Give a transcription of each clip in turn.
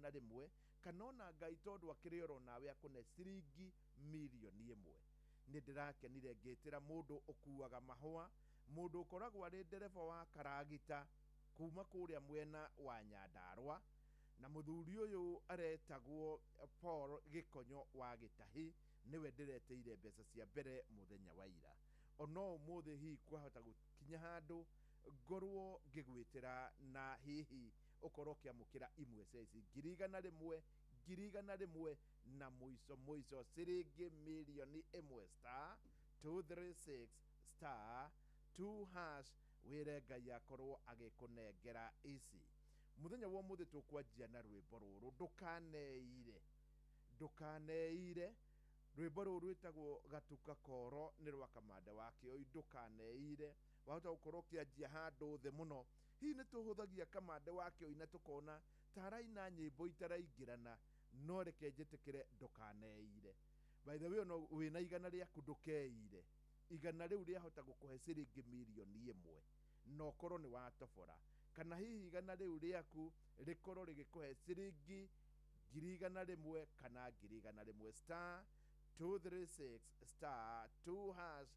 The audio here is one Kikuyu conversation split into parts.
igana rĩmwe kana ona Ngai tondũ akĩrĩ oro nawe akũne ciringi mirioni ĩmwe. Nĩ ndĩrakenire ngĩtĩra mũndũ ũkuaga mahũa, mũndũ ũkoragwo arĩ ndereba wa karagita kuma kũrĩa mwena wa Nyandarũa, na mũthuri ũyũ aretagwo Paul Gĩkonyo wa Gĩtahi, nĩwe ndĩretĩire mbeca cia mbere mũthenya wa ira. Ono ũmũthĩ hihi kwahota gũkinya handũ ngorwo ngĩgwĩtĩra na hihi ũkorwo ũkĩamũkĩra imwe cia ici 100,000, 100,000 na mũico mũico ciringi mirioni ĩmwe star 236 star 2 hash wĩre Ngai akorwo agĩkũnengera ici. Mũthenya wa ũmũthĩ tũkwanjia na rwĩmbo rũrũ ndũkaneire, ndũkaneire. Rwĩmbo rũrũ rwĩtagwo Gatuka Koro nĩ rwa Kamande wa Kĩoi, ndũkaneire. Wahota gũkorwo ũkĩanjia handũ thĩ mũno. Hihi nĩ tũhũthagia Kamande wa Kĩoi na tũkona ta araina nyĩmbo itaraingĩrana, no reke njĩtĩkĩre ndũkaneire. By the way, ono wĩna igana rĩaku ndũkeire. Igana rĩu rĩahota gũkũhe ciringi mirioni ĩmwe na ũkorwo nĩ watobora, kana hihi igana rĩu rĩaku rĩkorwo rĩgĩkũhe ciringi 100,000 kana 100,000 star 236 star 2 hash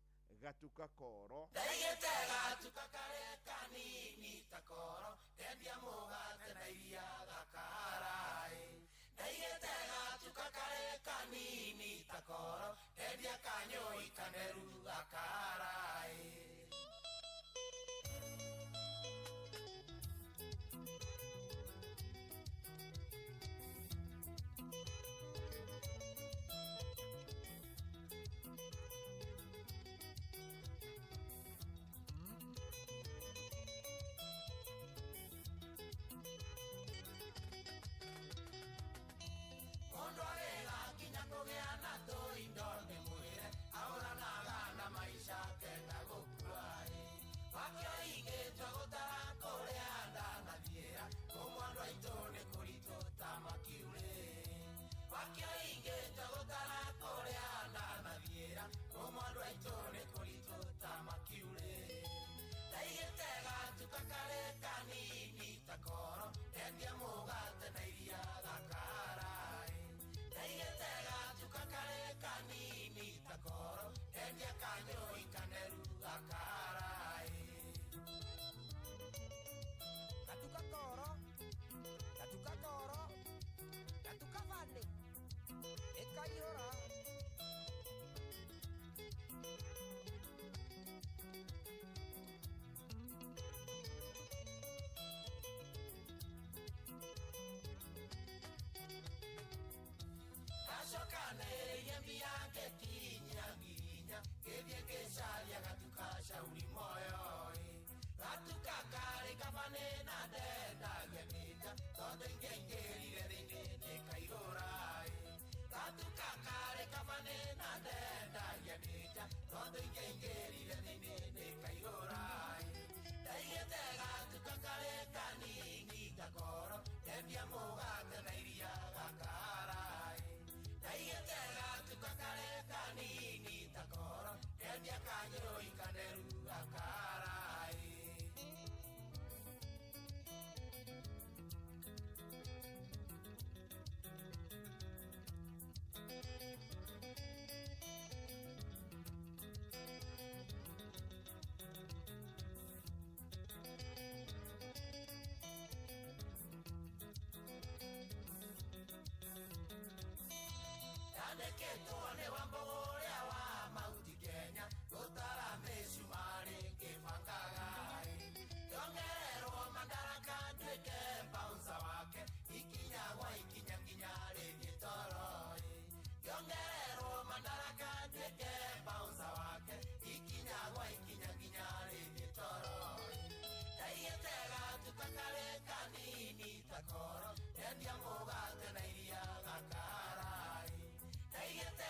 Gatuka Koro. Ndaigĩte gatuka karĩ kanini ta koro, ndendia mũgate na iria gakaraĩ. Ndaigĩte gatuka karĩ kanini ta koro, ndendia kanyũi kaneru gakaraĩ. Mũndũ agĩgakinya kũgĩa na tũindo nĩ mwĩre, ahũranaga na maica kenda gũkua-ĩ. Wakĩoigĩtwo gũtara kũrĩa ndanathiĩra, kũmwe andũ aitũ nĩ kũritũ ta makiurĩ. Wakĩoigĩtwo gũtara kũrĩa ndanathiĩra, kũmwe andũ aitũ nĩ kũritũ ta makiurĩ. Ndaigĩte gatuka karĩ kanini ta koro, ndendia mũgate na iria gakaraĩ. Ndaigĩte gatuka karĩ kanini ta koro, ndendia kanyũi kaneru gakaraĩ. Gatuka koro, gatuka koro, gatuka bani, ĩkaihũra. Ndacokanĩrĩirie mbia ngĩkinya nginya, ngĩthiĩ ngĩcaria gatuka Shauri Moyo-ĩ. Gatuka karĩ kabanĩ na ndendagia mĩta, tondũ ingĩaingĩrire thĩinĩ nĩkaihũra-ĩ. Gatuka karĩ kabanĩ na ndendagia mĩta, tondũ ingĩaingĩrire thĩinĩ nĩkaihũra-ĩ. Ndaigĩte gatuka karĩ kanini ta koro, ndendia mũgate na iria gakaraĩ. Ndaigĩte gatuka karĩ kanini ta koro, ndendia kanyũi kaneru gakaraĩ. Ndandĩkĩtwo nĩ Wambũgũ ũrĩa wa Mauti Kenya, gũtara mĩcumarĩ ngĩbangaga-ĩ. Ngĩongererwo madaraka nduĩke bouncer wake, ikinya gwa ikinya nginya rĩthiĩ toro-ĩ. Ngĩongererwo madaraka nduĩke bouncer wake, ikinya gwa ikinya nginya rĩthiĩ toro-ĩ. Ndaigĩte gatuka karĩ kanini ta koro, ndendia mũgate na iria gakaraĩ. Ndaigĩte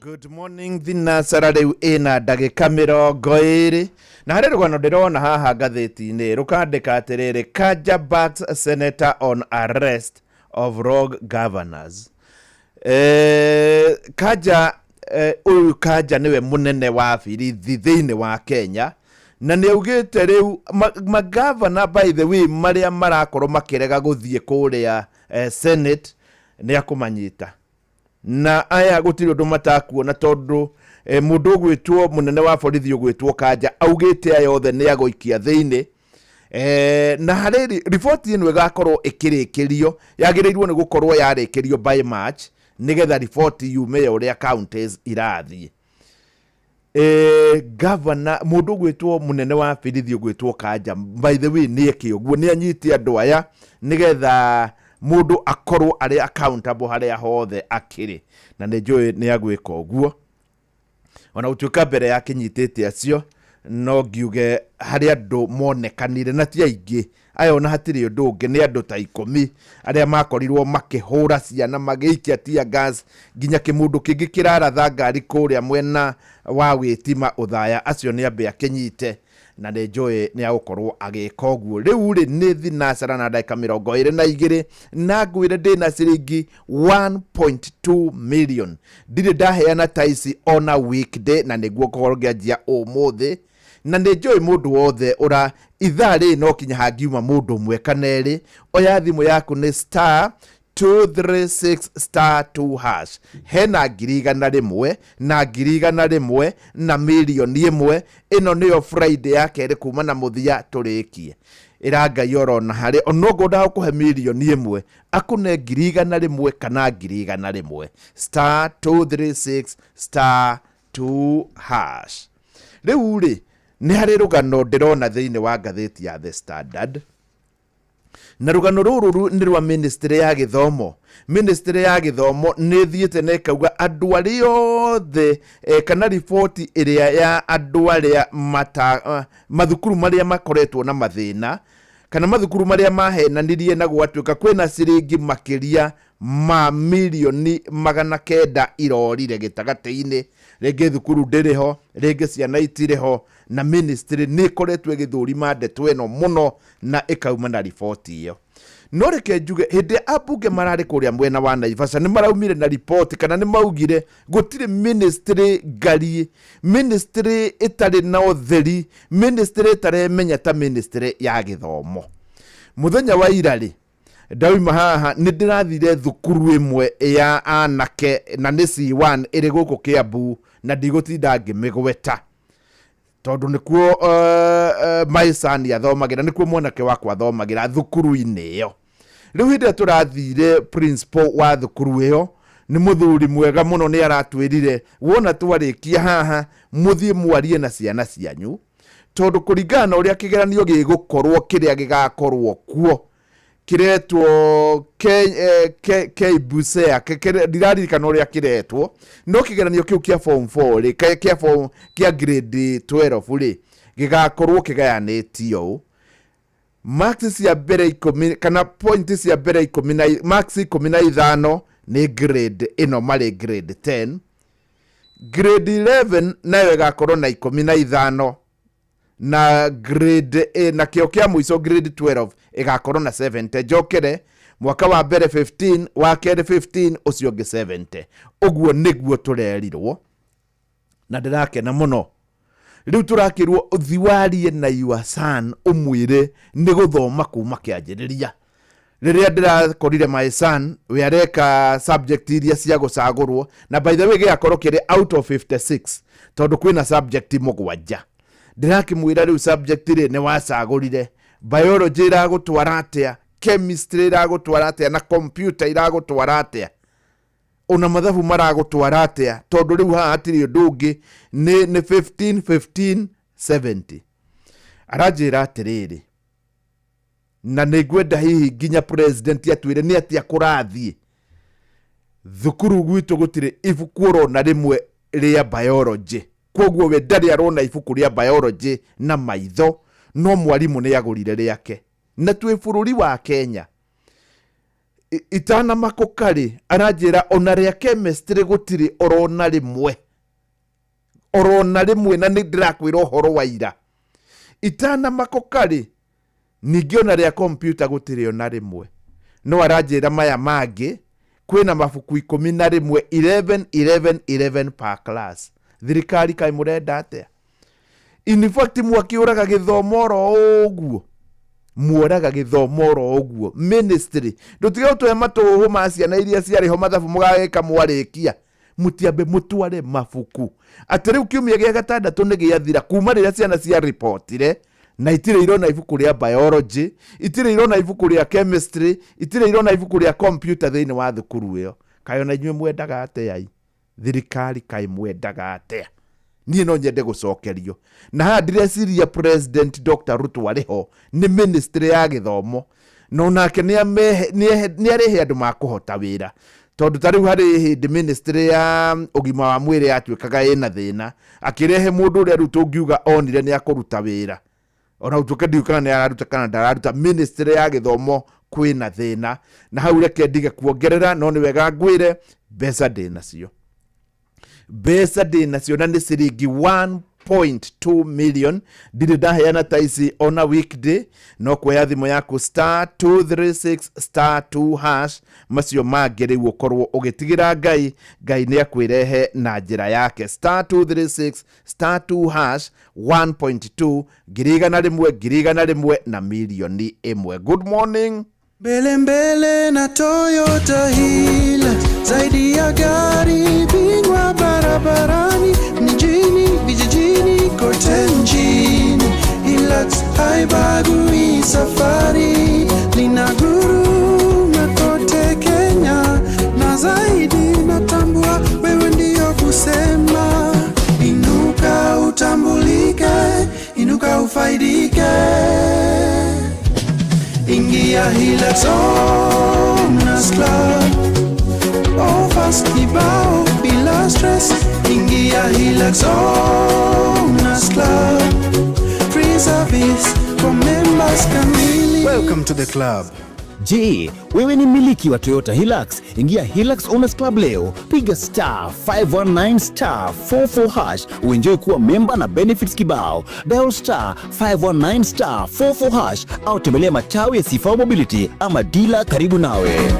Good morning thinacara rĩu ĩna ndagĩka 20 na harĩ rũgano ndĩrona haha ngathĩti-inĩ rũkandĩka atĩrĩrĩ, Kanja backs senator on arrest of rogue governors. Kanja, ũyũ Kanja nĩwe mũnene wa birithi thĩinĩ wa Kenya, na nĩ augĩte rĩu magavana, by the way, marĩa marakorwo makĩrega gũthiĩ kũrĩa Senate, nĩ akũmanyita, na aya gũtirĩ ũndũ matakuona tondũ mũndũ ũgwĩtwo mũnene wa borithi ũgwĩtwo Kanja augĩte aya othe nĩ agũikia thĩinĩ. Na harĩ riboti ĩno ĩgakorwo ĩkĩrĩkĩrio, yagĩrĩirwo nĩ gũkorwo yarĩkĩrio by March, nĩgetha riboti yume ya ũrĩa counties irathiĩ. Gavana, mũndũ ũgwĩtwo mũnene wa birithi ũgwĩtwo Kanja, by the way, nĩ eke ũguo, nĩ anyite andũ aya nĩgetha mũndũ akorwo arĩ accountable harĩa hothe akĩrĩ, na nĩ njũĩ nĩ agwĩka ũguo. Ona gũtuĩka mbere ya kĩnyitĩte acio, no ngiuge harĩ andũ monekanire, na ti aingĩ aya, ona hatirĩ ũndũ ũngĩ, nĩ andũ ta 10 arĩa makorirwo makĩhũra ciana, magĩikia tear gas, nginya kĩmũndũ kĩngĩ kĩraratha ngari kũrĩa mwena wa wĩtima ũthaya. Acio nĩ ambe akĩnyite, na nĩ njũĩ nĩ agũkorwo agĩka ũguo. Rĩu rĩ, nĩ thinacara na ndagĩka 22, na ngwĩre ndĩna ciringi 1.2 million. Ndirĩ ndaheana ta ici ona weekday, na nĩguo ngũkorwo ngĩanjia ũmũthĩ, na nĩ njũĩ mũndũ wothe ũra ithaa rĩrĩ no kinya hangiuma mũndũ ũmwe kana erĩ. Oya thimũ yaku, nĩ star 236 star 2 hash. Hena 100,000 na 100,000 na 1,000,000. Ĩno nĩyo Friday ya kerĩ kuma na mũthia tũrĩkie. Ĩra Ngai orona harĩ onoguo ndagũkũhe 1,000,000, akũne 100,000 kana 100,000. Star 236 star 2 hash. Rĩu rĩ, nĩ harĩ rũgano ndĩrona thĩinĩ wa ngathĩti ya The Standard, na rũgano rũrũ nĩ rwa ministry ya gĩthomo. Ministry ya gĩthomo nĩ ĩthiĩte na ĩkauga andũ arĩa othe, kana riboti ĩrĩa ya andũ arĩa mata mathukuru marĩa makoretwo na mathĩna, kana mathukuru marĩa mahenanirie na gwatuĩka kwĩna ciringi makĩria ma 900,000,000 irorire gĩtagatĩ-inĩ, rĩngĩ thukuru ndĩrĩ ho, rĩngĩ ciana itirĩ ho, na ministry nĩ ĩkoretwo ĩgĩthũrima ndeto ĩno mũno na ĩkauma na riboti ĩyo. No reke njuge, hĩndĩ ĩrĩa ambunge mararĩ kũrĩa mwena wa Naivasha, nĩ maraumire na riboti, kana nĩ maugire gũtirĩ ministry ngari, ministry ĩtarĩ na ũtheri, ministry ĩtaremenya ta ministry ya gĩthomo. Mũthenya wa ira rĩ, ndauma haha nĩ ndĩrathire thukuru ĩmwe ya anake, na nĩ C1, ĩrĩ gũkũ Kiambu, na ndigũtinda ngĩmĩgweta tondũ nĩkuo my son athomagĩra, nĩkuo mwanake wakwa athomagĩra thukuru-inĩ ĩyo. Rĩu hĩndĩ ĩrĩa tũrathire, principal wa thukuru ĩyo nĩ mũthuri mwega mũno, nĩ aratwĩrire wona twarĩkia haha, mũthiĩ mwarie na ciana cianyu, tondũ kũringana na ũrĩa kĩgeranio gĩgũkorwo, kĩrĩa gĩgakorwo kuo kĩretwo KPSEA, ndiraririkana ũrĩa kĩretwo, no kĩgeranio kĩu kĩa form 4 rĩ, kĩa form kĩa grade 12 rĩ, gĩgakorwo kĩgayanĩtio ũũ: marks cia mbere 10, kana point cia mbere 10 na marks 15 nĩ grade ĩno marĩ grade 10, grade 11 nayo ĩgakorwo na 15, na grade na kĩo kĩa mũico grade 12 ĩgakorwo na 70. Njokere, mwaka wa mbere 15, wa kerĩ 15, ũcio ũngĩ 70. Ũguo nĩguo tũrerirwo, na ndĩrakena mũno. Rĩu tũrakĩrwo ũthi warie na your son, ũmwĩre nĩ gũthoma kuma kĩanjĩrĩria. Rĩrĩa ndĩrakorire my son, we areka subject iria cia gũcagũrwo, na by the way gĩgakorwo kĩrĩ out of 56, tondũ kwĩna subject 7. Ndĩrakĩmwĩra rĩu subject rĩ, nĩ wacagũrire biology ĩragũtwara atĩa, chemistry ĩragũtwara atĩa, na computer ĩragũtwara atĩa, ona mathabu maragũtwara atĩa, tondũ rĩu haha hatirĩ ũndũ ũngĩ, nĩ 15 15 70. Aranjĩra atĩrĩrĩ, na nĩ ngwenda hihi nginya president atwĩre nĩ atĩa kũrathiĩ thukuru gwitũ. Gũtirĩ ibuku orona rĩmwe rĩa biology, koguo we ndarĩ arona ibuku rĩa biology na maitho, no mwarimũ nĩ agũrire rĩake. Na twĩ bũrũri wa Kenya. Itanamakũka rĩ, aranjĩra ona rĩa chemistry gũtirĩ orona rĩmwe, orona rĩmwe, na nĩ ndĩrakwĩra ũhoro wa ira. Itanamakũka rĩ, ningĩ ona rĩa computer gũtirĩ ona rĩmwe. No aranjĩra maya mangĩ kwĩna mabuku 11, 11 11 11 per class. Thirikari, kaĩ mũrenda atĩa? In fact, mwakĩũraga gĩthomo oro ũguo, muoraga gĩthomo oro ũguo. Ministry, ndũtige gũtũhe matũhũ ma ciana iria ciarĩ ho mathabu mũgagĩka mwarĩkia. Mũtiambe mũtware mabuku atĩ rĩu kiumia gĩa gatandatũ nĩ gĩathira kuma rĩrĩa ciana cia ripotire, na itirĩ irona ibuku rĩa biology, itirĩ irona ibuku rĩa chemistry, itirĩ irona ibuku rĩa computer thĩinĩ wa thukuru ĩyo. Kaĩ ona inyuĩ mwendaga atĩa? Thirikari, kaĩ mwendaga atĩa? Niĩ no nyende gũcokerio na haha ndireciria President Dr Ruto arĩ ho nĩ ministry ya gĩthomo, no nake nĩ arĩhe andũ makũhota wĩra, tondũ ta rĩu harĩ hĩndĩ ministry ya ũgima wa mwĩrĩ yatuĩkaga ĩna thĩna, akĩrehe mũndũ ũrĩa rĩu tũngiuga onire nĩ akũruta wĩra, ona ũtuĩke ndiũĩ kana nĩ araruta kana ndararuta. Ministry ya gĩthomo kwĩna thĩna, na hau reke ndige kuongerera. No nĩ wega ngwĩre mbeca ndĩ nacio, mbeca ndĩ nacio, na nĩ ciringi 1.2 million. Ndirĩ ndaheana ta ici ona weekday. No kuoya thimũ yaku, star 236 star 2 hash, macio mangĩ rĩu ũkorwo ũgĩtigĩra Ngai. Ngai nĩ akwĩrehe na njĩra yake. Star 236 star 2 hash, 1.2, 100,000, 100,000 na 1 million. Good morning. Mbele mbele na Toyota Hilux, zaidi ya gari, bingwa barabarani, mjini, vijijini, kote nchini. Hilux haibagui safari, linaguruma kote Kenya na zaidi. Natambua wewe ndio kusema, inuka utambulike, inuka ufaidike. Ingia Hilux Owners Club. Offers kibao bila stress. Ingia Hilux Owners Club. Free service for members kamili. Welcome to the club. Je, wewe ni mmiliki wa Toyota Hilux? Ingia Hilux Owners Club leo, piga star 519 star 44 hash uenjoy kuwa memba na benefits kibao. Dial star 519 star 44 hash au tembelea matawi ya Sifa Mobility ama dila karibu nawe.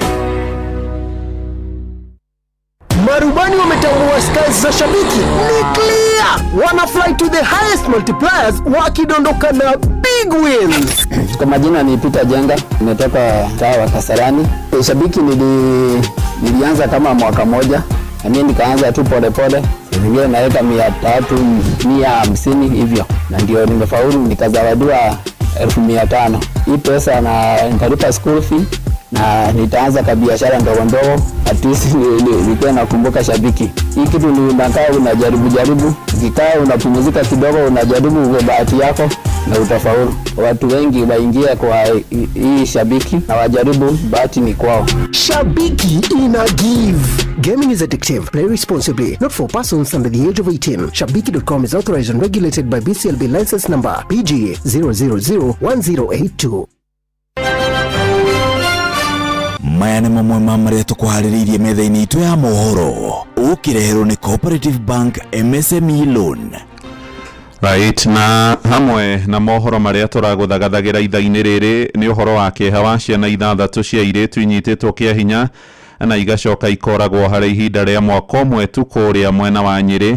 Marubani wametambua skies za shabiki ni clear, wana fly to the highest multipliers wakidondoka na big wins. Kwa majina ni Peter Jenga, nimetoka mtaa wa Kasarani. Shabiki nilianza kama mwaka moja, na mimi nikaanza tu polepole, zingine naweka 300, 150 hivyo, na ndio nimefaulu nikazawadiwa 500,000. Hii pesa na nitalipa school fee na nitaanza kabiashara ndogo ndogo, at least nikuwe nakumbuka shabiki. Hii kitu ni unakaa unajaribu jaribu, ukikaa unapumzika kidogo, unajaribu kwa bahati yako na utafaulu. Watu wengi waingie kwa hii shabiki na wajaribu, bahati ni kwao. Shabiki ina give. Gaming is addictive. Play responsibly. Not for persons under the age of 18. Shabiki.com is authorized and regulated by BCLB license number PG 0001082. Maya nĩ mamwe ma marĩa tũkũharĩrĩirie metha-inĩ itũ ya mohoro, ũkĩreherwo nĩ Cooperative Bank MSME Loan. Right, na hamwe na mohoro marĩa tũragũthagathagĩra ithaa-inĩ rĩrĩ nĩ ũhoro wa kĩeha wa ciana ithathatũ cia airĩtu inyitĩtwo kĩa hinya na igacoka ikoragwo harĩ ihinda rĩa mwaka ũmwe tu kũrĩa mwena wa Nyĩrĩ.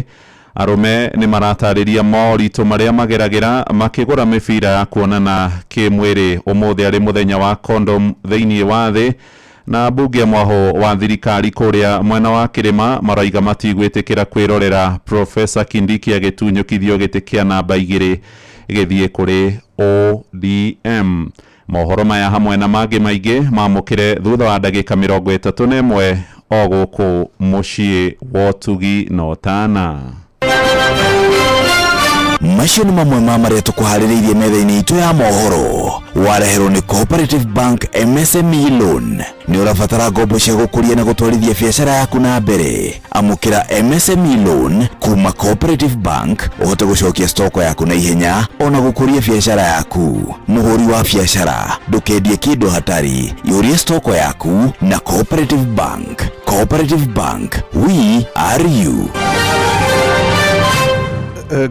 Arũme nĩ maratarĩria moritũ marĩa mageragĩra makĩgũra mĩbira ya kuonana kĩmwĩrĩ. Ũmũthĩ arĩ mũthenya wa condom thĩinĩ wa thĩ, na mbunge mwaho wa thirikari kũrĩa mwena wa kĩrĩma maraiga matigwĩtĩkĩra kwĩrorera Profesa Kindiki agĩtunyũkithio gĩtĩ kĩa namba 2 gĩthiĩ kũrĩ ODM. Mohoro maya hamwe na mangĩ maingĩ mamũkĩre thutha wa ndagĩka 31 o gũkũ mũciĩ wa ũtugi na ũtana. Macio nĩ mamwe ma marĩa tũkũharĩrĩirie metha-inĩ itũ ya mohoro. Wareherwo nĩ Cooperative Bank MSME Loan. Nĩ ũrabatara ngombo cia gũkũria na gũtwarithia biacara yaku na mbere. Amũkĩra MSME Loan kuma Cooperative Bank ũhote gũcokia stoko yaku na ihenya ona gũkũria biacara yaku. Mũhũri wa biacara, ndũkendie kĩndũ hatari, ihũrie stoko yaku na Cooperative Bank. Cooperative Bank, we are you.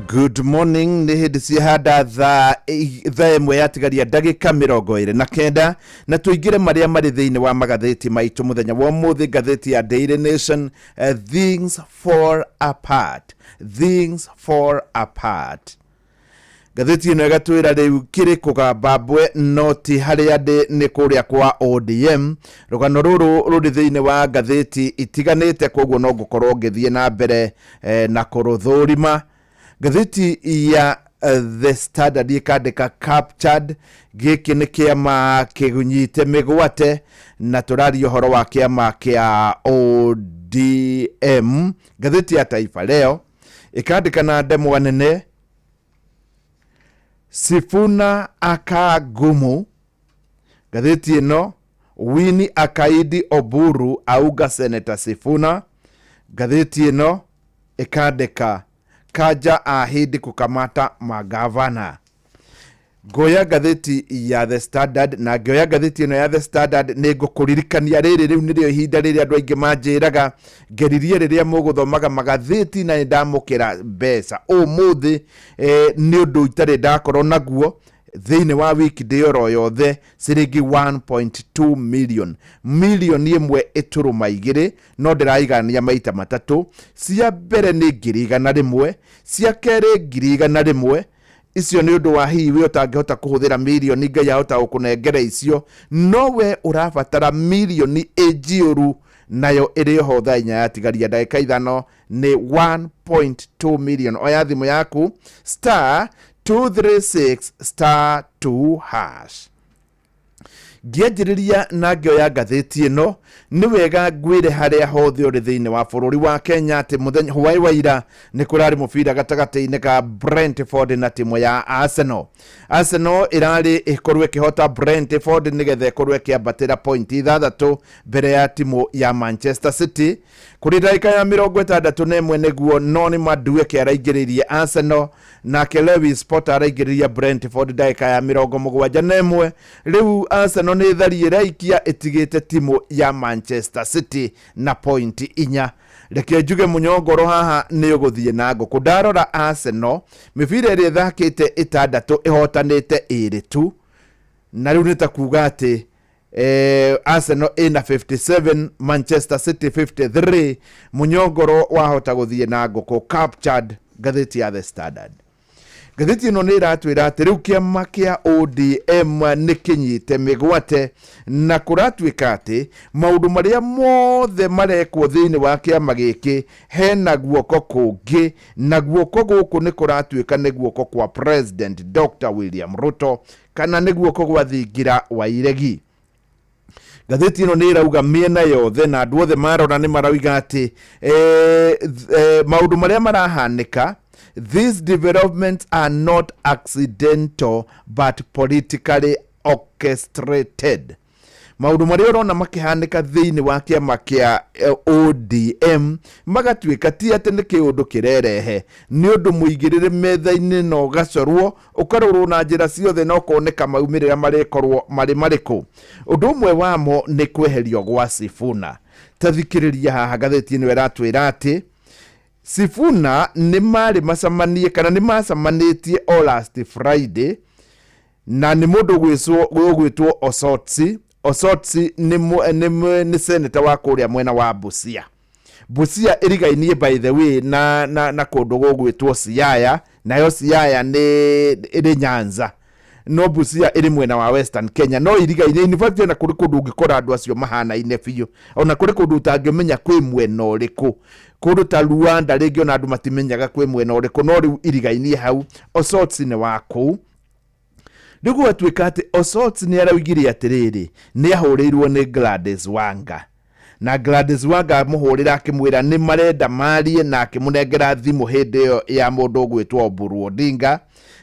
Good morning. Nä hä ndä ciahanda thaa 1 yatigaria ndagä 29, na tå ingä re marä a marä thä inä wa magathäti maitå må thenya wa må thä. Ngathäti ya Daily Nation, "Things Fall Apart", "Things Fall Apart". Ngathĩti ĩno ĩgatwĩra rĩu kĩrĩ kũgamba no ti harĩa ndĩ nĩ kũrĩa kwa ODM. Rũgano rũrũ rũrĩ thĩinĩ wa ngathĩti itiganĩte, koguo no ngũkorwo ngĩthiĩ na mbere na kũrũthũrima. Ngathĩti ya The Standard ĩkandĩka "Captured", gĩkĩ nĩ kĩama kĩnyite mĩgwate, na tũraria ũhoro wa kĩama kĩa ODM. Ngathĩti ya Taifa Leo ĩkandĩka na ndemwa nene, "Sifuna Akagumu". Ngathĩti ĩno, "Wini akaidi Oburu auga Seneta Sifuna". Ngathĩti ĩno ĩkandĩka, "Kanja ahidi kukamata magavana". Ngoya ngathĩti ya The Standard, na ngĩoya ngathĩti ĩno ya The Standard nĩ ngũkũririkania rĩrĩ rĩu nĩrĩo ihinda rĩrĩa andũ aingĩ manjĩraga ngeririe rĩrĩa mũgũthomaga magathĩti na nĩ ndamũkĩra mbeca ũmũthĩ. Nĩ ũndũ itarĩ ndakorwo naguo thĩinĩ wa weekday oro yothe, ciringi 1.2 million, 1.2 million, no ndĩraigania maita matatũ. Cia mbere nĩ 100,000, cia kerĩ 100,000. Icio nĩ ũndũ wa hihi we ũtangĩhota kũhũthĩra mirioni, Ngai ahota gũkũnengera icio, no we ũrabatara mirioni ĩnjiũru, nayo ĩrĩ oho thaa 4 yatigaria ndagĩka 5, nĩ 1.2 million. Oya thimũ yaku, star 236 star 2 hash. Ngĩanjĩrĩria na ngĩoya ngathĩti ĩno, nĩ wega ngwĩre harĩa hothe ũrĩ thĩinĩ wa bũrũri wa Kenya atĩ mũthenya hwaĩ wa ira nĩ kũrarĩ mũbira gatagatĩ-inĩ ka Brentford na timu ya Arsenal. Arsenal ĩrarĩ ĩkorwo ĩkĩhota Brentford nĩgetha ĩkorwo ĩkĩambatĩra point 6 mbere ya timu ya Manchester City. Kũrĩ ndagĩka ya 61 nĩguo Noni Madueke araingĩrĩirie Arsenal, nake Lewis Potter araingĩrĩria Brentford ndagĩka ya 71. Rĩu Arsenal nĩ thari ĩraikia, ĩtigĩte timu ya Manchester City na point 4. Reke njuge mũnyongoro haha nĩ ũgũthiĩ na ngũkũ. Ndarora Arsenal, mĩbira ĩrĩa ĩthakĩte 6 ĩhotanĩte 2 tu, na rĩu nĩ ta kuga atĩ Arsenal ĩna 57, Manchester City 53. Mũnyongoro wahota gũthiĩ na ngũkũ. "Captured", ngathĩti ya The Standard. Ngathĩti ĩno nĩ ĩratwĩra atĩ rĩu kĩama kĩa ODM nĩ kĩnyite mĩgwate, na kũratuĩka atĩ maũndũ marĩa mothe marekwo thĩinĩ wa kĩama gĩkĩ hena guoko kũngĩ, na guoko gũkũ nĩ kũratuĩka nĩ guoko kwa President Dr William Ruto kana nĩ guoko gwa thingira wa iregi. Ngathĩti ĩno nĩ ĩrauga mĩena yothe na andũ othe marora nĩ marauga atĩ maũndũ marĩa marahanĩka, "These developments are not accidental but politically orchestrated". Maũndũ marĩa ũrona makĩhanĩka thĩinĩ wa kĩama kĩa ODM magatuĩka ti atĩ nĩ kĩũndũ kĩrerehe, nĩ ũndũ mũigĩrĩre metha-inĩ na ũgacorwo, ũkarorwo na njĩra ciothe na ũkoneka maumĩrĩra marĩkorwo marĩ marĩkũ. Ũndũ ũmwe wamo nĩ kweherio gwa Sifuna. Ta thikĩrĩria haha, ngathĩti ĩno ĩratwĩra atĩ Sifuna nĩ marĩ macemanie kana nĩ macemanĩtie o last Friday, na nĩ mũndũ ũgwĩtwo Osotsi. Osotsi nĩ senator wa kũrĩa mwena wa Busia. Busia ĩrigainie, by the way, na kũndũ gũgwĩtwo Siaya, nayo Siaya nĩ ĩrĩ Nyanza, no Busia ĩrĩ mwena wa Western Kenya, no irigainie. In fact, ona kũrĩ kũndũ ũngĩkora andũ acio mahanaine biũ, ona kũrĩ kũndũ ũtangĩmenya kwĩ mwena ũrĩkũ, kũndũ ta Luanda rĩngĩ, ona andũ matimenyaga kwĩ mwena ũrĩkũ, no rĩu irigainie hau. Osotsi nĩ wa kũu. Rĩu gwatuĩka atĩ Osotsi nĩ araugire atĩrĩrĩ, nĩ ahũrĩirwo nĩ Gladys Wanga, na Gladys Wanga amũhũrĩra akĩmwĩra nĩ marenda marie, na akĩmũnengera thimũ hĩndĩ ĩyo ya mũndũ ũgwĩtwo Oburu Odinga,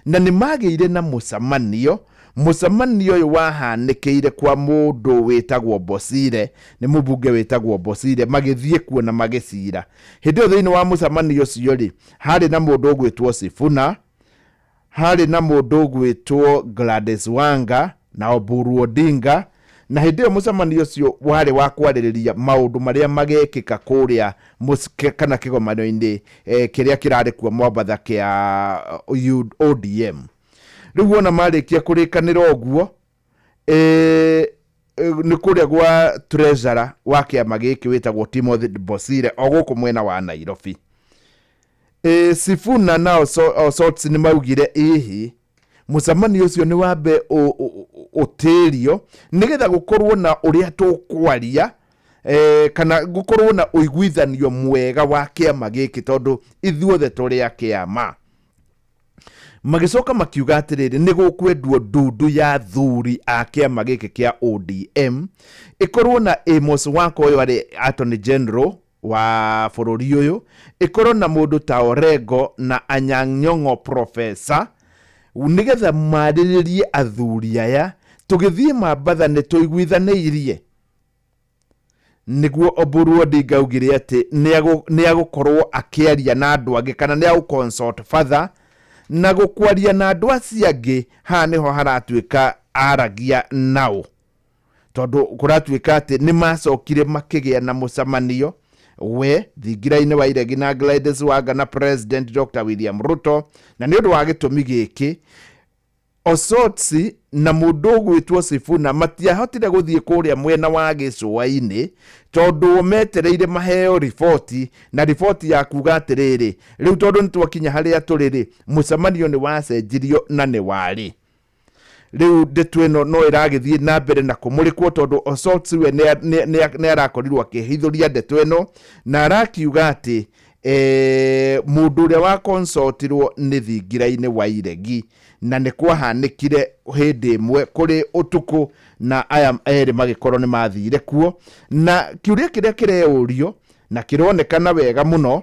na nĩ magĩire na mũcemanio. Mũcemanio ũyũ wahanĩkĩire kwa mũndũ wĩtagwo Bosire, nĩ mũmbunge wĩtagwo Bosire, magĩthiĩ kuo na magĩcira. Hĩndĩ ĩyo thĩinĩ wa mũcemanio ũcio rĩ, harĩ na mũndũ ũgwĩtwo Sifuna, harĩ na mũndũ ũgwĩtwo Gladys Wanga na Oburu Odinga, na hĩndĩ ĩyo mũcemanio ũcio warĩ wa kwarĩrĩria maũndũ marĩa magekĩka kũrĩa kana kĩgomano-inĩ kĩrĩa kĩrarĩ kuo Mombatha kĩa ODM. Rĩu wona marĩkia kũrĩkanĩra ũguo, nĩ kũrĩa gwa treasurer wa kĩama gĩkĩ wĩtagwo Timothy Bosire o gũkũ mwena wa Nairobi. Sifuna na Osotsi nĩ maugire ihi mũcemanio ũcio nĩ wambe ũtĩrio nĩgetha gũkorwo na ũrĩa tũkwaria, kana gũkorwo na ũiguithanio mwega wa kĩama gĩkĩ tondũ ithuothe tũrĩ a kĩama. Magĩcoka makiuga atĩrĩrĩ, nĩ gũkwendwo ndundu ya thuri a kĩama gĩkĩ kĩa ODM ĩkorwo na Amos Wako ũyũ arĩ Attorney General wa bũrũri ũyũ, ĩkorwo na mũndũ ta Orengo na Anyang' Nyong'o professor, nĩgetha marĩrĩrie athuri aya tũgĩthiĩ Mambatha nĩ tũiguithanĩirie. Nĩguo Oburu Odinga augire atĩ nĩ agũkorwo akĩaria na andũ angĩ kana nĩ agũ consult further, na gũkwaria na andũ acio angĩ haha nĩho haratuĩka aragia nao, tondũ kũratuĩka atĩ nĩ macokire makĩgĩa na mũcemanio we thingira-inĩ wa Iregi na Gladys Wanga na President Dr. William Ruto, na nĩ ũndũ wa gĩtũmi gĩkĩ Osotsi na mũndũ ũgwĩtwo Sifuna matiahotire gũthiĩ kũrĩa mwena wa gĩcũa-inĩ tondũ metereire maheo riboti, na riboti ya kuga atĩrĩrĩ, rĩu tondũ nĩ twakinya harĩa tũrĩ rĩ, mũcemanio nĩ wacenjirio na nĩ warĩ. Rĩu ndeto ĩno no ĩragĩthiĩ na mbere na kũmũrĩkwo tondũ Osotsi we nĩ arakorirwo akĩhithũria ndeto ĩno na arakiuga atĩ mũndũ ũrĩa wa consultirwo nĩ thingira-inĩ wa Iregi, na nĩ kwahanĩkire hĩndĩ ĩmwe kũrĩ ũtukũ na aya erĩ magĩkorwo nĩ mathire kuo. Na kĩũria kĩrĩa kĩreyũrio na kĩronekana wega mũno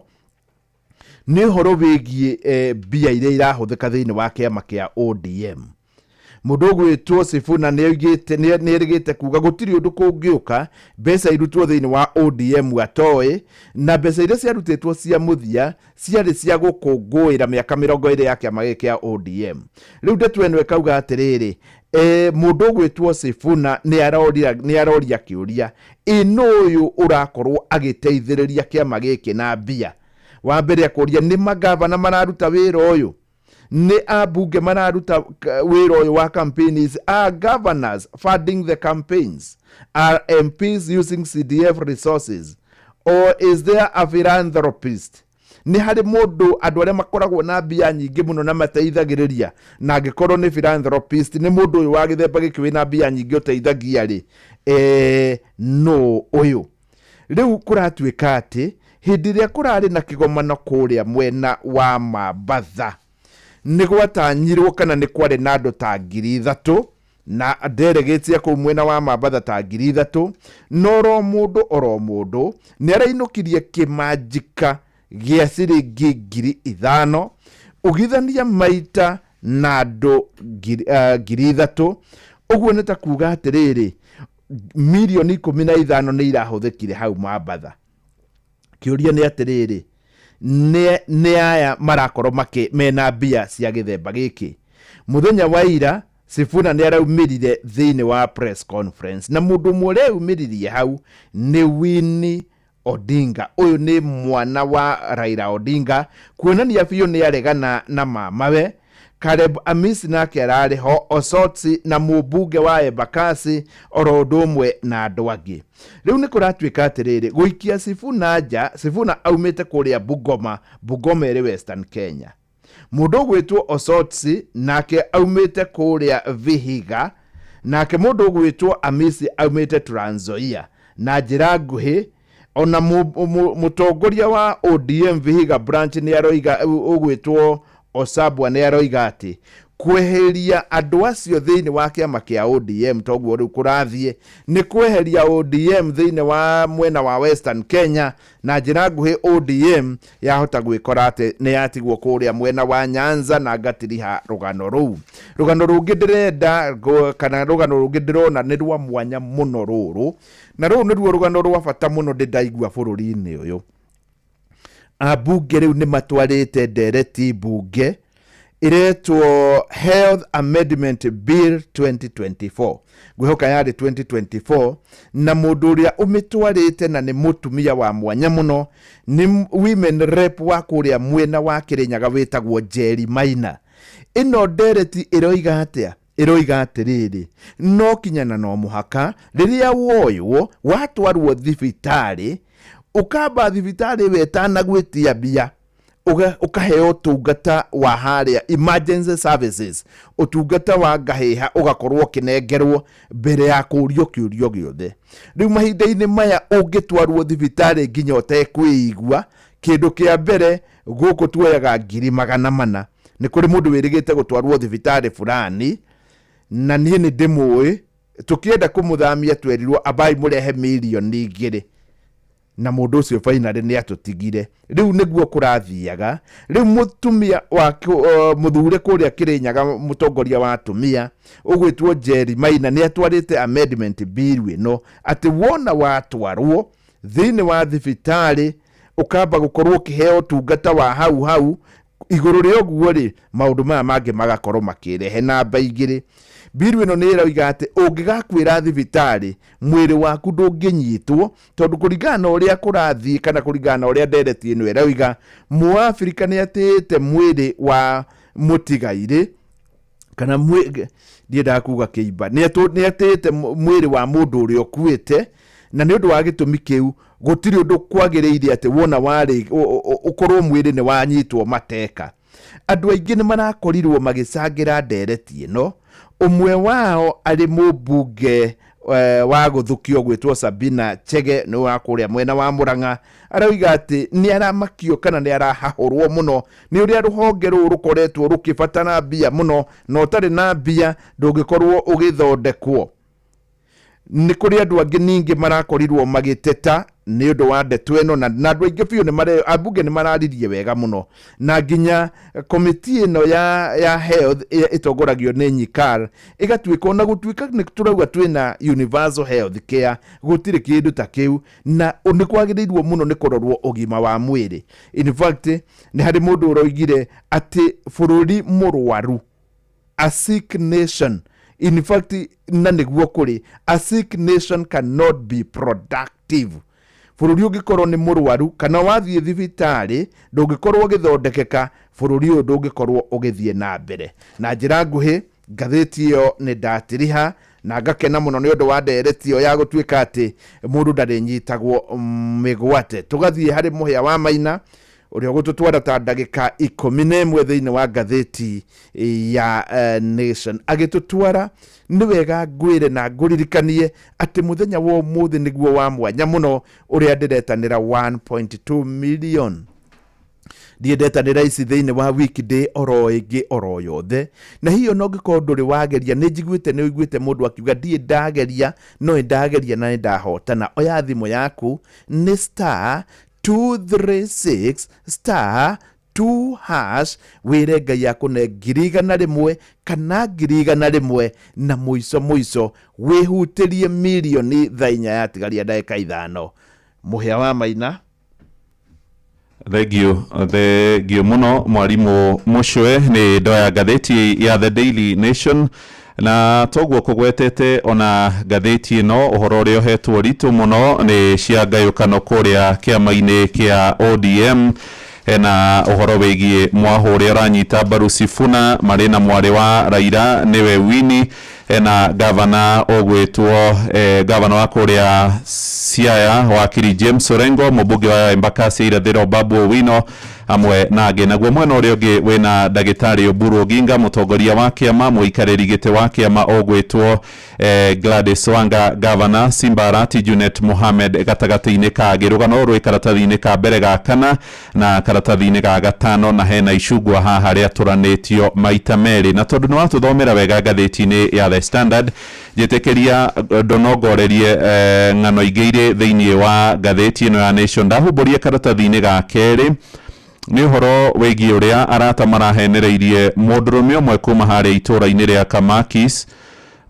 nĩ ũhoro wĩgiĩ mbia iria irahũthĩka thĩinĩ wa kĩama kĩa ODM. Mũndũ ũgwĩtwo Sifuna nĩ erĩgĩte kuga gũtirĩ ũndũ kũngĩũka mbeca irutwo thĩinĩ wa ODM atoĩ, na mbeca iria ciarutĩtwo cia mũthia ciarĩ cia gũkũngũĩra mĩaka 20 ya kĩama gĩkĩ kĩa ODM. Rĩu ndeto ĩno ĩkauga atĩrĩrĩ, mũndũ ũgwĩtwo Sifuna nĩ aroria kĩũria, ĩ nũ ũyũ ũrakorwo agĩteithĩrĩria kĩama gĩkĩ na mbia? Wa mbere akũria nĩ magavana mararuta wĩra ũyũ, nĩ ambunge mararuta wĩra ũyũ wa campaigns, are governors funding the campaigns, are MPs using CDF resources, or is there a philanthropist? Nĩ harĩ mũndũ andũ arĩa makoragwo na mbia nyingĩ mũno na mateithagĩrĩria, na angĩkorwo nĩ philanthropist nĩ mũndũ ũyũ wa gĩthemba gĩkĩ wĩna mbia nyingĩ ũteithagia rĩ, no ũyũ. Rĩu kũratuĩka atĩ hĩndĩ ĩrĩa kũrarĩ na kĩgomano kũrĩa mwena wa Mambatha nĩ gwatanyirwo kana nĩ kwarĩ na andũ ta 3,000 na delegates kũu mwena wa Mambatha ta 3,000, no oro mũndũ oro mũndũ nĩ arainũkirie kĩmanjika gĩa ciringi 5,000 ũgithania maita na andũ 3,000. Ũguo nĩ ta kuga atĩrĩrĩ, mirioni 15 nĩ irahũthĩkire hau Mambatha. Kĩũria nĩ atĩrĩrĩ, nĩ aya marakorwo mena mbia cia gĩthemba gĩkĩ. Mũthenya wa ira Sifuna nĩ araumĩrire thĩinĩ wa press conference, na mũndũ ũmwe ũreumĩririe hau nĩ Winnie Odinga. Ũyũ nĩ mwana wa Raila Odinga, kuonania biũ nĩ aregana na mamawe. Caleb Amisi nake ararĩ ho, Osotsi na mũmbunge wa Embakasi oro ũndũ ũmwe na andũ angĩ. Rĩu nĩ kũratuĩka atĩrĩrĩ, gũikia Sifuna nja, Sifuna aumĩte kũrĩa Bungoma, Bungoma ĩrĩ Western Kenya. Mũndũ ũgwĩtwo Osotsi nake aumĩte kũrĩa Vihiga, nake mũndũ ũgwĩtwo Amisi aumĩte Trans Nzoia. Na njĩra nguhĩ ona mũtongoria wa ODM Vihiga branch nĩ aroiga, ũgwĩtwo Osabwa nĩ aroiga atĩ Kweheria andũ acio thĩinĩ wa kĩama kĩa ODM, toguo rĩu kũrathiĩ nĩ kweheria ODM thĩinĩ wa mwena wa Western Kenya. Na njĩra nguhĩ, ODM yahota gwĩkora atĩ nĩ yatigwo kũrĩa mwena wa Nyanza na ngatiriha rũgano rũu. Rũgano rũngĩ ndĩrenda kana rũgano rũngĩ ndĩrona nĩ rwa mwanya mũno rũrũ, na rũu nĩruo rũgano rwa bata mũno ndĩ ndaigua bũrũri-inĩ ũyũ. Ambunge rĩu nĩ matwarĩte ndereti mbunge iretwo Health Amendment Bill 2024, ngwĩhoka yarĩ 2024, na mũndũ ũrĩa ũmĩtwarĩte na nĩ mũtumia wa mwanya mũno, nĩ women rep wa kũrĩa mwena wa Kĩrĩnyaga wĩtagwo Njeri Maina. Ĩno ndereti ĩroiga atĩa? Ĩroiga atĩrĩrĩ, no kinya na no mũhaka rĩrĩa woywo watwarwo thibitarĩ, ũkamba thibitarĩ ĩyo ĩtanagwĩtia mbia, ũkaheo ũtungata wa harĩa emergency services, ũtungata wa ngahĩha ũgakorwo ũkĩnengerwo mbere ya kũũrio kĩũrio gĩothe. Rĩu mahinda-inĩ maya ũngĩtwarwo thibitarĩ nginya ũtekwĩigua, kĩndũ kĩa mbere gũkũ tuoyaga 400,000. Nĩ kũrĩ mũndũ wĩrĩgĩte gũtwarwo thibitarĩ fulani, na niĩ nĩ ndĩmũĩ, tũkĩenda kũmũthamia twerirwo ambai mũrehe 2 mirioni, na mũndũ ũcio finally nĩ atũtigire. Rĩu nĩguo kũrathiaga. Rĩu mũtumia wa mũthure kũrĩa Kĩrĩnyaga, mũtongoria wa atumia ũgwĩtwo Njeri Maina, nĩ atwarĩte amendment bill ĩno atĩ wona watwarwo thĩinĩ wa thibitarĩ ũkamba gũkorwo ũkĩheo ũtungata wa hau hau. Igũrũ rĩa ũguo rĩ, maũndũ maya mangĩ magakorwo makĩrehe. Namba igĩrĩ, biru ĩno nĩ ĩroiga atĩ ũngĩgakuĩra thibitarĩ, mwĩrĩ waku ndũngĩnyitwo, tondũ kũringana na ũrĩa kũrathiĩ kana kũringana na ũrĩa ndereti ĩno ĩroiga, mũafrika nĩ atĩĩte mwĩrĩ wa mũtigairĩ kana ndiendaga kuga kĩimba, nĩ atĩĩte mwĩrĩ wa mũndũ ũrĩa ũkuĩte, na nĩ ũndũ wa gĩtũmi kĩu gũtirĩ ũndũ kwagĩrĩire atĩ wona warĩ ũkorwo mwĩrĩ nĩ wanyitwo mateka. Andũ aingĩ nĩ marakorirwo magĩcangĩra ndereti ĩno, ũmwe wao arĩ mũmbunge wa gũthukio gwĩtwo Sabina Chege, nĩ wa kũrĩa mwena wa Mũrang'a. Arauga atĩ nĩ aramakio kana nĩ arahahũrwo mũno nĩ ũrĩa rũhonge rũrũ rũkoretwo rũkĩbatara mbia mũno, na ũtarĩ na mbia ndũngĩkorwo ũgĩthondekwo. Nĩ kũrĩ andũ angĩ ningĩ marakorirwo magĩteta nĩ ũndũ wa ndeto ĩno, na andũ aingĩ biũ nĩ ambunge nĩ mararirie wega mũno, na nginya komiti ĩno ya health ĩtongoragio nĩ Nyikal ĩgatuĩka, ona gũtuĩka nĩ tũrauga twĩna universal health care, gũtirĩ kĩndũ ta kĩu, na nĩ kwagĩrĩirwo mũno nĩ kũrorwo ũgima wa mwĩrĩ. In fact, nĩ harĩ mũndũ ũroigire atĩ bũrũri mũrwaru, a sick nation, in fact, na nĩguo kũrĩ, a sick nation cannot be productive. Bũrũri ũngĩkorwo nĩ mũrwaru kana wathiĩ thibitarĩ ndũngĩkorwo ũgĩthondekeka, bũrũri ũyũ ndũngĩkorwo ũgĩthiĩ na mbere. Na njĩra nguhĩ, ngathĩti ĩyo nĩ ndatiriha na ngakena mũno nĩ ũndũ wa ndereti ĩyo ya gũtuĩka atĩ mũndũ ndarĩnyitagwo mĩgwate. Tũgathiĩ harĩ mũhĩa wa Maina ũrĩa ũgũtũtwara ta ndagĩka 11 thĩinĩ wa ngathĩti ya Nation. Agĩtũtwara nĩ wega ngwĩre na ngũririkanie atĩ mũthenya wa ũmũthĩ nĩguo wa mwanya mũno ũrĩa ndĩretanĩra 1.2 million. Ndiendetanĩra ici thĩinĩ wa weekday oro ĩngĩ oro yothe, na hiyo no ngĩkorwo ndũrĩ wageria, nĩ njiguĩte nĩ ũiguĩte mũndũ akiuga ndiĩ ndageria, no nĩ ndageria na nĩ ndahotana. Oya thimũ yaku, nĩ star 236 star 2 hash, wĩre Ngai akũne 100,000 kana 100,000, na mũico mũico wĩhutĩrie mirioni. Thaa 4 yatigaria ndagĩka 5. Mũhĩa wa Maina. Thengio, thengio muno mwarimũ Mũcwe. Nĩ ndoya ngathĩti ya The Daily Nation, na toguo kũgwetete ona ngathĩti ĩno, ũhoro ũrĩa ũhetwo ritũ mũno nĩ cia ngayũkano kũrĩa kĩama-inĩ kĩa ODM. Hena ũhoro wĩgiĩ mwahũ ũrĩa ũranyita mbaru Sifuna marĩ na mwarĩ wa Raila nĩwe Winnie. Hena gavana ũgwĩtwo gavana wa kũrĩa Siaya wakiri James Orengo, mũmbunge wa Embakasi ya Irathĩro Babu Owino. Hamwe na angĩ. Naguo mwena ũrĩa ũngĩ wĩna ndagĩtarĩ Oburu Oginga, mũtongoria wa kĩama, mũikarĩri gĩtĩ wa kĩama ũgwĩtwo Gladys Wanga, Governor Simba Arati, Junet Mohamed gatagatĩ-inĩ kangĩ. Rũgano rũrũ rwĩ karatathi-inĩ ka mbere ga kana na karatathi-inĩ ga gatano, na hena icungwa haha rĩatũranĩtio maita merĩ. Na tondũ nĩ watũthomera wega ngathĩti-inĩ ya The Standard, njĩtĩkĩria ndonongorerie ng'ano ingĩ irĩ thĩinĩ wa ngathĩti ĩno ya Nation. Ndahumbũria karatathi-inĩ ga kerĩ nĩ ũhoro wĩgiĩ ũrĩa arata marahenereirie mũndũrũme ũmwe kuma harĩa itũũra-inĩ rĩa Kamakis,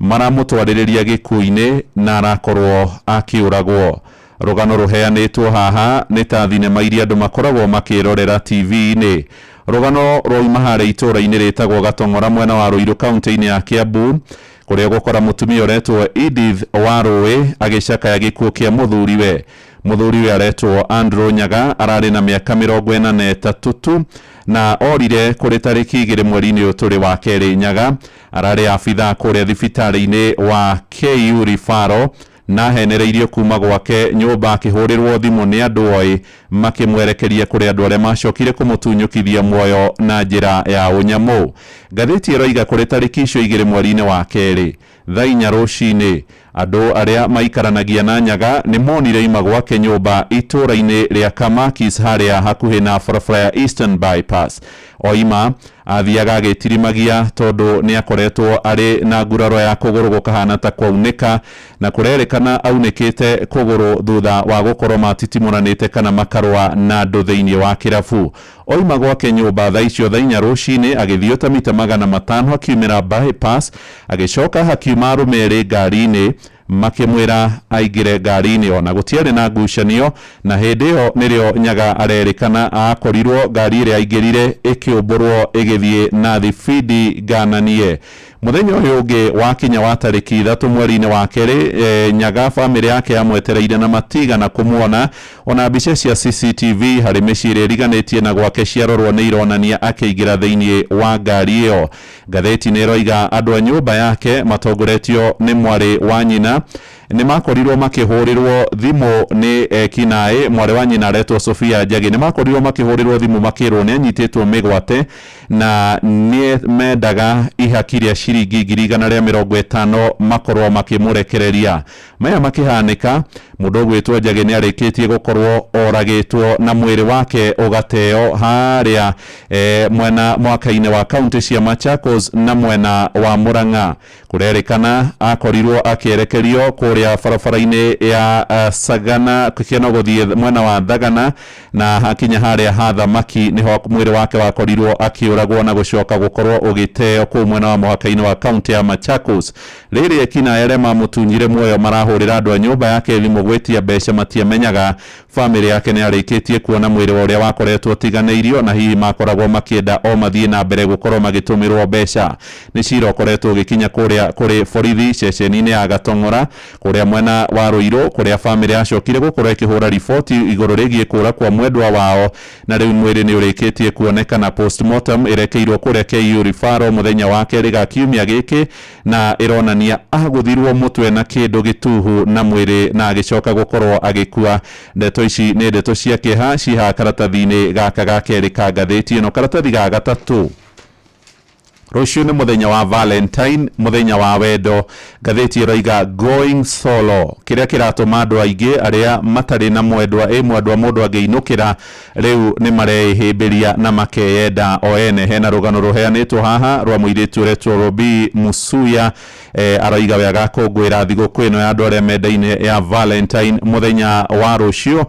maramũtwarĩrĩria gĩkuũ-inĩ na arakorwo akĩũragwo. Rũgano rũheanĩtwo haha nĩ ta thinema iria andũ makoragwo makĩrorera TV-inĩ. Rũgano rwauma harĩa itũũra-inĩ rĩtagwo Gatong'ora, mwena wa Ruiru, kaunti-inĩ ya Kiambu, kũrĩa gũkora mũtumia ũretwo Edith Warũĩ agĩcakaya gĩkuũ kĩa mũthuriwe. Mũthuriwe aretwo Andrew Nyaga, ararĩ na mĩaka 43 tu na orire kũrĩ tarĩki 2 mweri-inĩ ũyũ tũrĩ wa kerĩ. Nyaga ararĩ abithaa kũrĩa thibitarĩ-inĩ wa KU Referral na ahenereirio kuma gwake nyũmba akĩhũrĩrwo thimũ nĩ andũ oĩ makĩmwerekeria kũrĩ andũ arĩa macokire kũmũtunyũkithia muoyo na njĩra ya ũnyamũ. Ngathĩti ĩroiga kũrĩ tarĩki icio 2 mweri-inĩ wa kerĩ thaa 4 rũcinĩ, andũ arĩa maikaranagia na Nyaga nĩ monire ima gwake nyũmba itũũra-inĩ rĩa Kamakis harĩa hakuhĩ na barabara ya Eastern Bypass. Oima athiaga agĩtirimagia tondũ nĩ akoretwo arĩ na nguraro ya kũgũrũ gũkahana ta kwaunĩka, na kũrerĩkana aunĩkĩte kũgũrũ thutha wa gũkorwo matitimũranĩte kana makarũa na andũ thĩinĩ wa kĩrabu. Oima gwake nyũmba thaa icio thaa 4 rũcinĩ agĩthiĩ ta mita 500 akiumĩra bypass, agĩcoka hakiuma arũme erĩ ngari-inĩ makĩmwĩra aingĩre ngari-inĩ, ona gũtiarĩ na ngucanio. Na hĩndĩ ĩyo nĩrĩo Nyaga arerĩkana akorirwo ngari ĩrĩa aingĩrire ĩkĩũmbũrwo ĩgĩthiĩ na thibindi ngananie. Mũthenya ũyũ ũngĩ wakinya wa tarĩki 3 mweri-inĩ wa kerĩ, Nyaga bamĩrĩ yake yamwetereire na matigana kũmuona. Ona mbica cia CCTV harĩ mĩciĩ ĩrĩa ĩriganĩtie na gwake ciarorwo nĩ ironania akĩingĩra thĩinĩ wa ngari ĩyo. Ngathĩti nĩ ĩroiga andũ a nyũmba yake matongoretio nĩ mwarĩ wa nyina nĩ makorirwo makĩhũrĩrwo thimũ nĩ ekinaĩ. Mwarĩ wa nyina aretwo Sofia Njagi, nĩ makorirwo makĩhũrĩrwo thimũ makĩrwo nĩ anyitĩtwo mĩgwate na nĩ mendaga ihaki rĩa ciringi 150,000 makorwo makĩmũrekereria. Maya makĩhanĩka, mũndũ ũgwĩtwo Njagi nĩ arĩkĩtie gũkorwo oragĩtwo na mwĩrĩ wake ũgateo harĩa mwena mwaka-inĩ wa kaunti cia Machakos na mwena wa Murang'a. Kũrerĩkana akorirwo akĩerekerio kũrĩa barabara-inĩ ya Sagana kĩano gũthiĩ mwena wa Thagana, na hakinya harĩa ha Thamaki nĩho mwĩrĩ wake wakorirwo akĩũragwo na gũcoka gũkorwo ũgĩteo kũu mwena wa mũhaka-inĩ wa kaunti ya Machakos. Rĩrĩ ekinaĩ arĩa mamũtunyire muoyo marahũrĩra andũ a nyũmba yake thimũ gwĩtia mbeca, matiamenyaga bamĩrĩ yake nĩ arĩkĩtie kuona mwĩrĩ wa ũrĩa wakoretwo ũtiganĩirio, na hihi makoragwo makĩenda o mathiĩ na mbere gũkorwo magĩtũmĩrwo mbeca. Nĩ cira ũkoretwo ũgĩkinya kũrĩa kũrĩ borithi ceceni-inĩ ya Gatong'ora kũrĩa mwena wa Ruiru, kũrĩa bamĩrĩ yacokire gũkorwo ĩkĩhũra riboti igũrũ rĩgiĩ kũra kwa mwendwa wao, na rĩu mwĩrĩ nĩ ũrĩkĩtie kuonekana. Postmortem ĩrekeirwo kũrĩa KU Referral mũthenya wa kerĩ ga kiumia gĩkĩ, na ĩronania agũthirwo mũtwe na kĩndũ gĩtuhu na mwĩrĩ na agĩcoka gũkorwo agĩkua. Ndeto ici nĩ ndeto cia kĩeha cihaha karatathi-inĩ gaka ga kerĩ ka ngathĩti ĩno. Karatathi ga gatatũ, rũciũ nĩ mũthenya wa Valentine, mũthenya wa wendo. Ngathĩti ĩroiga going solo, kĩrĩa kĩratũma andũ aingĩ arĩa matarĩ na mwendwa ĩ mwendwa mũndũ angĩinũkĩra rĩu nĩ mareĩhĩmbĩria na makeyenda o ene. Hena rũgano rũheanĩtwo haha rwa mũirĩtu ũretwo Robi Musuya, aroiga we agakũngũĩra thigũkũ ĩno ya andũ arĩa mendaine ya Valentine mũthenya wa rũciũ,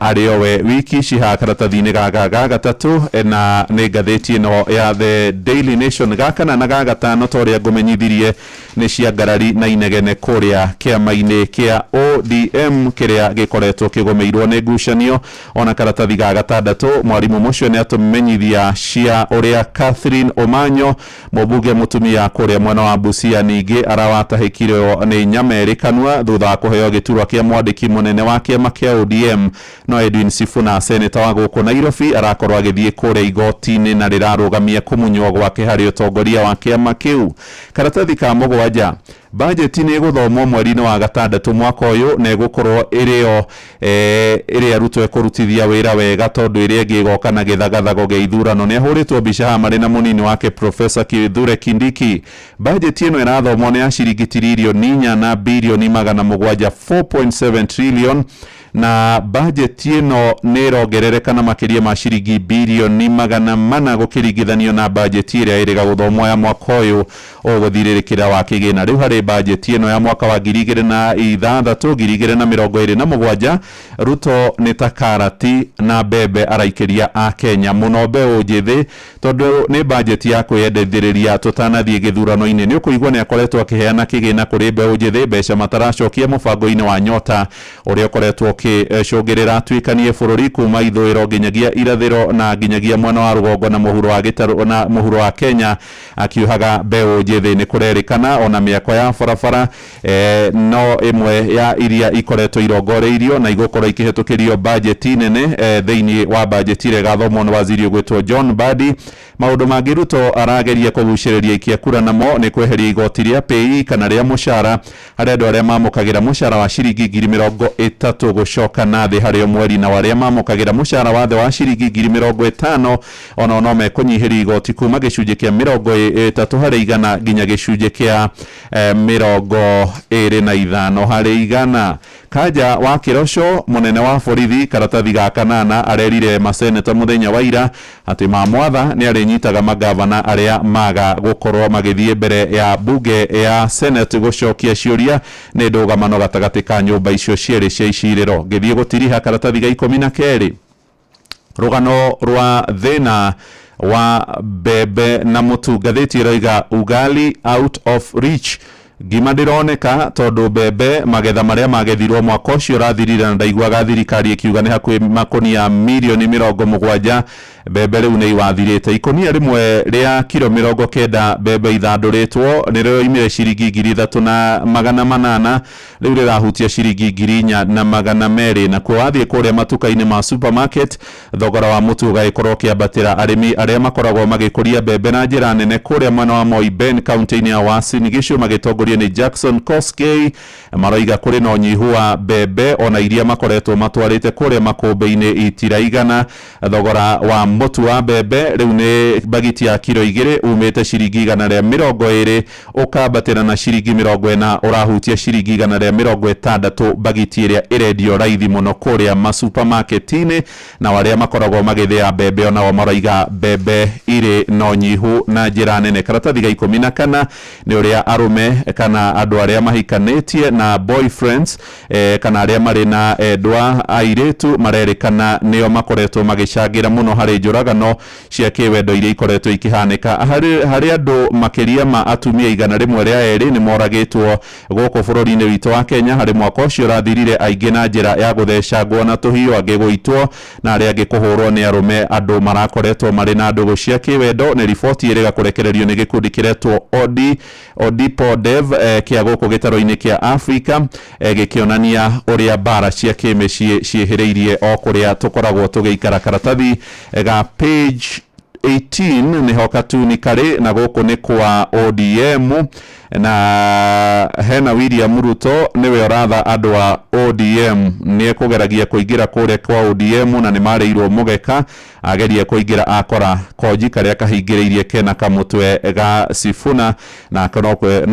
arĩ o we wiki. Cihaha karatathi-inĩ gaka ga gatatũ, na nĩ ngathĩti ĩno ya The Daily Nation. Ga kana na ga gatano, ta ũrĩa ngũmenyithirie, nĩ cia ngarari na inegene kũrĩa kĩama-inĩ kĩa ODM kĩrĩa gĩkoretwo kĩgũmĩirwo nĩ ngucanio. Ona karatathi ga gatandatũ, mwarimũ mũcio nĩ atũmenyithia cia ũrĩa Catherine Omanyo, mũmbunge mũtumia kũrĩa mwena wa Busia, ningĩ arawatahĩkirio nĩ Nyamerĩ kanua thutha wa kũheo gĩturwa kĩa mwandĩki mũnene wa kĩama kĩa ODM. No Edwin Sifuna, seneta wa gũkũ Nairobi, arakorwo agĩthiĩ kũrĩa igoti-inĩ na rĩrarũgamia kũmunywo gwake harĩ ũtongoria wa kĩama kĩu. Karatathi ka mũgwanja, Bajeti nĩ ĩgũthomwo mweri-inĩ wa gatandatũ mwaka ũyũ na ĩgũkorwo ĩrĩ yo ĩrĩa Ruto ĩkũrutithia wĩra wega tondũ ĩrĩa ĩngĩ ĩgoka na gĩthagathago gĩa ithurano. Nĩ ahũrĩtwo mbica haha marĩ na mũnini wake Professor Kithure Kindiki. Bajeti ĩno ĩrathomwo nĩ ya ciringi tiririoni inya na birioni magana mũgwanja, 4.7 trillion, na bajeti ĩno nĩ ĩrongerereka na makĩria ma ciringi birioni 400 gũkĩringithanio na bajeti ĩrĩa ĩrĩga gũthomwo ya mwaka ũyũ ũgũthirĩrĩkĩra wa kĩgĩna. Rĩu harĩ bajeti ĩno ya mwaka wa 2006 2027, Ruto nĩ ta karati na mbembe araikĩria a Kenya mũno mbeũ njĩthĩ, tondũ nĩ bajeti ya kwĩyendithĩrĩria tũtanathiĩ gĩthurano-inĩ. Nĩ ũkũigua nĩ akoretwo akĩheana kĩgĩna kũrĩ mbeũ njĩthĩ, mbeca mataracokia mũbango-inĩ wa Nyota ũrĩa ũkoretwo ũkĩcũngĩrĩra atuĩkanie bũrũri kuma ithũĩro nginyagia irathĩro na nginyagia mwena wa rũgongo na mũhuro wa gĩtarũ na mũhuro wa Kenya, akiuhaga mbeũ njĩthĩ. Nĩ kũrerĩkana ona mĩako ya barabara no ĩmwe ya iria ikoretwo irongoreirio na igũkorwo ikĩhetũkĩrio bajeti nene thĩinĩ wa bajeti ĩrĩa ĩgathomwo nĩ waziri ũgwĩtwo John Mbadi. Maũndũ mangĩ Ruto arageria kũgucĩrĩria ikia kura namo nĩ kweheria igoti rĩa pay kana rĩa mũcara harĩ andũ arĩa mamũkagĩra mũcara wa ciringi 30,000 gũcoka na thĩ harĩ o mweri, na arĩa mamũkagĩra mũcara wa thĩ wa ciringi 50,000 onao no mekũnyihĩrio igoti kuma gĩcunjĩ kĩa 30% nginya gĩcunjĩ kĩa 25%. Kanja wa Kĩroco, mũnene wa borithi, karatathi ga kanana, arerire maseneta mũthenya wa ira atĩ mamwatha nĩ arĩnyitaga magavana arĩa maga gũkorwo magĩthiĩ mbere ya bunge ya Senate gũcokia ciũria nĩ ndũgamano gatagatĩ ka nyũmba icio cierĩ cia icirĩro. Ngĩthiĩ gũtiriha karatathi ga 12, rũgano rwa thĩna wa mbembe na mũtu, ngathĩti ĩroiga ugali out of reach. Ngima ndĩroneka tondũ mbembe magetha marĩa magethirwo mwaka ũcio ũrathirire, na ndaiguaga thirikari ĩkiuga nĩ hakuhĩ makũnia mirioni 70 mbembe rĩu nĩ iwathirĩte. Ikũnia rĩmwe rĩa kiro 90 mbembe ithandũrĩtwo nĩ rĩoimire ciringi 3,800, rĩu rĩrahutia ciringi 4,200. Nakuo wathiĩ kũrĩa matuka-inĩ ma supermarket thogora wa mũtu ũgagĩkorwo ũkĩambatĩra. Arĩmi arĩa makoragwo magĩkũria mbembe na njĩra nene kũrĩa mwena wa Moi Ben kaunti-inĩ ya Uasin Gishu magĩtongorio nĩ Jackson Koskei maroiga kũrĩ na ũnyihu wa mbembe ona iria makoretwo matwarĩte kũrĩa makũmbĩ-inĩ itiraigana. Thogora wa mũtu wa mbembe rĩu nĩ bagiti ya kiro 2 umĩte ciringi 120 ũkambatĩra na ciringi 40, ũrahutia ciringi 160 bagiti ĩrĩa ĩrendio raithi mũno kũrĩa masupermarket-inĩ. Na arĩa makoragwo magĩthĩa mbembe onao maroiga mbembe irĩ na ũnyihu na njĩra nene. Karatathi ga 14 nĩ ũrĩa arũme kana andũ arĩa mahikanĩtie na boyfriends kana arĩa marĩ na endwa airĩtu marerĩkana nĩo makoretwo magĩcangĩra mũno harĩ njũragano cia kĩwendo iria ikoretwo ikĩhanĩka. Harĩ andũ makĩria ma atumia 102 nĩ moragĩtwo gũkũ bũrũri-inĩ witũ wa Kenya harĩ mwaka ũcio ũrathirire, aingĩ na njĩra ya gũthecangwo na tũhiũ, angĩ gũitwo na arĩa angĩ kũhũrwo nĩ arũme andũ marakoretwo marĩ na ndũgũ cia kĩwendo. Nĩ riboti ĩrĩga kũrekererio nĩ gĩkundi kĩretwo Odipo Dev kĩa gũkũ gĩtarũ-inĩ kĩa Afrika gĩkĩonania ũrĩa mbara cia kĩmĩciĩ ciĩhĩrĩirie o kũrĩa tũkoragwo tũgĩikara. Karatathi ga page 18 nĩho katuni karĩ, na gũkũ nĩ kwa ODM na hena William Ruto nĩwe ũratha andũ a ODM. Nĩ ekũgeragia kũingĩra kũrĩa kwa ODM na nĩ marĩirwo mũgeka, ageria kũingĩra akora konji karĩa kahingĩrĩirie kena kamũtwe ga Sifuna, nake no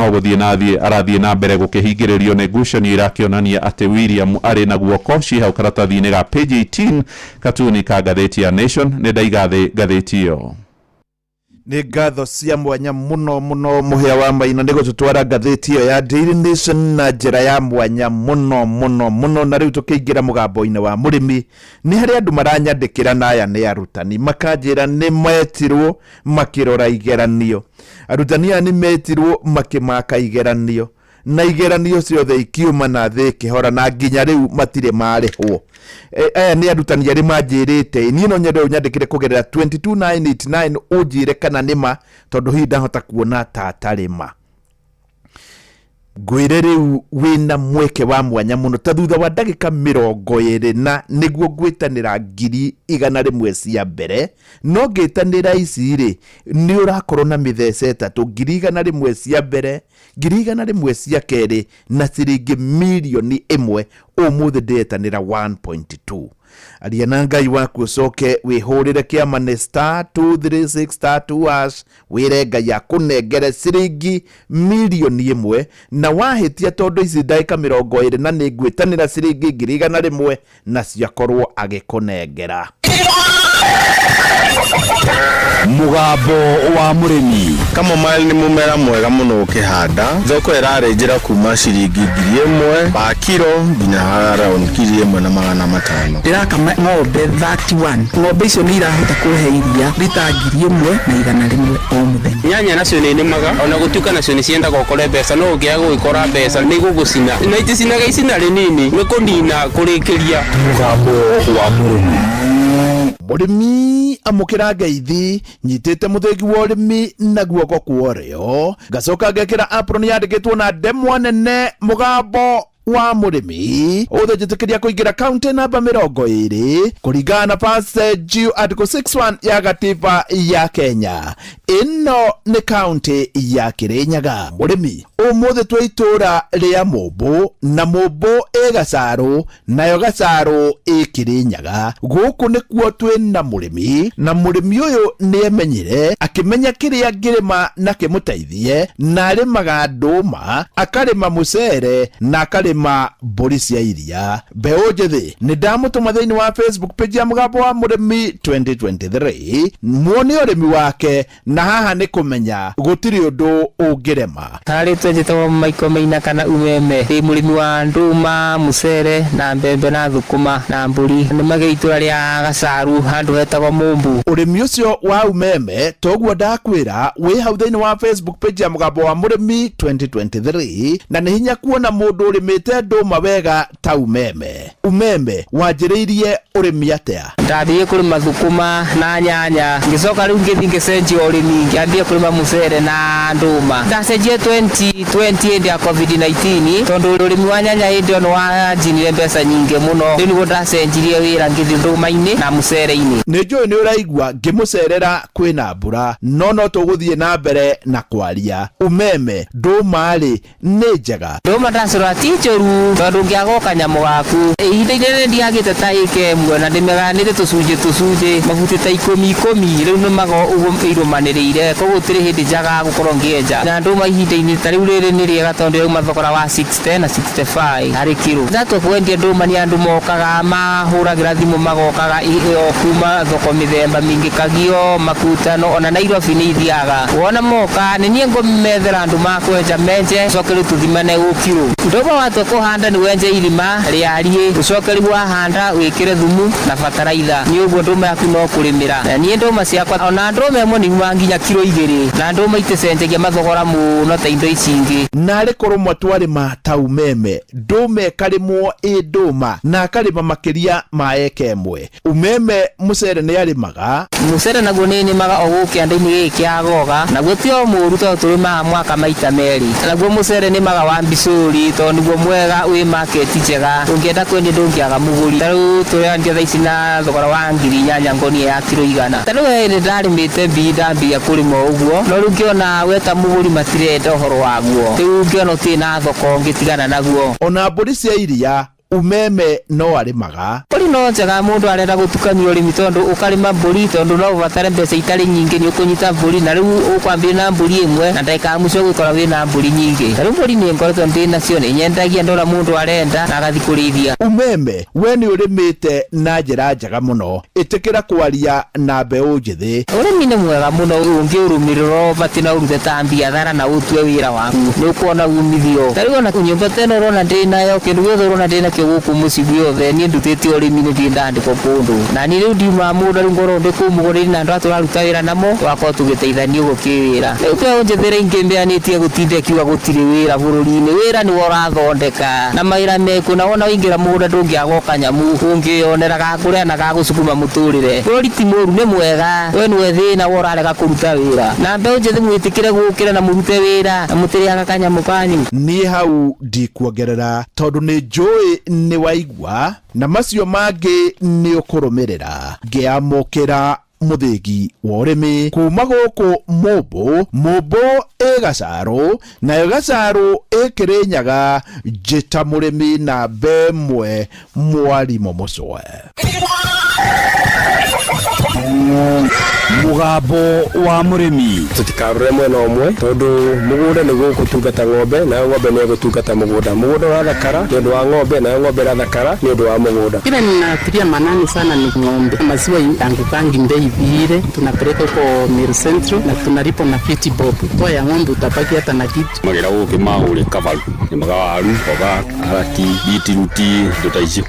gũthiĩ na thiĩ arathiĩ na mbere gũkĩhingĩrĩrio nĩ ngucanio irakĩonania atĩ William arĩ na guoko. Ci hau karatathi-inĩ ga page 18 katuni ka ngathĩti ya Nation. Nĩ ndaiga thĩ ngathĩti ĩyo. Nĩ ngatho cia mwanya mũno mũno mũhĩa wa maina nĩ gũtũtwara ngathĩti ĩyo ya Daily Nation na njĩra ya mwanya mũno mũno mũno. Na rĩu tũkĩingĩra mũgambo-inĩ wa mũrĩmi, nĩ harĩ andũ maranyandĩkĩra na aya nĩ arutani makanjĩra nĩ metirwo makĩrora igeranio. Arutani aya nĩ metirwo makĩmaka igeranio na igeranio ciothe ikiuma na thĩ ikĩhora na nginya rĩu matirĩ marĩhwo. Aya nĩ arutani arĩa manjĩrĩte niĩ no nyende ũnyandĩkĩre kũgerera 22989 ũnjĩre kana nĩ ma, tondũ hihi ndahota kuona ta atarĩ ma. Ngwĩre rĩu wĩna mweke wa mwanya mũno, ta thutha wa ndagĩka 24 nĩguo ngwĩtanĩra 100,000 cia mbere. No ngĩtanĩra ici rĩ, nĩ ũrakorwo na mĩthece 3, 100,000 cia mbere, 100,000 cia kerĩ, na ciringi 1 mirioni. Ũmũthĩ ndĩretanĩra 1.2. Aria na Ngai waku, ũcoke wĩhũrĩre kĩama nĩ star 236 star 2 hash, wĩre Ngai akũnengere ciringi 1 mirioni. Na wahĩtia, tondũ ici ndagĩka 20 na nĩ ngwĩtanĩra ciringi 100,000, nacio akorwo agĩkũnengera. Mũgambo wa mũrĩmi. Chamomile nĩ mũmera mwega mũno ũkĩhanda. Thoko ĩrarĩnjĩra kuma ciringi 1,000 pa kiro nginya around 1,500. Ndĩrakama ng'ombe 31. Ng'ombe icio nĩ irahota kũhe iria rita 1,100 o mũthenya. Nyanya nacio nĩ nĩmaga, ona gũtuĩka nacio nĩ ciendaga ũkore mbeca, no ũngĩaga gũgĩkora mbeca nĩ igũgũcina, na iticinaga icina rĩnini, nĩ kũnina kũrĩkĩria. Mũgambo wa mũrĩmi. Mũrĩmi, amũkĩra ngeithi. Nyitĩte mũthĩgi wa ũrĩmi na guoko kwa ũrĩo, ngacoka ngekĩra apron yandĩkĩtwo na ndemwa nene "Mũgambo wa mũrĩmi". Ũthĩ njĩtĩkĩria kũingĩra kaunti namba 20 kũringana na passage article 61 ya gatiba ya Kenya. Ĩno nĩ kaunti ya Kĩrĩnyaga. Mũrĩmi, ũmũthĩ twĩ itũra rĩa Mũmbũ, na Mũmbũ ĩ Gacarũ, nayo Gacarũ ĩ Kĩrĩnyaga. Gũkũ nĩkuo twĩ na mũrĩmi, na mũrĩmi ũyũ nĩ emenyire, akĩmenya kĩrĩa angĩrĩma na kĩmũteithie, na arĩmaga ndũma, akarĩma mũcere, na akarĩma mbũri cia iria. Mbeũ njĩthĩ, nĩ ndamũtũma thĩinĩ wa Facebook page ya Mũgambo wa Mũrĩmi 2023 muone ũrĩmi wake, na haha nĩ kũmenya gũtirĩ ũndũ ũngĩrema. Harĩtwe njĩtagwo Michael Maina kana Umeme. Ndĩ mũrĩmi wa ndũma, mũcere na mbembe na thũkũma na mbũri. Nĩmagĩra itũra rĩa Gacaru, handũ hetagwo Mũmbu. Ũrĩmi ũcio wa Umeme toguo ndakwĩra wĩ hau thĩinĩ wa Facebook page ya Mũgambo wa Mũrĩmi 2023, na nĩ hinya kuona mũndũ ũrĩmĩte ndũma wega ta Umeme. Umeme, wanjĩrĩirie ũrĩmi atĩa? Ndambĩrĩirie kũrĩma thũkũma na nyanya, ngĩcoka rĩu ngĩthiĩ ngĩcenjia ũrĩmi, ngĩambia kũrĩma mũcere na ndũma. Ndacenjie 2020 hĩndĩ ya COVID-19, tondũ ũrĩmi wa nyanya hĩndĩ ĩyo nĩ wanjinire mbeca nyingĩ mũno. Rĩu nĩguo ndacenjirie wĩra, ngĩthiĩ ndũma-inĩ na mũcere-inĩ. Nĩ njũĩ nĩ ũraigua ngĩmũcerera kwĩna mbura, no tũgũthiĩ na mbere na kwaria. Umeme, ndũma-rĩ, nĩ njega? Ndũma ndacũra ti njũru, tondũ ũngĩaga o kanyamũ gaku ihinda inene ndiagĩte ta ĩka 1, na ndĩmĩgayanĩte tũcunjĩ tũcunjĩ, mabuti ta ikũmi ikũmi, rĩu nĩmaga ũguo irũmanĩrĩire, koguo gũtirĩ hĩndĩ njagaga gũkorwo ngĩenja. Na ndũma ihinda-inĩ ta rĩu rĩrĩ nĩ rĩega, tondũ yauma thogora wa 60 na 65 harĩ kiro. Ndatua kwendia ndũma, nĩ andũ mokaga mahũragĩra thimũ, magokaga o kuma thoko mĩthemba mĩingĩ, Kagio, Makutano, ona Nairobi nĩ ithiaga. Wona moka, nĩ niĩ ngũmethera andũ makwenja, menje, coke rĩu tũthimane gũkiro. Ndũma watua kũhanda, nĩ wenje irima rĩariĩ, ũcoke rĩu wahanda wĩkĩre thumu na bataraitha, nĩ ũguo ndũma yaku no kũrĩmĩra. Na niĩ ndũma ciakwa, ona ndũma ĩmwe nĩ yumaga nginya kiro 2, na ndũma iticenjagia mathogora mũno ta indo ici ingĩ. Narĩ korwo twarĩma ta Umeme, ndũma ĩkarĩmwo ĩ ndũma, na akarĩma makĩria ma eka 1. Umeme, mũcere nĩ arĩmaga? Mũcere naguo nĩ nĩmaga o gũkũ kĩanda-inĩ gĩkĩ kĩa Goga, naguo ti o mũũru, tondũ tũrĩmaga mwaka maita merĩ. Naguo mũcere nĩmaga wa mbicũri, tondũ nĩguo mwega, wĩ market njega, ũngĩenda kwendia ndũngĩaga mũgũri. Ta rĩu tũrendia thaa ici na thogora wa 8,000 ngonia ya kiro 100. Ta rĩu he hĩndĩ ndarĩmĩte mbii, ndambia kũrĩma o ũguo, no rĩu ngĩona weta mũgũri matirenda ũhoro waguo, rĩu ngĩona ũtirĩ na thoko, ngĩtigana naguo. Ona mbũri cia iria, Umeme no arĩmaga? Mbũri no njega mũndũ arenda gũtukania ũrĩmi, tondũ ũkarĩma mbũri, tondũ no ũbatare mbeca itarĩ nyingĩ, nĩ ũkũnyita mbũri, na rĩu ũkwambĩrĩria na mbũri ĩmwe, na ndagĩka ya mũico ũgũkora wĩna mbũri nyingĩ. Ta rĩu mbũri nĩ ngoretwo ndĩ nacio, nĩ nyendagia ndora mũndũ arenda na agathiĩ kũrĩithia. Umeme, we nĩ ũrĩmĩte na njĩra njega mũno, ĩtĩkĩra kwaria na mbeũ njĩthĩ. Ũrĩmi nĩ mwega mũno ũngĩũrũmĩrĩra ũbatiĩ, na ũrute ta biathara na ũtue wĩra waku, nĩ ũkuona umithio. Ta rĩu ona nyũmba ta ĩno ũrona ndĩ nayo, kĩndũ gĩothe ũrona ndĩ nakĩo. Nĩkĩo gũkũ mũciĩ guothe niĩ ndutĩte ũrĩmi, nĩ ndirĩ ndandĩkwo kũndũ. Na niĩ rĩu ndiumaga mũgũnda, rĩu ngoragwo ndĩ kũu mũgũnda-inĩ na andũ aya tũraruta wĩra namo, tũgakorwo tũgĩteithania ũguo kĩwĩra. Rĩu mbeũ njĩthĩ ĩrĩa ingĩ nĩtiga gũtinda ĩkiuga gũtirĩ wĩra bũrũri-inĩ, wĩra nĩwe ũrathondeka na mawĩra mekuo, na wona waingĩra mũgũnda ndũngĩaga o kanyamũ ũngĩyonera ga kũrĩa na ga gũcukuma mũtũrĩre. Bũrũri ti mũru, nĩ mwega, we nĩwe thĩna, we ũrarega kũruta wĩra. Na mbeũ njĩthĩ mwĩtĩkĩre gũkĩra na mũrute wĩra na mũtirĩaga kanyamũ kanyu. Niĩ hau ndikuongerera tondũ nĩ njũĩ nĩ waigua na macio mangĩ nĩ ũkũrũmĩrĩra. Ngĩamũkĩra mũthĩgi wa ũrĩmi kuma gũkũ Mũmbũ, Mũmbũ ĩ Gacarũ, nayo Gacarũ ĩ Kĩrĩnyaga, njĩta mũrĩmi namba ĩmwe mwarimũ Mũcwe. Mũgambo wa mũrĩmi. Tũtikarore mwena ũmwe tondũ mũgũnda nĩguo ũgũtungata ng'ombe, nayo ng'ombe nĩ ĩgũtungata mũgũnda. Mũgũnda ũrathakara nĩ ũndũ wa ng'ombe, nayo ng'ombe ĩrathakara nĩ ũndũ wa mũgũnda. Kile ninatilia manani sana ni ng'ombe. Maziwa angukangi bei vile, tunapeleka huko Meru Central na tunalipa na 50 bob. Toa ya ng'ombe utabaki hata na kitu. Magera gũkĩ maũrĩ kabaru, nĩmaga waru, mboga, karati, bitiruti, indo ta icio.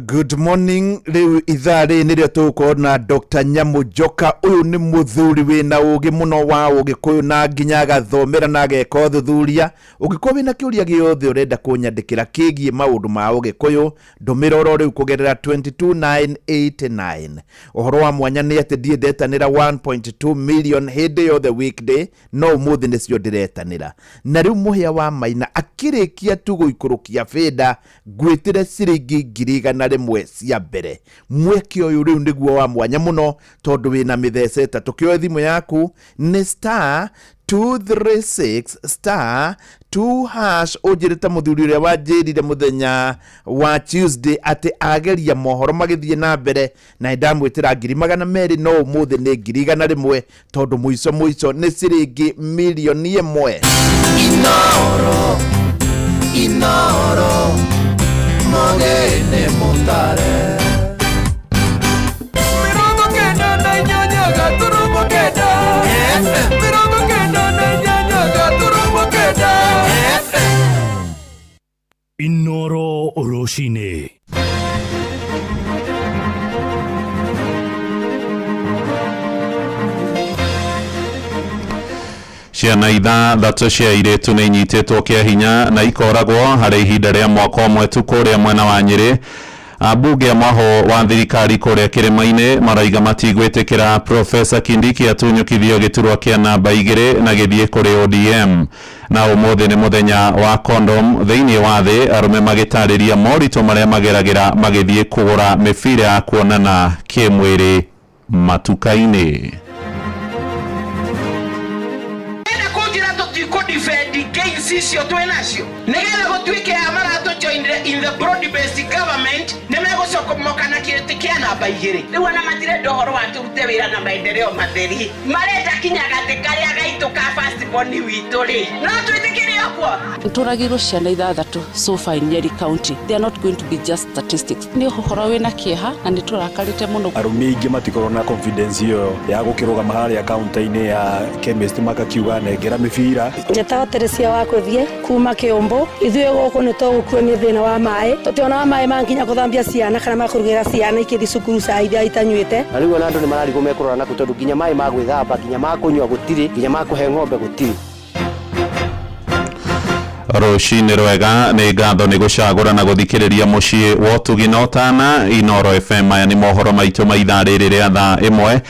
Good morning. Rĩu ithaa rĩrĩ nĩrĩo tũgũkorwo na Dr. Nyamu Njoka. Ũyũ nĩ mũthuri wĩna ũgĩ mũno wa ũgĩkũyũ na nginya agathomera na ageka ũthuthuria. Ũngĩkorwo wĩna kĩũria gĩothe ũrenda kũnyandĩkĩra kĩgiĩ maũndũ ma ũgĩkũyũ, ndũmĩra oro rĩu kũgerera 22989. Ũhoro wa mwanya nĩ atĩ ndiĩ ndetanĩra 1.2 million hĩndĩ yothe weekday, no ũmũthĩ nĩcio ndĩretanĩra. Na rĩu mũhĩa wa Maina akĩrĩkia tu gũikũrũkia bĩnda, ngwĩtĩre ciringi 100,000 cia mbere. Mweke ũyũ rĩu nĩguo wa mwanya mũno tondũ wĩna mĩthece ĩtatũ. Kĩoe thimũ yaku nĩ star 236 star 2 hash, ũnjĩre ta mũthuri ũrĩa wanjĩrire mũthenya wa Tuesday atĩ ageria mohoro magĩthiĩ na mbere na nĩndamwĩtĩra 200,000, no ũmũthĩ nĩ 100,000 tondũ mũico mũico nĩ ciringi 1,000,000. Inoro, inoro, mogene mutare. Mirongo kenda na inyanya gaturumo kenda. Mirongo kenda na inyanya gaturumo kenda. Inoro rũcinĩ. Ciana ithathatũ cia airĩtu nĩ inyitĩtwo kĩa hinya na ikoragwo harĩ ihinda rĩa mwaka ũmwe tu kũrĩa mwena wa Nyĩrĩ. Ambunge a mwaho wa thirikari kũrĩa kĩrĩma-inĩ maraiga matigwĩtĩkĩra Profesa Kindiki atunyũkithio gĩturwa kĩa namba 2 na gĩthiĩ kũrĩ ODM. Na ũmũthĩ nĩ mũthenya wa condom thĩinĩ wa thĩ, arũme magĩtarĩria moritũ marĩa mageragĩra magĩthiĩ kũgũra mĩbira ya kuonana kĩmwĩrĩ matuka-inĩ. Icio twĩnacio nĩgetha gũtuĩke aya maratũjoinire in the broad based government nĩmegũcomoka na kĩrĩtĩ kĩa namba 2. Rĩu ona matirenda ũhoro wa tũrute wĩra na maendeleo matheri, marenda kinya gatĩ karĩa gaitũ ka first born witũ rĩ, no twĩtĩkĩre ũguo. Tũragirwo ciana ithathatũ so far in Nyeri County. They are not going to be just statistics. Nĩ ũhoro wĩna kĩeha na nĩ tũrakarĩte mũno. Arũme aingĩ matikorwo na confidence ĩyo ya gũkĩrũgama harĩa counter-inĩ ya chemist makakiuga nengera mĩbira. Njĩtagwo Teresia wa kũthiĩ kuma Kĩũmbũ. Ithuĩ gũkũ nĩ tũgũkuo nĩ thĩna wa maĩ, tũtionaga maĩ ma nginya gũthambia ciana kana ma kũrugĩra ciana ikĩthiĩ cukuru cai iria itanyuĩte. Na rĩu ona andũ nĩ mararigwo mekũrora nakũ tondũ nginya maĩ ma gwĩthamba, nginya ma kũnyua gũtirĩ, nginya ma kũhe ng'ombe gũtirĩ. Rũcinĩ rwega, nĩ ngatho nĩ gũcagũra na gũthikĩrĩria mũciĩ wa ũtugi na ũtana Inoro FM. Aya nĩ mohoro maitũ ma ithaa rĩrĩ rĩa thaa 1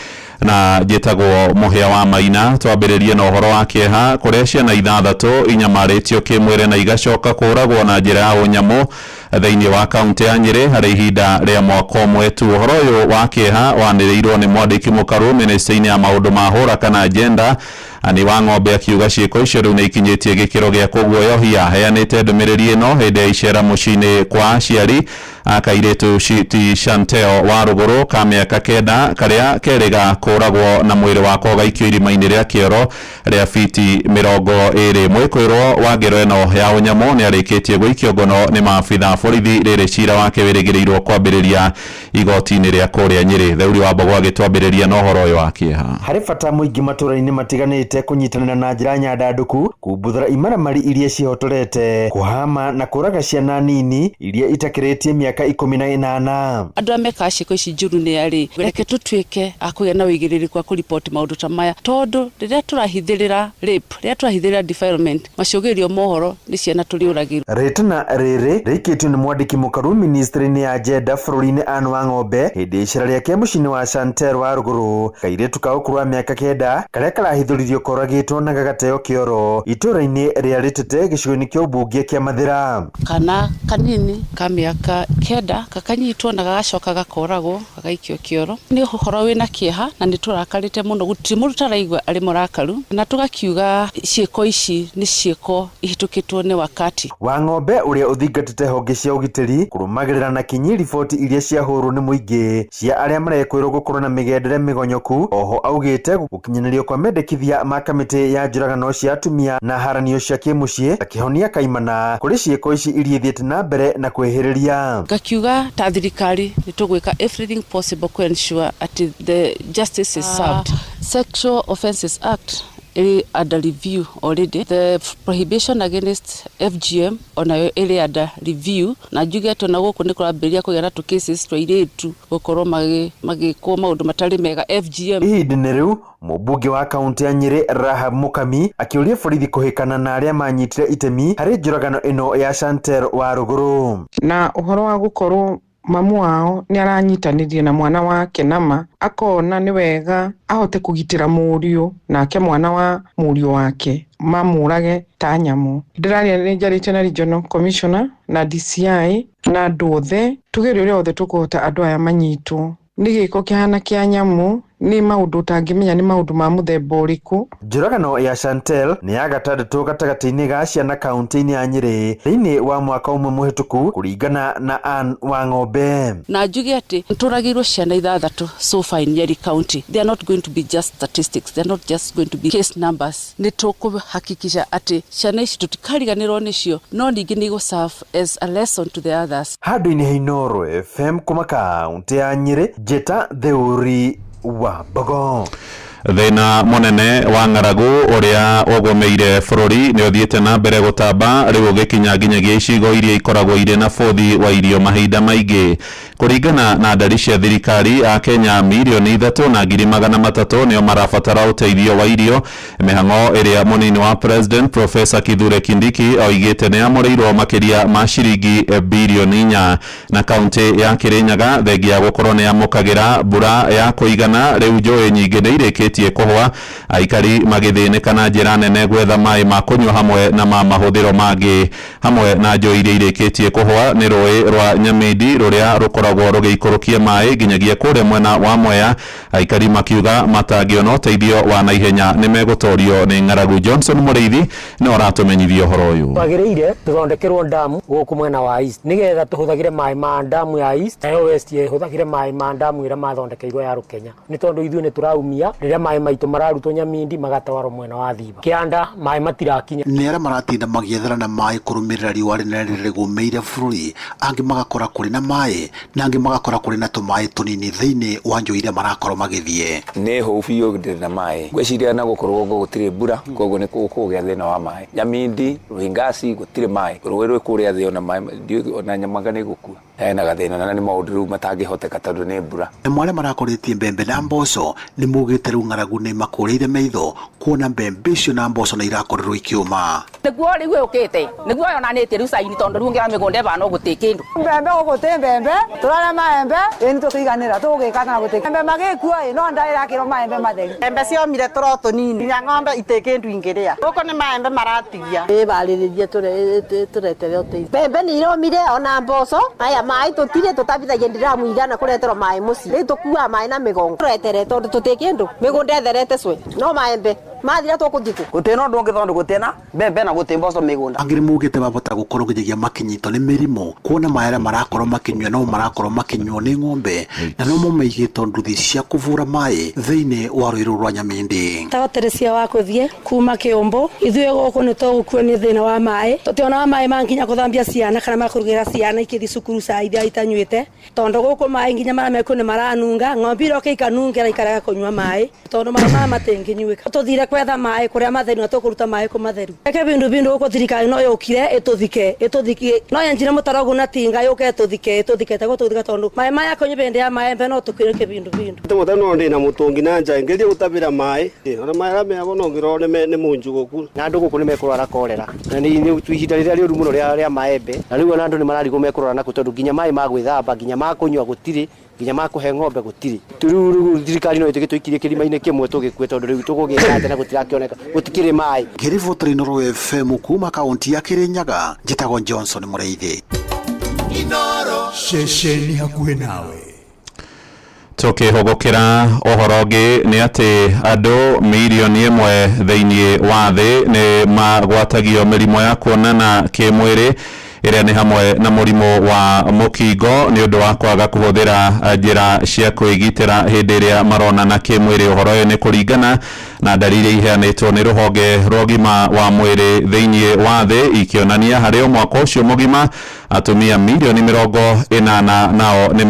na njĩtagwo Mũhĩa wa Maina. Twambĩrĩrie na ũhoro wa kĩeha kũrĩa ciana ithathatũ inyamarĩtio kĩmwĩrĩ na igacoka kũũragwo na njĩra ya ũnyamũ thĩinĩ wa kaunti ya Nyĩrĩ harĩ ihinda rĩa mwaka ũmwe tu. Ũhoro ũyũ wa kĩeha wanĩrĩirwo nĩ mwandĩki mũkarũ mĩnĩstĩ-inĩ ya maũndũ ma hũra kana gender Ani wa Ng'ombe, akiuga ciĩko icio rĩu nĩ ikinyĩtie gĩkĩro gĩa kũguoyohia. Heanĩte ndũmĩrĩri ĩno hĩndĩ ya icera mũciĩ-inĩ kwa aciari a kairĩtu ti Chantel wa Rũgũrũ ka mĩaka 9 karĩa kerĩga kũũragwo na mwĩrĩ wako ũgaikio irima-inĩ rĩa kĩoro rĩa fiti 20. Mwĩkũĩrwo wa ngero ĩno ya ũnyamũ nĩ arĩkĩtie gũikio ngono nĩ maabitha a borithi rĩrĩ cira wake wĩrĩgĩrĩirwo kwambĩrĩria igoti-inĩ rĩa kũrĩa Nyĩrĩ. Theuri wa Mbogo agĩtwambĩrĩria na ũhoro ũyũ wa kĩeha. Harĩ bata mũingĩ matũra-inĩ matiganĩte kũnyitanĩra na njĩra nyandandũku kumbuthũra imaramari iria ciĩhotorete kũhama na kũraga ciana nini iria itakĩrĩtie mĩaka 18. Andũ arĩa mekaga ciĩko ici njũru nĩ arĩ reke tũtuĩke a kũgĩa na ũigĩrĩrĩku wa kũriboti maũndũ ta maya, tondũ rĩrĩa tũrahithĩrĩra rape, rĩrĩa tũrahithĩrĩra defilement, macũgĩrĩrio mohoro nĩ ciana tũrĩũragĩrwo. Rĩtana rĩrĩ rĩikĩtio nĩ mwandĩki mũkaru ministry-inĩ ya gender bũrũri-inĩ Anne Wang'ombe hĩndĩ icera rĩake mũciĩ-inĩ wa Chantel wa rũgũrũ, kairĩtu ka ũkũrũ wa mĩaka 9 karĩa karahithũririo koragĩtwo na gagateo kĩoro itũũra-inĩ rĩa Rĩtete gĩcigo-inĩ kĩa ũmbunge kĩa Mathĩra. Kana kanini ka mĩaka 9 gakanyitwo na gagacoka gakoragwo gagaikio kĩoro. Nĩ ũhoro wĩna kĩeha na nĩ tũrakarĩte mũno, gũtirĩ mũndũ taraigua arĩ mũrakaru, na tũgakiuga ciĩko ici nĩ ciĩko ihĩtũkĩtwo nĩ wakati. Wang'ombe ũrĩa ũthingatĩte honge cia ũgitĩri kũrũmagĩrĩra na kinyi riboti iria ciahũrwo nĩ mũingĩ cia arĩa marekwĩrwo gũkorwo na mĩgendere mĩgonyoku. Oho augĩte gũkinyanĩrio kwa mendekithia ma kamĩtĩ ya njũragano cia atumia na haranio cia kĩmũciĩ ta kĩhonia kaimana kũrĩ ciĩko ici iria ithiĩte na mbere na kwĩhĩrĩria. Ngakiuga ta thirikari nĩ tũgwĩka everything possible to ensure atĩ the justice is served. Sexual Offences Act ĩrĩ under review already. The prohibition against FGM onayo ĩrĩ under review, na njuge atĩ ona gũkũ nĩ kũrambĩrĩria kũgĩa na tũ cases twa airĩtu gũkorwo magĩkwo maũndũ matarĩ mega FGM. Ihinda-inĩ rĩu mũmbunge wa kaunti ya Nyĩrĩ Rahab Mukami akĩũria borithi kũhĩkana na arĩa manyitire itemi harĩ njũragano ĩno ya Chantel wa rũgũrũ. Na ũhoro wa gũkorwo mamu wao nĩ aranyitanĩria na mwana wake nama akona nĩ wega ahote kũgitĩra mũriũ nake mwana wa mũriũ wake mamũrage ta nyamũ. Ndĩraria nĩ njarĩtie na regional commissioner na DCI na andũ othe tũgerie ũrĩa othe tũkũhota andũ aya manyitwo. Nĩ gĩko kĩhana kĩa nyamũ, nĩ maũndũ ũtangĩmenya nĩ maũndũ ma mũthemba ũrĩkũ. Njũragano ya Chantel nĩ ya gatandatũ gatagatĩ-inĩ ga ciana kaunti-inĩ ya Nyĩrĩ thĩinĩ wa mwaka ũmwe mũhĩtũku kũringana na Anne Wang'ombe. Na njuge atĩ tũragĩirwo ciana 6 so far in Nyeri County. They are not going to be just statistics, they are not just going to be case numbers. Nĩ tũkũhakikisha atĩ ciana ici tũtikariganĩrwo nĩcio, no ningĩ nĩ igũ-serve as a lesson to the others. Handũ-inĩ ha Inooro FM kuma kaunti ya Nyĩrĩ, Njĩta Theuri wa Mbogo. Thĩna mũnene wa ng'aragu ũrĩa ũgũmĩire bũrũri nĩ ũthiĩte na mbere gũtamba rĩu ũgĩkinya nginyagia icigo iria ikoragwo irĩ na bũthi wa irio mahinda maingĩ. Kũringana na ndari cia thirikari, Akenya 3,300,000 nĩo marabatara ũteithio wa irio, mĩhang'o ĩrĩa mũnini wa President Professor Kithure Kindiki oigĩte nĩ amũrĩirwo makĩria ma ciringi birioni 4. Na kaunti ya Kirinyaga thengia gũkorwo nĩ yamũkagĩra mbura ya kũigana, rĩu njũĩ nyingĩ nĩ irĩkĩtie kũhwa, aikari magĩthĩnĩka na njĩra nene gwetha maĩ ma kũnyua hamwe na ma mahũthĩro mangĩ. Hamwe na njũĩ iria irĩkĩtie kũhwa nĩ rũĩ rwa Nyamĩndi rũrĩa rũkoragwo rũgĩikũrũkia maĩ nginyagia kũrĩa mwena wa Mwea, aikari makiuga matangĩona ũteithio wa naihenya nĩ megũtorio nĩ ng'aragu. Johnson Mũrĩithi nĩ aratũmenyithia ũhoro ũyũ. Twagĩrĩire tũthondekerwo ndamu gũkũ mwena wa East nĩgetha tũhũthagĩre maĩ ma ndamu ya East nayo West ĩhũthagĩre maĩ ma ndamu ĩrĩa mathondekeirwo ya Rũkenya, nĩ tondũ ithuĩ nĩ tũraumia rĩrĩa maĩ maitũ mararutwo Nyamindi magatwarwo mwena wa Thiba kĩanda, maĩ matirakinya. Nĩ arĩa maratinda magĩethana na maĩ kũrũmĩrĩra riũa rĩnene rĩrĩa rĩgũmĩire bũrũri, angĩ magakora kũrĩ na maĩ na angĩ magakora kũrĩ na tũmaĩ tũnini thĩinĩ wa njũĩ iria marakorwo magĩthiĩ. Nĩ hũu biũ ndĩrĩ na maĩ, ngwĩciria na gũkorwo gũtirĩ mbura, koguo nĩ kũgĩa thĩna wa maĩ. Nyamindi, Ruhingasi gũtirĩ maĩ, rũĩ rwĩ kũrĩa thĩ ona maĩ ona nyamaga nĩ gũkua. Hena gathĩna na nĩ maũndũ rĩu matangĩhoteka tondũ nĩ mbura. Namo arĩa marakũrĩtie mbembe na mboco nĩ maugĩte rĩu ng'aragu nĩ makũrĩire maitho kuona mbembe icio na mboco nĩ irakorirwo ikĩũma. Nĩguo rĩu ĩũkĩte nĩguo yonanĩtie rĩu caini tondũ rĩu ũngĩra mĩgũnda ĩbana gũtĩ kĩndũ. Mbembe gũgũtĩ mbembe tũrarĩa maembe ĩni tũkĩiganĩra tũgũgĩka kana gũtĩ mbembe magĩkua ĩ no nda ĩrakĩrwo maembe matheri. Mbembe ciomire tũro tũnini nginya ng'ombe itĩ kĩndũ ingĩrĩa gũkũ nĩ maembe maratigia. Ĩbarĩrĩrie tũretere ũteithio. Mbembe nĩ iromire ona mboco aya maĩ tũtirĩ tũtabithagia ndiramu igana kũreterwo maĩ mũciĩ rĩu tũkuaga maĩ na mĩgongo tũretere tondũ tũtĩ kĩndũ mĩgũnda ĩtherete cwe no maembe. Mathira tũkũthiĩ kũ? Gũtirĩ na ũndũ ũngĩ tondũ gũtirĩ na mbembe na gũtirĩ mboco mĩgũnda. Angĩ nĩmaugĩte mabota gũkorwo nginyagia makinyitwo nĩ mĩrimũ kuona maĩ arĩa marakorwo makĩnyua no marakorwo makĩnyuo nĩ ng'ombe na no maigĩtwo nduthi cia kũbura maĩ thĩinĩ wa rũĩ rũrũ rwa Nyamĩndĩ. Tagwo Teresia wa kũthiĩ kuma Kĩũmbũ. Ithuĩ gũkũ nĩ tũgũkua nĩ thĩna wa maĩ. Tũtionaga maĩ ma nginya kũthambia ciana kana ma kũrugĩra ciana ikĩthiĩ cukuru saa iria itanyuĩte, tondũ gũkũ maĩ nginya marĩa mekuo nĩ maranunga. Ng'ombe iroka ikanungĩra ikarega kũnyua maĩ tondũ maĩ maya matingĩnyuĩka. Tũthire kwetha maĩ kũrĩa matheru na tũkũruta maĩ kũ matheru. Reke bindu bindu gũkũ thirikari no yũkire ĩtũthike ĩtũthike, no yenjire mũtaro ũguo na tinga yũke ĩtũthike ĩtũthike tegũtũthika, tondũ maĩ maya kũnyua bĩndĩ ya maembe no tũkĩrĩke bindu bindu. Tũmũte no ndĩ na mũtũngi na nja ngĩthiĩ gũtabĩra maĩ ona maĩ arĩa meho no ngĩrora nĩ munjuguku. Na andũ gũkũ nĩ mekũrwara korera na nĩ ihinda rĩrĩa rĩũru mũno rĩa maembe, na rĩu ona andũ nĩ mararigwo mekũrwara nakũ tondũ nginya maĩ ma gwĩthamba, nginya ma kũnyua gũtirĩ, nginya ma kũhe ng'ombe gũtirĩ. Rĩu thirikari no ĩtũikirie kĩrima-inĩ kĩmwe tũgĩkue tondũ rĩu tũkũgĩka atĩa na gũtirakĩoneka, gũtikĩrĩ maĩ. Ngĩribotera Inooro FM kuma kaunti ya Kirinyaga, njĩtagwo Johnson Mũrĩithi. Ceceni hakuhĩ nawe. Tukihugukira uhoro ungi ni ati andu mirioni 1 thiini wa thi ni magwatagio mirimu ya kuonana kimwiri ĩrĩa nĩ hamwe na mũrimũ wa mũkingo nĩ ũndũ wa kwaga kũhũthĩra njĩra cia kwĩgitĩra hĩndĩ ĩrĩa maronana kĩmwĩrĩ. Ũhoro ũyũ nĩ kũringana na ndariri iheanĩtwo nĩ rũhonge rwa ũgima wa mwĩrĩ thĩinĩ wa thĩ, ikĩonania harĩ o mwaka ũcio mũgima atumia mirioni 80 nao nĩ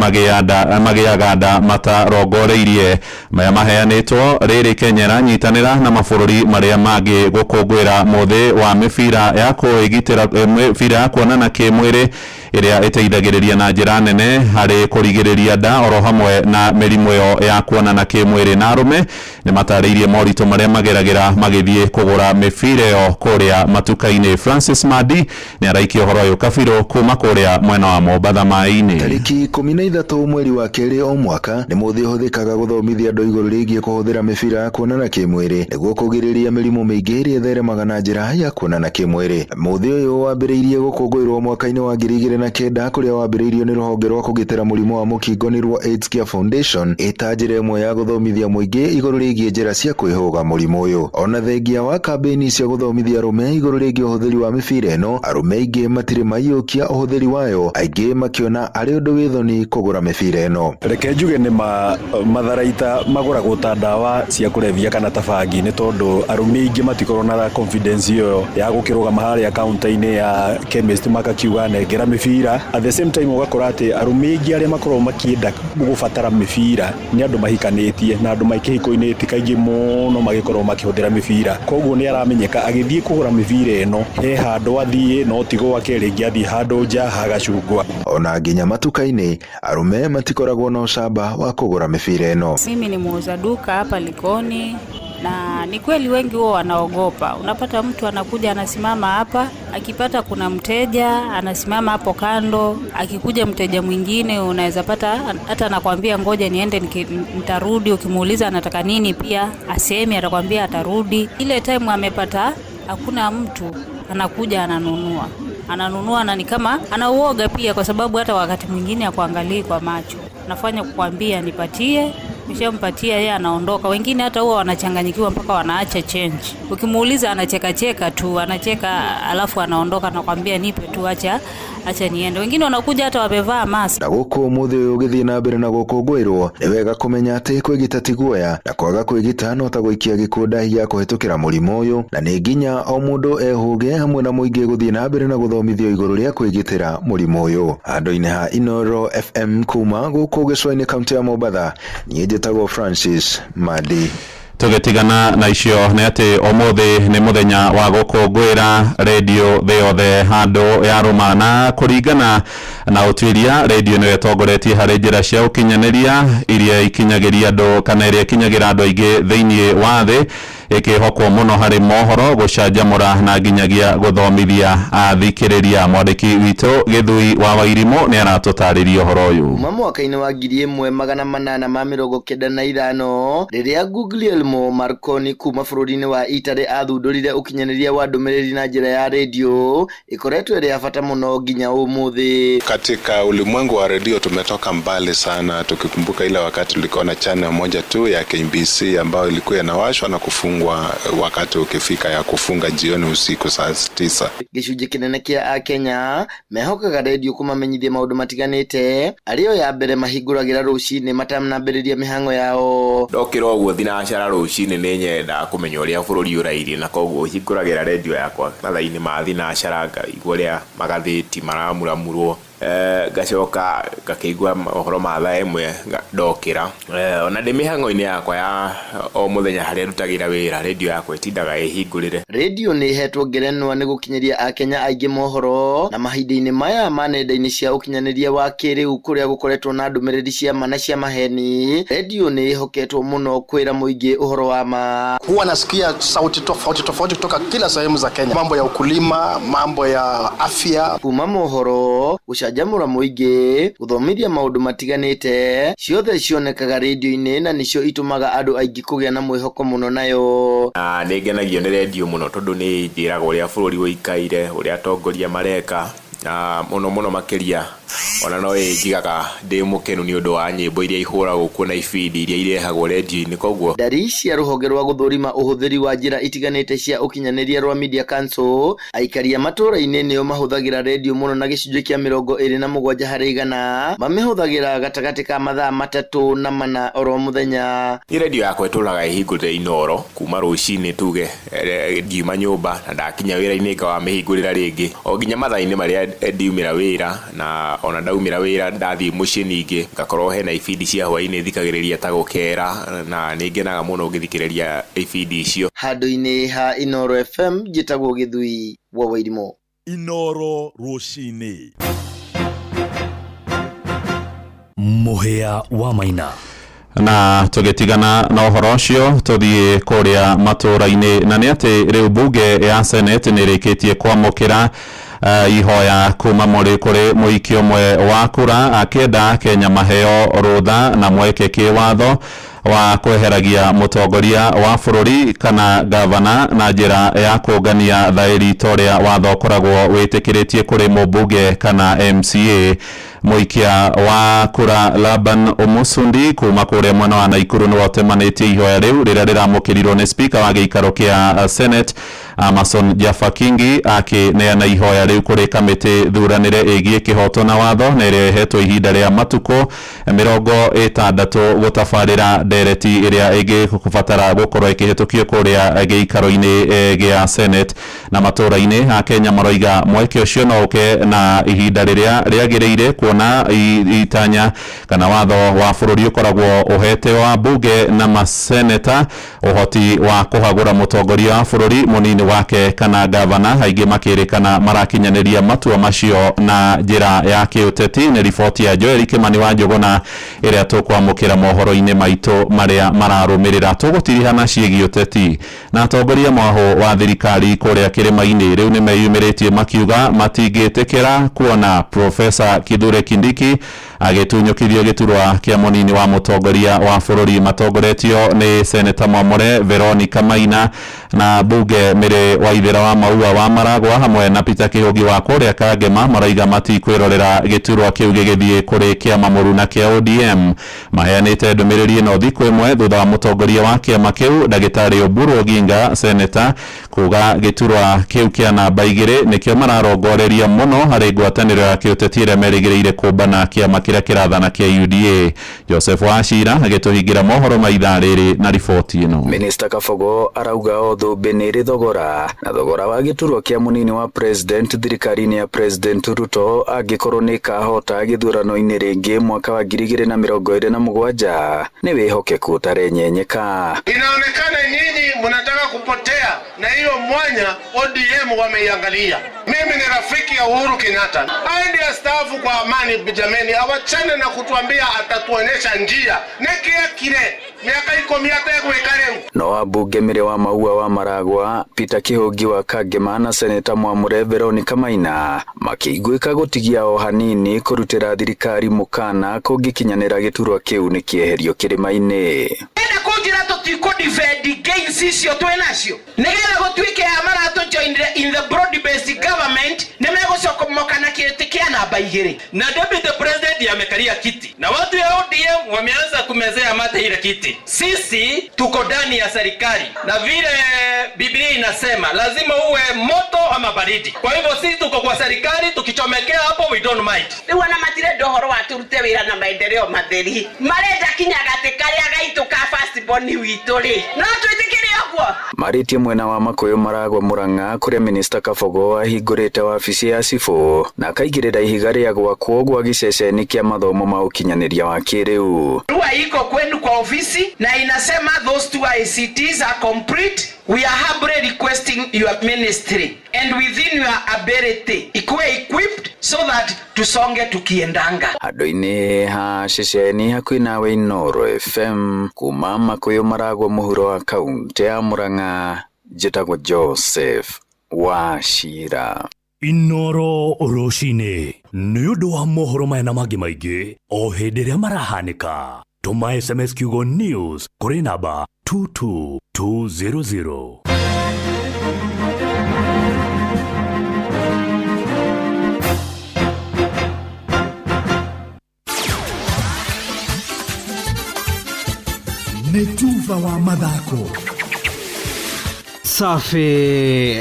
magĩaga nda matarongoreirie. Maya maheanĩtwo rĩrĩ Kenya ĩranyitanĩra na mabũrũri marĩa mangĩ gũkũngũĩra mũthĩ wa mĩbira ya kwĩgitĩra, mĩbira ya kuonana kĩmwĩrĩ ĩrĩa ĩteithagĩrĩria na njĩra nene harĩ kũrigĩrĩria nda oro hamwe na mĩrimũ ĩyo ya kuonana kĩmwĩrĩ. Na arũme nĩ matarĩirie moritũ marĩa mageragĩra magĩthiĩ kũgũra mĩbira ĩyo kũrĩa matuka-inĩ. Francis Madi nĩ araikia ũhoro ũyũ kabirũ kuma kũrĩa mwena wa Mombatha maĩ-inĩ. Tarĩki 13 mweri wa kerĩ o mwaka nĩ mũthĩ ũhũthĩkaga gũthomithia andũ igũrũ rĩgiĩ kũhũthĩra mĩbira ya kuonana kĩmwĩrĩ nĩguo kũgirĩrĩria mĩrimũ mĩingĩ ĩrĩa ĩtheremaga na njĩra ya kuonana kĩmwĩrĩ. Mũthĩ ũyũ wambĩrĩirie gũkũngũĩrwo mwaka-inĩ wa 2009 kũrĩa wambĩrĩirio nĩ rũhonge rwa kũgitĩra mũrimũ wa mũkingo nĩruo AIDS Care Foundation ĩta njĩra ĩmwe ya gũthomithia mũingĩ igũrũ rĩgiĩ njĩra cia kwĩhũga mũrimũ ũyũ. Ona thengia wa kambĩini cia gũthomithia arũme igũrũ rĩgiĩ ũhũthĩri wa mĩbira ĩno, arũme aingĩ matirĩ maiyũkia ũhũthĩri wayo, aingĩ makĩona arĩ ũndũ wĩ thoni kũgũra mĩbira ĩno. Reke njuge nĩ matharaita magũragwo ta ndawa cia kũrebia kana ta bangi, nĩ tondũ arũme aingĩ matikorwo na confidence ĩyo ya gũkĩrũgama harĩa counter-inĩ ya chemist makakiuga nengera mĩbira. At the same time ũgakora atĩ arũme aingĩ arĩa makoragwo makĩenda gũbatara mĩbira nĩ andũ mahikanĩtie, na andũ mai kĩhiko-inĩ ti kaingĩ mũno magĩkorwo makĩhũthĩra mĩbira. Koguo nĩ aramenyeka agĩthiĩ kũgũra mĩbira ĩno he handũ athiĩ, no ti gwake, rĩngĩ athiĩ handũ nja hagacungwa. Ona nginya matuka-inĩ arũme matikoragwo na ũcamba wa kũgũra mĩbira ĩno. Mimi ni muuza duka hapa Likoni, na ni kweli wengi huwa wanaogopa. Unapata mtu anakuja anasimama hapa, akipata kuna mteja anasimama hapo kando, akikuja mteja mwingine unaweza pata hata anakuambia ngoja niende nitarudi. Ukimuuliza anataka nini pia asemi, atakwambia atarudi. Ile time amepata hakuna mtu, anakuja ananunua na ni kama anauoga pia, kwa sababu hata wakati mwingine hakuangalii kwa macho, anafanya kukwambia nipatie, Ukishampatia yeye anaondoka. Wengine hata huwa wanachanganyikiwa mpaka wanaacha change. Ukimuuliza anacheka cheka tu, anacheka alafu anaondoka anakuambia nipe tu, acha niende. Wengine wanakuja hata wamevaa mask. Na guku muthi uyu ugithii na mbere na gukungwirwo ni wega kumenya ati kwigita ti guoya na kwaga kwigita no ta guikia gikuũ ndahi gĩa kũhĩtũkĩra mũrimũ ũyũ, na nĩ nginya o mũndũ ehuge hamwe na mũingĩ gũthiĩ na mbere na gũthomithio igũrũ rĩa kwĩgitĩra mũrimũ ũyũ. Handũ-inĩ ha Inooro FM kuma gũkũ gĩcũa-inĩ kaunti ya Mombatha, niĩ njĩtagwo Francis Madi. Tũgĩtigana na icio nĩ atĩ ũmũthĩ nĩ mũthenya wa gũkũngũĩra redio thĩ yothe handũ ya rũma, na kũringana na ũtuĩria redio nĩyo ĩtongoretie harĩ njĩra cia ũkinyanĩria iria ikinyagĩria andũ kana iria ikinyagĩra andũ aingĩ thĩinĩ wa thĩ, ĩkĩhokwo mũno harĩ mohoro, gũcanjamũra na nginyagia gũthomithia athikĩrĩria. Mwandĩki witũ Gĩthui wa Wairimũ nĩ aratũtarĩria ũhoro ũyũ. Kuma mwaka-inĩ wa 1895 rĩrĩa Guglielmo Marconi kuma bũrũri-inĩ wa Italy athundũrire ũkinyanĩria wa ndũmĩrĩri na njĩra ya redio, ĩkoretwo ĩrĩ ya bata mũno nginya ũmũthĩ. Katika ulimwengu wa redio tumetoka mbali sana, tukikumbuka ile wakati tulikuwa na channel moja tu ya KBC ambayo ilikuwa inawashwa na kufungwa. inafungwa wakati ukifika ya kufunga jioni usiku saa 9. Gĩcunjĩ kĩnene kĩa akenya mehokaga redio kũmamenyithia maũndũ matiganĩte arĩo ya mbere mahingũragĩra rũcinĩ matanambĩrĩria mĩhang'o yao. Ndokĩra ũguo thinacara rũcinĩ nĩ nyendaga kũmenya ũrĩa bũrũri ũrairie, na koguo hingũragĩra redio yakwa mathaa-inĩ ma thinacara ngaigua ũrĩa magathĩti maramuramurwo. Ngacoka ngakĩigua mohoro ma thaa 1 ndokĩra. Ona ndĩ mĩhang'o-inĩ yakwa ya o mũthenya harĩa ndutagĩra wĩra, redio yakwa ĩtindaga ĩhingũrĩre. Redio nĩ ĩhetwo ngerenwa nĩ gũkinyĩria akenya aingĩ mohoro, na mahinda-inĩ maya ma nenda-inĩ cia ũkinyanĩria wa kĩrĩu kũrĩa gũkoretwo na ndũmĩrĩri cia ma na cia maheni, redio nĩ ĩhoketwo mũno kwĩra mũingĩ ũhoro wa ma. Huwa nasikia sauti tofauti tofauti kutoka kila sehemu za Kenya, mambo ya ukulima, mambo ya afya, kuma mohoro gũcanjamũra mũingĩ, gũthomithia maũndũ matiganĩte, ciothe cionekaga redio-inĩ na nĩcio itũmaga andũ aingĩ kũgĩa na mwĩhoko mũno nayo. Na nĩ ngenagio nĩ redio mũno tondũ nĩ ĩnjĩraga ũrĩa bũrũri ũikaire, ũrĩa atongoria mareka, na mũno mũno makĩria ona no ĩnjigaga ndĩ mũkenu nĩ ũndũ wa nyĩmbo iria ihũragwo kuo na ibindi iria irehagwo redio-inĩ. Koguo ndari cia rũhonge rwa gũthũrima ũhũthĩri wa njĩra itiganĩte cia ũkinyanĩria rwa Media Council, aikari a matũũra-inĩ nĩo mahũthagĩra redio mũno na gĩcunjĩ kĩa 27 harĩ igana mamĩhũthagĩra gatagatĩ ka mathaa 3 na 4 oro mũthenya. Ni redio yakwa ĩtũraga ĩhingũrĩte Inooro kuma rũcinĩ tuge ngiuma nyũmba na ndakinya wĩra-inĩ ngawamĩhingũrĩra rĩngĩ o nginya mathaa-inĩ marĩa ndiumĩra wĩra, na ona ndaumĩra wĩra ndathiĩ mũciĩ ningĩ ngakorwo hena ibindi cia hwaĩ-inĩ thikagĩrĩria ta gũkera, na nĩ ngenaga mũno ngĩthikĩrĩria ibindi icio. Handũ-inĩ ha Inooro FM njĩtagwo Gĩthui wa Wairimũ. Inooro rũcinĩ. Mũhĩa wa Maina. Na tũgĩtigana na ũhoro ũcio tũthiĩ kũrĩa matũũra-inĩ, na nĩ atĩ rĩu bunge ya Senate nĩ ĩrĩkĩtie kwamũkĩra ihoya kuma kũrĩ mũikia ũmwe wa kura akĩenda Kenya maheo rũtha na mweke kĩwatho wa kweheragia mũtongoria wa bũrũri kana gavana na njĩra ya kũngania thaĩri ta ũrĩa watho ũkoragwo wĩtĩkĩrĩtie kũrĩ mũmbunge kana MCA. Mũikia wa kura Laban Omusundi kuma kũrĩa mwena wa Naikuru nĩwe ũtemanĩtie ihoya rĩu rĩrĩa rĩramũkĩrirwo nĩ speaker wa gĩikaro kĩa Senate Amason Jaffa Kingi akĩneana ihoya rĩu kũrĩ kamĩtĩ thuranĩre ĩgiĩ kĩhoto na watho na ĩrĩa ĩhetwo ihinda rĩa matukũ 60 gũtabarĩra ndereti ĩrĩa ĩngĩbatara gũkorwo ĩkĩhĩtũkio kũrĩa gĩikaro-inĩ gĩa Senate. Na matũũra-inĩ Akenya maroiga mweke ũcio no ũke na ihinda rĩrĩa rĩagĩrĩire kuona itanya kana watho wa bũrũri ũkoragwo ũhete wa bunge na maseneta ũhoti wa kũhagũra mũtongoria wa bũrũri, mũnini wake kana gavana, aingĩ makĩrĩkana marakinyanĩria matua macio na njĩra ya kĩũteti. Nĩ riboti ya Joel Kimani wa Njũgũna ĩrĩa tũkwamũkĩra mohoro-inĩ maitũ marĩa mararũmĩrĩra. Tũgũtirihana ciĩgiĩ ũteti na atongoria mwahũ wa thirikari kũrĩa kĩrĩma-inĩ rĩu nĩmeyumĩrĩtie makiuga matingĩtĩkĩra kuona Profesa Kithure Kindiki agĩtunyũkithio gĩturwa kĩa mũnini wa mũtongoria wa bũrũri matongoretio nĩ Seneta Mwamũre Veronica Maina na bunge Mary Waithera wa Maua wa Maragwa hamwe na Peter Kĩhũngi wa kũrĩa Kangema maraiga matikwĩrorera gĩturwa kĩu gĩgĩthiĩ kũrĩ kĩama mũruna kĩa ODM. Maheanĩte ndũmĩrĩri ĩno thikũ ĩmwe thutha wa mũtongoria wa kĩama kĩu Ndagĩtarĩ Oburu Oginga seneta kuga gĩturwa kĩu kĩa namba 2 nĩkĩo mararongoreria mũno harĩ ngwatanĩro ya kĩũteti ĩrĩa merĩgĩrĩire kũmbana kĩama kĩrĩa kĩrathana kĩa UDA. Joseph Wachira agĩtũhingĩra mohoro ma ithaa rĩrĩ na riboti ĩno. Minister Kabogo arauga o thũmbĩ nĩ ĩrĩ thogora, na thogora wa gĩturwa kĩa mũnini wa president thirikari-inĩ ya President Ruto angĩkorwo nĩ ĩkahota gĩthurano-inĩ rĩngĩ mwaka wa 2027 nĩ wĩhokeku ũtarenyenyeka. Inaonekana nyinyi mnataka kupotea na hiyo mwanya ODM wameiangalia. Mimi ni rafiki ya Uhuru Kenyatta, aende astaafu kwa amani jameni, awachane na kutuambia atatuonesha njia nekia kire miaka 10 ategwikare. No ambunge Mary wa Maua wa Maragwa, Peter Kĩhũngi wa Kangema na Seneta Mwamũre Veronica Maina makĩiguĩka gũtigia o hanini kũrutĩra thirikari mũkana kũngĩkinyanĩra gĩturwa kĩu nĩ kĩeherio kĩrĩma-inĩ. Enda kũnjĩra tũtikũ-defend gains icio twĩ nacio nĩgetha gũtuĩke aya maratũjoinire in the broad based government nĩ megũcomoka na kĩtĩ kĩa Kia namba 2. Na deputy president amekalia kiti na watu ya ODM wameanza kumezea mate ile kiti. Sisi tuko ndani ya serikali na vile Biblia inasema lazima uwe moto ama baridi. Kwa hivyo sisi tuko kwa serikali, tukichomekea hapo we don't mind. Rĩu ona matirenda ũhoro wa turute wĩra na maendeleo matheri, marenda kinya gatĩ karĩa gaitũ ka first born witũ rĩ, no twĩtĩkĩre ũguo. Marĩtie mwena wa Makuyu Maragwa Murang'a kuria minista Kabogo ahingũrĩte wabici ya cibũ na akaigĩrĩra ihiga rĩa gwakwo gwa gĩceceni kĩa mathomo ma ũkinyanĩria wa kĩrĩu. Barua iko kwenu kwa ofisi na inasema those two ICTs are complete. We are humbly requesting your ministry and within your ability ikuwe equipped so that tusonge tukiendanga. Handũ-inĩ ha ceceni hakuhĩ nawe Inooro FM kuma Makuyu Maragwa mũhuro wa kaunti ya Murang'a, njĩtagwo Joseph Wachira. Inooro rũcinĩ nĩ ũndũ wa mohoro maya na mangĩ maingĩ o hĩndĩ ĩrĩa marahanĩka. Tũma SMS kiugo news kũrĩ namba 22200. Nĩ tuba wa mathako. Safi.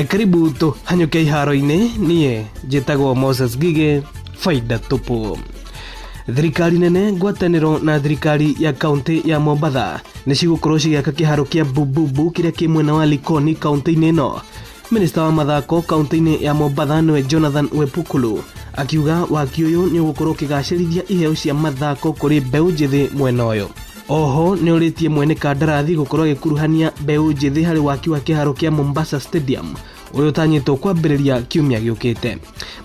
Karibu tũhanyũke iharo-inĩ. Niĩ njĩtagwo Moses Ngigĩ, faida tupu. Thirikari nene ngwatanĩro na thirikari ya kaunti ya Mombatha nĩ cigũkorwo cigĩaka kĩharo kĩa Bububu kĩrĩa kĩ mwena wa Likoni kaunti-inĩ ĩno. Minista wa mathako kaunti-inĩ ya Mombatha nĩwe Jonathan Wepukulu akiuga waki ũyũ nĩ ũgũkorwo ũkĩgacĩrithia iheo cia mathako kũrĩ mbeũ njĩthĩ mwena ũyũ. Oho nĩ ũrĩtie mwene kandarathi gũkorwo agĩkuruhania mbeũ njĩthĩ harĩ waki wa kĩharo kĩa Mombasa Stadium ũrĩa ũtanyĩtwo kwambĩrĩria kiumia gĩũkĩte.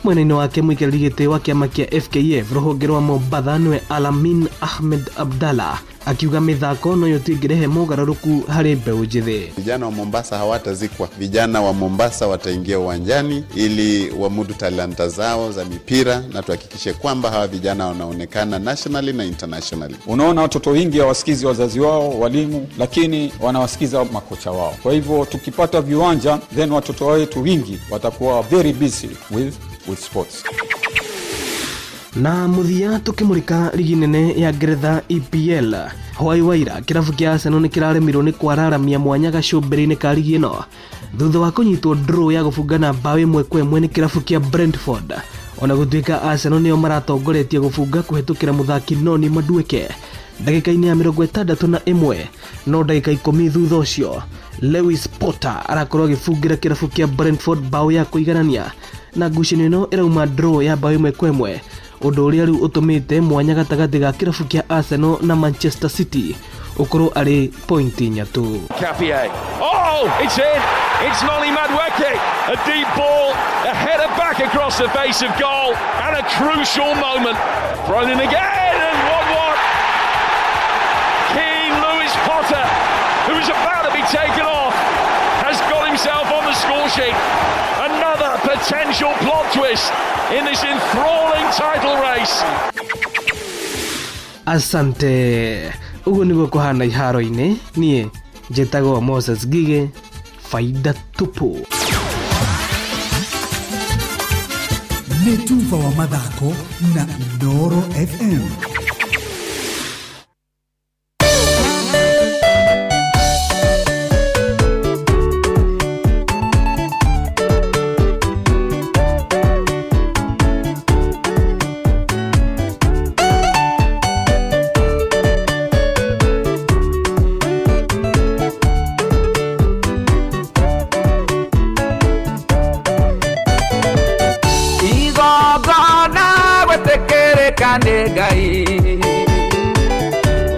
Mwena-inĩ wake mũikarĩri gĩtĩ wa kĩama kĩa FKF rũhonge rwa Mombatha nĩwe Alamin Ahmed Abdallah akiuga mĩthako noyo tu ĩngĩrehe mogarũrũku harĩ mbeũ njĩthĩ. Vijana wa Mombasa hawatazikwa. Vijana wa Mombasa wataingia uwanjani ili wamudu talanta zao za mipira na tuhakikishe kwamba hawa vijana wanaonekana nationally na internationally. Unaona watoto wengi hawasikizi wazazi wao, walimu, lakini wanawasikiza makocha wao. Kwa hivyo tukipata viwanja, then watoto wetu wengi watakuwa very busy with sports. Na muthia tukimurika ligi nene ya Ngeretha EPL. Hwai waira kirabu kia Arsenal nĩ kĩraremirwo nĩ kwararamia mwanya gacũmbĩrĩ-inĩ ka ligi ĩno thutha wa kũnyitwo draw ya gũbungana mbaũ 1-1 nĩ kĩrabu kĩa Brentford. Ona gũtuĩka Arsenal nĩo maratongoretie gũbunga kũhetũkĩra mũthaki Noni Madueke ndagĩka-inĩ ya 61, no ndagĩka 10 thutha ũcio Lewis Potter arakorwo agĩbungĩra kĩrabu kĩa Brentford mbaũ ya kũiganania na ngucanio ĩno ĩrauma draw ya mbaũ 1-1, ũndũ ũrĩa rĩu ũtũmĩte mwanya gatagatĩ ga kĩrabu kĩa Arsenal na Manchester City ũkorwo arĩ pointi 3. Capier. Oh, it's in. It's Noni Madueke. A deep ball, a header back across the face of goal, and a crucial moment. Thrown in again, and 1-1. Keane Lewis Potter, who is about to be taken off, has got himself on the score sheet. Another potential plot twist in this enthralling title race. Asante. Ũguo nĩguo kũhana iharo-inĩ. Niĩ njĩtagwo Moses Ngigĩ, faida tupu. Nĩ tuba wa mathako na Inooro FM.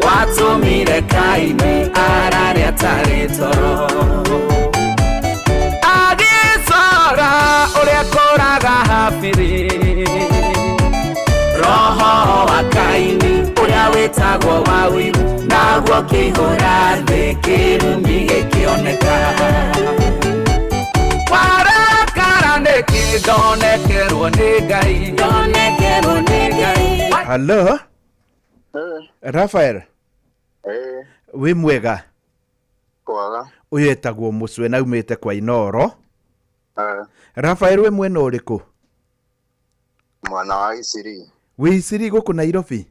Watumire Kaini arare atarĩ toro agĩcora ũrĩa kũraga Habili roho wa Kaini ũrĩa wĩtagwo wa ũiru naguo kĩihũra thĩ kĩrumi gĩkĩoneka warakara nĩkĩ ndonekerwo nĩ Ngai ndonekerwo nĩ Ngai. Hello? Rafael. Wĩ mwega? Kwaga. Ũyũ etagwo Mũcwe na aumĩte kwa Inooro. Rafael wĩ mwena ũrĩkũ? Mwena wa Isiri. Wĩ Isiri gũkũ Nairobi?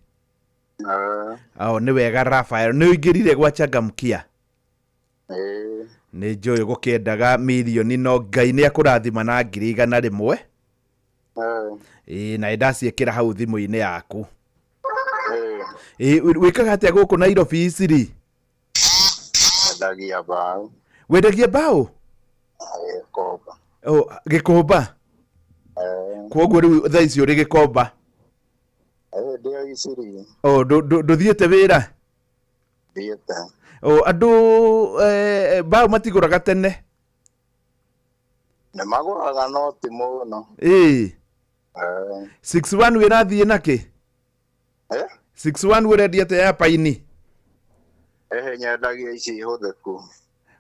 Eh, O nĩ wega Rafael, nĩ ũingĩrire gwa Changamkia? Ĩĩ. Nĩ njũĩ gũkĩendaga mirioni no Ngai nĩ akũrathima na 100,000. Eh, Ĩĩ, na nĩndaciĩkĩra hau thimũ-inĩ yaku. Ĩĩ. Ĩĩ, wĩkaga atĩa gũkũ Nairobi Isiri? Wendagia mbaũ. Wendagia mbaũ? Gĩkomba. O, Gĩkomba? Eh, Kwoguo rĩu thaa ici ũrĩ Gĩkomba? Ĩĩ, ndĩ o Isiri. O, ndũthiĩte wĩra? Thiĩte. O, andũ mbaũ matigũraga tene? Nĩ magũraga no ti mũno. Ĩĩ. Eh, 61 wĩrathiĩ nakĩ? Eh? 61 ũrendia atĩa ya paini? Ĩhĩ, nyendagia ici hũthĩku.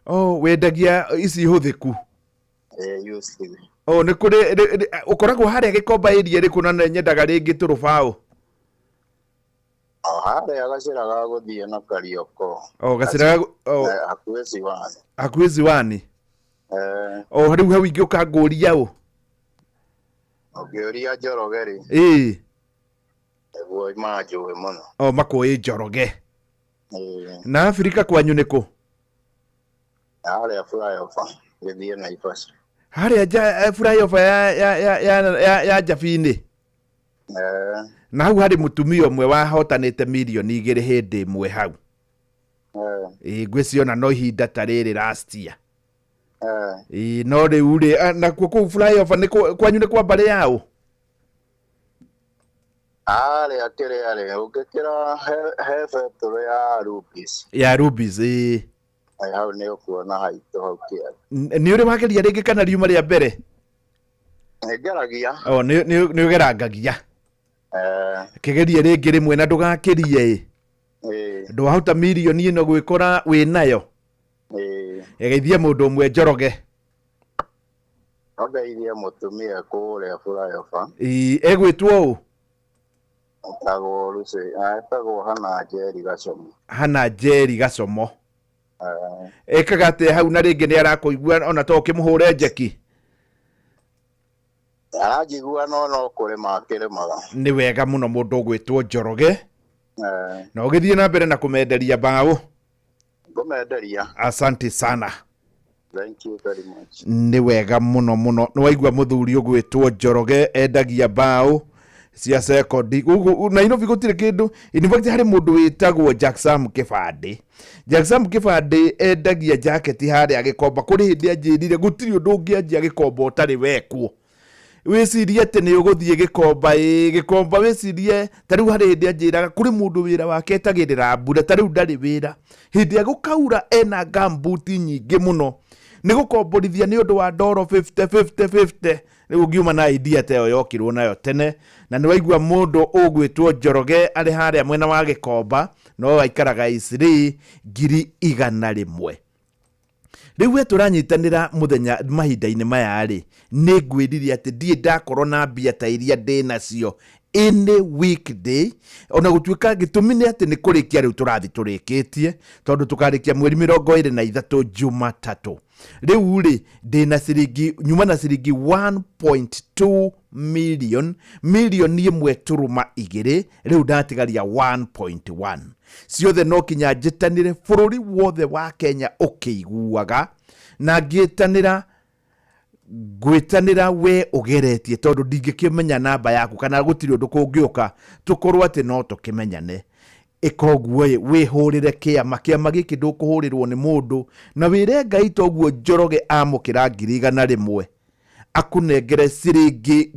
O, wendagia ici hũthĩku? Ĩĩ, used. O, nĩ kũrĩ ũkoragwo harĩa Gĩkomba area ĩrĩkũ na nĩ nyendaga rĩngĩ tũrũbaũ? O harĩa gacĩra ga gũthiĩ na Karioko. O, gacĩra ga o, Eh, hakuhĩ Ziwani. hakuhĩ Ziwani? Eh, O, rĩu hau ingĩũka ngũria ũ? Ũngĩũria Njoroge rĩ, Ĩĩ. nĩguo manjũĩ mũno. O, makũĩ Njoroge. Ĩĩ. Na Afrika kwanyu nĩ kũ? Harĩa flyover gĩthiĩ Naivasha. Harĩa flyover ya Njabi-inĩ? Eh, Na hau harĩ mũtumia ũmwe wahotanĩte 2 mirioni hĩndĩ ĩmwe hau. eh, Ĩĩ, ngwĩciona no ihinda ta rĩrĩ last year. eh. Ĩĩ, no rĩu rĩ, nakuo kũu flyover nĩ kwanyu nĩ kwa mbarĩ yaũ? Harĩa kĩrĩa rĩ, ũngĩkĩra he betũrũ ya Rubis. Ya Rubis, ĩĩ. Eh, hau nĩ ũkuona haitũ hau kĩanda. Nĩ ũrĩ wageria rĩngĩ kana riuma rĩa mbere? Nĩngeragia. O, nĩ ũgerangagia. Eh, Kĩgerie rĩngĩ rĩmwe na ndũgakĩrie ĩ. ĩĩ, Ndwahota mirioni ĩno gwĩkora wĩ nayo. ĩĩ. Ĩgeithie mũndũ ũmwe Njoroge. No ngeithie mũtumia kũrĩa flyover. Ĩĩ, egwĩtwo ũ? Etagwo Lucy, etagwo Hana Njeri Gacomo. Hana Njeri Gacomo. Eh, Ekaga atĩa hau na rĩngĩ nĩ arakũigua ona to ũkĩmũhũre njeki? Aranjigua no no kũrĩma akĩrĩmaga. Nĩ wega mũno mũndũ ũgwĩtwo Njoroge. Eh, Na ũgĩthiĩ na mbere na kũmenderia mbaũ. Ngũmenderia. Asante sana. Thank you very much. Nĩ wega mũno mũno. Nĩ waigua mũthuri ũgwĩtwo Njoroge endagia mbaũ cia sekondi. Gũkũ Nairobi gũtirĩ kĩndũ. In fact harĩ mũndũ wĩtagwo Jack Sam Kĩbandĩ. Jack Sam Kĩbandĩ endagia jaketi harĩa Gĩkomba. Kũrĩ hĩndĩ anjĩrire gũtirĩ ũndũ ũngĩanjia Gĩkomba ũtarĩ wekwo. Wĩcirie atĩ nĩ ũgũthiĩ Gĩkomba, ĩĩ Gĩkomba wĩcirie ta rĩu harĩ hĩndĩ anjĩraga kũrĩ mũndũ wĩra wake etagĩrĩra mbura, ta rĩu ndarĩ wĩra. Hĩndĩ ĩrĩa gũkaura ena gambuti nyingĩ mũno. Nĩ gũkomborithia nĩ ũndũ wa ndoro 50 50 50. Rĩu ũngiuma na idea ta ĩyo yokirwo nayo tene. Na nĩ waigua mũndũ ũgwĩtwo Njoroge arĩ harĩa mwena wa Gĩkomba, no aikaraga Isiri 100,000. Rĩu we tũranyitanĩra mũthenya mahinda-inĩ maya rĩ, nĩ ngwĩrire atĩ ndirĩ ndakorwo na mbia ta iria ndĩ nacio any weekday, ona gũtuĩka gĩtũmi nĩ atĩ nĩ kũrĩkia rĩu tũrathiĩ tũrĩkĩtie, tondũ tũkarĩkia mweri 23 Jumatatũ. Rĩu rĩ, ndĩ na ciringi, nyuma na ciringi 1.2 million, 1.2 million, rĩu ndatigaria 1.1. Ciothe no kinya njĩtanĩre bũrũri wothe wa Kenya ũkĩiguaga, na ngĩtanĩra ngwĩtanĩra we ũgeretie, tondũ ndingĩkĩmenya namba yaku kana gũtirĩ ũndũ kũngĩũka tũkorwo atĩ no tũkĩmenyane. Ĩka ũguo ĩ, wĩhũrĩre kĩama, kĩama gĩkĩ ndũkũhũrĩrwo nĩ mũndũ, na wĩre Ngai toguo Njoroge amũkĩra 100,000 akũnengere ciringi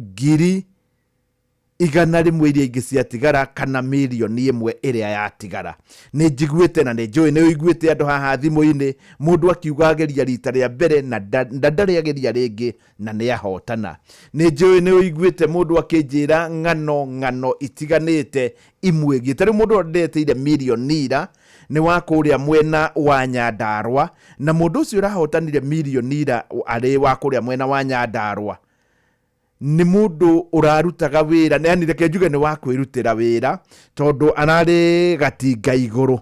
100,000 iria ingĩ ciatigara kana 1 million ĩrĩa yatigara. Nĩ njiguĩte na nĩ njũĩ nĩ ũiguĩte andũ haha thimũ-inĩ mũndũ akiuga ageria rita rĩa mbere na ndarĩ ageria rĩngĩ na nĩ ahotana. Nĩ njũĩ nĩ ũiguĩte mũndũ akĩnjĩra ng'ano ng'ano itiganĩte imwĩgiĩ. Ta rĩu mũndũ ndetĩire mirioni ira nĩ wa kũrĩa mwena wa Nyandarũa, na mũndũ ũcio ũrahotanire mirioni ira arĩ wa kũrĩa mwena wa Nyandarũa nĩ mũndũ ũrarutaga wĩra, yani reke njuge nĩ wa kwĩrutĩra wĩra, tondũ ararĩ gatinga igũrũ.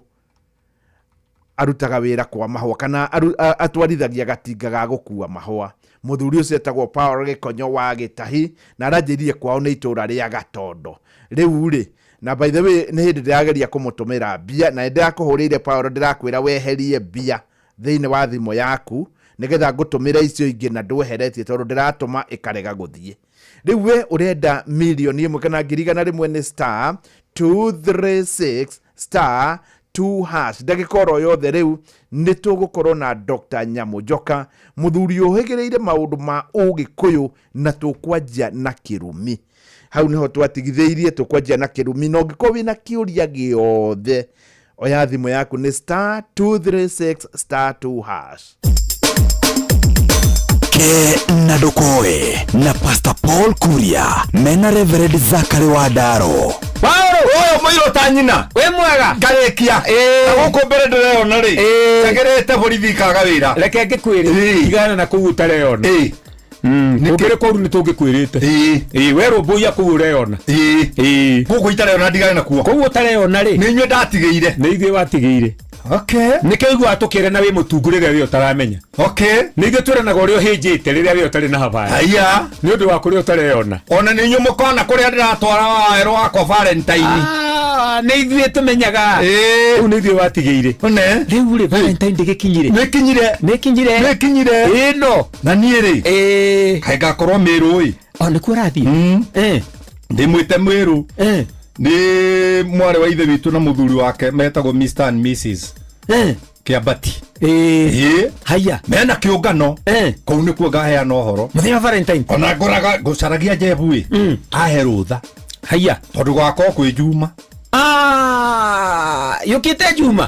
Arutaga wĩra kwa mahũa kana atwarithagia gatinga ga gũkua mahũa. Mũthuri ũcio etagwo Paul Gĩkonyo wa Gĩtahi na aranjĩrire kwao nĩ itũra rĩa Gatondo. Rĩu rĩ, na by the way nĩ hĩndĩ ndĩrageria kũmũtũmĩra mbia na nĩndĩrakũhũrĩire Paul, ndĩrakwĩra weherie mbia thĩinĩ wa thimũ yaku nĩgetha ngũtũmĩre icio ingĩ na ndweheretie tondũ ndĩratũma ĩkarega gũthiĩ. Rĩu we ũrenda 1,000,000 kana 100,000 nĩ star 236 star 2 hash. Ndagĩka oro yothe rĩu nĩ tũgũkorwo na Dr. Nyamũ Njoka, mũthuri ũhĩgĩrĩire maũndũ ma ũgĩkũyũ, na tũkwanjia na kĩrumi. Hau nĩho twatigithĩirie, tũkwanjia na kĩrumi, na ũngĩkorwo wĩna kĩũria gĩothe oya thimũ yaku nĩ star 236 star 2 hash. Ke na ndũkoe na Pastor Paul Kuria mena Reverend Zachary Wandaro. Paul ũyũ mũirũ ta nyina wĩ mwega ngarĩkia na gũkũ mbere ndĩreyona rĩ njagĩrĩte borithi ikaga wĩra. Reke ngĩkwĩre tigana na kũu ũtareyona. Ũkĩrĩ kũu nĩ tũngĩkwĩrĩte. We rũmbũiya kũu ũreyona. Gũkũ itareyona ndigane nakuo. Kũu ũtareyona rĩ nĩ inyuĩ ndatigĩire. Nĩ ithuĩ watigĩire. Okay. Nĩkĩo ũiguaga tũkĩrana wĩ mũtungu rĩrĩa wĩ ũtaramenya. Okay. Nĩ ithuĩ twĩranaga ũrĩa ũhĩnjĩte rĩrĩa wĩ ũtarĩ na habari. Haiya. Nĩ ũndũ wa kũrĩa ũtareyona. Ona nĩ inyuĩ mũkona kũrĩa ndĩratwara wawerũ wakwa Valentine. Nĩ ithuĩ tũmenyaga. Rĩu nĩ ithuĩ watigĩire. Rĩu rĩ Valentine ndĩgĩkinyire. Nĩkinyire. Nĩkinyire. Nĩkinyire. Ĩno. Na niĩ rĩ. Kaĩ ngakorwo Mĩrũ ĩ. O nĩkuo ũrathiĩ. Ndĩmwĩte Mĩrũ. Nĩ mwarĩ wa ithe witũ na mũthuri wake metagwo Mr and Mrs. Kĩambati. Haya. Mena kĩũngano. Kũu nĩkuo ngaheana ũhoro. Mũthenya wa Valentine. Ona ngoraga ngũcaragia Jebu ĩ. Ahe rũtha. Haya. Tondũ gwakorwo kwĩ Juma. Yũkĩte Juma.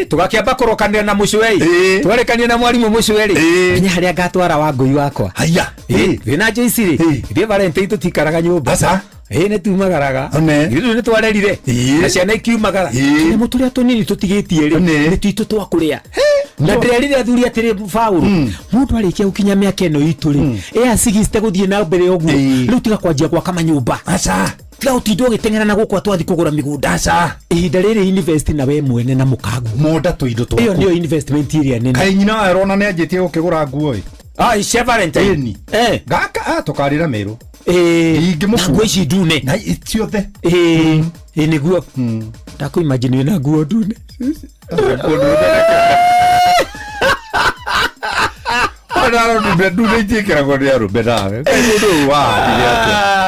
Tũgakĩamba kũrokanĩra na mũcwei. Twarekania na mwarimũ mũcweri. Nginya harĩa ngatwara wa ngũi wakwa. Haya. Wĩna Joyce rĩ. Ithuĩ Valentine tũtikaraga nyũmba. Aca. Nĩ tumagaraga. Ithuĩ nĩ twarerire. Na ciana ikiumagara. Tũnyamũ tũrĩa tũnini tũtigĩtie rĩ nĩ twitũ twa kũrĩa. Na ndĩrerire athuri atĩrĩ Paul, mũndũ arĩkia gũkinya mĩaka ĩno itũ rĩ, ĩacigicite gũthiĩ na mbere ũguo. Rĩu tiga kwanjia gwaka manyũmba. Aca. Tiga gũtinda ũgĩteng'era na gũkũ atwathi kũgũra mĩgũnda. Aca. Ihinda rĩrĩ invest na we mwene na mũkaguo. Monda tũindo twaku. Ĩyo nĩyo investment ĩrĩa nene. Kaĩ nyina wa Erona nĩanjĩtie gũkĩgũra nguo ĩ. Cia Valentine. Gaka tũkarĩra Mĩrũ. Na nguo ici ndune. Na ciothe. Nĩguo. Ndakũ imagine wĩna nguo ndune. Ona ndune itiĩkĩragwo nĩ arũme nawe. Mũndũ ũyũ wahandire atĩa?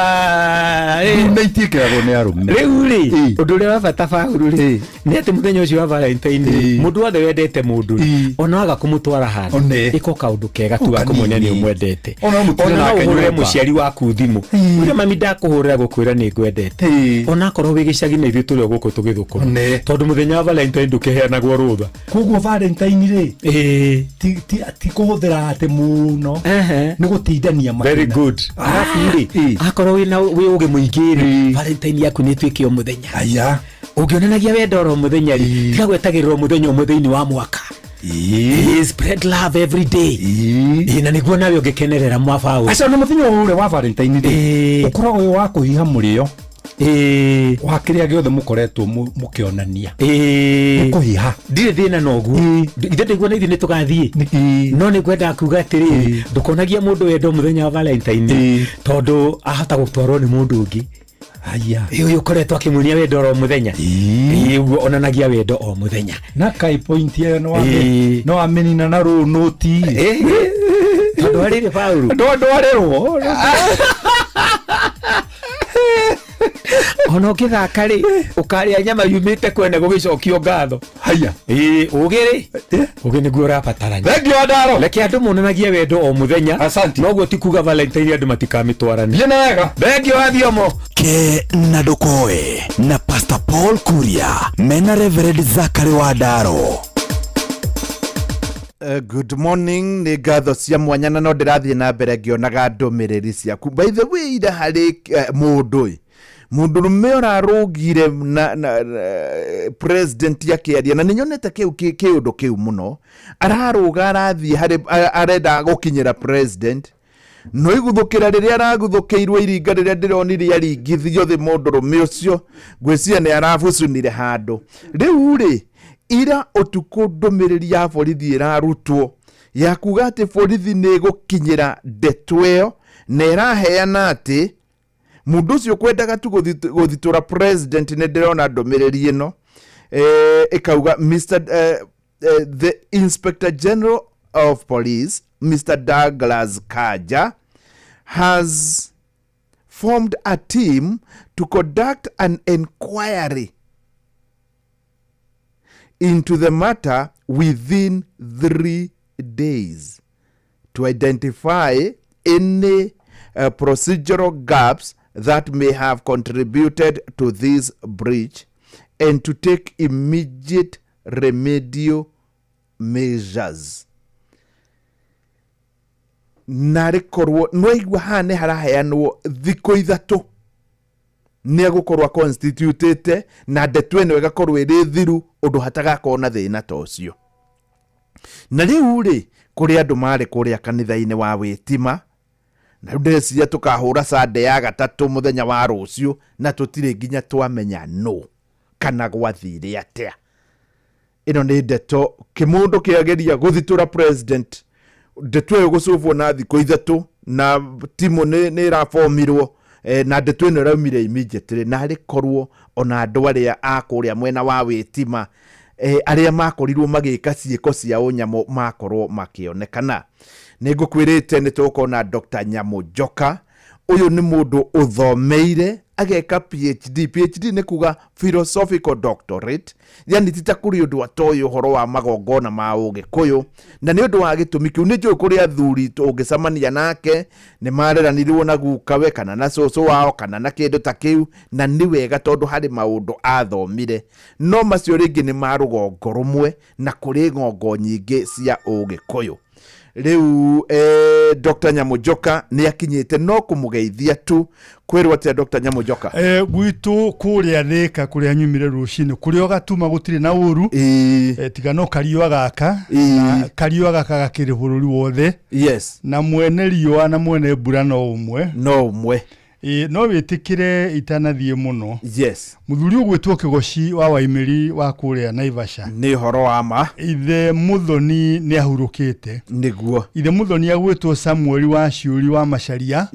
Ndune itiĩkĩragwo nĩ arũme. Rĩu rĩ, ũndũ ũrĩa wa bata Paul rĩ, nĩ atĩ mũthenya ũcio wa Valentine rĩ, mũndũ wothe wendete mũndũ rĩ, ona waga kũmũtwara handũ, ĩka kaũndũ kega tu ga kũmuonia nĩ ũmwendete. Ona mũtinde Ona no nake ũhũrĩre nyũmba. mũciari waku thimũ. Ũrĩa mami ndakũhũrĩra gũkwĩra nĩ ngwendete. Ona akorwo wĩ gĩcagi na ithuĩ tũrĩ o gũkũ tũgĩthũkũma. Tondũ mũthenya wa Valentine ndũkĩheanagwo rũtha. Koguo Valentine rĩ, ti kũhũthĩra atĩ mũno. Nĩ gũtindania makĩria. Very good. Arabu rĩ, akorwo wĩna wĩ ũgĩ mũingĩ rĩ, Valentine yaku nĩ ĩtuĩke o mũthenya. Haya. Ũngĩonanagia wendo oro mũthenya rĩ, tiga gwetagĩrĩra mũthenya ũmwe thĩinĩ wa mwaka. Spread love every day. Na nĩguo nawe ũngĩkenerera mwabaũ. Aca na mũthenya ũrĩa wa Valentine rĩ, ũkoragwo wĩ wa kũhiha mũrĩo. Wa kĩrĩa gĩothe mũkoretwo mũkĩonania. Nĩ kũhiha. Ndirĩ thĩna na ũguo. Ithe ndĩguo na ithuĩ nĩ tũgathiĩ. No nĩ ngwendaga kuga atĩrĩrĩ, ndũkonagia mũndũ wendo mũthenya wa Valentine tondũ ahota gũtwarwo nĩ mũndũ ũngĩ. Haya. Ũyũ ũkoretwo akĩmuonia wendo oro mũthenya. Ũguo onanagia wendo o mũthenya. Na kai point ĩyo no wamĩnina na rũnũti. Tondũ arĩrĩ Paul. Ndwarĩrwo. Ona ũngĩthaka rĩ, ũkarĩa nyama yumĩte kwene gũgĩcokio ngatho. Haya. Ũgĩ rĩ, ũgĩ nĩguo ũrabatarania. Thengiũ Wandaro. Reke andũ monanagie wendo o mũthenya. Asante. Noguo ti kuga Valentine andũ matikamĩtwarane. Thiĩ na wega. Thengiũ wa Thiomo. Ke na ndũkoe na Pastor Paul Kuria mena Reverend Zachary Wandaro. Good morning, nĩ ngatho cia mwanya na no ndĩrathiĩ na mbere ngĩonaga ndũmĩrĩri ciaku. By the way, ira harĩ mũndũ ĩ, mũndũrũme ũrarũgire na president akĩaria, na nĩnyonete kĩu kĩũndũ kĩu mũno. Ararũga arathiĩ harĩ, arenda gũkinyĩra president, no iguthũkĩra rĩrĩa araguthũkĩirwo iringa rĩrĩa ndĩronire aringithio thĩ mũndũrũme ũcio, ngwĩciria nĩ arabucunire handũ. Rĩu rĩ, Ira ũtukũ ndũmĩrĩri ya borithi ĩrarutwo ya kuga atĩ borithi nĩ ĩgũkinyĩra ndeto ĩyo na ĩraheana atĩ mũndũ ũcio kwendaga tu gũthitũra president. Nĩ ndĩrona ndũmĩrĩri ĩno ĩkauga Mr, the Inspector General of Police Mr. Douglas Kanja has formed a team to conduct an inquiry into the matter within 3 days to identify any procedural gaps that may have contributed to this breach and to take immediate remedial measures. Narĩ korwo nĩwaigua haha nĩ haraheanwo thikũ 3 nĩ egũkorwo constitutĩte na ndeto ĩno ĩgakorwo ĩrĩ thiru ũndũ hatagakorwo na thĩna ta ũcio. Na rĩu rĩ, kũrĩ andũ marĩ kũrĩa kanitha-inĩ wa wĩtima, na rĩu ndĩreciria tũkahũra sande ya gatatũ mũthenya wa rũciũ, na tũtirĩ nginya twamenya no kana gwathire atĩa. Ĩno nĩ ndeto kĩmũndũ kĩageria gũthitũra president, ndeto ĩyo gũcũbwo na thikũ 3 na timu nĩ ĩrabomirwo na ndeto ĩno ĩraumire immediately. Na arĩ korwo ona andũ arĩa a kũrĩa mwena wa wĩtima arĩa makorirwo magĩka ciĩko cia ũnyamũ makorwo makĩonekana. Nĩ ngũkwĩrĩte nĩ tũgũkorwo na Dr. Nyamũ Njoka. Ũyũ nĩ mũndũ ũthomeire ageka PhD. PhD nĩ kuga philosophical doctorate, yani ti ta kũrĩ ũndũ atoĩ ũhoro wa magongona ma ũgĩkũyũ. Na nĩ ũndũ wa gĩtũmi kĩu nĩ njũĩ kũrĩ athuri ũngĩcemania nake nĩ mareranirwo na gukawe kana na cũcũ wao kana na kĩndũ ta kĩu, na nĩ wega tondũ harĩ maũndũ athomire, no macio rĩngĩ nĩ ma rũgongo rũmwe na kũrĩ ng'ongo nyingĩ cia ũgĩkũyũ. Rĩu Dr. Nyamũnjoka nĩ akinyĩte, no kũmũgeithia tu. Kwĩrwo atĩa, Dr. Nyamũnjoka? Gwitũ kũrĩa Thĩka kũrĩa nyumire rũcinĩ kũrĩa ũgatuma gũtirĩ na ũru, tiga no kariũa gaka, na kariũa gaka gakĩrĩ bũrũri wothe. Na mwene riũa na mwene mbura no ũmwe. No ũmwe. Ĩ, no wĩtĩkĩre itanathiĩ mũno. Mũthuri ũgwĩtwo Kĩgoci wa Waimĩri wa kũrĩa Naivasha. Nĩ ũhoro wa ma. Ithe Mũthoni nĩ ahurũkĩte. Ithe Mũthoni agwĩtwo Samuel wa Ciũri wa Macaria.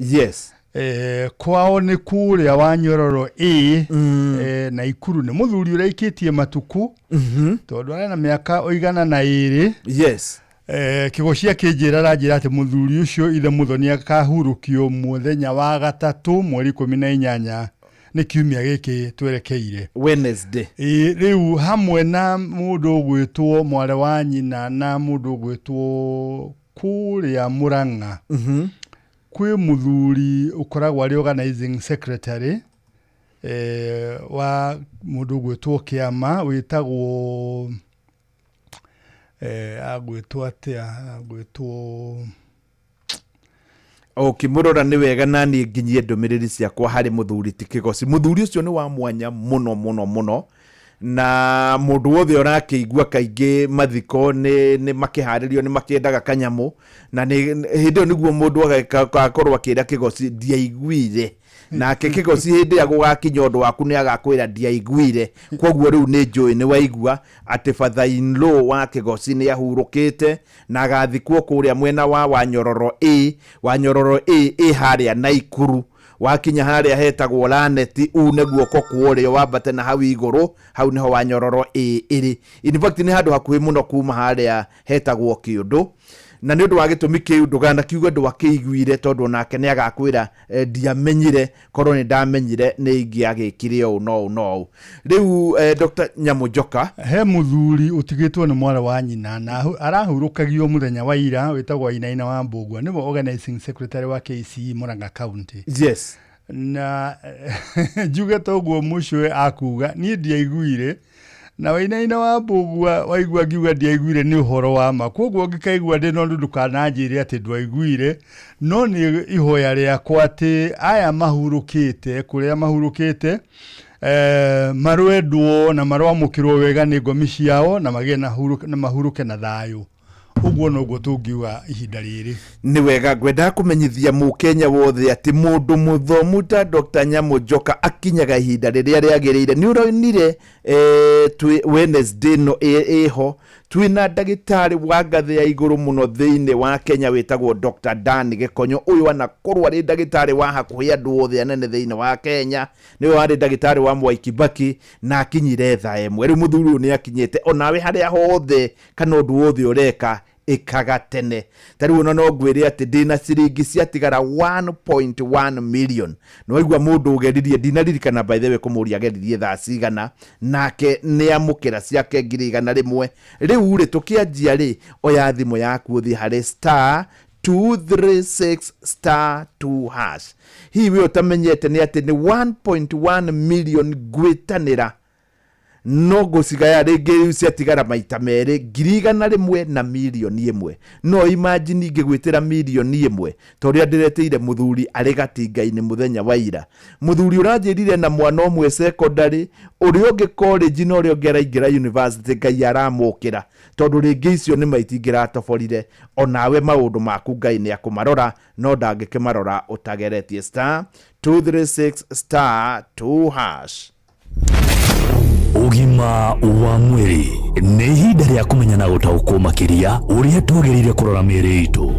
Kwao nĩ kũrĩa wa Nyororo A Naikuru. Nĩ mũthuri ũraikĩtie matukũ tondũ arĩ na mĩaka ũigana na ĩrĩ. Kĩgoci akĩnjĩra aranjĩra atĩ mũthuri ũcio ithe Mũthoni akahurũkio mũthenya wa gatatũ mweri 18, nĩ kiumia gĩkĩ twerekeire. Wednesday. Ĩ, rĩu hamwe na mũndũ ũgwĩtwo mwarĩ wa nyina na mũndũ ũgwĩtwo kũrĩa Mũrang'a, kwĩ mũthuri ũkoragwo arĩ organizing secretary wa mũndũ ũgwĩtwo kĩama wĩtagwo agwĩtwo atĩa, agwĩtwo Ũkĩmũrora nĩ wega na niĩ nginyie ndũmĩrĩri ciakwa harĩ mũthuri ti Kĩgoci. Mũthuri ũcio nĩ wa mwanya mũno mũno mũno, na mũndũ wothe ũrakĩigua kaingĩ mathiko nĩ makĩharĩrio nĩ makĩendaga kanyamũ, na nĩ hĩndĩ ĩyo nĩguo mũndũ agakorwo akĩra Kĩgoci ndiaiguire, nake Kĩgoci hĩndĩ ĩrĩa gũgakinya ũndũ waku nĩ agakwĩra ndiaiguire. Koguo rĩu nĩ njũĩ nĩ waigua atĩ father in law wa Kĩgoci nĩ ahurũkĩte na agathikwo kũrĩa mwena wa Wanyororo A. Wanyororo A ĩ harĩa Naikuru. Wakinya harĩa hetagwo Laneti, une guoko kwa ũrĩo wambate na hau igũrũ, hau nĩho Wanyororo A ĩrĩ. In fact nĩ handũ hakuhĩ mũno kuma harĩa hetagwo Kĩũndũ. Na nĩ ũndũ wa gĩtũmi kĩu ndũganakiuge ndwakĩiguire, tondũ onake nĩ agakwĩra ndiamenyire, korwo nĩ ndamenyire nĩ ingĩagĩkire ũũ no ũũ no ũũ. Rĩu Dr. Nyamũnjoka. He mũthuri ũtigĩtwo nĩ mwarĩ wa nyina na arahurũkagio mũthenya wa ira, wĩtagwo Wainaina wa Mbũgua, nĩwe organizing secretary wa KCE Murang'a County. Na njuge toguo mũcũe akuga niĩ ndiaiguire, na Wainaina wa Mbũgua waigua ngiuga ndiaiguire nĩ ũhoro wa ma. Koguo ũngĩkaigua ndĩ no ndũkananjĩre atĩ ndwaiguire, no nĩ ihoya rĩakwa atĩ aya mahurũkĩte kũrĩa mahurũkĩte marwendwo na marwamũkĩrwo wega nĩ ngomi ciao na magĩe na mahurũke na thayũ. Ũguo noguo tũngiuga ihinda rĩrĩ. Nĩ wega, ngwendaga kũmenyithia mũkenya wothe atĩ mũndũ mũthomu ta Dr. Nyamu Njoka akinyaga ihinda rĩrĩa rĩagĩrĩire. Nĩ ũronire twĩ Wednesday ĩno ĩho twĩna ndagĩtarĩ wa ngathĩ ya igũrũ mũno thĩinĩ wa Kenya wĩtagwo Dr. Dan Gĩkonyo. Ũyũ anakorwo arĩ ndagĩtarĩ wa hakuhĩ andũ othe anene thĩinĩ wa Kenya, nĩwe warĩ ndagĩtarĩ wa Mwai Kibaki na akinyire thaa 1. Rĩu mũthuri ũyũ nĩ akinyĩte, onawe harĩa hothe kana ũndũ wothe ũreka ĩkaga tene. Ta rĩu ona no ngwĩre atĩ ndĩna ciringi ciatigara 1.1 million. Nĩ waigua mũndũ ũgeririe, ndinaririkana by the way kũmũria ageririe thaa cigana, nake nĩ amũkĩra ciake 100,000. Rĩu rĩ, tũkĩanjia rĩ, oya thimũ yaku ũthiĩ harĩ star 236 star 2 hash. Hihi we ũtamenyete nĩ atĩ nĩ 1.1 million ngwĩtanĩra, no ngũcigaya rĩngĩ rĩu ciatigara maita merĩ, 100,000 na 1,000,000. No imagine ingĩgwĩtĩra 1,000,000 ta ũrĩa ndĩretĩire mũthuri arĩ gatinga-inĩ mũthenya wa ira. Mũthuri ũranjĩrire na mwana ũmwe secondary, ũrĩa ũngĩ college na ũrĩa ũngĩ araingĩra university, Ngai aramũkĩra tondũ rĩngĩ icio nĩ maitingĩratoborire. Onawe maũndũ maku Ngai nĩ akũmarora, no ndangĩkĩmarora ũtageretie. Star 236 star 2 hash. Ũgima wa mwĩrĩ nĩ ihinda rĩa kũmenya na gũtaũkwo makĩria ũrĩa twagĩrĩire kũrora mĩĩrĩ itũ.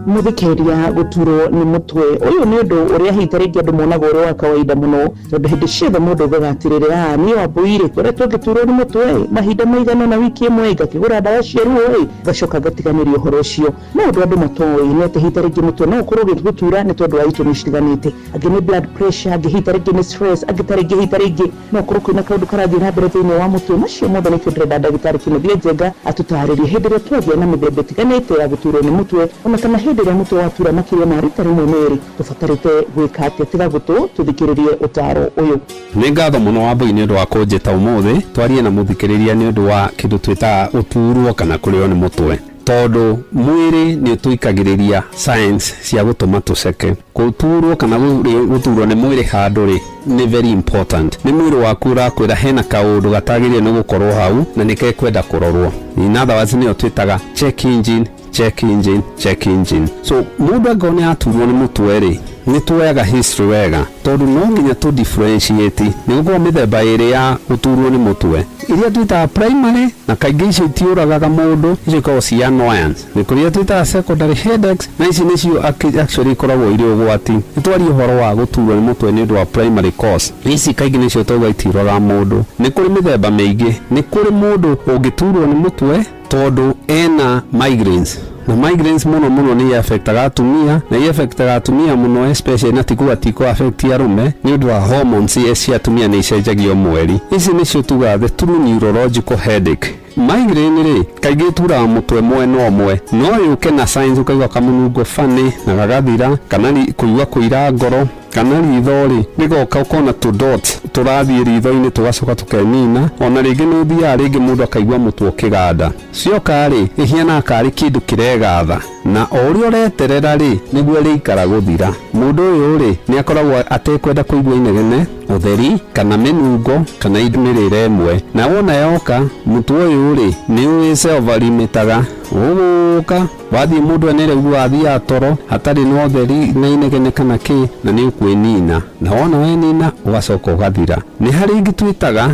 Mũthikĩrĩria, gũturwo nĩ mũtwe ũyũ nĩ ũndũ ũrĩa hihi ta rĩngĩ andũ monaga ũrĩ wa kawaida mũno, tondũ hĩndĩ ciothe mũndũ augaga atĩrĩrĩ, a niĩ Wambũi-rĩ, ngoretwo ngĩturwo nĩ mũtwe mahinda maigana na wiki ĩmwe, ngakĩgũra ndawa cia ruo-ĩ, ngacoka ngatiganĩria ũhoro ũcio. No ũndũ andũ matoĩ nĩ atĩ hihi ta rĩngĩ mũtwe no ũkorwo ũgĩgũtura nĩ tondũ wa itũmi citiganĩte. Angĩ nĩ blood pressure, angĩ hihi ta rĩngĩ nĩ stress, angĩ ta rĩngĩ hihi ta rĩngĩ no ũkorwo kwĩna kaũndũ karathiĩ na mbere thĩinĩ wa mũtwe. Macio mothe nĩkĩo ndĩrenda ndagĩtarĩ Kĩnuthia Njenga atũtarĩrie hĩndĩ ĩrĩa twagĩa na mĩthemba ĩtiganĩte ya gũturwo nĩ mũtwe, ona kana hĩndĩ ĩrĩa mũtwe watura makĩria ma rita rĩmwe merĩ, tũbatarĩte gwĩka atĩa. Tiga gũtũ tũthikĩrĩrie ũtaro ũyũ. Nĩ ngatho mũno Wambũi nĩ ũndũ wa kũnjĩta ũmũthĩ twarie na mũthikĩrĩria nĩ ũndũ wa kĩndũ twĩtaga gũturwo kana kũrĩo nĩ mũtwe, tondũ mwĩrĩ nĩ ũtũikagĩrĩria science cia gũtũma tũceke. Gũturwo kana gũturwo nĩ mwĩrĩ handũ rĩ nĩ very important. Nĩ mwĩrĩ waku ũrakwĩra hena kaũndũ gatagĩrĩire nĩ gũkorwo hau na nĩ kekwenda kũrorwo. In other words, nĩyo twĩtaga check engine, check engine, check engine. So mũndũ angĩkorwo nĩ aturwo nĩ mũtwe rĩ, nĩ tuoyaga history wega, tondũ no nginya tũ differentiate nĩ gũkorwo mĩthemba ĩrĩ ya gũturwo nĩ mũtwe, iria twĩtaga primary na kaingĩ icio itiũragaga mũndũ, icio ikoragwo ci annoyance. Nĩ kũrĩ iria twĩtaga secondary headaches, na ici nĩcio actually ikoragwo irĩ ũgwati. Nĩ twarie ũhoro wa gũturwo nĩ mũtwe nĩ ũndũ wa primary cause, ici kaingĩ nĩcio twauga itiũragaga mũndũ. Nĩ kũrĩ mĩthemba mĩingĩ. Nĩ kũrĩ mũndũ ũngĩturwo nĩ mũtwe tondũ ena migraines, na migraines mũno mũno nĩ affectaga atumia, na i affectaga atumia mũno especially, na tikuga ti kũ affect arũme nĩ ũndũ wa hormones cia atumia nĩ icenjagio mweri. Ici nĩcio tugaga the true neurological headache. Migraine rĩ kaingĩ ĩturaga mũtwe mwena ũmwe, no yũke na signs ũkaigua kamũnungo funny na gagathira, kana kũigua kũira ngoro, kana ritho rĩ rĩgoka ũkona tũ dot tũrathiĩ ritho-inĩ tũgacoka tũkenina. Ona rĩngĩ nĩ ũthiaga rĩngĩ mũndũ akaigua mũtwe ũkĩganda. Cioka rĩ ĩhianaga karĩ kĩndũ kĩregatha, na o ũrĩa ũreterera rĩ nĩguo rĩikara gũthira. Mũndũ ũyũ rĩ nĩ akoragwo atekwenda kũigua inegene, ũtheri kana mĩnungo kana mĩrĩre ĩmwe, na wona yoka mũtwe ũyũ rĩ nĩ ũĩ self-limitaga ũgũka wathiĩ mũndũ enere athiaga toro hatarĩ na ũtheri na inegene kana kĩ, na nĩ ũkwĩnina, na wona wenina ũgacoka ũgathira. Nĩ harĩ ingĩ twĩtaga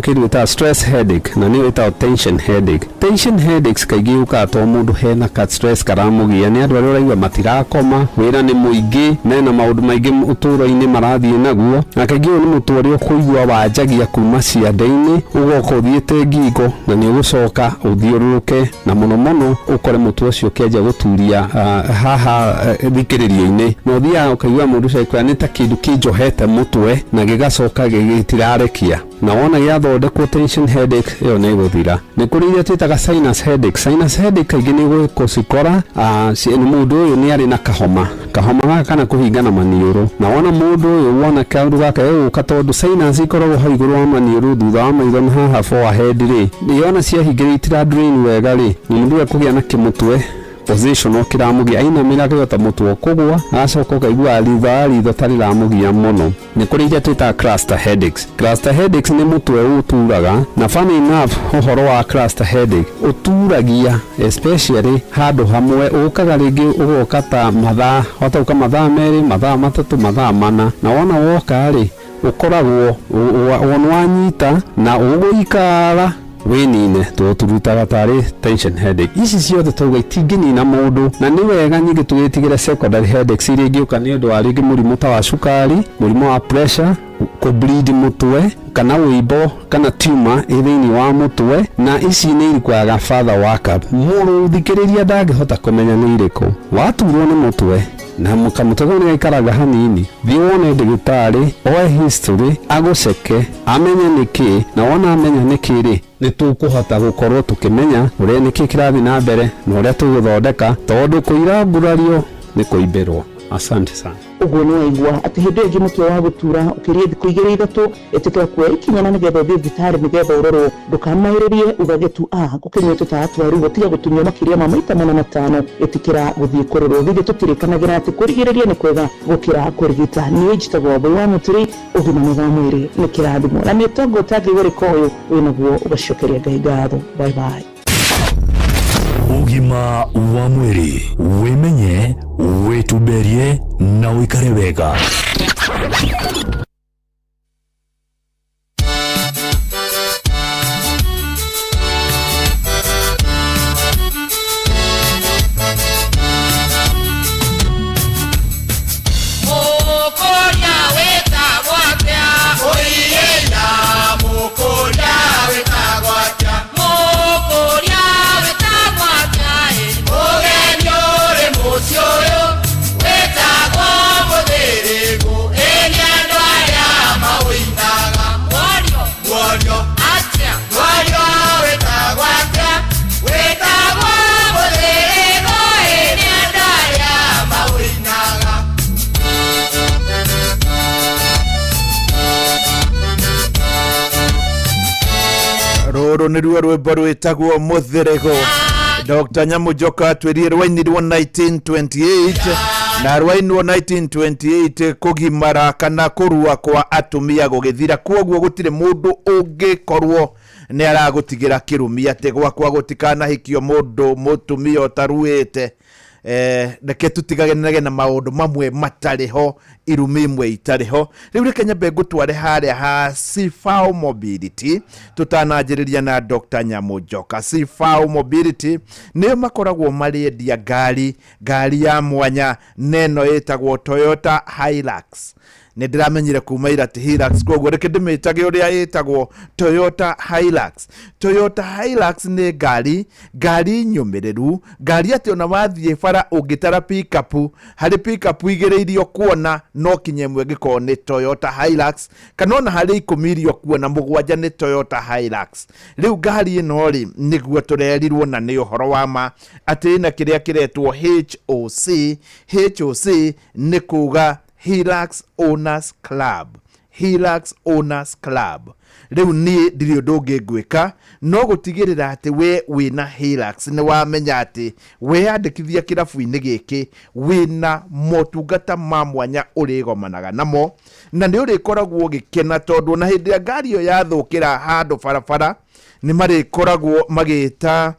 kĩndũ gĩtaga stress headache, na nĩyo ĩtagwo tension headache. Tension headaches kaingĩ yũkaga to mũndũ hena ka stress karamũgia, nĩ andũ arĩa ũraigua matirakoma, wĩra nĩ mũingĩ, mena maũndũ maingĩ ũtũũro-inĩ marathiĩ naguo, na kaingĩ ũyũ nĩ mũtwe ũrĩa ũkũigua wanjagia kuma ciande-inĩ ũgoka ũthiĩte ngingo, na nĩ ũgũcoka ũthiũrũrũke, na mũno mũno ũkore mũtwe ũcio ũkĩanjia gũturia haha thikĩrĩrio-inĩ, na ũthiaga ũkaigua mũndũ ũcio agĩkwĩra nĩ ta kĩndũ kĩnjohete mũtwe na gĩgacoka gĩtirarekia, na wona gĩathondekwo tension headache ĩyo nĩ ĩgũthira. Nĩ kũrĩ iria twĩtaga sinus headache. Sinus headache kaingĩ nĩ gũcikora mũndũ ũyũ nĩ arĩ na kahoma, kahoma gaka kana kũhingana maniũrũ, na wona mũndũ ũyũ wona kaũndũ gaka gegũka, tondũ sinus ikoragwo hau igũrũ wa maniũrũ thutha wa maitho na haha forehead rĩ, yona ciahingĩrĩire itira drain wega rĩ, mũndũ ũyũ ekũgĩa na kĩmũtwe positional kĩramũgia ainamĩra akĩgota mũtwe ũkũgwa agacoka ũkaigua ritho wa ritho ta rĩramũgia mũno. Nĩ kũrĩ iria twĩtaga cluster headaches. Cluster headaches nĩ mũtwe ũturaga, na funny enough ũhoro wa cluster headache ũturagia especially handũ hamwe, ũkaga rĩngĩ ũgoka ta mathaa, wahota gũka mathaa 2, mathaa 3, mathaa 4, na wona woka rĩ ũkoragwo wona wanyita na ũgũikara wĩnine, tũtũrutaga tarĩ tension headache. Ici ciothe tauga itingĩnina mũndũ, na nĩ wega nyingĩ tũgĩtigĩre secondary headaches iria ingĩũka nĩ ũndũ wa rĩngĩ mũrimũ ta wa cukari, mũrimũ wa pressure, kũbleed mũtwe kana wĩimbo kana tumor ĩ thĩinĩ wa mũtwe, na ici nĩ irikwaga further workup. Mũthikĩrĩria ndangĩhota kũmenya nĩ irĩkũ. Waturwo nĩ mũtwe na kamũtwe kau nĩgaikaraga hanini, thiĩ wone ndagĩtarĩ oe history, agũceke amenye nĩkĩ, na wona amenya nĩkĩ rĩ, nĩ tũkũhota gũkorwo tũkĩmenya ũrĩa nĩkĩ kĩrathiĩ na mbere na ũrĩa tũgũthondeka, tondũ kũira ngurario nĩ kũimbĩrwo. Asante sana. Ũguo nĩ waigua atĩ hĩndĩ ĩyo ĩngĩ mũtwe wa gũtura ũkĩrie thikũ 2 3, ĩtĩkĩra kuoya ikinya na nĩgetha ũthiĩ thibitarĩ nĩgetha ũrorwo, ndũkamaĩrĩrie ugage tu gũkĩnyua tũtawa twa ruo, tiga gũtunywo makĩria ma maita 4 5, ĩtĩkĩra gũthiĩ kũrorwo. Githĩ tũtirĩkanagĩra atĩ kũrigĩrĩria nĩ kwega gũkĩra kũrigita. Niĩ njĩtagwo Wambũi wa Mũturi, ũgima mwega wa mwĩrĩ nĩ kĩrathimo, na nĩ ũtonga ũtangĩgũrĩka ũyũ wĩnaguo ũgacokeria Ngai ngatho. Bye bye. Ũgima wa mwĩrĩ, wĩmenye, wĩtumberie na ũikare wega. Rũrũ nĩruo rwĩmbo rwĩtagwo Mũthĩrĩgo. Dr. Nyamũnjoka atwĩrire rwainirwo 1928, na rwainirwo 1928 kũgimara kana kũrua kwa atumia gũgĩthira, kwoguo gũtirĩ mũndũ ũngĩkorwo nĩ aragũtigĩra kĩrumi atĩ gwakwa gũtikanahikio mũndũ mũtumia ũtaruĩte. Reke tũtiganage na maũndũ mamwe matarĩ ho, irumi imwe itarĩ ho. Rĩu reke nyambe ngũtware harĩa ha Cifao Mobility tũtananjĩrĩria na Dr. Nyamũnjoka. Cifao Mobility nĩo makoragwo marĩendia ngari, ngari ya mwanya na ĩno ĩtagwo Toyota Hilux. Nĩ ndĩramenyire kuma ira ti Hilux, koguo reke ndĩmĩtage ũrĩa ĩtagwo Toyota Hilux. Toyota Hilux nĩ ngari, ngari nyũmĩrĩru, ngari atĩ ona wathiĩ bara ũngĩtara pickup, harĩ pickup 2 iria ũkuona no kinya ĩmwe ĩngĩkorwo nĩ Toyota Hilux, kana ona harĩ 10 iria ũkuona 7 nĩ Toyota Hilux. Rĩu ngari ĩno rĩ, nĩguo tũrerirwo na nĩ ũhoro wa ma atĩ ĩna kĩrĩa kĩretwo HOC. HOC nĩ kuga Hilux Owners Club. Hilux Owners Club. Rĩu niĩ ndirĩ ũndũ ũngĩ ngwĩka no gũtigĩrĩra atĩ we wĩna Hilux nĩ wamenya atĩ weyandĩkithia kĩrabu-inĩ gĩkĩ wĩna motungata ma mwanya ũrĩgomanaga namo, na nĩ ũrĩkoragwo ũgĩkena tondũ ona hĩndĩ ĩrĩa ngari ĩyo yathũkĩra handũ barabara nĩ marĩkoragwo magĩta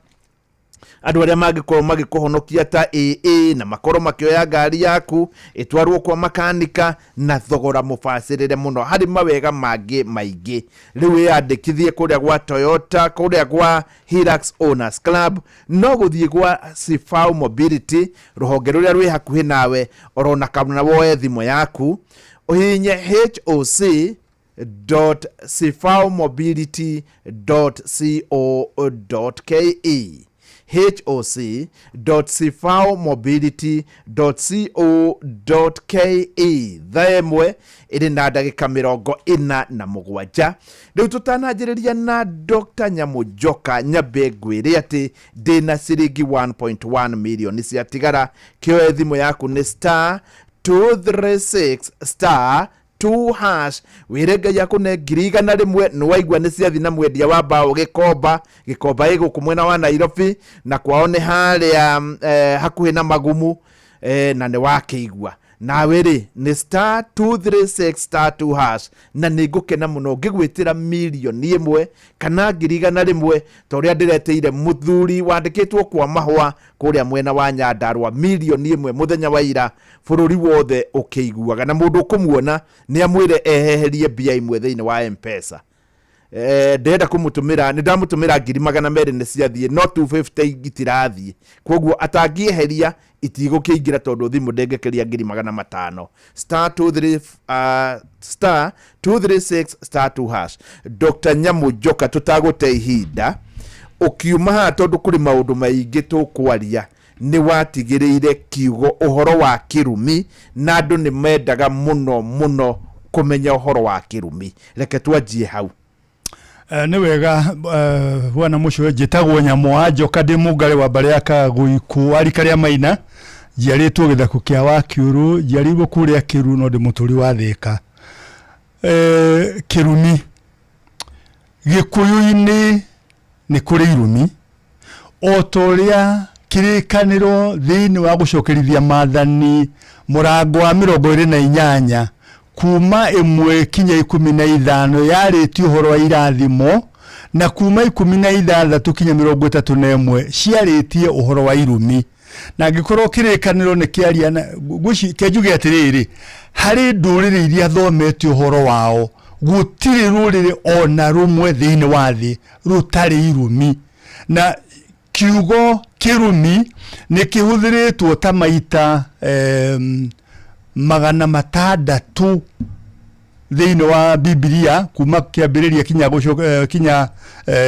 andũ arĩa mangĩkorwo magĩkũhonokia ta AA na makorwo makĩoya ngari yaku ĩtwarwo kwa makanika na thogora mũbacĩrĩre mũno harĩ mawega mangĩ maingĩ. Rĩu wĩyandĩkithie kũrĩa gwa Toyota, kũrĩa gwa Hilux Owners Club, no gũthiĩ gwa Cifao Mobility rũhonge rũrĩa rwĩ hakuhĩ nawe, orona kana woe thimũ yaku ũhihinye HOC dot cifao mobility dot co dot ke, HOC dot cifao mobility dot co dot ke. Thaa ĩmwe ĩrĩ na ndagĩka 47. Rĩu tũtananjĩrĩria na Dr. Nyamũnjoka, nyambe ngwĩre atĩ ndĩna ciringi 1.1 million ciatigara. Kĩoe thimũ yaku nĩ star 236 star 2 hash wĩre Ngai akũne 100,000. Nĩ waigua nĩ ciathi na mwendia wa mbaũ Gĩkomba. Gĩkomba ĩ gũkũ mwena wa Nairobi, na kwao nĩ harĩa hakuhĩ na Magumu, na nĩ wakĩigua nawe rĩ nĩ star 236 star 2 hash, na nĩ ngũkena mũno ngĩgwĩtĩra 1,000,000 kana 100,000, ta ũrĩa ndĩretĩire mũthuri wandĩkĩtwo kwa mahũa kũrĩa mwena wa Nyandarua 1,000,000 mũthenya wa ira, bũrũri wothe ũkĩiguaga. Na mũndũ ũkũmuona nĩ amwĩre eheherie mbia imwe thĩinĩ wa M-Pesa. Ndĩrenda kũmũtũmĩra, nĩ ndamũtũmĩra 200,000 nĩ ciathiĩ, no 250 itirathiĩ, koguo atangĩeheria itigũkĩingĩra tondũ thimũ ndĩngĩkĩria 500,000. Star 23 star 236 star 2 hash. Dr. Nyamu Njoka, tũtagũte ihinda ũkiuma haha tondũ kũrĩ maũndũ maingĩ tũkwaria, nĩ watigĩrĩire kiugo ũhoro wa kĩrumi, na andũ nĩ mendaga mũno mũno kũmenya ũhoro wa kĩrumi. Reke twanjie hau. Nĩ wega, bwana mũcũwe, njĩtagwo Nyamu wa Njoka, ndĩ mũngarĩ wa mbarĩ ya Kagũikũ wa rika rĩa Maina, njiarĩtwo gĩthaku kĩa Wakiũrũ, njiarĩirwo kũrĩa Kĩru, no ndĩ mũtũri wa Thĩka. Kĩrumi Gĩkũyũ-inĩ nĩ kũrĩ irumi, o ta ũrĩa kĩrĩkanĩro thĩinĩ wa gũcokerithia maathani mũrango wa 28 kuma 1 kinya 15 yarĩtie ũhoro wa irathimo, na kuma 16 kinya 31 ciarĩtie ũhoro wa irumi. Na angĩkorwo kĩrĩkanĩro nĩ kĩaria na kĩnjuge atĩrĩrĩ, harĩ ndũrĩrĩ iria thomete ũhoro wao, gũtirĩ rũrĩrĩ ona rũmwe thĩinĩ wa thĩ rũtarĩ irumi. Na kiugo kĩrumi nĩ kĩhũthĩrĩtwo ta maita 600 thĩinĩ wa Biblia kuma kĩambĩrĩria kinya kinya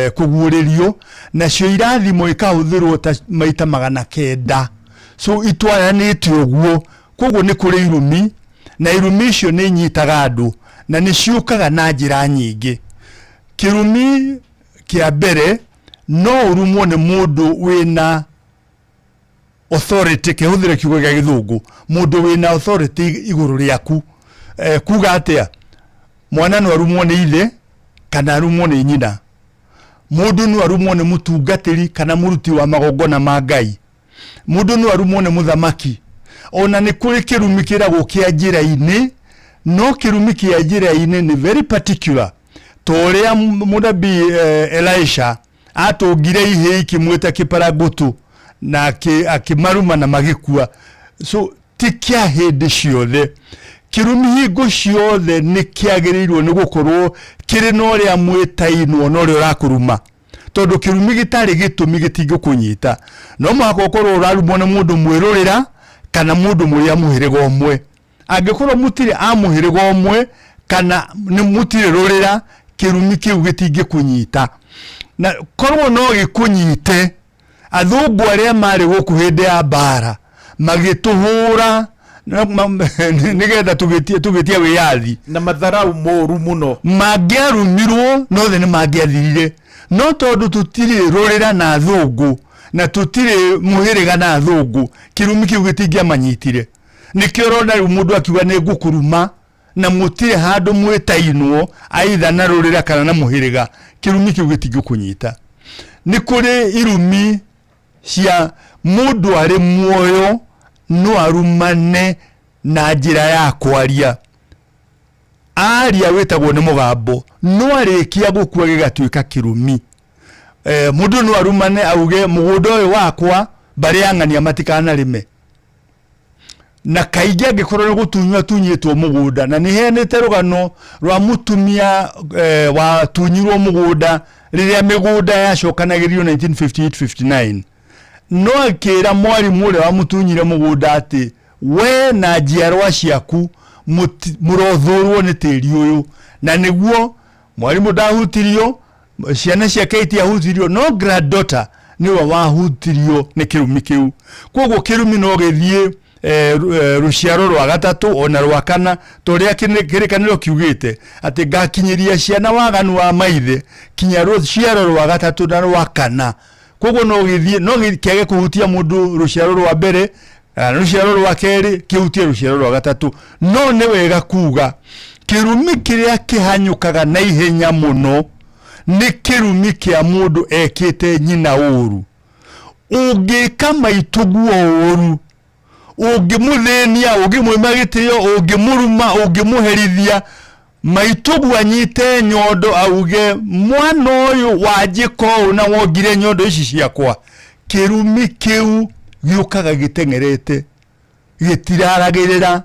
kũguũrĩrio, nacio irathimo ikahũthĩrwo ta maita 900. So itwaranĩte ũguo, koguo nĩ kũrĩ irumi, na irumi icio nĩ inyitaga andũ na nĩ ciũkaga na njĩra nyingĩ. Kĩrumi kĩa mbere no ũrumwo nĩ mũndũ wĩna authority, kĩhũthĩre kiugo gĩa gĩthũngũ, mũndũ wĩna authority igũrũ rĩaku. Kuga atĩa? Mwana no arumwo nĩ ithe kana arumwo nĩ nyina. Mũndũ no arumwo nĩ mũtungatĩri kana mũruti wa magongona ma Ngai. Mũndũ no arumwo nĩ mũthamaki. Ona nĩ kũrĩ kĩrumi kĩragwo kĩa njĩra-inĩ, no kĩrumi kĩa njĩra-inĩ nĩ very particular. Ta ũrĩa mũnabii Elisha atũngire ihĩĩ ikĩmwĩta kĩparangũtũ na akĩmaruma na magĩkua. So ti kĩa hĩndĩ ciothe. Kĩrumi hingo ciothe nĩ kĩagĩrĩirwo nĩ gũkorwo kĩrĩ na ũrĩa mwĩtainwo na ũrĩa ũrakũruma, tondũ kĩrumi gĩtarĩ gĩtũmi gĩtingĩkũnyita. No mũhaka ũkorwo ũrarumwo nĩ mũndũ mwĩrũrĩra kana mũndũ mũrĩa mũhĩrĩga ũmwe. Angĩkorwo mũtirĩ a mũhĩrĩga ũmwe kana nĩ mũtirĩ rũrĩra, kĩrumi kĩu gĩtingĩkũnyita. Na korwo no gĩkũnyite, athũngũ arĩa marĩ gũkũ hĩndĩ ya mbara magĩtũhũra nĩgetha tũgĩtie wĩyathi na matharau moru mũno, mangĩarumirwo nothe nĩ mangĩathirire. No tondũ tũtirĩ rũrĩra na athũngũ na tũtirĩ mũhĩrĩga na athũngũ, kĩrumi kĩu gĩtingĩamanyitire. Nĩkĩo ũrona rĩu mũndũ akiuga nĩ ngũkũruma na mũtirĩ handũ mwĩtainwo aitha na rũrĩra kana na mũhĩrĩga, kĩrumi kĩu gĩtingĩkũnyita. Nĩ kũrĩ irumi cia mũndũ arĩ muoyo no arumane na njĩra ya kwaria. Aria wĩtagwo nĩ mũgambo, no arĩkia gũkua gĩgatuĩka kĩrumi. Mũndũ no arumane auge mũgũnda ũyũ wakwa mbarĩ ya ng'ania matikanarĩme. Na kaingĩ angĩkorwo nĩ gũtunywo atunyĩtwo mũgũnda, na nĩ heanĩte rũgano rwa mũtumia watunyirwo mũgũnda rĩrĩa mĩgũnda yacokanagĩrio 1958-59, no akĩra mwarimũ ũrĩa wamũtunyire mũgũnda atĩ we na njiarwa ciaku mũrothũrwo nĩ tĩri ũyũ. Na nĩguo mwarimũ ndahutirio, ciana ciake itiahutirio, no granddaughter nĩwe wahutirio nĩ kĩrumi kĩu. Koguo kĩrumi no gĩthiĩ rũciaro rwa gatatũ ona rwa kana, ta ũrĩa kĩrĩkanĩro kiugĩte atĩ ngakinyĩria ciana waganu wa maithe kinya rũciaro rwa gatatũ na rwa kana. Koguo no gĩthiĩ, no kĩage kũhutia mũndũ rũciaro rwa mbere kana rũciaro rwa kerĩ, kĩhutie rũciaro rwa gatatũ. No nĩ wega kuga Kĩrumi kĩrĩa kĩhanyũkaga na ihenya mũno nĩ kĩrumi kĩa mũndũ ekĩte nyina ũru. Ũngĩka maitũguo ũru, ũngĩmũthĩnia, ũngĩmwĩma gĩtĩo, ũngĩmũruma, ũngĩmũherithia, maitũguo anyite nyondo auge mwana ũyũ wanjĩka ũũ na wongire nyondo ici ciakwa, kĩrumi kĩu gĩũkaga gĩteng'erete, gĩtiraragĩrĩra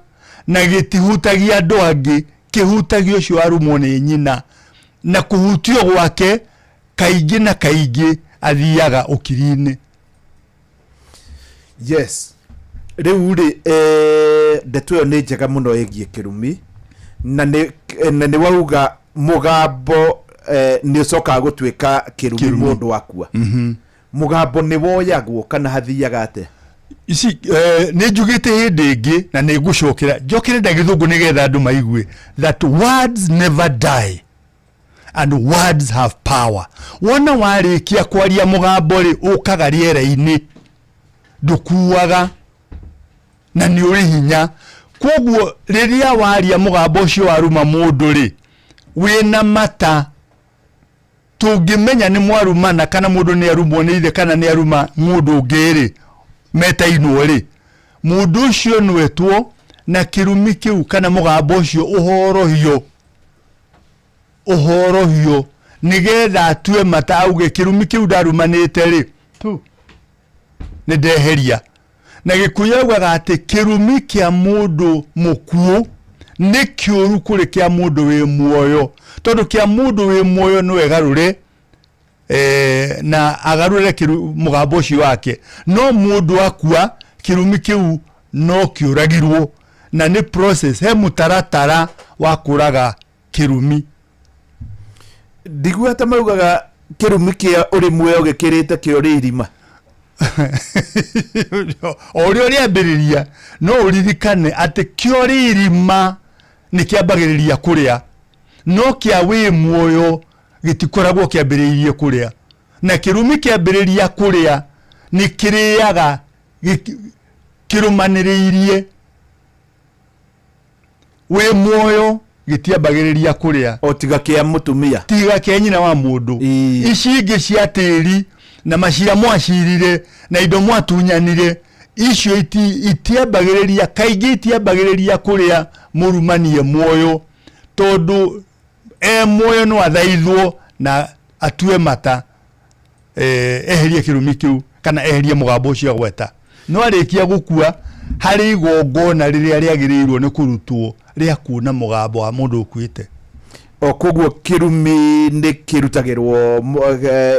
na gĩtihutagia andũ angĩ, kĩhutagia ũcio warumwo nĩ nyina, na kũhutio gwake kaingĩ na kaingĩ athiaga ũkiri-inĩ. Yes, rĩu rĩ eh, ndeto ĩyo nĩ njega mũno ĩgiĩ kĩrumi na nĩ na nĩ wauga mũgambo eh, nĩ ũcokaga gũtuĩka kĩrumi Kĩrumi. mũndũ akua. Mũgambo nĩ woyagwo kana hathiaga atĩa? Ici eh, nĩ njugĩte hĩndĩ ĩngĩ na nĩ ngũcokera njokere na gĩthũngũ nĩgetha andũ maigue that words never die and words have power. Wona warĩkia kwaria mũgambo rĩ, ũkaga rĩera-inĩ, ndũkuaga na nĩ ũrĩ hinya. Koguo rĩrĩa waria mũgambo ũcio waruma mũndũ rĩ, wĩna mata tũngĩmenya nĩ mwarumana kana mũndũ nĩ arumwo nĩ ithe kana nĩ aruma mũndũ ũngĩ rĩ, metainwo rĩ, mũndũ ũcio nwetwo na kĩrumi kĩu kana mũgambo ũcio ũhorohio, ũhorohio nĩgetha atue mata auge kĩrumi kĩu ndarumanĩte rĩ, tu nĩ ndeheria. Na Gĩkũyũ augaga atĩ kĩrumi kĩa mũndũ mũkuũ nĩ kĩũru kũrĩ kĩa mũndũ wĩ muoyo, tondũ kĩa mũndũ wĩ muoyo no egarũre eh, na agarũre mũgambo ũcio wake, no mũndũ akua kĩrumi kĩu no kĩũragirwo, na nĩ process, he mũtaratara wa kũraga kĩrumi. Ndigua ta maugaga kĩrumi kĩa ũrĩ muoyo gĩkĩrĩte kĩa ũrĩ irima. O ũrĩa ũrĩambĩrĩria no ũririkane atĩ kĩa ũrĩ irima nĩ kĩambagĩrĩria kũrĩa, no kĩa wĩ muoyo gĩtikoragwo kĩambĩrĩirie kũrĩa. Na kĩrumi kĩambĩrĩria kũrĩa nĩ kĩrĩaga kĩrũmanĩrĩirie. Wĩ muoyo gĩtiambagĩrĩria kũrĩa, o tiga kĩa mũtumia, tiga kĩa nyina wa mũndũ. Ici ingĩ cia tĩri na macira mwacirire na indo mwatunyanire, icio itiambagĩrĩria, kaingĩ itiambagĩrĩria kũrĩa mũrumanie muoyo, tondũ e muoyo no athaithwo na atue mata eherie kĩrumi kĩu kana eherie mũgambo ũcio agweta. No arĩkia gũkua, harĩ igongona rĩrĩa rĩagĩrĩirwo nĩ kũrutwo rĩa kuuna mũgambo wa mũndũ ũkuĩte. O koguo kĩrumi nĩ kĩrutagĩrwo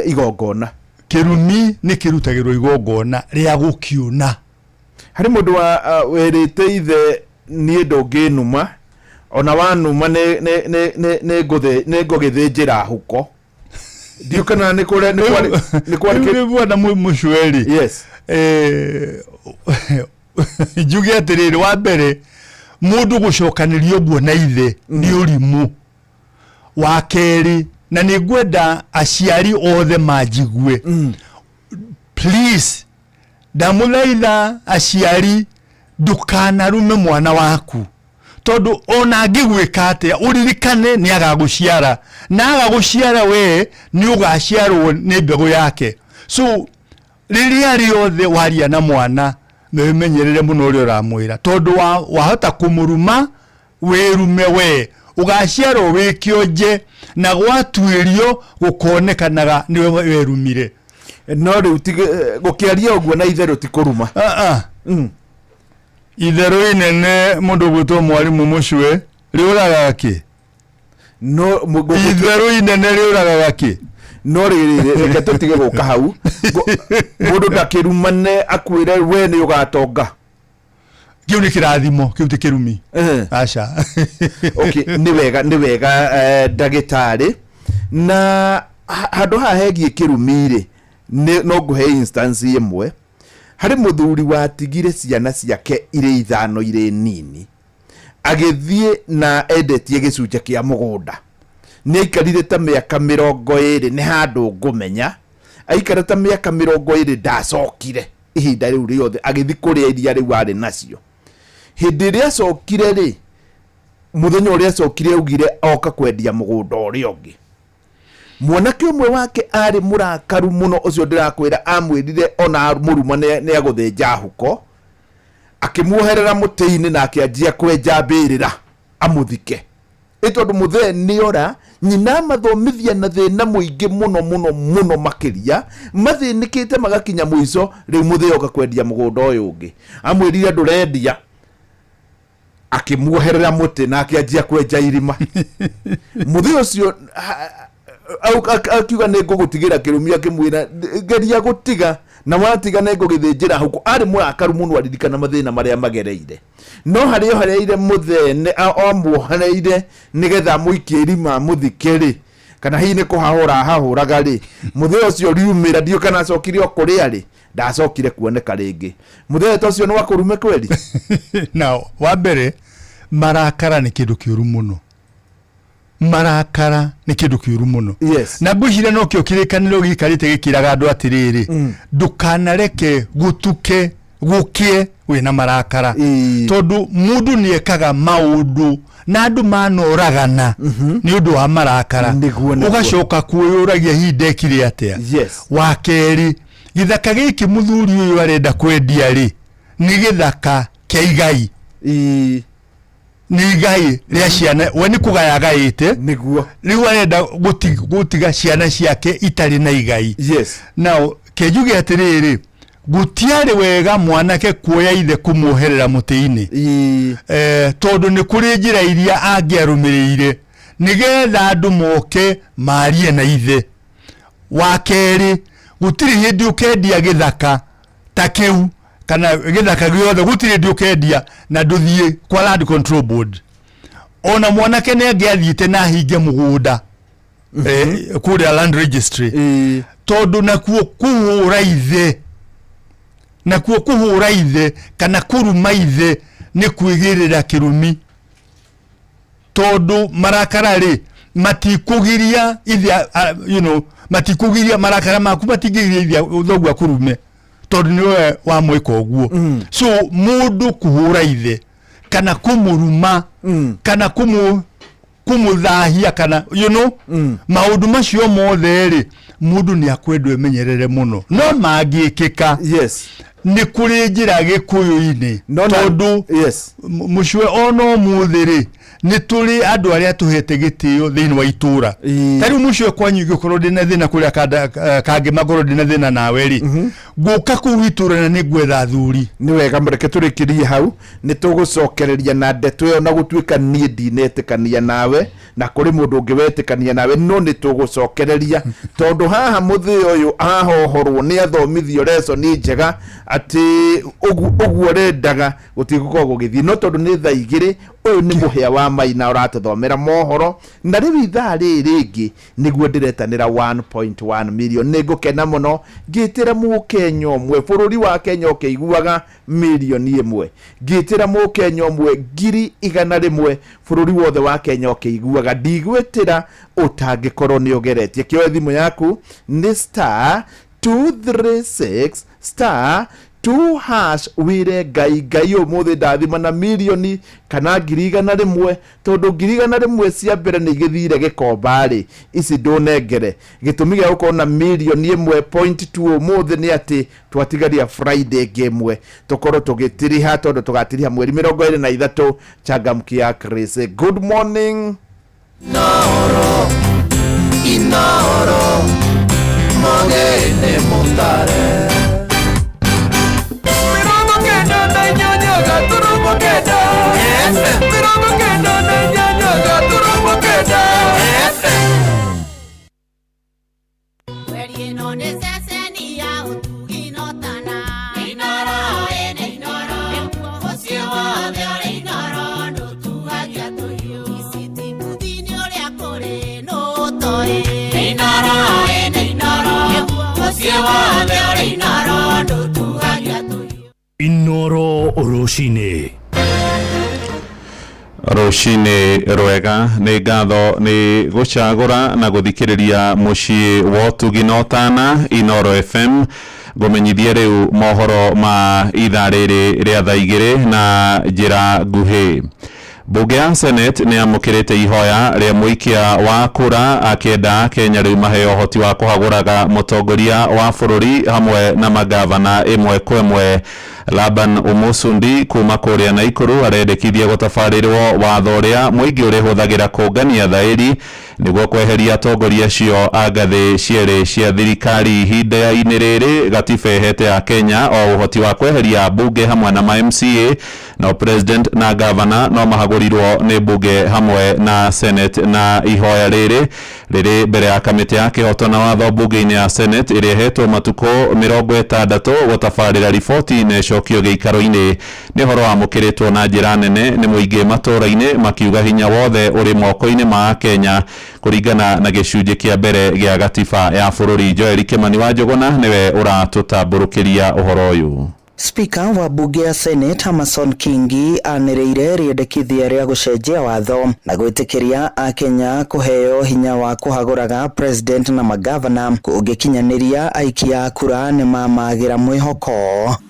igongona. Kĩrumi nĩ kĩrutagĩrwo igongona rĩa gũkiuna. Harĩ mũndũ wa wĩrĩte ithe niĩ ndũngĩnuma, ona wanuma nĩ ngũgĩthĩnjĩra huko. Ndiũ kana nĩ kũrĩa nĩ kwarĩ nĩ kwarĩ Rĩu bwana mũcweri. Yes. Njuge atĩrĩrĩ, wa mbere mũndũ gũcokanĩria ũguo na ithe nĩ ũrimũ. Wa kerĩ, na nĩ ngwenda aciari othe manjigue, please ndamũthaitha aciari, ndũkanarume mwana waku, tondũ ona angĩgwĩka atĩa ũririkane nĩ agagũciara, na agagũciara we nĩ ũgaciarwo nĩ mbegũ yake. So rĩrĩa rĩothe waria na mwana wĩmenyerere mũno ũrĩa ũramwĩra, tondũ wahota kũmũruma wĩrume we, ũgaciarwo wĩ kĩonje na gwatuĩrio gũkonekanaga nĩwe werumire. No rĩu gũkĩaria ũguo na itherũ ti kũruma. Itherũ inene mũndũ ũgwĩtwo mwarimũ mũcwe rĩũragaga kĩ? No, itherũ inene rĩũragaga kĩ? No rĩrĩ, reke tũtige gũka hau. Mũndũ ndakĩrumane akwĩre we nĩ ũgatonga. Kĩu nĩ kĩrathimo, kĩu ti kĩrumi. Aca. Okay, nĩ wega, nĩ wega ndagĩtarĩ. Na handũ haha hegiĩ kĩrumi rĩ, no ngũhe instance ĩmwe. Harĩ mũthuri watigire ciana ciake irĩ 5 irĩ nini, agĩthiĩ na endetie gĩcunjĩ kĩa mũgũnda. Nĩ aikarire ta mĩaka 20, nĩ handũ ngũmenya. Aikara ta mĩaka 20 ndacokire ihinda rĩu rĩothe, agĩthiĩ kũrĩa iria rĩu arĩ nacio. Hĩndĩ ĩrĩa acokire rĩ, Mũthenya ũrĩa acokire augire oka kwendia mũgũnda ũrĩa ũngĩ, mwanake ũmwe wake arĩ mũrakaru mũno, ũcio ndĩrakwĩra amwĩrire ona mũruma nĩ agũthĩnja huko, akĩmuoherera mũtĩ-inĩ na akĩanjia kwenja mbĩrĩra amũthike. Ĩ tondũ mũthee nĩora, nyina amathomithia na thĩna mũingĩ mũno mũno mũno makĩria, mathĩnĩkĩte magakinya mũico. Rĩu mũthee oka kwendia mũgũnda ũyũ ũngĩ, amwĩrire ndũrendia, akĩmuoherera mũtĩ na akĩanjia kwenja irima. Mũthee ũcio akiuga nĩ ngũgũtigĩra kĩrumi, akĩmwĩra geria gũtiga na watiga nĩ ngũgĩthĩnjĩra huko. Arĩ mũrakaru mũno aririkana mathĩna marĩa magereire, no harĩa ohereire mũthee amuohereire nĩgetha amũikie irima amũthike rĩ, kana hihi nĩ kũhahũra ahahũraga rĩ, mũthee ũcio riumĩra ndiũ kana acokire o kũrĩa rĩ, ndacokire kuoneka rĩngĩ. Mũthee ta ũcio nĩ wakũrume kweli? Na wa mbere, marakara nĩ kĩndũ kĩũru mũno, marakara nĩ kĩndũ kĩũru mũno. Na ngwĩciria nokĩo kĩrĩkanĩro gĩikarĩte gĩkĩraga andũ atĩrĩrĩ, ndũkanareke gũtuke gũkĩe wĩna marakara, tondũ mũndũ nĩ ekaga maũndũ na andũ manoragana nĩ ũndũ wa marakara, ũgacoka kwĩyũragia hihi ndekire atĩa. Wa kerĩ, gĩthaka gĩkĩ mũthuri ũyũ arenda kwendia rĩ, nĩ gĩthaka kĩa igai, nĩ igai rĩa ciana, we nĩ kũgaya agaĩte, nĩguo rĩu arenda gũtiga ciana ciake itarĩ na igai. Now kenjuge atĩrĩrĩ, gũtiarĩ wega mwanake kuoya ithe kũmuoherera mũtĩ-inĩ, tondũ nĩ kũrĩ njĩra iria angĩarũmĩrĩire nĩgetha andũ moke marie na ithe. Wa kerĩ, gũtirĩ hĩndĩ ũkendia gĩthaka ta kĩu kana gĩthaka gĩothe, gũtirĩ hĩndĩ ũkendia na ndũthiĩ kwa Land Control Board. Ona mwanake nĩ angĩathiĩte na ahinge mũgũnda kũrĩa land registry, tondũ nakuo kũhũra ithe, nakuo kũhũra ithe kana kũruma ithe nĩ kwĩgĩrĩra kĩrumi, tondũ marakara rĩ matikũgiria ithe, matikũgiria marakara maku matingĩgiria ithe thoguo akũrume, tondũ nĩwe wamwĩka ũguo. So mũndũ kũhũra ithe kana kũmũruma kana kũmũthahia kana maũndũ macio mothe rĩ, mũndũ nĩ akwendwo emenyerere mũno, no mangĩkĩka nĩ kũrĩ njĩra gĩkũyũ-inĩ, tondũ mũcue ona ũmũthĩ rĩ, nĩ tũrĩ andũ arĩa tũhete gĩtĩo thĩinĩ wa itũra. Ta rĩu mũcue kwanyu ingĩkorwo ndĩna thĩna kũrĩa kangĩ makorwo ndĩna thĩna nawe rĩ, ngũka kũu itũra na nĩ ngwetha athuri. Nĩ wega, reke tũrĩkĩrie hau, nĩ tũgũcokereria na ndeto ĩyo, na gũtuĩka niĩ ndinetĩkania nawe na kũrĩ mũndũ ũngĩ wetĩkania nawe, no nĩ tũgũcokereria, tondũ haha mũthĩ ũyũ ahohorwo nĩ athomithio lesson njega atĩ ũguo ũrendaga gũtigũkorwo gũgĩthiĩ. No tondũ nĩ thaa 2, ũyũ nĩ mũhĩa wa maina ũratũthomera mohoro, na rĩu ithaa rĩrĩ rĩngĩ nĩguo ndĩretanĩra 1.1 million. Nĩ ngũkena mũno ngĩtĩra mũkenya ũmwe bũrũri wa Kenya ũkĩiguaga 1 million, ngĩtĩra mũkenya ũmwe 100,000 bũrũri wothe wa Kenya ũkĩiguaga. Ndigwĩtĩra ũtangĩkorwo nĩ ũgeretie. Kĩoe thimũ yaku, nĩ star 236 star 2 hash, wĩre Ngai, Ngai ũmũthĩ ndathima na mirioni kana 100,000, tondũ 100,000 cia mbere nĩ igĩthire gĩkomba rĩ, ici ndũnengere. Gĩtũmi gĩa gũkorwo na 1.2 million ũmũthĩ nĩ atĩ twatigaria Friday ĩngĩ ĩmwe tũkorwo tũgĩtiriha, tondũ tũgatiriha mweri 23. Changamkia Chris, good morning. Inoro, Inoro, mogene mutare. 98.9 FM. 98.9 FM. Mweri ĩno nĩ ceceni ya ũtugi notana. Inoro ĩnĩ Inoro, mũciĩ wothe ũrĩ Inoro, ndũtuhagia tũhiũ. Ici mbuthi-inĩ ũrĩa kũrĩ nũtoĩ. Inoro ĩnĩ Inoro, mũciĩ wothe ũrĩ Inoro, ndũtuhagia tũhiũ. Inoro rũcinĩ. Rũcinĩ rwega, nĩ ngatho nĩ gũcagũra na gũthikĩrĩria mũciĩ wa ũtugi na ũtana Inoro FM. Ngũmenyithie rĩu mohoro ma ithaa rĩrĩ rĩa thaa 2 na njĩra nguhĩ. Mbunge ya Senate nĩ yamũkĩrĩte ihoya rĩa mũikia wa kura akĩenda Kenya rĩu maheo ũhoti wa kũhagũraga mũtongoria wa bũrũri hamwe na magavana ĩmwe kwa ĩmwe. Laban Omosundi kuma kũrĩa Naikuru arendekithia gũtabarĩrwo watho ũrĩa mũingĩ ũrĩhũthagĩra kũngania thaĩri nĩguo kweheria atongoria acio a ngathĩ cierĩ cia thirikari. Ihinda-inĩ rĩrĩ gatiba ĩhete a Kenya o ũhoti wa kweheria mbunge hamwe na ma MCA, no president na gavana no mahagũrirwo nĩ mbunge hamwe na Senate. Na ihoya rĩrĩ rĩrĩ mbere ya kamĩtĩ ya kĩhoto na watho mbunge-inĩ ya Senate ĩrĩa ĩhetwo matukũ 60 gũtabarĩra riboti na ĩcokio gĩikaro-inĩ. Nĩ ũhoro wamũkĩrĩtwo na njĩra nene nĩ mũingĩ matũũra-inĩ makiuga hinya wothe ũrĩ moko-inĩ ma Kenya kũringana na gĩcunjĩ kĩa mbere gĩa gatiba ya bũrũri. Joel Kimani wa Njũgũna nĩwe ũratũtambũrũkĩria ũhoro ũyũ. Spika wa bunge ya Senate Amason Kingi anĩrĩire rĩendekithia rĩa gũcenjia watho na gwĩtĩkĩria akenya kũheo hinya wa kũhagũraga president na magavana kũngĩkinyanĩria aikia a kura nĩ mamagĩra mwĩhoko.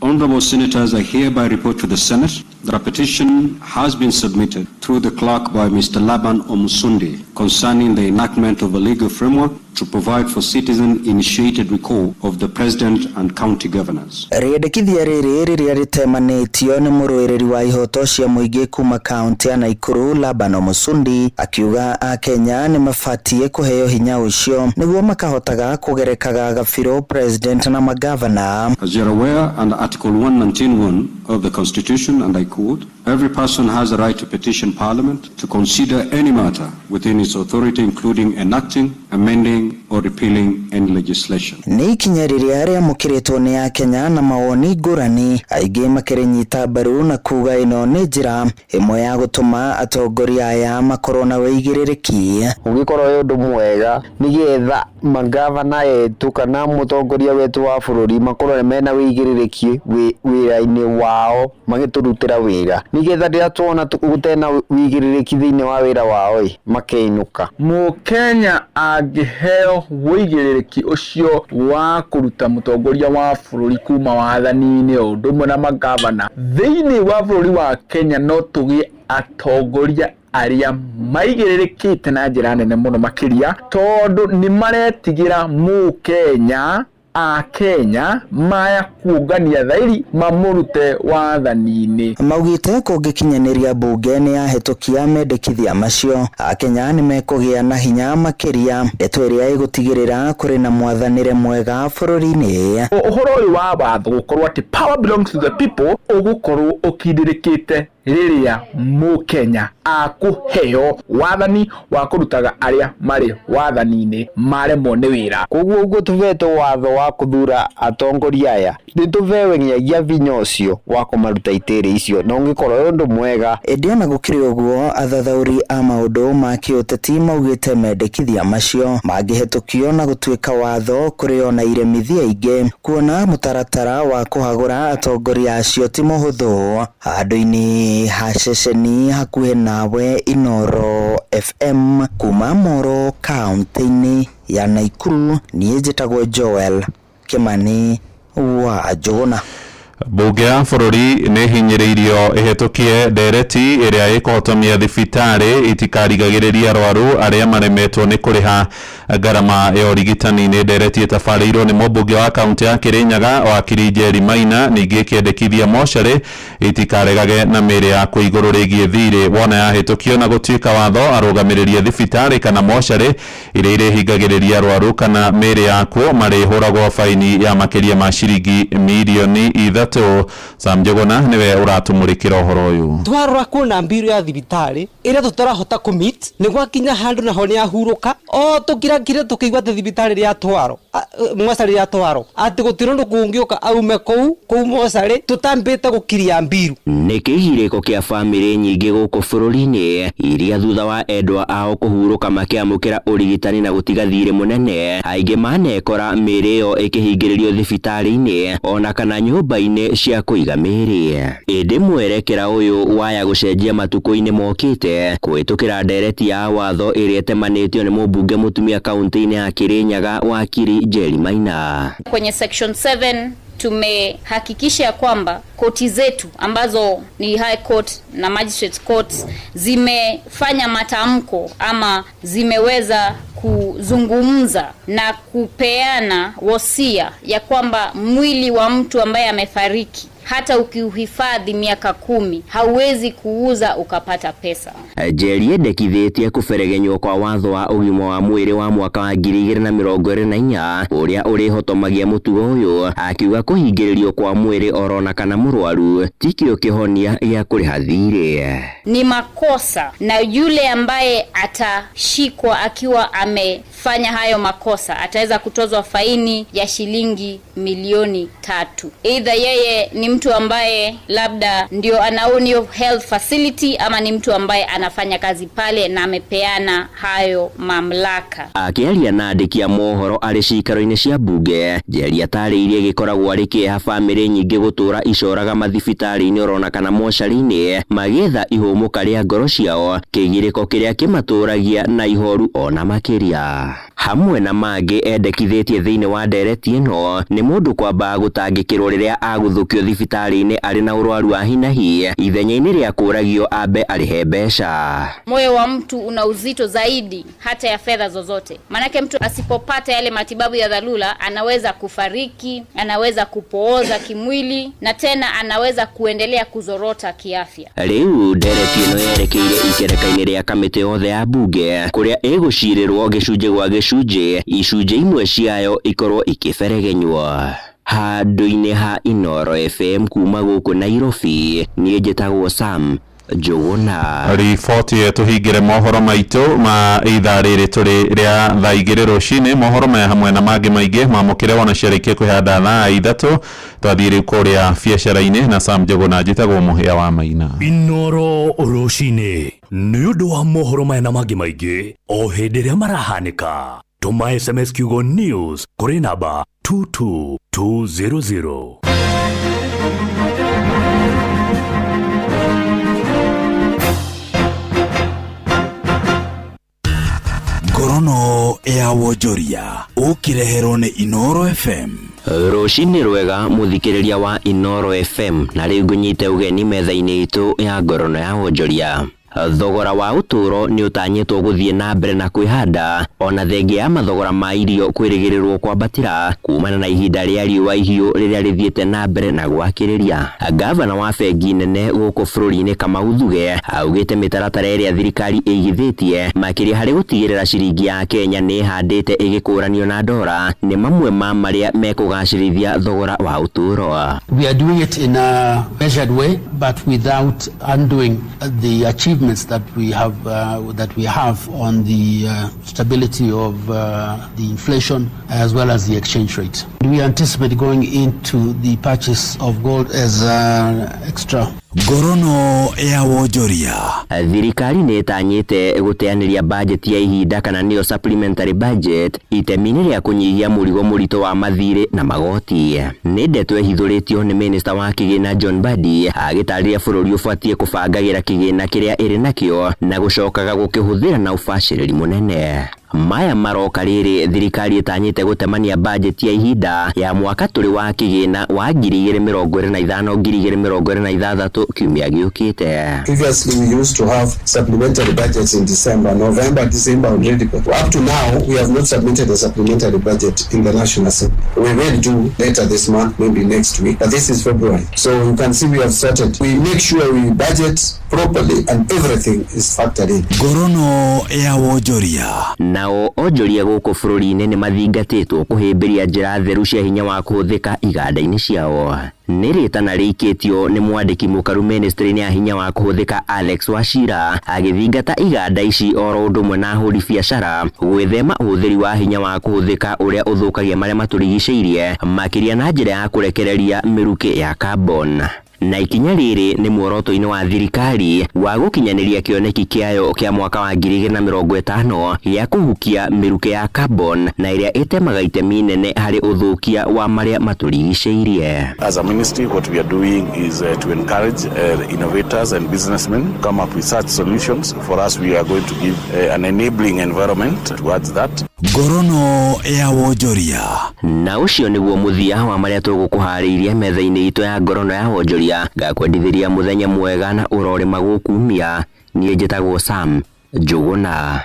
Honorable Senators, I hereby report to the Senate that a petition has been submitted through the clerk by Mr. Laban Omusundi concerning the enactment of a legal framework to provide for citizen-initiated recall of the president and county governors. Rĩendekithia rĩrĩ rĩrĩa rĩtemanĩtio nĩ mũrũĩrĩri wa ihoto cia mũingĩ kuma kaunti ya Naikuru Laban Omusundi akiuga akenya nĩ mabatiĩ kũheo hinya ũcio nĩguo makahotaga kũgerekaga gabiro president na magavana. As you are aware, under Article 119.1 of the Constitution, and I quote, every person has a right to petition Parliament to consider any matter within its authority, including enacting, amending, or repealing any legislation. Nĩ ikinya rĩrĩa rĩamũkĩrĩtwo nĩ akenya na mawoni ngũrani, aingĩ makĩrĩnyita mbaru na kuga ĩno nĩ njĩra ĩmwe ya gũtũma atongoria aya makorwo na wĩigĩrĩrĩki. Ũngĩkorwo wĩ ũndũ mwega nĩgetha magavana etu kana mũtongoria wetu wa bũrũri makorwo mena wĩigĩrĩrĩki wĩra-inĩ wao magĩtũrutĩra wĩra, nĩgetha rĩrĩa tuona gũtena wĩigĩrĩrĩki thĩinĩ wa wĩra wao ĩ makeinũka. Mũkenya angĩheo wĩigĩrĩrĩki ũcio wa kũruta mũtongoria wa bũrũri kuma wathani-inĩ o ũndũ ũmwe na magavana thĩinĩ wa bũrũri wa Kenya, no tũgĩe atongoria arĩa maigĩrĩrĩkĩte na njĩra nene mũno makĩria, tondũ nĩ maretigĩra mũkenya akenya maya kuungania thairi mamũrute wathani-inĩ. Maugĩte kũngĩkinyanĩria bunge nĩ yahĩtũkia mendekithia macio, akenya nĩ mekũgĩa na hinya makĩria, ndeto ĩrĩa ĩgũtigĩrĩra kũrĩ na mwathanĩre mwega bũrũri-inĩ. Ũhoro ũyũ wa watho gũkorwo atĩ power belongs to the people ũgũkorwo ũkindĩrĩkĩte rĩrĩa mũkenya akũheo wathani wa kũrutaga arĩa marĩ wathani-inĩ maremwo nĩ wĩra. Koguo ũguo tũvetwo watho wa kũthura atongoria aya, nĩ tũvewe nginyagia vinya ũcio wa kũmaruta itĩrĩ icio, na ũngĩkorwo wĩ ũndũ mwega. Ĩndĩ ona gũkĩrĩ ũguo, athathaũri a maũndũ ma kĩũteti maugĩte mendekithia macio mangĩhetũkio na gũtuĩka watho kũrĩ ona iremithia ingĩ, kuona mũtaratara wa kũhagũra atongoria acio ti mũhũthũ. Handũ-inĩ ha ceceni hakuhĩ nawe Inoro FM kuma Moro kaunti-inĩ ya Naikuru, niĩ njĩtagwo Joel Kimani wa Njũgũna. Bunge ya bũrũri nĩ hinyĩrĩirio ĩhetũkie ndereti ĩrĩa ĩkũhotomia thibitarĩ itikarigagĩrĩria arwaru arĩa maremetwo nĩ kũrĩha ngarama ya ũrigitani. Nĩ ndereti ĩtabarĩirwo nĩ mũmbunge wa kaunti ya Kirinyaga wakiri Njeri Maina, ningĩ ĩkĩendekithia mocarĩ itikaregage na mĩĩrĩ yakuo igũrũ rĩgiĩ thirĩ wona yahĩtũkio na gũtuĩka watho. Arũgamĩrĩri a thibitarĩ kana mocarĩ iria irĩhingagĩrĩria arwaru kana mĩĩrĩ yakuo marĩhũragwo baini ya makĩria ma ciringi mirioni 3. Sam Njũgũna nĩwe ũratũmũrĩkĩra ũhoro ũyũ. Twarora kuona mbiru ya thibitarĩ ĩrĩa tũtarahota kũmeet nĩ gwakinya handũ naho nĩ ahurũka o tũkirakire tũkĩigua atĩ thibitarĩ rĩa twaro mocarĩ rĩa twaro atĩ gũtirĩ ũndũ kũngĩũka aume kũu mocarĩ tũtambĩte gũkiria mbiru. Nĩ kĩhirĩko kĩa bamĩrĩ nyingĩ gũkũ bũrũri-inĩ iria thutha wa endwa ao kũhurũka makĩamũkĩra ũrigitani na gũtiga thirĩ mũnene, aingĩ manekora mĩĩrĩ ĩyo ĩkĩhingĩrĩrio thibitarĩ-inĩ ona kana nyũmba-inĩ cia kũiga mĩĩrĩ. Ĩndĩ mwerekera ũyũ waya gũcenjia matukũ-inĩ mokĩte kũhĩtũkĩra ndereti ya watho ĩrĩa ĩtemanĩtio nĩ mũmbunge mũtumia kaunti-inĩ ya Kirinyaga wakiri Njeri Maina. Kwenye section 7 Tumehakikisha kwamba koti zetu ambazo ni High Court na Magistrates Courts zimefanya matamko ama zimeweza kuzungumza na kupeana wosia ya kwamba mwili wa mtu ambaye amefariki hata ukiuhifadhi miaka 10 hauwezi kuuza ukapata pesa. Njeri endekithĩtie kũberegenywo kwa watho wa ũgima wa mwĩrĩ wa mwaka wa 2024 ũrĩa ũrĩhotomagia mũtugo ũyũ, akiuga kũhingĩrĩrio kwa mwĩrĩ orona kana mũrwaru tikĩo kĩhonia gĩa kũrĩha thirĩ. Ni makosa, na yule ambaye atashikwa akiwa amefanya hayo makosa ataweza kutozwa faini ya shilingi milioni 3. Either yeye ni mtu ambaye labda ndio anaown hiyo health facility ama ni mtu ambaye anafanya kazi pale na amepeana hayo mamlaka. Akĩaria na andĩki a mohoro arĩ ciikaro-inĩ cia mbunge, Njeri atarĩirie gĩkoragwo arĩ kĩeha bamĩrĩ nyingĩ gũtũra icoraga mathibitarĩ-inĩ orona kana mocarĩ-inĩ magĩetha ihũmũka rĩa ngoro ciao, kĩgirĩko kĩrĩa kĩmatũragia na ihoru ona makĩria. Hamwe na mangĩ endekithĩtie thĩinĩ wa ndereti ĩno nĩ mũndũ kwamba gũtangĩkĩrwo rĩrĩa agũthũkio thibitarĩ-inĩ arĩ na ũrwaru wa hinahi ithenya-inĩ rĩa kũragio ambe arĩhe mbeca. Moyo wa mtu una uzito zaidi hata ya fedha zozote. Manake mtu asipopata yale matibabu ya dharura anaweza kufariki, anaweza kupooza kimwili na tena anaweza kuendelea kuzorota kiafya. Rĩu ndereti ĩno yerekeire ikereka-inĩ rĩa kamĩtĩ yothe ya mbunge kũrĩa ĩgũcirĩrwo gĩcunjĩ gwa gĩcunjĩ, icunjĩ imwe ciayo ikorwo ikĩberegenywo. Handũ-inĩ ha Inoro FM kuma gũkũ Nairobi, niĩ njĩtagwo Sam Njũgũna. Riboti ĩtũhingĩre mohoro maitũ ma ithaa rĩrĩ tũrĩ rĩa thaa 2 rũcinĩ. Mohoro maya hamwe na mangĩ maingĩ mamũkĩre wona ciarĩkia kwĩhanda thaa 3. Twathiĩ rĩu kũrĩa biacara-inĩ na Sam Njũgũna. Njĩtagwo Mũhĩa wa Maina. Inoro rũcinĩ nĩ ũndũ wa mohoro maya na mangĩ maingĩ o hĩndĩ ĩrĩa marahanĩka. Tũma SMS kiugo news kũrĩ namba 22200. Ngorono ya wonjoria ũkĩreherwo nĩ Inoro FM. Rũcinĩ rwega mũthikĩrĩria wa Inoro FM, na rĩu ngũnyite ũgeni metha-inĩ itũ ya ngorono ya wonjoria. Thogora wa ũtũũro nĩ ũtanyĩtwo gũthiĩ na mbere na kwĩhanda ona thengia ya mathogora ma irio kwĩrĩgĩrĩrwo kwambatĩra kumana na ihinda rĩa riũa ihiũ rĩrĩa rĩthiĩte na mbere na gwakĩrĩria. Gavana wa bengi nene gũkũ bũrũri-inĩ Kamau Thuge augĩte mĩtaratara ĩrĩa thirikari ĩigithĩtie makĩria harĩ gũtigĩrĩra ciringi ya Kenya nĩ ĩhandĩte ĩgĩkũranio na ndora nĩ mamwe ma marĩa mekũgacĩrithia thogora wa ũtũũro. We are doing it in a measured way but without undoing the achievements that we have on the stability of the inflation as well as the exchange rate. We anticipate going into the purchase of gold as an extra. Ngorono ya wonjoria. Thirikari nĩ ĩtanyĩte gũteanĩria budget ya ihinda kana nĩyo supplementary budget itemi-inĩ rĩa kũnyihia mũrigo mũritũ wa mathirĩ na magoti. Nĩ ndeto ĩhithũrĩtio nĩ minista wa kĩgĩna John Mbadi agĩtarĩria bũrũri ũbatiĩ kũbangagĩra kĩgĩna kĩrĩa ĩrĩ nakĩo na gũcokaga gũkĩhũthĩra na ũbacĩrĩri mũnene. Maya maroka rĩrĩ thirikari ĩtanyĩte gũtemania budget ya ihinda ya mwaka tũrĩ wa kĩgĩna wa 2025 2026 kiumia gĩũkĩte. Previously we used to have supplementary budgets in December, November, December already. Up to now we have not submitted a supplementary budget in the National Assembly. We will do later this month, maybe next week, but this is February. So you can see we have started. We make sure we budget properly and everything is factored in. Ngorono ya wonjoria. Nao onjoria gũkũ bũrũri-inĩ nĩ mathingatĩtwo kũhĩmbĩria njĩra theru cia hinya wa kũhũthĩka iganda-inĩ ciao. Nĩ rĩtana rĩikĩtio nĩ mwandĩki mũkaru ministry-inĩ ya hinya wa kũhũthĩka Alex Wachira agĩthingata iganda ici oro ũndũ ũmwe na ahũri biacara gwĩthema ũhũthĩri wa hinya wa kũhũthĩka ũrĩa ũthũkagia marĩa matũrigicĩirie makĩria na njĩra ya kũrekereria mĩrukĩ ya carbon. Na ikinya rĩrĩ nĩ muoroto-inĩ wa thirikari wa gũkinyanĩria kĩoneki kĩayo kĩa mwaka wa 2050 gĩa kũhukia mĩrukĩ ya carbon na ĩrĩa ĩtemaga itemi nene harĩ ũthũkia wa marĩa matũrigicĩirie. As a ministry, what we are doing is to encourage innovators and businessmen to come up with such solutions. For us, we are going to give an enabling environment towards that. Ngorono ya wonjoria. Na ũcio nĩguo mũthia wa marĩa tũgũkũharĩirie metha-inĩ itũ ya ngorono ya wonjoria. Ngakwendithĩria mũthenya mwega na ũrorĩma gũkumia. Niĩ njĩtagwo Sam Njũgũna.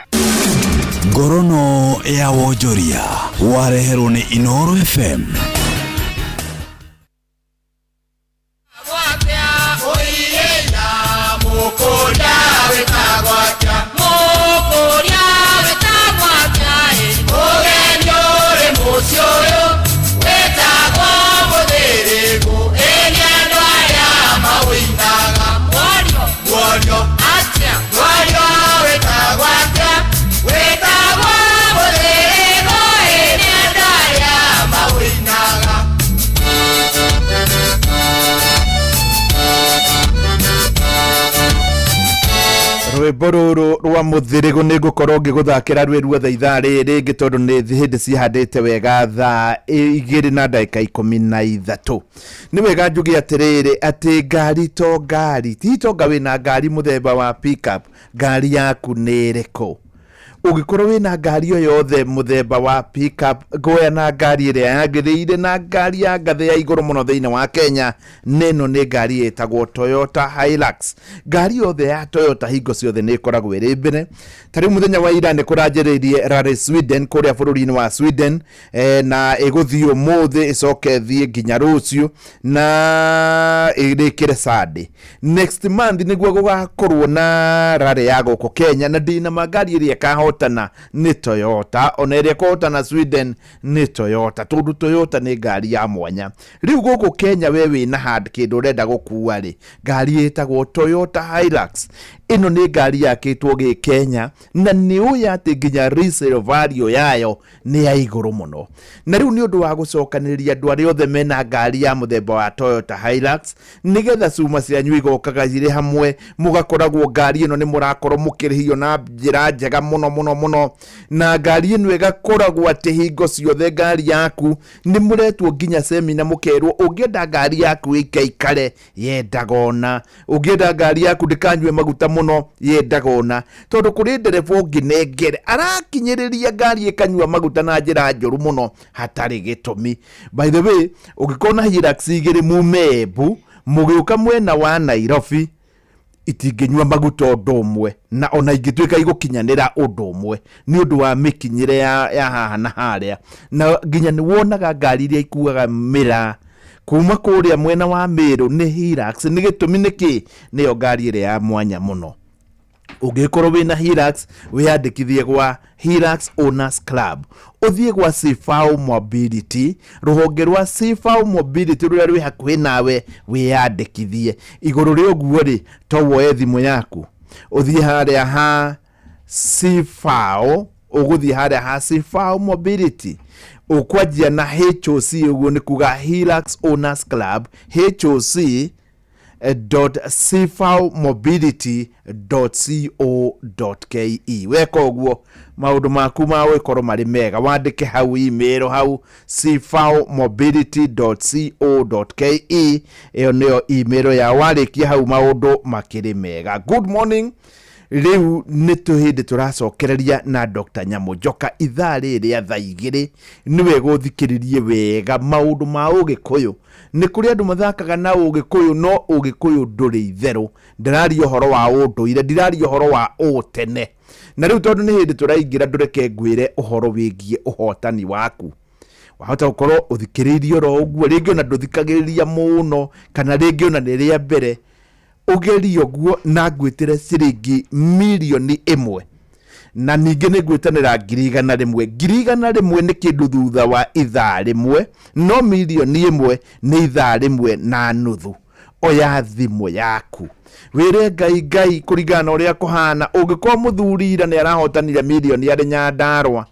Ngorono ya wonjoria wareherwo nĩ Inooro FM. Rwĩmbo rũrũ rwa mũthĩrĩgũ nĩ ngũkorwo ngĩgũthakĩra rwĩ ruothe ithaa rĩrĩ rĩngĩ tondũ nĩ hĩndĩ cihandĩte wega thaa 2 na ndagĩka 13. Nĩ wega njuge atĩrĩrĩ atĩ ngari to ngari ti tonga wĩna ngari mũthemba wa pickup, ngari yaku nĩ ĩrĩkũ? Ũngĩkorwo wĩna ngari o yothe mũthemba wa pickup, ngoya na ngari ĩrĩa yagĩrĩire na ngari ya ngathĩ ya igũrũ mũno thĩinĩ wa Kenya, nĩno nĩ ngari ĩtagwo Toyota Hilux. Ngari yothe ya Toyota hingo ciothe nĩ ĩkoragwo ĩrĩ mbere. Ta rĩu mũthenya wa ira nĩ kũranjĩrĩirie Rally Sweden kũrĩa bũrũri-inĩ wa Sweden, na ĩgũthiĩ ũmũthĩ ĩcoke ĩthiĩ nginya rũciũ na ĩrĩkĩre Sunday. Next month nĩguo gũgakorwo na rally ya gũkũ Kenya, na ndĩna ma ngari ĩrĩa ĩkahotana nĩ Toyota, ona ĩrĩa ĩkũhotana Sweden nĩ Toyota, tondũ Toyota nĩ ngari ya mwanya. Rĩu gũkũ Kenya we wĩna hard kĩndũ ũrenda gũkua rĩ, ngari ĩtagwo Toyota Hilux. Ĩno nĩ ngari yakĩtwo gĩ Kenya na nĩ ũĩ atĩ nginya resale value yayo nĩ ya igũrũ mũno. Na rĩu nĩ ũndũ wa gũcokanĩrĩria andũ arĩa othe mena ngari ya mũthemba wa Toyota Hilux, nĩgetha cuma cianyu igokaga cirĩ hamwe, mũgakoragwo ngari ĩno nĩ mũrakorwo mũkĩrĩhio na njĩra njega mũno mũno mũno, na ngari ĩno ĩgakoragwo atĩ hingo ciothe ngari yaku nĩ mũretwo nginya semina mũkerwo ũngĩenda ngari yaku ĩikaikare yendaga ũna, ũngĩenda ngari yaku ndĩkanyue maguta mũno yendaga ũna, tondũ kũrĩ ndereba ũngĩnengere arakinyĩrĩria ngari ĩkanyua maguta na njĩra njũru mũno hatarĩ gĩtũmi. By the way, ũngĩkorwo na Hilux igĩrĩ mume Embu mũgĩũka mwena wa Nairobi itingĩnyua maguta ũndũ ũmwe, na ona ingĩtuĩka igũkinyanĩra ũndũ ũmwe nĩ ũndũ wa mĩkinyĩre ya haha na harĩa. Na nginya nĩ wonaga ngari iria ikuaga mĩraa kuma kũrĩa mwena wa Meru nĩ Hilux. Nĩ gĩtũmi nĩkĩ? Nĩyo ngari ĩrĩa ya mwanya mũno. Ũngĩkorwo wĩna Hilux, wĩyandĩkithie gwa Hilux Owners Club, ũthiĩ gwa Cifau Mobility, rũhonge rwa Cifau Mobility rũrĩa rwĩ hakuhĩ nawe, wĩyandĩkithie. Igũrũ rĩa ũguo rĩ, to woe thimũ yaku ũthiĩ harĩa ha Cifau, ũgũthiĩ harĩa ha Cifau Mobility, ũkwanjia na HOC, ũguo nĩ kuga Hilux Owners Club, HOC .cfaumobility.co.ke. Weka ũguo maũndũ maku ma gũkorwo marĩ mega, wandĩke hau email hau cfaumobility.co.ke, ĩyo nĩyo email ya warĩkia hau maũndũ makĩrĩ mega. Good morning. Rĩu nĩ tũhĩndĩ tũracokereria na Dr. Nyamũnjoka ithaa rĩrĩ rĩa thaa 2. Nĩ wega ũthikĩrĩrie wega maũndũ ma ũgĩkũyũ. Nĩ kũrĩ andũ mathakaga na ũgĩkũyũ, no ũgĩkũyũ ndũrĩ itherũ. Ndĩraria ũhoro wa ũndũire, ndiraria ũhoro wa ũtene. Na rĩu tondũ nĩ hĩndĩ tũraingĩra, ndũreke ngwĩre ũhoro wĩgiĩ ũhotani waku. Wahota gũkorwo ũthikĩrĩirie oro ũguo, rĩngĩ ona ndũthikagĩrĩria mũno, kana rĩngĩ ona nĩ rĩa mbere. Ũgerie ũguo na ngwĩtĩre ciringi mirioni 1, na ningĩ nĩ ngwĩtanĩra 100,000. 100,000 nĩ kĩndũ thutha wa ithaa 1, no mirioni 1 nĩ ithaa 1.5. Oya thimũ yaku wĩre Ngai Ngai kũringana na ũrĩa kũhana. Ũngĩkorwo mũthuri ira nĩ arahotanire mirioni arĩ Nyandarũa,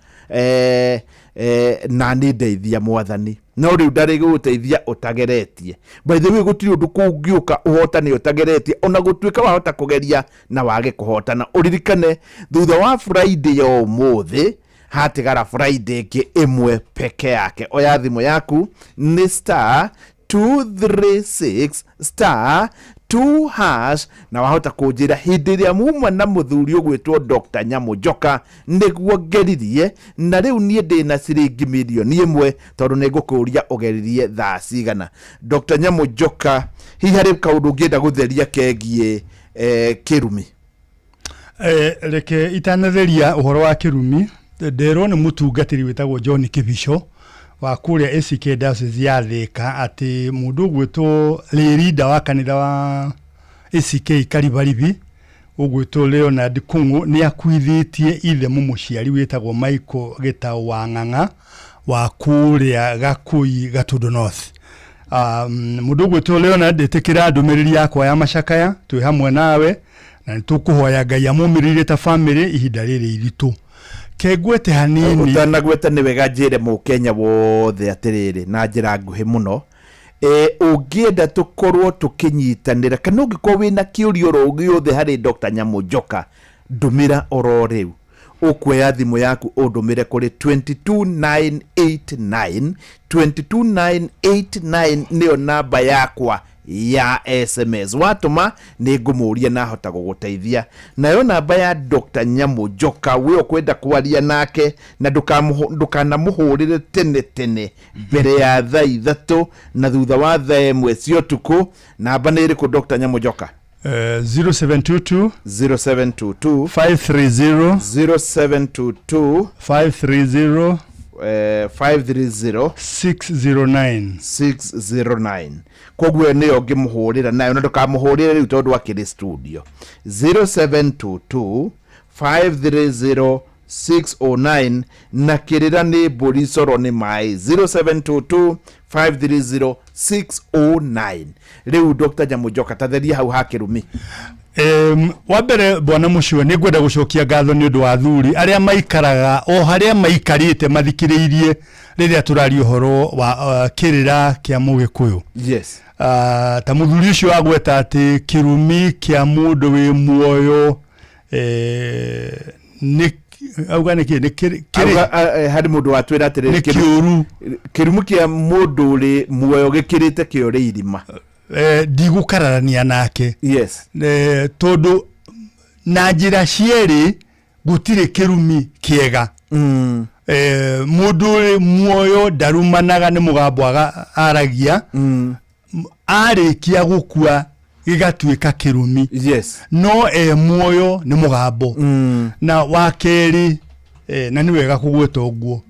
na nĩ ndeithia mwathani, no rĩu ndarĩ gũgũteithia ũtageretie. By the way, gũtirĩ ũndũ kũngĩũka ũhotane ũtageretie, ona gũtuĩka wahota kũgeria na wage kũhotana. Ũririkane thutha wa Friday ya ũmũthĩ hatigara Friday ĩngĩ ĩmwe peke yake. Oya thimũ yaku nĩ star 236 star 2 hash na wahota kũnjĩra hĩndĩ ĩrĩa muma na mũthuri ũgwĩtwo Dr. Nyamũ Njoka nĩguo ngeririe na rĩu niĩ ndĩna ciringi mirioni ĩmwe tondũ nĩ ngũkũria ũgeririe thaa cigana. Dr. Nyamũ Njoka, hihi harĩ kaũndũ ũngĩenda gũtheria kegiĩ eh, kĩrumi? Eh, reke itanatheria ũhoro wa kĩrumi nderwo nĩ mũtungatĩri wĩtagwo John Kĩbico wa kũrĩa ACK Diocese ya Thĩka atĩ mũndũ ũgwĩtwo lay wa kanitha wa ACK Karibaribi ũgwĩtwo Leonard Kung'u nĩ akuithĩtie ithe mũmũciari wĩtagwo Michael Gĩtaũ wa Ng'ang'a wa kũrĩa Gakũi Gatundu North. Mũndũ ũgwĩtwo Leonard ĩtĩkĩra ndũmĩrĩri yakwa ya macakaya twĩ hamwe nawe na nĩ tũkũhoya Ngai amũmĩrĩrie ta famĩlĩ ihinda rĩrĩ iritũ. Kengwete hanini Ũtanagweta nĩ wega njĩre mũkenya wothe atĩrĩrĩ na njĩra nguhĩ mũno e, ũngĩenda tũkorwo tũkĩnyitanĩra kana ũngĩkorwo wĩna kĩũria oro gĩothe harĩ Dr. Nyamũ Njoka ndũmĩra oro rĩu ũkuoya thimũ yaku ũndũmĩre kũrĩ 22989 22989 nĩyo namba yakwa ya SMS watũma nĩ ngũmũria na hota gũgũteithia nayo namba ya Dr. Nyamũ Njoka we ũkwenda kwaria nake na ndũkanamũhũrĩre tene tene mbere ya thaa ithatũ na thutha wa thaa ĩmwe cia ũtukũ namba nĩ ĩrĩkũ Dr. Nyamũ Njoka? 0722 0722 530 0722 530 530 609 609 koguo nĩyo ngĩmũhũrĩra nayo na ndũkamũhũrĩre rĩu tondũ akĩrĩ studio 0722 530 609 na kĩrĩra nĩ mbũri coro nĩ maĩ 0722 530 609 rĩu Dr. Nyamũ Njoka tatheria hau ha kĩrumi. Wa mbere bwana Mũcue nĩ ngwenda gũcokia ngatho nĩ ũndũ wa athuri arĩa maikaraga o harĩa maikarĩte mathikĩrĩirie rĩrĩa tũraria ũhoro wa kĩrĩra kĩa mũgĩkũyũ. Yes. Ta mũthuri ũcio agweta atĩ kĩrumi kĩa mũndũ wĩ muoyo nĩ auga nĩ kĩ nĩ kĩrĩ Auga, harĩ mũndũ watwĩra atĩrĩrĩ Nĩ kĩũru. Kĩrumi kĩa mũndũ ũrĩ muoyo gĩkĩrĩte kĩa ũrĩ irima. Ndigũkararania nake. Yes. Tondũ na njĩra cierĩ gũtirĩ kĩrumi kĩega. Mũndũ ũrĩ muoyo ndarumanaga nĩ mũgambo aragia. Arĩkia gũkua gĩgatuĩka kĩrumi. Yes. No e muoyo nĩ mũgambo. Na wa kerĩ na nĩ wega kũgweta ũguo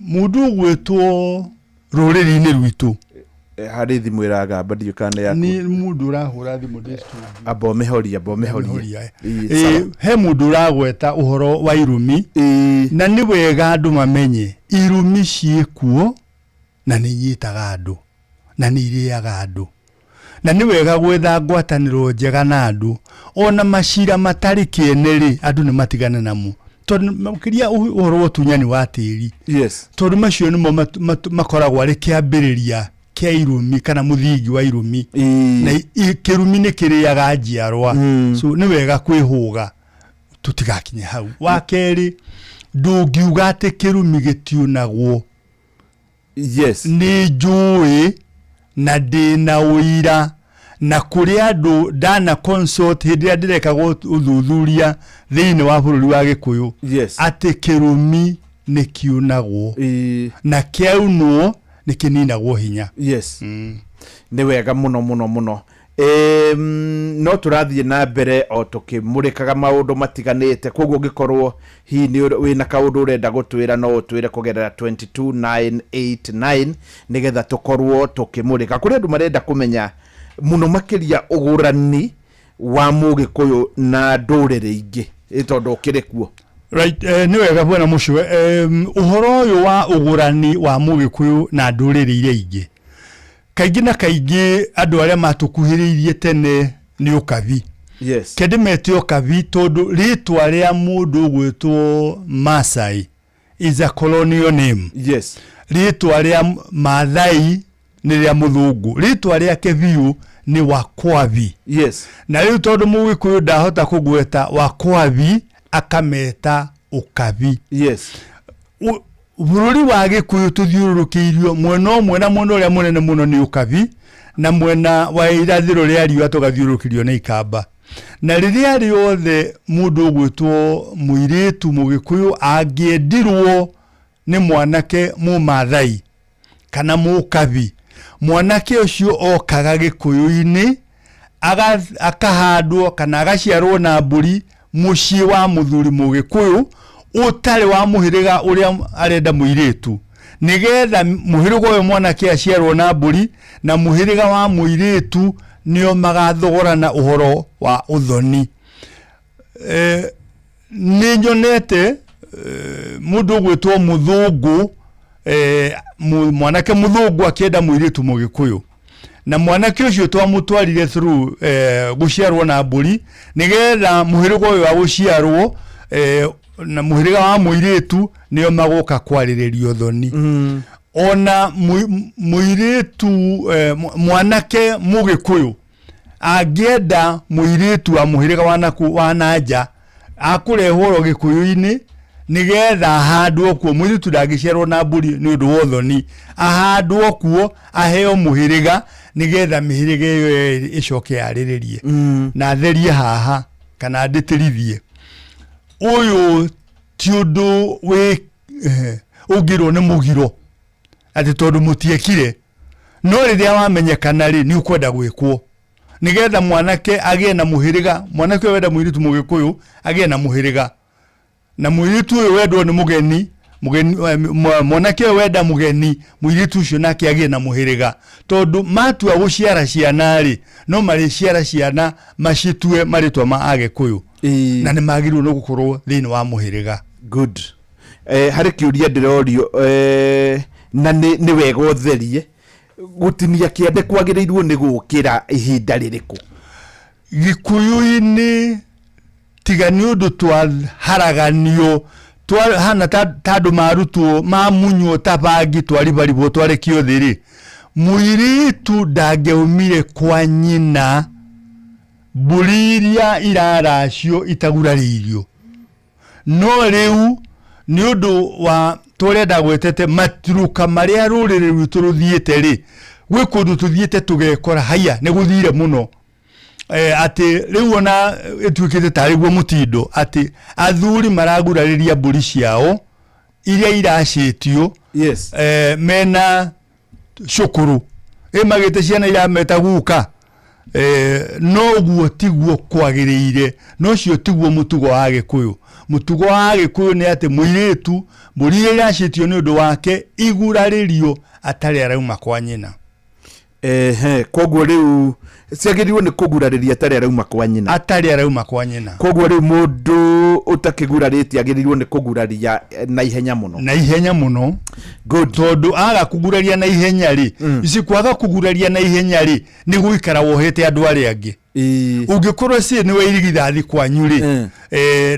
mũndũ ũgwĩtwo rũrĩrĩ-inĩ rwitũ Harĩ thimũ ĩragamba ndiũ kana nĩ yaku. Nĩ mũndũ ũrahũra thimũ ndĩ studio. Amba ũmĩhorie, amba ũmĩhorie. Ũmĩhorie. Ĩ, sawa. He mũndũ ũragweta ũhoro wa irumi na nĩ wega andũ mamenye irumi ciĩkuo na nĩ inyitaga andũ na nĩ irĩaga andũ na nĩ wega gwetha ngwatanĩro njega na andũ ona macira matarĩ kĩene rĩ andũ nĩ matigane namo tondũ makĩria ũhoro wa ũtunyani wa tĩri. Yes. Tondũ macio nĩmo makoragwo arĩ kĩambĩrĩria kĩa irumi kana mũthingi wa irumi na kĩrumi nĩ kĩrĩaga njiarwa. So nĩ wega kwĩhũga tũtigakinye hau. Wa kerĩ ndũngiuga atĩ kĩrumi gĩtiunagwo. Yes. Nĩ njũĩ na ndĩna ũira na kũrĩ andũ ndana consult hĩndĩ ĩrĩa ndĩrekaga ũthuthuria thĩinĩ wa bũrũri wa Gĩkũyũ. Yes. Atĩ kĩrumi nĩ kiunagwo na kĩaunwo nĩ kĩninagwo hinya. Yes. Nĩ wega mũno mũno mũno. No tũrathiĩ na mbere o tũkĩmũrĩkaga maũndũ matiganĩte koguo ũngĩkorwo hihi nĩ wĩna kaũndũ ũrenda gũtwĩra no ũtwĩre kũgerera 22989 nĩgetha tũkorwo tũkĩmũrĩka. Kũrĩ andũ marenda kũmenya mũno makĩria ũgũrani wa mũgĩkũyũ na ndũrĩrĩ ingĩ tondũ ũkĩrĩ kuo. Right, nĩ wega bwana Mũcue. Ũhoro ũyũ wa ũgũrani wa mũgĩkũyũ na ndũrĩrĩ iria ingĩ kaingĩ na kaingĩ andũ arĩa matũkuhĩrĩirie tene nĩ ũkabi. Yes. Kende mete ũkabi tondũ rĩtwa rĩa mũndũ ũgwĩtwo Masai is a colonial name. Yes. Rĩtwa rĩa Maathai nĩ rĩa mũthũngũ. Rĩtwa rĩake biũ nĩ Wakwabi. Yes. Na rĩu tondũ mũgĩkũyũ ndahota kũgweta Wakwabi akameta ũkabi. Yes. Bũrũri wa Gĩkũyũ tũthiũrũrũkĩirio mwena ũmwe na mwena ũrĩa mũnene mũno nĩ Ũkabi, na mwena wa irathĩro rĩa riũa tũgathiũrũrũkĩrio nĩ Ikamba. Na rĩrĩa rĩothe mũndũ ũgwĩtwo mũirĩtu Mũgĩkũyũ angĩendirwo nĩ mwanake Mũmathai kana Mũkabi, mwanake ũcio okaga Gĩkũyũ-inĩ akahandwo kana agaciarwo na mbũri mũciĩ wa mũthuri Mũgĩkũyũ ũtarĩ wa mũhĩrĩga ũrĩa arenda mũirĩtu, nĩgetha mũhĩrĩga ũyũ mwanake aciarwo na mbũri na mũhĩrĩga wa mũirĩtu nĩo magathogorana ũhoro wa ũthoni. Nĩ nyonete mũndũ ũgwĩtwo mũthũngũ, mwanake mũthũngũ akĩenda mũirĩtu Mũgĩkũyũ, na mwanake ũcio twamũtwarire through gũciarwo na mbũri, nĩgetha mũhĩrĩga ũyũ wa gũciarwo na mũhĩrĩga wa mũirĩtu nĩo magoka kwarĩrĩrio thoni. Ona mũirĩtu, mwanake Mũgĩkũyũ angĩenda mũirĩtu wa mũhĩrĩga wa naku wa nanja, akũrehwo oro Gĩkũyũ-inĩ nĩgetha ahandwo kuo. Mũirĩtu ndangĩciarwo na mbũri nĩ ũndũ wa ũthoni, ahandwo kuo aheo mũhĩrĩga nĩgetha mĩhĩrĩga ĩyo yerĩ ĩcoke yarĩrĩrie. Na therie haha kana ndĩtĩrithie, ũyũ ti ũndũ wĩ ũngĩrwo nĩ mũgiro atĩ tondũ mũtiekire, no rĩrĩa wamenyekana rĩ, nĩ ũkwenda gwĩkwo nĩgetha mwanake agĩe na mũhĩrĩga. Mwanake ũyũ wenda mũirĩtu Mũgĩkũyũ agĩe na mũhĩrĩga, na mũirĩtu ũyũ wendwo nĩ mũgeni, mwanake ũyũ wenda mũgeni mũirĩtu ũcio nake agĩe na mũhĩrĩga, tondũ matua gũciara ciana rĩ, no marĩciara ciana macitue marĩtwa ma Agĩkũyũ, na nĩ magĩrĩirwo nĩ gũkorwo thĩinĩ wa mũhĩrĩga. Good. Harĩ kĩũria ndĩrorio, na nĩ wega ũtherie, gũtinia kĩande kwagĩrĩirwo nĩ gũkĩra ihinda rĩrĩkũ? Gĩkũyũ-inĩ tiga nĩ ũndũ twaharaganio, twahana ta andũ marutwo mamunywo ta bangi, twaribaribwo twarekio thĩ rĩ, mũirĩtu ndangĩaumire kwa nyina mbũri iria iraracio itagurarĩirio. No rĩu nĩ ũndũ wa tũrĩa ndagwetete maturuka marĩa rũrĩrĩ rwitũ rũthiĩte rĩ, gwĩ kũndũ tũthiĩte tũgekora haiya nĩ gũthire mũno, atĩ rĩu ona ĩtuĩkĩte tarĩ guo mũtindo atĩ athuri maragurarĩria mbũri ciao iria iracĩtio, mena cukuru ĩmagĩte ciana irameta guka. No guo tiguo kwagĩrĩire, no cio tiguo mũtugo wa Gĩkũyũ. Mũtugo wa Gĩkũyũ nĩ atĩ mũirĩtu mbũri iria iracĩtio nĩ ũndũ wake igurarĩrio atarĩ arauma kwa nyina. Ehe, koguo rĩu ciagĩrĩirwo nĩ kũgurarĩria atarĩ arauma kwa nyina. Atarĩ arauma kwa nyina. Koguo rĩu mũndũ ũtakĩgurarĩtie agĩrĩirwo nĩ kũguraria na ihenya mũno. Na ihenya mũno. Good. Tondũ aga kũguraria na ihenya rĩ, ici kwaga kũguraria na ihenya rĩ, nĩ gũikara wohete andũ arĩa angĩ. Ũngĩkorwo ciĩ nĩ wairigithathi kwanyu rĩ,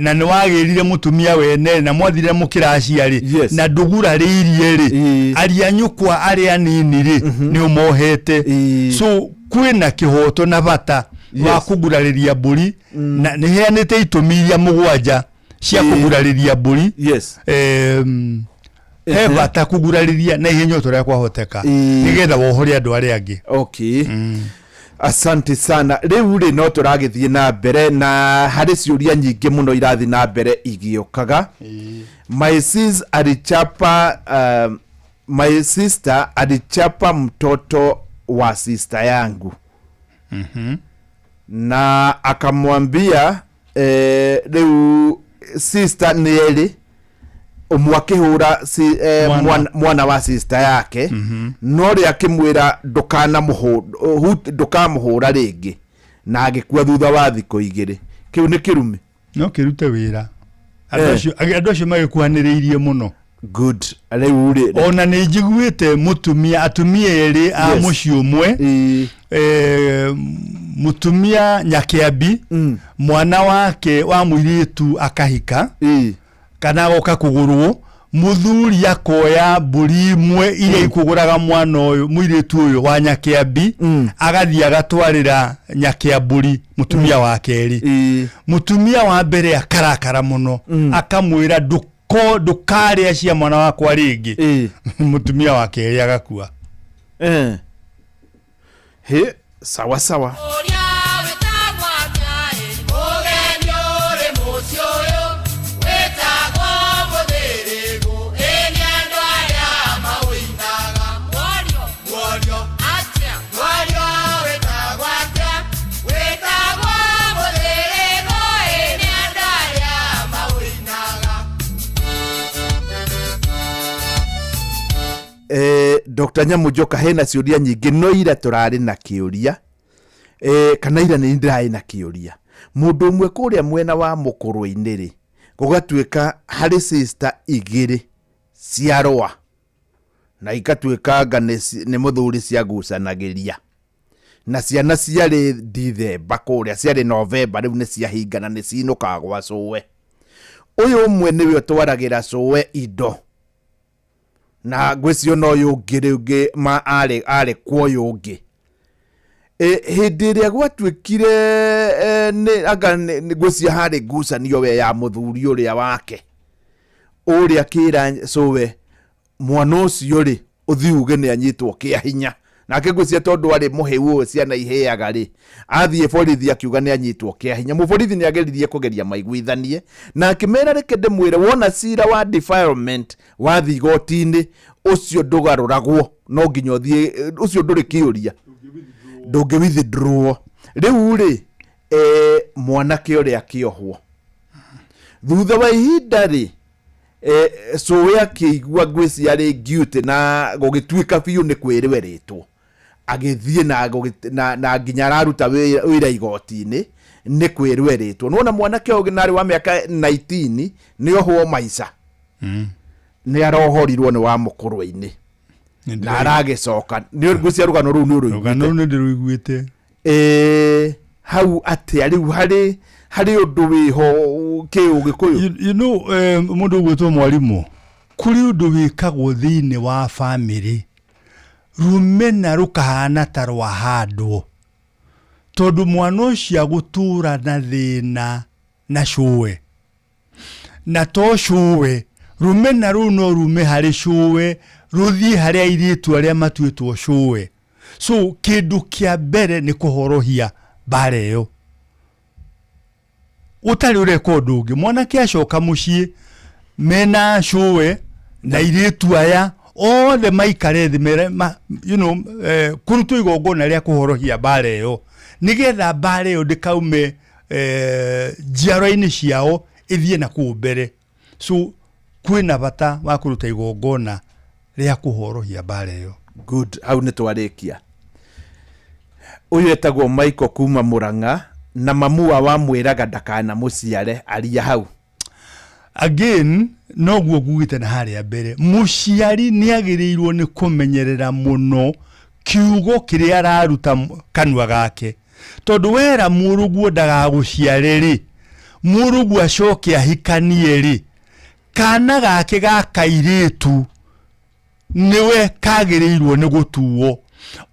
na nĩ wagĩrire mũtumia wene na mwathire mũkĩracia rĩ, na ndũgurarĩirie rĩ, aria nyũkwa arĩa anini rĩ, nĩ ũmohete. So kwĩna kĩhoto na bata wa kũgurarĩria mbũri, na nĩ heanĩte itũmi iria 7 cia kũgurarĩria mbũri. He bata kũgurarĩria na ihenya o ta ũrĩa kwahoteka, nĩgetha wohore andũ arĩa angĩ. Okay. Asante sana. Rĩu rĩ, no tũragĩthiĩ na mbere na harĩ ciũria nyingĩ mũno irathiĩ na mbere igĩũkaga. My sister alichapa mtoto wa sister yangu na akamwambia, rĩu sister nĩ erĩ, ũmwe akĩhũra Mwana. mwana wa sister yake, no rĩ akĩmwĩra ndũkamũhũra rĩngĩ, na agĩkua thutha wa thikũ 2. Kĩu nĩ kĩrumi? No kĩrute wĩra andũ acio magĩkuhanĩrĩirie mũno. Good. Rĩu rĩ, ona nĩ njiguĩte mũtumia, atumia erĩ a mũciĩ ũmwe, mũtumia Nyakĩambi, mwana wake wa mũirĩtu akahika kana agoka kũgũrwo, mũthuri akoya mbũri imwe iria ikũgũraga mwana ũyũ mũirĩtu ũyũ wa Nyakĩambi, agathiĩ agatwarĩra Nyakĩambũri mũtumia wa kerĩ. Mũtumia wa mbere akarakara mũno, akamwĩra Ndũko ndũkarĩa cia mwana wakwa rĩngĩ. Mũtumia wa kerĩ agakua. He sawa sawa. Mũgeni ũrĩ mũciĩ ũyũ wĩtagwo mũthĩrĩgũ, ĩ nĩ andũ arĩa maũinaga. Mwario, mwario, atĩa? Mwario wĩtagwo atĩa? Wĩtagwo mũthĩrĩgũ, ĩ nĩ andũ arĩa maũinaga. Dr. Nyamujoka hena ciũria nyingĩ no ira tũrarĩ na kĩũria kana ira nĩ ndĩrarĩ na kĩũria mũndũ ũmwe kũrĩa mwena wa mũkũrũ-inĩ rĩ gũgatuĩka harĩ sister igĩrĩ ciarũa na ikatuĩka anga nĩ mũthuri ciagucanagĩria na ciana ciarĩ Dithemba kũrĩa ciarĩ Novemba rĩu nĩ ciahingana nĩ cinũkaga gwa cũwe. Ũyũ ũmwe nĩwe ũtwaragĩra cũwe indo na ngwĩciria ona ũyũ ũngĩ rĩu ma arĩ kwa ũyũ ũngĩ. Hĩndĩ ĩrĩa gwatuĩkire anga ngwĩciria harĩ ngucanio we ya mũthuri ũrĩa wake ũrĩa akĩra cũwe mwana ũcio rĩ ũthiĩ uge nĩ anyitwo kĩa hinya nake ngwĩciria tondũ arĩ mũhĩu ũyũ ciana iheaga rĩ athiĩ borithi akiuga nĩ anyitwo kĩa hinya. Mũborithi nĩ ageririe kũgeria maiguithanie na akĩmera reke ndĩmwĩre wona cira wa defilement wathiĩ igoti-inĩ ũcio ndũgarũragwo no nginya ũthiĩ ũcio ndũrĩ kĩũria ndũngĩ withdraw. Rĩu rĩ mwanake ũrĩa akĩohwo thutha wa ihinda rĩ cũwe akĩigua ngwĩciria arĩ guilty na gũgĩtuĩka biũ nĩ kwĩrwerĩtwo agĩthiĩ na nginya araruta wĩra igoti-inĩ nĩ kwĩrwerĩtwo. Nĩwona mwanake ũyũ narĩ wa mĩaka 19 nĩ ohwo maica nĩ arohorirwo nĩ wa mũkũrũ-inĩ na aragĩcoka nĩ ngwĩciria rũgano rũu nĩ ũrũiguĩte. Rũgano rũu nĩ ndĩrũiguĩte. Hau atĩa rĩu harĩ ũndũ wĩho kĩũgĩkũyũ? You know, mũndũ ũgwĩtwo mwarimũ, kũrĩ ũndũ wĩkagwo thĩinĩ wa bamĩrĩ rumena rũkahana ta rwahandwo tondũ mwana ũcio agũtũra na thĩna na cũwe na to cũwe rumena rũu no rume harĩ cũwe rũthiĩ harĩ airĩtu arĩa matuĩtwo cũwe. So kĩndũ kĩa mbere nĩ kũhorohia mbara ĩyo ũtarĩ ũreka ũndũ ũngĩ. Mwanake acoka mũciĩ mena cũwe na airĩtu aya othe maikare thĩ mere you know, kũrutwo igongona rĩa kũhorohia mbara ĩyo nĩgetha mbara ĩyo ndĩkaume njiarwa-inĩ ciao ĩthiĩ na kũu mbere. So kwĩna bata wa kũruta igongona rĩa kũhorohia mbara ĩyo. Good, hau nĩ twarĩkia. Ũyũ etagwo Michael kuma Murang'a na mamu wa wamwĩraga ndakanamũciare aria hau. Again noguo ngugĩte na harĩa mbere, mũciari nĩ agĩrĩirwo nĩ kũmenyerera mũno kiugo kĩrĩa araruta kanua gake tondũ wera mũrũguo ndagagũciare rĩ mũrũguo acoke ahikanie rĩ kana gake ga kairĩtu nĩwe kagĩrĩirwo nĩ gũtuo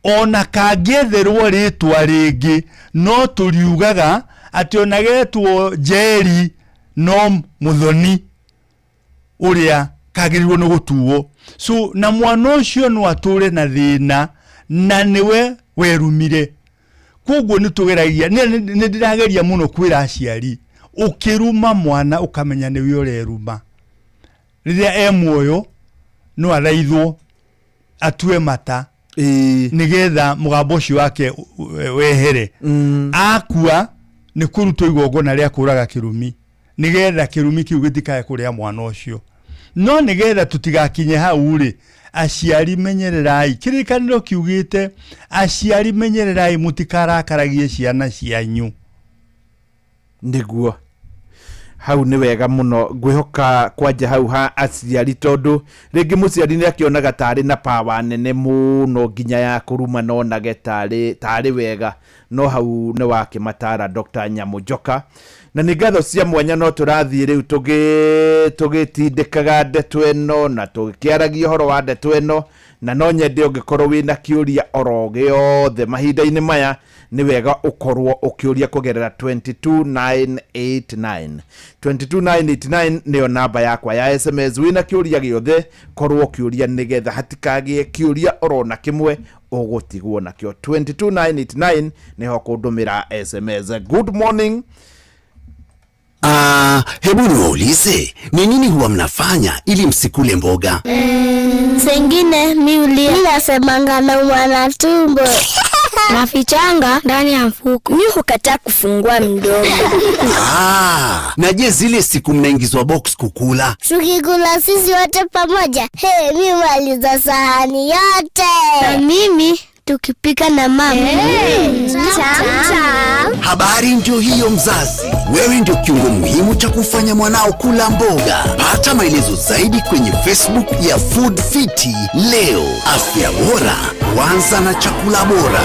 ona kangĩetherwo rĩtwa rĩngĩ no tũriugaga atĩ ona getwo Njeri no Mũthoni ũrĩa kagĩrĩirwo nĩ gũtuo. So na mwana ũcio no atũre na thĩna na nĩwe werumire. Koguo nĩ tũgeragia nĩ ndĩrageria mũno kwĩra aciari ũkĩruma mwana ũkamenya nĩwe ũreruma. Rĩrĩa e muoyo no athaithwo atue mata nĩgetha mũgambo ũcio wake wehere. Akua nĩ kũrutwo igongona rĩa kũraga kĩrumi nĩgetha kĩrumi kĩu gĩtikae kũrĩa mwana ũcio. No nĩgetha tũtigakinye hau rĩ aciari menyererai kĩrĩkanĩro kiugĩte aciari menyererai mũtikarakaragie ciana cianyu. Nĩguo hau nĩ wega mũno ngwĩhoka kwanja hau ha aciari tondũ rĩngĩ mũciari nĩ akĩonaga tarĩ na power nene mũno nginya ya kũruma nonage tarĩ wega No hau nĩ wakĩmatara Dr. Nyamũnjoka, na nĩ ngatho cia mwanya. No tũrathiĩ rĩu tũgĩtindĩkaga ndeto ĩno na tũgĩkĩaragia ũhoro wa ndeto ĩno, na no nyende ũngĩkorwo wĩna kĩũria oro gĩothe mahinda-inĩ maya, nĩ wega ũkorwo ũkĩũria kũgerera 22989. 22989 nĩyo namba yakwa ya SMS. Wĩna kĩũria gĩothe, korwo ũkĩũria nĩgetha hatikagĩe kĩũria oro na kĩmwe ũgũtigwo nakĩo. 22989 nĩho kũndũmĩra SMS. Good morning. Ah, hebu niwaulize, ni nini huwa mnafanya ili msikule mboga? Sengine mi ulia, mi nasemanga naumwa na tumbo, nafichanga ndani ya mfuko. Mi hukataa kufungua mdomo. Ah, na je, zile siku mnaingizwa box kukula? Tukikula sisi wote pamoja, hey, mi maliza sahani yote. Na mimi tukipika na mama. Hey, tam. Habari ndio hiyo mzazi. Wewe ndio kiungo muhimu cha kufanya mwanao kula mboga. Pata maelezo zaidi kwenye Facebook ya Food Fiti leo. Afya bora huanza na chakula bora.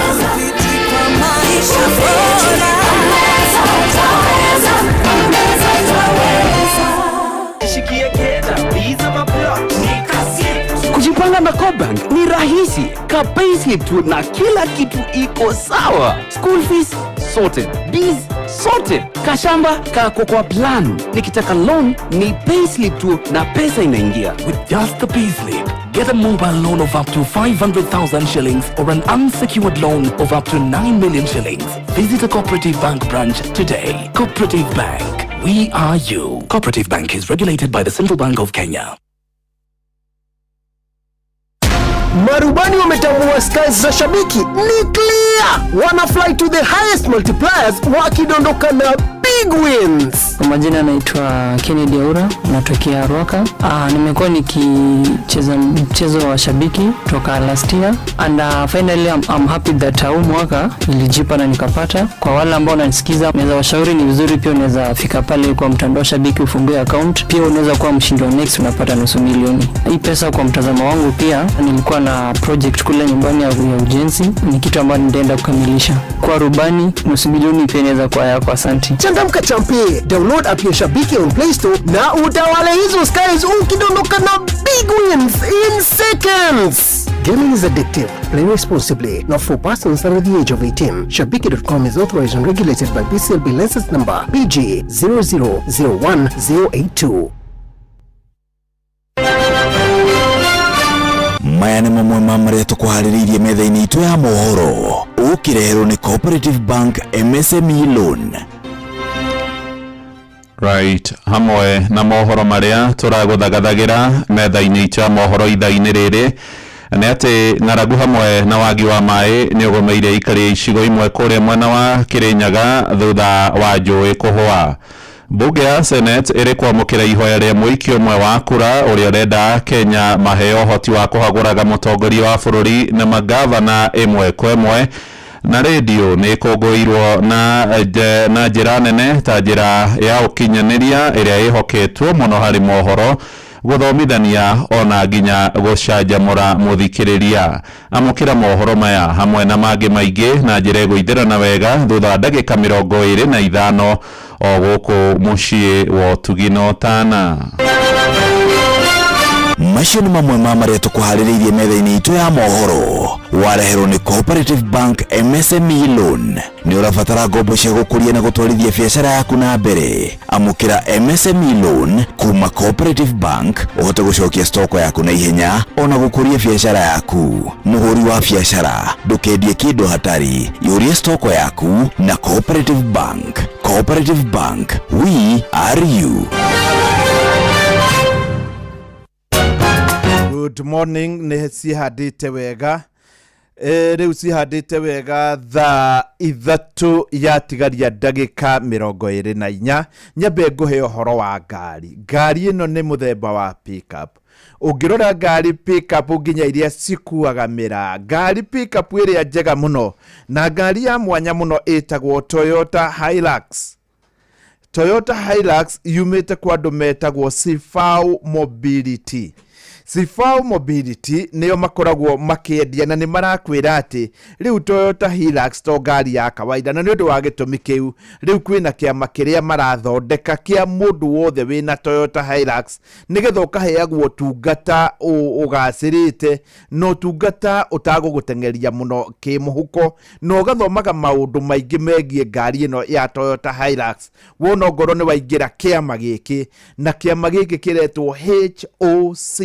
Kujipanga na Cobank ni rahisi. Ka payslip tu na kila kitu iko sawa. School fees sorted, bills sorted, kashamba kako kwa plan. Nikitaka loan ni payslip tu na pesa inaingia. With just the payslip, get a mobile loan of up to 500,000 shillings or an unsecured loan of up to 9 million shillings. Visit a Cooperative Bank branch today. Cooperative Bank. We are you. Cooperative Bank is regulated by the Central Bank of Kenya. Marubani wametambua skies za Shabiki ni clear, wana fly to the highest multipliers wakidondoka na big wins. Kwa majina naitwa Kennedy Aura, natokea Ruaka. Nimekuwa nikicheza mchezo wa Shabiki toka last year and finally I'm happy that huu mwaka ilijipa na nikapata. Kwa wale ambao wananisikiza, naweza washauri ni vizuri pia unaweza fika pale kwa mtandao Shabiki ufungue account, pia unaweza kuwa mshindi wa next, unapata nusu milioni. Hii pesa kwa mtazamo wangu, pia nilikuwa na project kule nyumbani ya ujenzi, ni kitu ambayo nitaenda kukamilisha. Kwa rubani, nusu milioni pia inaweza kuwa yako. Asante. Changamka champe, download app ya Shabiki on Play Store na utawale hizo skies ukidondoka na big wins in seconds. Gaming is addictive. Play responsibly. Not for persons under the age of 18. Shabiki.com is authorized and regulated by BCLB license number BG 0001082. Maya nĩ mamwe ma marĩa tũkũharĩrĩirie metha-inĩ itũ ya mohoro, ũkĩreherwo nĩ Cooperative Bank MSME Loan. Right, hamwe na mohoro marĩa tũragũthagathagira metha-inĩ itũ ya mohoro ithaa-inĩ rĩrĩ nĩ atĩ ng'aragu hamwe na wagi wa maĩ nĩ ũgũmĩire ikari icigo imwe kũrĩa mwena wa Kĩrĩnyaga thutha wa njũĩ kũhũa. Mbunge ya Senate ĩrĩ kwamũkĩra ihoya rĩa mũikia ũmwe wa kura ũrĩa ũrenda Kenya maheo ũhoti wa kũhagũraga mũtongoria wa bũrũri na magavana ĩmwe kwa ĩmwe. Na rĩndiũ nĩ ĩkũngũĩirwo na njĩra nene ta njĩra ya ũkinyanĩria ĩrĩa ĩhoketwo mũno harĩ mohoro, gũthomithania ona nginya gũcanjamũra mũthikĩrĩria. Amũkĩra mohoro maya hamwe na mangĩ maingĩ na njĩra ĩgũithĩrana wega thutha wa ndagĩka 25 o gũkũ mũciĩ wa ũtugi na ũtana. Macio nĩ mamwe ma marĩa tũkũharĩrĩirie metha-inĩ itũ ya mohoro, wareherwo nĩ Cooperative Bank MSME Loan. Nĩ ũrabatara ngombo cia gũkũria na gũtwarithia biacara yaku na mbere? Amũkĩra MSME Loan kuma Cooperative Bank ũhote gũcokia stoko yaku na ihenya ona gũkũria biacara yaku. Mũhũri wa biacara, ndũkendie kĩndũ hatari, yũria stoko yaku na Cooperative Bank. Cooperative Bank, we are you. Good morning. Nĩ cihandĩte wega. Rĩu cihandĩte wega thaa 3 yatigaria ndagĩka 24. Nyambe ngũhe ũhoro wa ngari. Ngari ĩno nĩ mũthemba wa pickup. Ũngĩrora ngari pickup nginya iria cikuaga mĩraa, ngari pickup ĩrĩa njega mũno na ngari ya mwanya mũno ĩtagwo Toyota Hilux. Toyota Hilux yumĩte kwa andũ metagwo Sifau Mobility. Sifau Mobility nĩo makoragwo makĩendia na nĩ marakwĩra atĩ rĩu Toyota Hilux to ngari ya kawaida, na nĩ ũndũ wa gĩtũmi kĩu rĩu kwĩna kĩama kĩrĩa marathondeka kĩa mũndũ wothe wĩna Toyota Hilux, nĩgetha ũkaheagwo ũtungata ũgacĩrĩte na ũtungata ũtagũgũteng'eria mũno kĩmũhuko, na ũgathomaga maũndũ maingĩ megiĩ ngari ĩno ya Toyota Hilux. Wona ongorwo nĩ waingĩra kĩama gĩkĩ, na kĩama gĩkĩ kĩretwo HOC.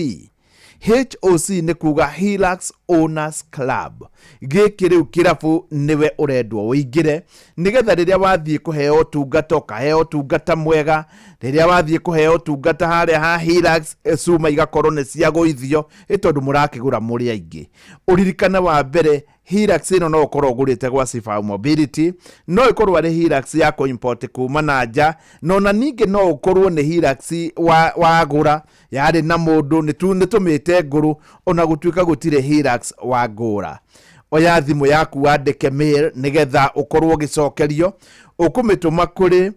HOC nĩ kuga Hilux Owners Club. Gĩkĩ rĩu kĩrabu nĩwe ũrendwo ũingĩre, nĩgetha rĩrĩa wathiĩ kũheo ũtungata ũkaheo ũtungata mwega, rĩrĩa wathiĩ kũheo ũtungata harĩa ha Hilux, cuma igakorwo nĩ ciagũithio, ĩ tondũ mũrakĩgũra mũrĩ aingĩ. Ũririkane wa mbere, Hilux ĩno no ũkorwo ũgũrĩte gwa Sifau Mobility, no ĩkorwo arĩ Hilux ya kũ-import kuma na nja, na ona ningĩ no ũkorwo nĩ Hilux wagũra yarĩ na mũndũ, nĩ tũmĩte ngũrũ, ona gũtuĩka gũtirĩ Hilux wa ngũra. Oya thimũ yaku wandĩke mail nĩgetha ũkorwo ũgĩcokerio, ũkũmĩtũma kũrĩ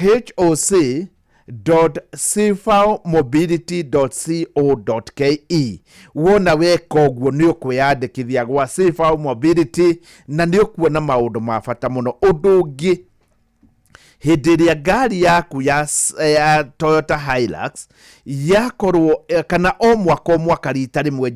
hoc.sifaumobility.co.ke. Wona weka ũguo nĩ ũkwĩyandĩkithia gwa Sifau Mobility na nĩ ũkuona maũndũ ma bata mũno. Ũndũ ũngĩ, hĩndĩ ĩrĩa ngari yaku ya Toyota Hilux yakorwo, kana o mwaka o mwaka rita rĩmwe,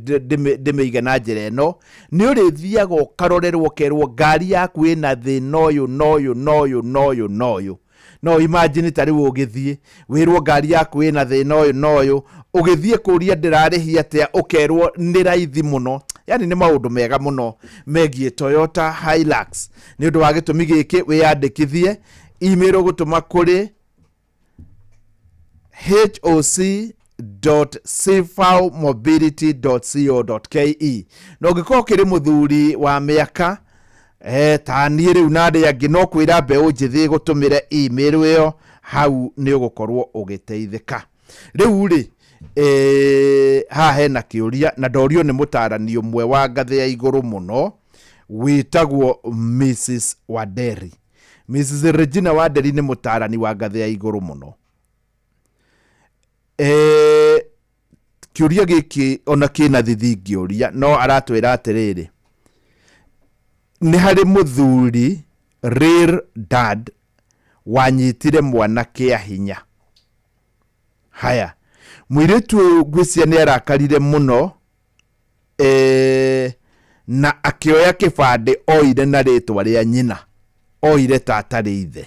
ndĩmĩige na njĩra ĩno, nĩ ũrĩthiaga ũkarorerwo ũkerwo ngari yaku ĩna thĩna ũyũ na ũyũ na ũyũ na ũyũ na ũyũ. No imagine ta rĩu ũgĩthiĩ wĩrwo ngari yaku ĩna thĩna ũyũ na ũyũ, ũgĩthiĩ kũria ndĩrarĩhia atĩa, ũkerwo nĩ raithi mũno. Yani nĩ maũndũ mega mũno megiĩ Toyota Hilux. Nĩ ũndũ wa gĩtũmi gĩkĩ wĩyandĩkithie, email ũgũtũma kũrĩ hoc.sifaumobility.co.ke. Na ũngĩkorwo ũkĩrĩ mũthuri wa mĩaka ta niĩ rĩu na arĩa angĩ, no kwĩra mbeũ njĩthĩ gũtũmĩre email ĩyo, hau nĩ ũgũkorwo ũgĩteithĩka. Rĩu rĩ, haha hena kĩũria na ndorio nĩ mũtarani ũmwe wa ngathĩ ya igũrũ mũno wĩtagwo Mrs Wanderi. Mrs Regina Wanderi nĩ mũtarani wa ngathĩ ya igũrũ mũno. Kĩũria gĩkĩ ona kĩna thithi ngĩũria, no aratwĩra atĩrĩrĩ, nĩ harĩ mũthuri real dad wanyitire mwana kĩa hinya. Haya, mũirĩtu ũyũ ngwĩciria nĩ arakarire mũno, na akĩoya kĩbandĩ oire na rĩtwa rĩa nyina, oire ta atarĩ ithe.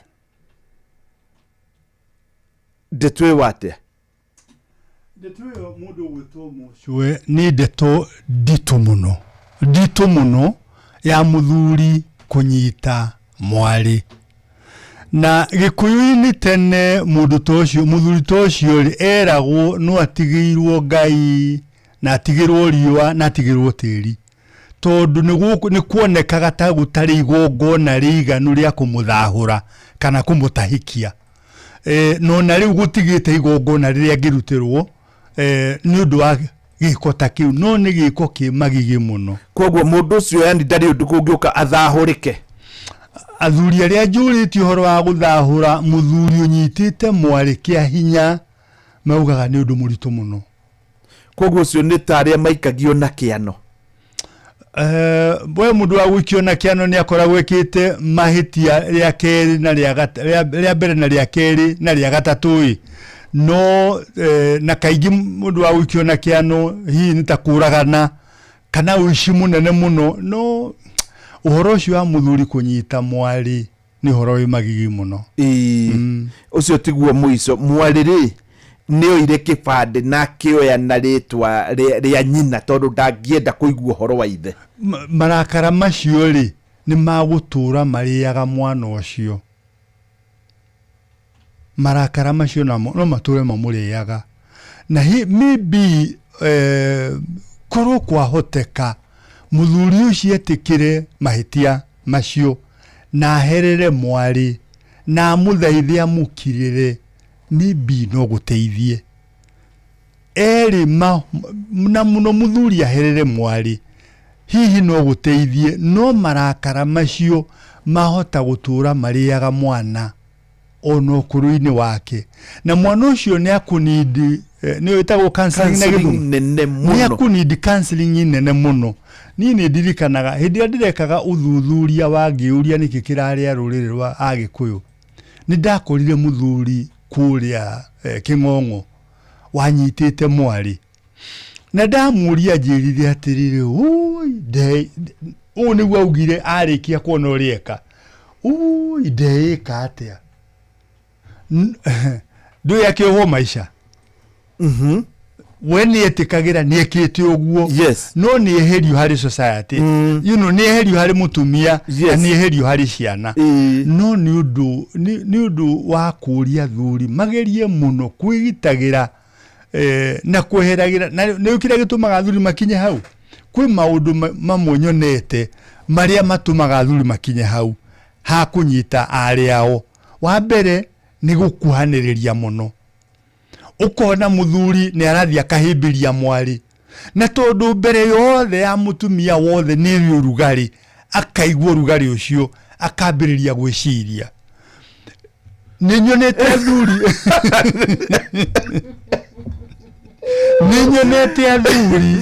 Ndeto ĩyo atĩa? Ndeto ĩyo mũndũ ũgwĩtwo Mũcwe nĩ ndeto nditũ mũno, nditũ mũno ya mũthuri kũnyita mwarĩ. Na Gĩkũyũ-inĩ tene mũndũ ta ũcio, mũthuri ta ũcio rĩ, eragwo no atigĩirwo Ngai na atigĩrwo riũa na atigĩrwo tĩri, tondũ nĩ kuonekaga ta gũtarĩ igongona rĩiganu rĩa kũmũthahũra kana kũmũtahikia. No na rĩu gũtigĩte igongona rĩrĩa angĩrutĩrwo nĩ ũndũ wa gĩko ta kĩu, no nĩ gĩko kĩ magigi mũno. Koguo mũndũ ũcio yani ndarĩ ũndũ kũngĩũka athahũrĩke. Athuri arĩa njũrĩtie ũhoro wa gũthahũra mũthuri ũnyitĩte mwarĩ kĩa hinya maugaga nĩ ũndũ mũritũ mũno. Koguo ũcio nĩ ta arĩa maikagio na kĩano. We mũndũ wa gũikio na kĩano nĩ akoragwo ekĩte mahĩtia rĩa kerĩ na rĩa mbere na rĩa kerĩ na rĩa gatatũ ĩ. No na kaingĩ mũndũ wa gũikio na kĩano hihi nĩ ta kũragana kana ũici mũnene mũno, no ũhoro ũcio wa mũthuri kũnyita mwarĩ nĩ ũhoro wĩ magigi mũno. Ũcio tiguo mũico. Mwarĩ rĩ nĩ oire kĩbandĩ na akĩoya na rĩtwa rĩa nyina tondũ ndangĩenda kũigua ũhoro wa ithe. Marakara macio rĩ nĩ magũtũra marĩaga mwana ũcio. Marakara macio namo no matũre mamũrĩaga. Na maybe korwo kwahoteka mũthuri ũcio etĩkĩre mahĩtia macio na aherere mwarĩ na amũthaithe amũkirĩre, maybe no gũteithie. Erĩ na mũno mũthuri aherere mwarĩ hihi no gũteithie, no marakara macio mahota gũtũra marĩaga mwana. Ona ũkũrũ-inĩ wake, na mwana ũcio nĩ akũnindi, nĩ ĩtagwo counseling na Counseling Gĩthũngũ. nene Nĩ mũno. akũnindi counseling nene mũno. Niĩ nĩ ndirikanaga hĩndĩ ĩrĩa ndĩrekaga ũthuthuria wa ngĩũria nĩkĩ kĩrarĩa rũrĩrĩ rwa Agĩkũyũ, nĩ ndakorire mũthuri kũrĩa Kĩng'ong'o wanyitĩte mwarĩ, na ndamũria njĩrire atĩrĩrĩ, "Ũi, ũũ nĩguo augire arĩkia kuona ũrĩa eka, ũi, ndeĩka atĩa?" Ndũĩ akĩohwo maica. We nĩ etĩkagĩra nĩ ekĩte ũguo, no nĩ eherio harĩ society, nĩ eherio harĩ mũtumia, na nĩ eherio harĩ ciana. No nĩ ũndũ nĩ ũndũ wa kũria athuri magerie mũno kwĩgitagĩra na kweheragĩra. Na nĩ kĩrĩa gĩtũmaga athuri makinye hau, kwĩ maũndũ mamwe nyonete marĩa matũmaga athuri makinye hau ha kũnyita arĩ ao. Wa mbere nĩ gũkuhanĩrĩria mũno. Ũkona mũthuri nĩ arathiĩ akahĩmbĩria mwarĩ, na tondũ mbere yothe ya mũtumia wothe nĩ ĩrĩ ũrugarĩ, akaigua ũrugarĩ ũcio akambĩrĩria gwĩciria. Nĩ nyonete athuri, nĩ nyonete athuri,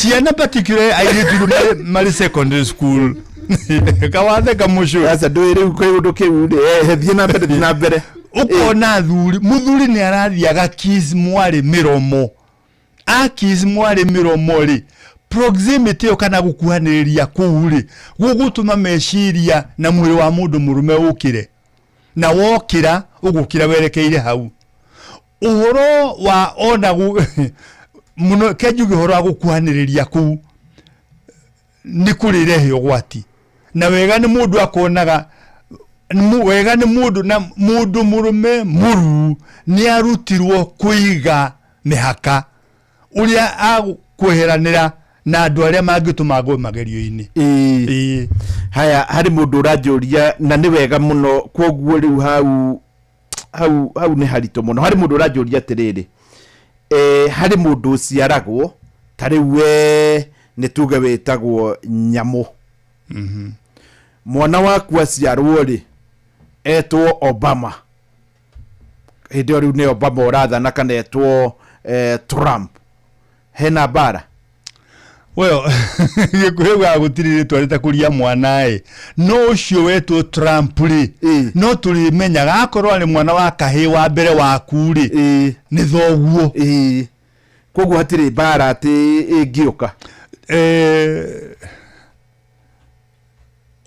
ciana, particularly airĩtu marĩ secondary school. Kawatheka mũcũ. Aca, ndũĩ rĩu kĩũndũ kĩu rĩ, thiĩ na mbere, thiĩ na mbere. Ũkona athuri, mũthuri nĩ arathiĩ agakiss mwarĩ mĩromo. Akiss mwarĩ mĩromo rĩ, proximity ĩyo kana gũkuhanĩrĩria kũu rĩ, gũgũtũma meciria na mwĩrĩ wa mũndũ mũrũme ũkĩre, na wokĩra ũgũkĩra werekeire hau. Ũhoro wa ona mũno kenjuge ũhoro wa gũkuhanĩrĩria kũu nĩ kũrĩrehe ũgwati. Na wega nĩ mũndũ akonaga wega nĩ mũndũ, na mũndũ mũrũme mũruu nĩ arutirwo kũiga mĩhaka ũrĩa akweheranĩra na andũ arĩa mangĩtũma ngwe magerio-inĩ. Ĩĩ. Haya, harĩ mũndũ ũranjũria, na nĩ wega mũno, kwoguo rĩu hau hau hau nĩ haritũ mũno. Harĩ mũndũ ũranjũria atĩrĩrĩ, harĩ mũndũ ũciaragwo ta rĩu we nĩ tuge wĩtagwo Nyamũ, mwana waku aciarwo rĩ, etwo Obama, hĩndĩ ĩyo rĩu nĩ Obama ũrathana, kana etwo Trump, hena mbara? Well, Gĩkũyũ ga gũtirĩ rĩtwa rĩtakũria mwana ĩ, no ũcio wetwo Trump rĩ, no tũrĩmenyaga akorwo arĩ mwana wa kahĩĩ wa mbere waku rĩ, nĩ thoguo. Koguo hatirĩ mbara atĩ ĩngĩũka?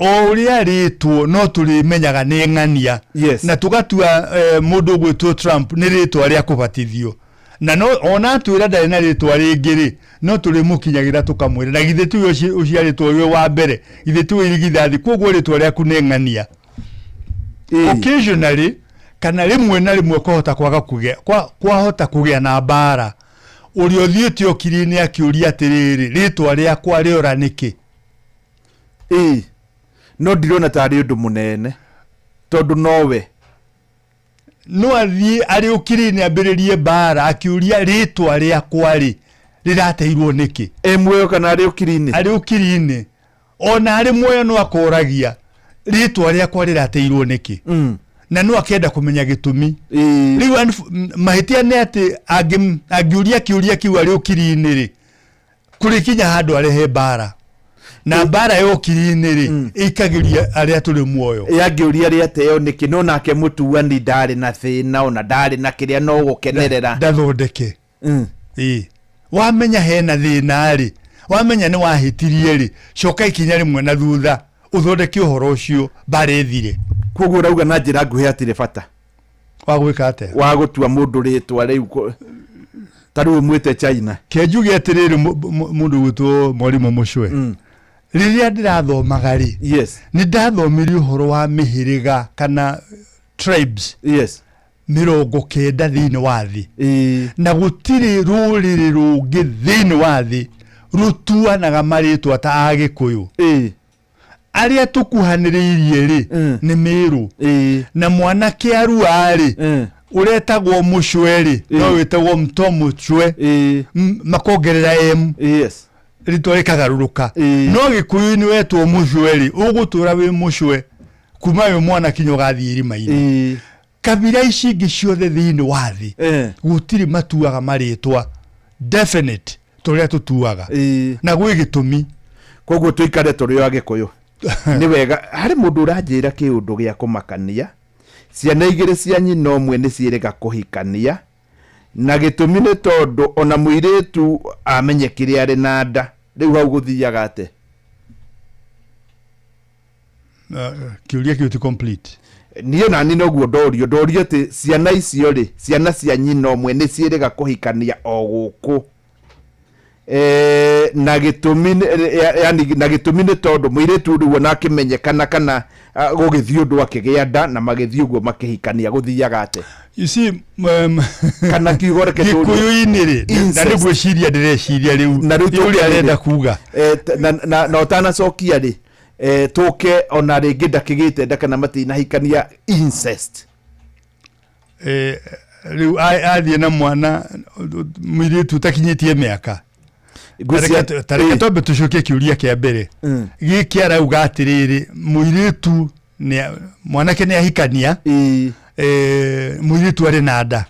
O ũrĩa rĩtwo no tũrĩmenyaga nĩ ng'ania. Na tũgatua mũndũ ũgwĩtwo Trump nĩ rĩtwa rĩa kũbatithio, na no ona atwĩra ndarĩ na rĩtwa rĩngĩ rĩ, no tũrĩmũkinyagĩra tũkamwĩra, na githĩ tiwe ũciarĩtwo wĩ wa mbere, githĩ tiwe irigithathi? Koguo rĩtwa rĩaku nĩ ng'ania. Occasionally kana rĩmwe na rĩmwe kwahota kwaga kũgĩa, kwahota kũgĩa na mbara, ũrĩa ũthiĩte ũkiri-inĩ akĩũria atĩrĩrĩ, rĩtwa rĩakwa rĩora nĩkĩ? Ĩĩ, no ndirona tarĩ ũndũ mũnene tondũ nowe No athiĩ arĩ ũkiri-inĩ ambĩrĩrie mbara akĩũria rĩtwa rĩakwa rĩ rĩrateirwo nĩkĩ. E muoyo kana arĩ ũkiri-inĩ? Arĩ ũkiri-inĩ. Ona arĩ muoyo no akoragia rĩtwa rĩakwa rĩrateirwo nĩkĩ, na no akenda kũmenya gĩtũmi. Rĩu mahĩtia nĩ atĩ angĩũria kĩũria kĩu arĩ ũkiri-inĩ rĩ, kũrĩ kinya handũ arehe mbara, na mbara ya ũkiri-inĩ rĩ, ĩikagĩria arĩa tũrĩ muoyo. Yangĩũria rĩateo nĩkĩ, no nake mũtuani ndarĩ na thĩna, ona ndarĩ na kĩrĩa, no gũkenerera. Ndathondeke. Ĩĩ, wamenya hena thĩna rĩ, wamenya nĩ wahĩtirie rĩ, coka ikinya rĩmwe na thutha ũthondeke ũhoro ũcio, mbara ĩthire. Koguo ũrauga na njĩra nguhĩ hatirĩ bata wa gwĩka atĩa? Wa gũtua mũndũ rĩtwa rĩu ta rĩu ũmwĩte China. Kenjuge atĩrĩrĩ, mũndũ gwĩtwo mwarimũ Mũcwe, rĩrĩa ndĩrathomaga rĩ, nĩ ndathomire ũhoro wa mĩhĩrĩga kana tribes 90 thĩinĩ wa thĩ, na gũtirĩ rũrĩrĩ rũngĩ thĩinĩ wa thĩ rũtuanaga marĩtwa ta Agĩkũyũ. Arĩa tũkuhanĩrĩirie rĩ, nĩ Mĩrũ, na mwanake arua rĩ, ũretagwo Mũcwe rĩ, no wĩtagwo Mto Mũcwe, makongerera M, rĩtwa rĩkagarũrũka. No Gĩkũyũ-inĩ wetwo Mũcwe rĩ, ũgũtũra wĩ Mũcwe kuma wĩ mwana kinya ũgathiĩ irima-inĩ. Kabira ici ingĩ ciothe thĩinĩ wa thĩ gũtirĩ matuaga marĩtwa definite tũrĩa tũtuaga, na gwĩ gĩtũmi. Koguo tũikare tũrĩ o Agĩkũyũ nĩ wega. Harĩ mũndũ ũranjĩra kĩũndũ gĩa kũmakania, ciana igĩrĩ cia nyina ũmwe nĩ ciĩrĩga kũhikania, na gĩtũmi nĩ tondũ ona mũirĩtu amenyekire arĩ na nda. Rĩu hau gũthiaga atĩ? Kĩũria kĩu ti complete. Niĩ nani noguo ndorio atĩ ciana icio rĩ, ciana cia nyina ũmwe nĩ ciĩrĩga kũhikania o gũkũ, na gĩtũmi yani, na gĩtũmi nĩ tondũ mũirĩtu rĩu ona akĩmenyekana kana gũgĩthiĩ ũndũ akĩgĩa nda, na magĩthiĩ ũguo makĩhikania, gũthiaga atĩ? You see, kana kiugo reke tũrie. Gĩkũyũ-inĩ rĩ, na nĩ gwĩciria ndĩreciria rĩu na rĩu ũrĩa arenda kuga. Na ũtanacokia rĩ, tũke ona rĩngĩ ndakĩgĩte nda kana matinahikania, incest. Rĩu athiĩ na mwana mũirĩtu ũtakinyĩtie mĩaka. Tareke twambe tũcokie kĩũria kĩa mbere. Gĩkĩ arauga atĩrĩrĩ, mũirĩtu mwanake nĩ ahikania, mũirĩtu arĩ na nda.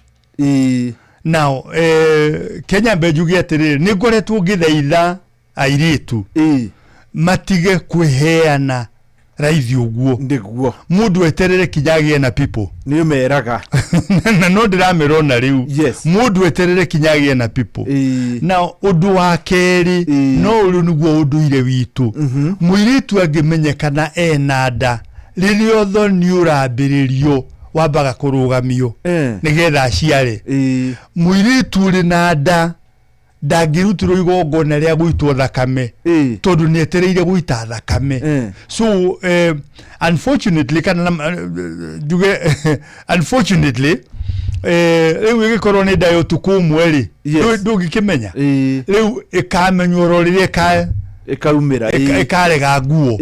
Now, Kenya mbe njuge atĩrĩrĩ, nĩ ngoretwo ngĩthaitha airĩtu matige kwĩheana raithi ũguo. Nĩguo. Mũndũ eterere kinya agĩe na people. Nĩ ũmeraga. Na no ndĩramera ona rĩu. Mũndũ eterere kinya agĩe na people. Na ũndũ wa kerĩ, no ũrĩ nĩguo ũndũire witũ. Mũirĩtu angĩmenyekana ena nda, rĩrĩa ũthoni ũrambĩrĩrio wambaga kũrũgamio nĩgetha aciare. Mũirĩtu ũrĩ na nda ndangĩrutirwo igongona rĩa gũitwo thakame tondũ nĩ etereire gũita thakame. So unfortunately, kana njuge unfortunately, rĩu ĩgĩkorwo nĩ nda ya ũtukũ ũmwe rĩ, ndũngĩkĩmenya. Rĩu ĩkamenywo oro rĩrĩa ĩkaumĩra, ĩkarega nguo.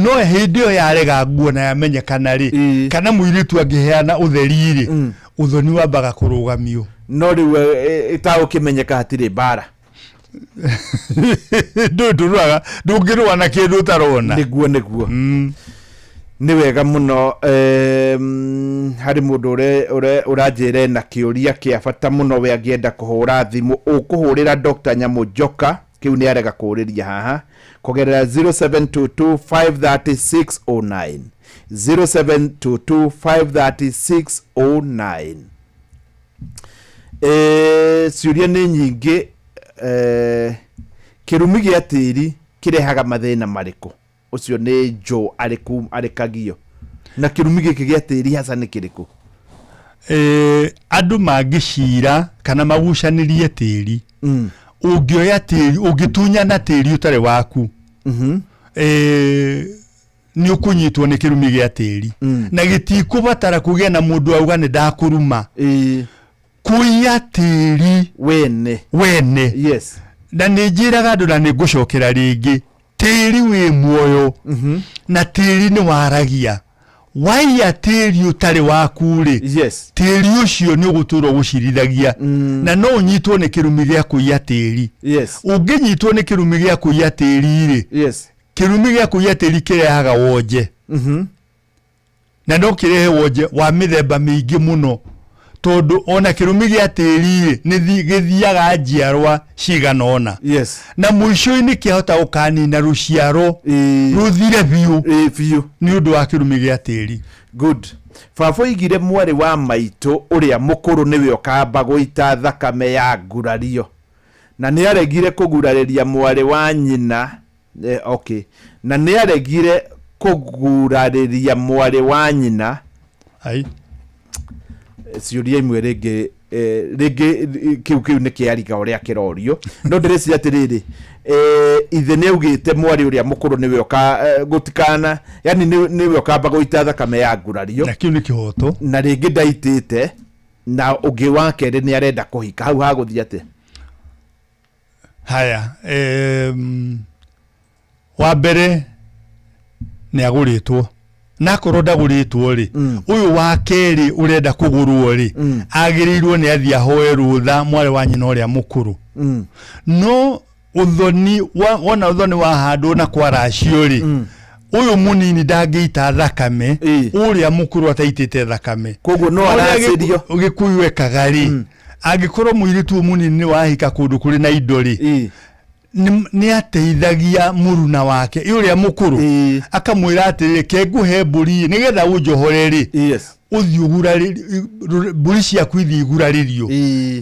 No hĩndĩ ĩyo yarega nguo na yamenyekana rĩ, kana mũirĩtu angĩheana ũtheri rĩ, ũthoni wambaga kũrũgamio. No rĩu ĩtagũkĩmenyeka hatirĩ mbara. Ndũrũaga, ndũngĩrũa na kĩndũ ũtarona. Nĩguo, nĩguo. Nĩ wega mũno. Harĩ mũndũ ũranjĩre na kĩũria kĩa bata mũno, we angĩenda kũhũra thimũ, ũkũhũrĩra Dr. Nyamũ Njoka, kĩu nĩ arega kũũrĩria haha, kũgerera 0722 536 09, 0722 536 09. Ciũria nĩ nyingĩ. Kĩrumi gĩa tĩri kĩrehaga mathĩna marĩkũ? Ũcio nĩ Joe arĩ Kagio. Na kĩrumi gĩkĩ gĩa tĩri hasa nĩ kĩrĩkũ? Andũ mangĩcira kana magucanĩrie tĩri, ũngĩoya tĩri, ũngĩtunyana tĩri ũtarĩ waku, nĩ ũkũnyitwo nĩ kĩrumi gĩa tĩri, na gĩtikũbatara kũgĩa na mũndũ auga nĩ ndakũruma. Kũiya tĩri wene wene. Na nĩ njĩraga andũ na nĩ ngũcokera rĩngĩ, tĩri wĩ muoyo na tĩri nĩ waragia. Waiya tĩri ũtarĩ waku rĩ, tĩri ũcio nĩ ũgũtũra ũgũcirithagia, na no ũnyitwo nĩ kĩrumi gĩa kũiya tĩri. Ũngĩnyitwo nĩ kĩrumi gĩa kũiya tĩri rĩ, kĩrumi gĩa kũiya tĩri kĩrehaga wonje, na no kĩrehe wonje wa mĩthemba mĩingĩ mũno, tondũ ona kĩrumi gĩa tĩri rĩ, nĩ gĩthiaga njiarwa cigana ũna, na mũico-inĩ kĩahota gũkanina rũciaro rũthire biũ biũ nĩ ũndũ wa kĩrumi gĩa tĩri. Good. Baba oigire mwarĩ wa maitũ ũrĩa mũkũrũ nĩwe ũkamba gũita thakame ya ngurario, na nĩ aregire kũgurarĩria mwarĩ wa nyina, okay, na nĩ aregire kũgurarĩria mwarĩ wa nyina. Ai. Ciũria imwe rĩngĩ, rĩngĩ kĩu nĩ kĩariga ũrĩa kĩrorio, no ndĩreciria atĩrĩrĩ, ithe nĩ augĩte mwarĩ ũrĩa mũkũrũ nĩwe ũka gũtikana, yani nĩwe ũkamba gũita thakame ya ngurario, na kĩu nĩ kĩhoto, na rĩngĩ ndaitĩte, na ũngĩ wa kerĩ nĩ arenda kũhika, hau hagũthiĩ atĩa? Haya, wa mbere nĩ agũrĩtwo, na akorwo ndagũrĩtwo rĩ, ũyũ wa kerĩ ũrenda kũgũrwo rĩ, agĩrĩirwo nĩ athiĩ ahoe rũtha mwarĩ wa nyina ũrĩa mũkũrũ. No ũthoni wona ũthoni wahandwo na kwaracio rĩ, Ũyũ mũnini ndangĩita thakame ũrĩa mũkũrũ ataitĩte thakame. Koguo no Ũrĩa aracĩrio. Gĩkũyũ ekaga rĩ, angĩkorwo mũirĩtu ũyũ mũnini nĩ wahika kũndũ kũrĩ na indo rĩ, nĩ ateithagia mũruna wake ĩ ũrĩa mũkũrũ, akamwĩra atĩrĩrĩ, ke ngũhe mbũri ĩ, nĩgetha ũnjohore rĩ, ũthiĩ ũgurarĩ mbũri ciaku ithiĩ igurarĩrio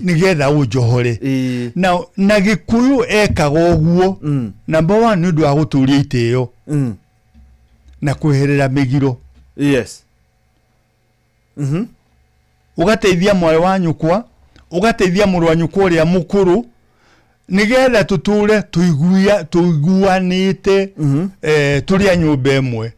nĩgetha ũnjohore. Na Gĩkũyũ ekaga ũguo number one nĩ ũndũ wa gũtũria itĩo na kweherera mĩgiro. Ũgateithia mwarĩ wa nyũkwa, ũgateithia mũrũ wa nyũkwa ũrĩa mũkũrũ, nĩgetha tũtũre tũiguanĩte, tũrĩ a nyũmba ĩmwe.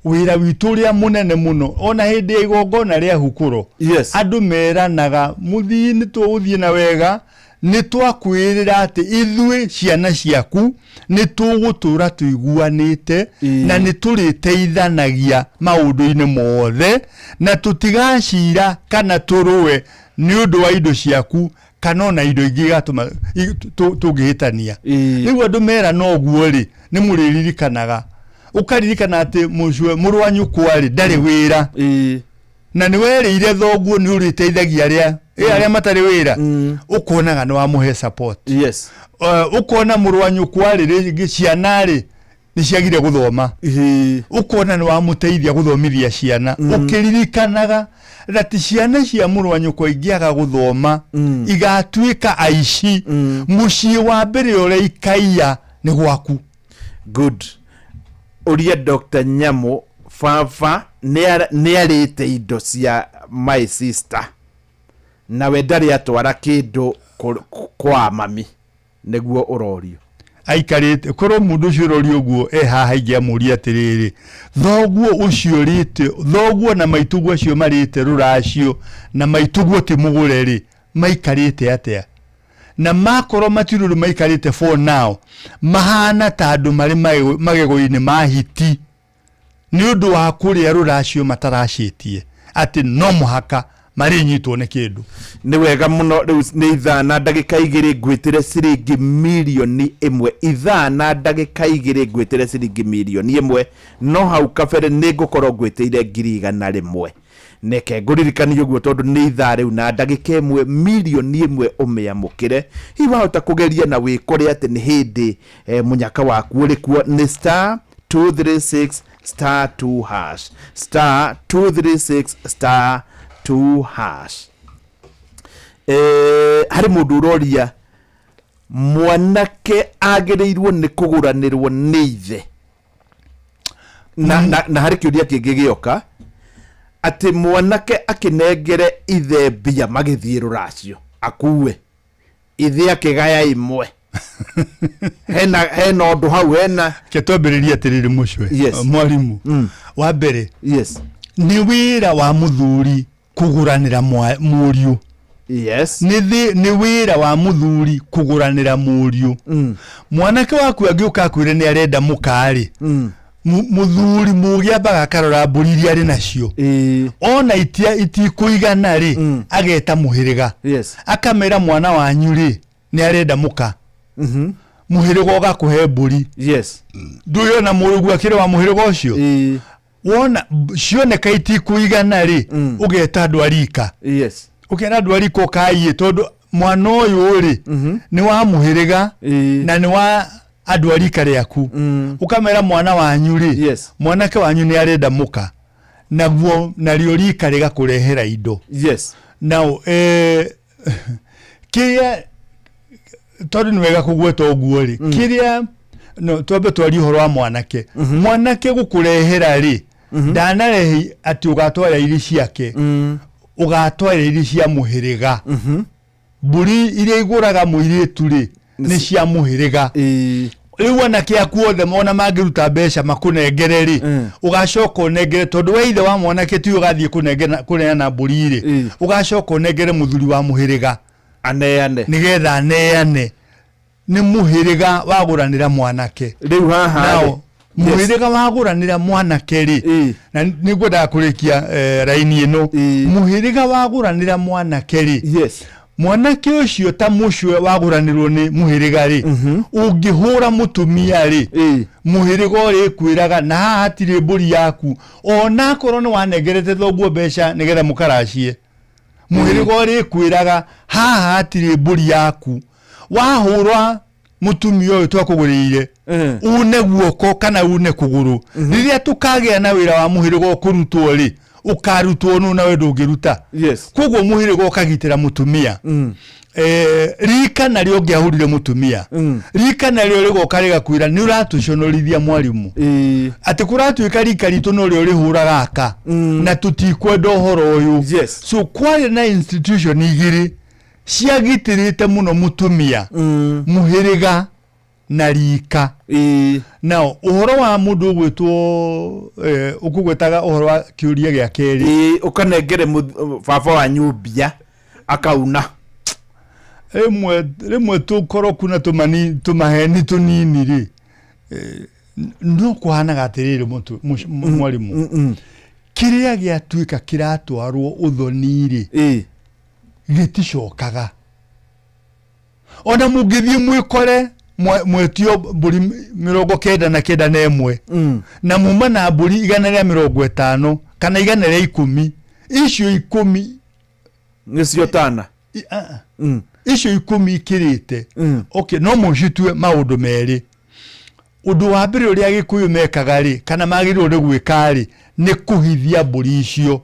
Wĩra witũ ũrĩa mũnene mũno ona hĩndĩ ya igongona rĩa hukũro, andũ meranaga mũthii nĩ tũgũthiĩ na wega, nĩ twakwĩrĩra atĩ ithuĩ ciana ciaku nĩ tũgũtũra tũiguanĩte na nĩ tũrĩteithanagia maũndũ-inĩ mothe, na tũtigacira kana tũrũe nĩ ũndũ wa indo ciaku kana ona indo ingĩ igatũma tũngĩhĩtania. Rĩu andũ merana ũguo rĩ, nĩ mũrĩririkanaga. Ũkaririkana atĩ mũcwe mũrũ wa nyũkwa rĩ ndarĩ wĩra, na nĩ werĩire thoguo nĩ ũrĩteithagia arĩa arĩa matarĩ wĩra, ũkonaga nĩ wamũhe support. Ũkona mũrũ wa nyũkwa rĩ, rĩngĩ ciana rĩ nĩ ciagire gũthoma, ũkona nĩ wamũteithia gũthomithia ciana, ũkĩririkanaga that ciana cia mũrũ wa nyũkwa ingĩaga gũthoma igatuĩka aici, mũciĩ wa mbere ũrĩa ikaiya nĩ gwaku. Good. Ũria Dr. Nyamu, baba nĩ arĩte indo cia my sister nawe ndarĩ atwara kĩndũ kwa mami, nĩguo ũrorio. Aikarĩte korwo mũndũ ũcio ũrorio ũguo e haha ingĩamũria atĩrĩrĩ, thoguo ũcio rĩte, thoguo na maitũguo acio marĩte rũracio na maitũguo ti mũgũre rĩ, maikarĩte atĩa? Na makorwo matirĩ ũndũ maikarĩte for now, mahana ta andũ marĩ magego-inĩ ma hiti nĩ ũndũ wa kũrĩa rũracio mataracĩtie atĩ no mũhaka marĩnyitwo nĩ kĩndũ. Nĩ wega mũno. Rĩu nĩ ithaa na ndagĩka 2 ngwĩtĩre ciringi mirioni 1. Ithaa na ndagĩka 2 ngwĩtĩre ciringi mirioni 1, no hau kabere nĩ ngũkorwo ngwĩtĩire 100,000. Neke ngũririkanie ũguo tondũ nĩ ithaa rĩu na ndagĩka 1, mirioni 1 ũmĩamũkĩre. Hihi wahota kũgeria na wĩkore atĩ nĩ hĩndĩ mũnyaka waku ũrĩ kuo. Nĩ star 236 star 2 hash, star 236 star 2 hash. Harĩ mũndũ ũroria mwanake agĩrĩirwo nĩ kũgũranĩrwo nĩ ithe, na harĩ kĩũria kĩngĩ gĩoka atĩ mwanake akĩnengere ithe mbia magĩthiĩ rũracio akue, ithe akĩgaya imwe, hena ũndũ hau hena Ke twambĩrĩrie atĩrĩrĩ mũcwe. Mwarimu wa mbere, nĩ wĩra wa mũthuri kũgũranĩra mũriũ. Nĩ wĩra wa mũthuri kũgũranĩra mũriũ. Mwanake waku angĩũka akwĩre nĩ arenda mũka-rĩ, mũthuri mũgĩ ambaga akarora mbũri iria arĩ nacio, ona itikũigana rĩ, ageta mũhĩrĩga, akamera mwana wanyu rĩ nĩ arenda mũka, mũhĩrĩga ũgakũhe mbũri. Ndũĩ ona mũrũgu akĩrĩ wa mũhĩrĩga ũcio, wona cioneka itikũigana rĩ, ũgeta andũ a rika. Ũkera andũ a rika ũkaiĩ, tondũ mwana ũyũ rĩ nĩ wa mũhĩrĩga na nĩ wa andũ a rika rĩaku, ũkamera mwana wanyu rĩ, mwanake wanyu nĩ arenda mũka, naguo narĩo rika rĩgakũrehera indo. Now kĩrĩa tondũ nĩ wega kũgweta ũguo rĩ, kĩrĩa no twambe twarie ũhoro wa mwanake. Mwanake gũkũrehera rĩ, ndanarehe atĩ ũgatwara iria ciake, ũgatwara iria cia mũhĩrĩga. Mbũri iria igũraga mũirĩtu rĩ nĩ cia mũhĩrĩga. Rĩu anake aku othe ona mangĩruta mbeca makũnengere rĩ, ũgacoka ũnengere, tondũ we ithe wa mwanake tiwe ũgathiĩ kũneana mbũri rĩ, ũgacoka ũnengere mũthuri wa mũhĩrĩga aneane, nĩgetha aneane. Nĩ mũhĩrĩga wagũranĩra mwanake. Rĩu haha Nao, mũhĩrĩga wagũranĩra mwanake rĩ, na nĩngwendaga kũrĩkia raini ĩno, mũhĩrĩga wagũranĩra mwanake rĩ, Mwanake ũcio ta mũcwe wagũranĩrwo nĩ mũhĩrĩga rĩ, ũngĩhũra mũtumia rĩ, mũhĩrĩga ũrĩkwĩraga na haha hatirĩ mbũri yaku, ona akorwo nĩ wanengerete thoguo mbeca nĩgetha mũkaracie, mũhĩrĩga ũrĩkwĩraga haha hatirĩ mbũri yaku. Wahũra mũtumia ũyũ twakũgũrĩire, une guoko kana une kũgũrũ, rĩrĩa tũkagĩa na wĩra wa mũhĩrĩga ũkũrutwo rĩ, ũkarutwo nũ nawe ndũngĩruta. Koguo mũhĩrĩga ũkagitĩra mũtumia. Rika narĩo ũngĩahũrire mũtumia, rika narĩo rĩgoka rĩgakwĩra nĩ ũratũconorithia mwarimũ, atĩ kũratuĩka rika ritũ norĩo rĩhũraga aka, na tũtikwenda ũhoro ũyũ. So kwarĩ na institution igĩrĩ ciagitĩrĩte mũno mũtumia, mũhĩrĩga na rika. Now ũhoro wa mũndũ ũgwĩtwo ũkũgwetaga ũhoro wa kĩũria gĩa kerĩ, ũkanengere baba wanyu mbia akauna. Rĩmwe tũkoroku na tũmaheni tũnini rĩ, no kũhanaga atĩrĩrĩ mwarimũ, kĩrĩa gĩatuĩka kĩratwarwo ũthoni rĩ, gĩticokaga. Ona mũngĩthiĩ mwĩkore mwetio mbũri 91 na muma na mbũri 150 kana 110, icio 10 nĩcio tana, icio 10 ikĩrĩte. Okay, no mũcitue maũndũ merĩ. Ũndũ wa mbere ũrĩa Agĩkũyũ mekaga rĩ, kana magĩrĩirwo nĩ gwĩka rĩ, nĩ kũhithia mbũri icio.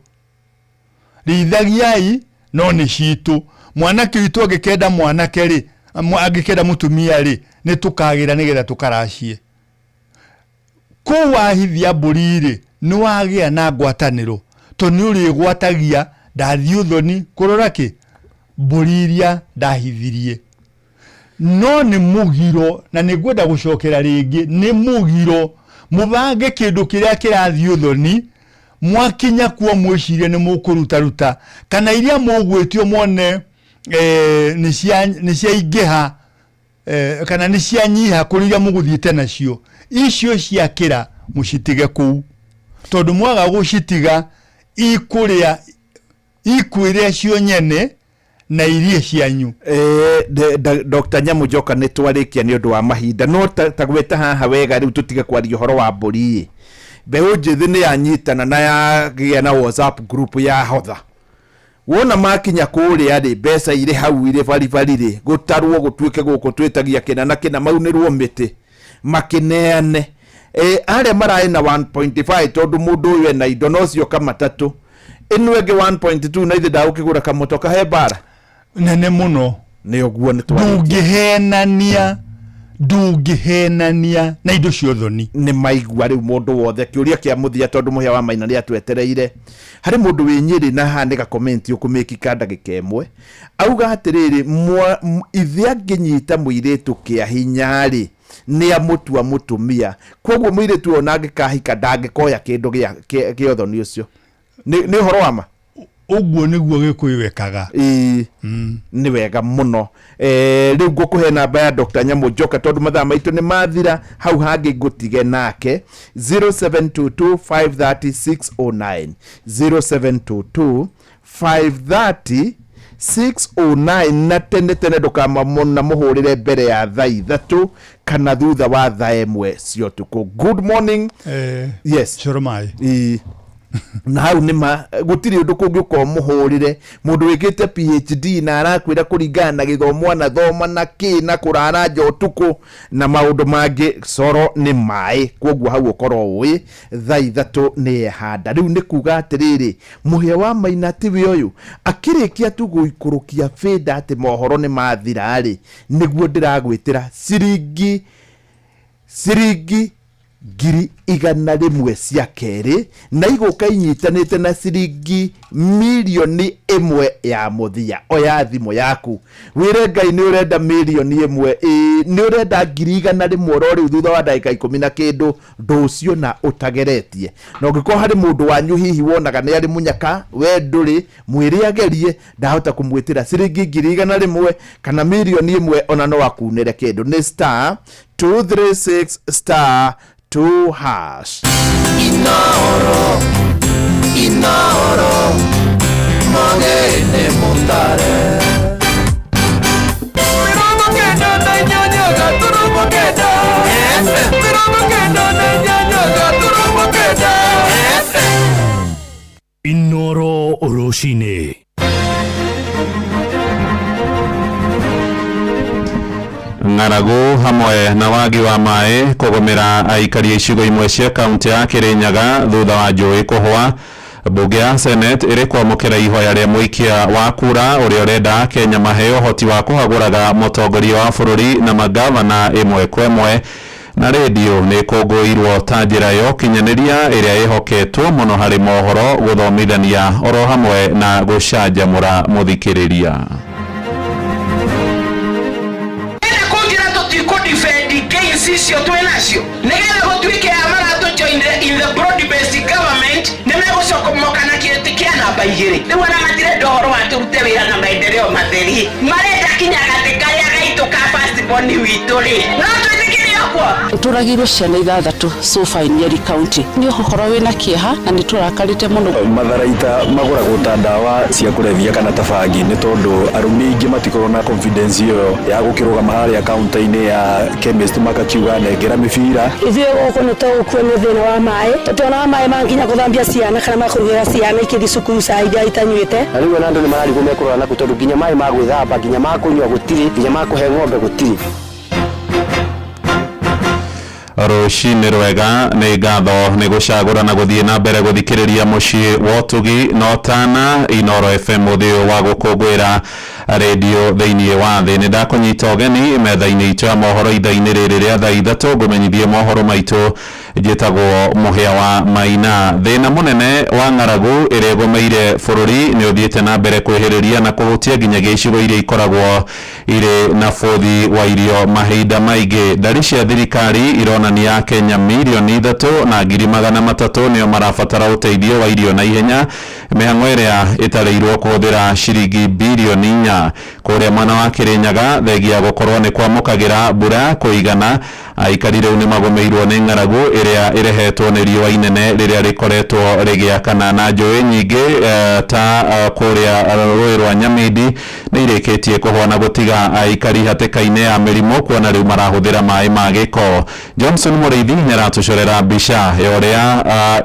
Rĩithagiai no nĩ citũ. Mwanake witũ angĩkenda mwanake rĩ, angĩkenda mũtumia rĩ, nĩ tũkagĩra nĩgetha tũkaracie. Kũu wahithia mbũri rĩ, nĩ wagĩa na ngwatanĩro, tondũ nĩ ũrĩgwatagia ndathiĩ ũthoni kũrora kĩ mbũri iria ndahithirie. No nĩ mũgiro, na nĩ ngwenda gũcokera rĩngĩ, nĩ mũgiro mũbange kĩndũ kĩrĩa kĩrathiĩ ũthoni, mwakinya kuo mwĩcirie nĩ mũkũrutaruta, kana iria mũgwĩtio mwone nĩ ciaingĩha, kana nĩ cianyiha kũrĩ iria mũgũthiĩte nacio, icio ciakĩra mũcitige kũu, tondũ mwaga gũcitiga ikũrĩa ikwĩrĩa cio nyene na irie cianyu. Dr. Nyamu Njoka, nĩ twarĩkia nĩ ũndũ wa mahinda, no ta gweta haha wega rĩu tũtige kwaria ũhoro wa mbũri. Mbeũ njĩthĩ nĩ yanyitana na yagĩa na WhatsApp group ya hotha. Wona makinya kũrĩa rĩ, mbeca irĩ hau irĩ baribari rĩ, gũtarwo gũtuĩke gũkũ twĩtagia kĩna na kĩna, maunĩrwo mĩtĩ makĩneane. Arĩa mararĩ na 1.5 tondũ mũndũ ũyũ ena indo no cioka matatũ, ĩno ĩngĩ 1.2 na ithe ndagũkĩgũra kamotoka he bara nene mũno. Nĩ ũguo nĩ twarĩkia. Ndũngĩhenania na indo cia ũthoni. Nĩ maigua rĩu mũndũ wothe kĩũria kĩa mũthia, tondũ mũhĩa wa Maina nĩ atwetereire. Harĩ mũndũ wĩ Nyĩrĩ na haha nĩ gakomenti ũkũmĩkika ndagĩka ĩmwe, auga atĩrĩrĩ, ithe angĩnyita mũirĩtu kĩa hinya rĩ, nĩ amũtua mũtumia, koguo mũirĩtu ũyũ ona angĩkahika ndangĩkoya kĩndũ gĩa ũthoni ũcio. Nĩ ũhoro wa ma? Ũguo nĩguo Gĩkũyũ ekaga. Nĩ wega mũno. Rĩu ngũkũhe namba ya Dr. Nyamu Njoka tondũ mathaa maitũ nĩ mathira, hau hangĩ ngũtige nake 0722 530 609, 0722 530 609, na tene tene ndũkamona mũhũrĩre mbere ya thaa 3 kana thutha wa thaa 1 cia ũtukũ. Good morning. Yes. Coro maĩ. Na hau nĩ ma gũtirĩ ũndũ kũngĩũka ũmũhũrĩre mũndũ wĩkĩte PhD na arakwĩra kũringana na gĩthomo anathoma na kĩ na kũrara nja ũtukũ na maũndũ mangĩ, coro nĩ maĩ. Koguo hau ũkorwo ũĩ thaa 3 nĩ ehanda. Rĩu nĩ kuga atĩrĩrĩ, mũhĩa wa Maina tiwe ũyũ akĩrĩkia tu gũikũrũkia bĩnda atĩ mohoro nĩ mathira rĩ, nĩguo ndĩragwĩtĩra ciringi 100,000 cia kerĩ, na igũka inyitanĩte na ciringi 1,000,000 ya mũthia. Oya thimũ yaku wĩre Ngai nĩ ũrenda 1,000,000, nĩ ũrenda 100,000 oro rĩu thutha wa ndagĩka 10 na kĩndũ, ndũcio na ũtageretie. Na ũngĩkorwo harĩ mũndũ wanyu hihi wonaga nĩ arĩ mũnyaka, we ndũrĩ, mwĩre agerie, ndahota kũmwĩtĩra ciringi 100,000 kana 1,000,000, ona no akunĩre kĩndũ. Nĩ star 236 star 2 hash. Inoro, Inoro, mogene mutare. Rũcinĩ. Ng'aragu hamwe na wagi wa maĩ kũgũmĩra aikari a icigo imwe cia kaunti ya Kirinyaga thutha wa njũĩ kũhwa. Mbunge ya Senate ĩrĩ kwamũkĩra ihoya rĩa mũikia wa kura ũrĩa ũrenda Kenya maheo ũhoti wa kũhagũraga mũtongoria wa bũrũri na magavana ĩmwe kwa ĩmwe. Na rĩndiũ nĩ ĩkũngũĩirwo ta njĩra ya ũkinyanĩria ĩrĩa ĩhoketwo mũno harĩ mohoro, gũthomithania oro hamwe na gũcanjamũra mũthikĩrĩria. Kũnjĩra tũtikũ-defend gains icio twĩ nacio nĩgetha gũtuĩke aya maratũjoinire in the broad based government nĩ megũcomoka na kĩtĩ kĩa namba 2. Rĩu ona matirenda ũhoro wa tũrute wĩra na maendeleo matheri, marenda kinya gatĩ karĩa gaitũ ka first born witũ rĩ, no twĩtĩkĩre ũguo. Tũragirwo ciana 6 so far in Nyeri County. Nĩ ũhoro wĩna kĩeha na nĩ tũrakarĩte mũno. Matharaita magũragwo ta ndawa cia kũrebia kana ta bangi nĩ tondũ arũme aingĩ matikorwo na confidence ĩyo ya gũkĩrũgama harĩa counter-inĩ ya chemist makakiuga nengera mĩbira. Ithuĩ gũkũ nĩ tũgũkua nĩ thĩna wa maĩ, tũtionaga maĩ ma nginya gũthambia ciana kana ma kũrugĩra ciana ikĩthiĩ cukuru cai iria itanyuĩte. Na rĩu ona andũ nĩ mararigwo mekũrora nakũ tondũ nginya maĩ ma gwĩthamba, nginya ma kũnyua gũtirĩ, nginya ma kũhe ng'ombe gũtirĩ. Rũcinĩ rwega, nĩ ngatho nĩ gũcagũra na gũthiĩ na mbere gũthikĩrĩria mũciĩ wa ũtugi na ũtana Inoro FM mũthĩ wa gũkũngũĩra rĩndiũ thĩinĩ wa thĩ. Nĩ ndakũnyita ũgeni metha-inĩ itũ ya mohoro ithaa-inĩ rĩrĩ rĩa thaa 3 ngũmenyithie mohoro maitũ. Njĩtagwo Mũhĩa wa Maina. Thĩna mũnene wa ng'aragu ĩrĩa ĩgũmĩire bũrũri nĩ ũthiĩte na mbere kwĩhĩrĩria na kũhutia nginyagia icigo iria ikoragwo irĩ na bũthi wa irio mahinda maingĩ. Ndari cia thirikari ironania Kenya mirioni 3,300,000 nĩo marabatara ũteithio wa irio na ihenya, mĩhang'o ĩrĩa ĩtarĩirwo kũhũthĩra ciringi birioni 4. Kũrĩa mwena wa Kirinyaga thengia gũkorwo nĩ kwamũkagĩra mbura kũigana, aikari rĩu nĩ magũmĩirwo nĩ ng'aragu ĩrĩa ĩrehetwo nĩ riũa inene rĩrĩa rĩkoretwo rĩgĩakana na njũĩ nyingĩ ta kũrĩa rũĩ rwa Nyamindi nĩ irĩkĩtie kũhwa na gũtiga aikari hatĩka-inĩ ya mĩrimũ kuona rĩu marahũthĩra maĩ ma gĩko. Johnson Mũrĩithi nĩ aratũcorera mbica ya ũrĩa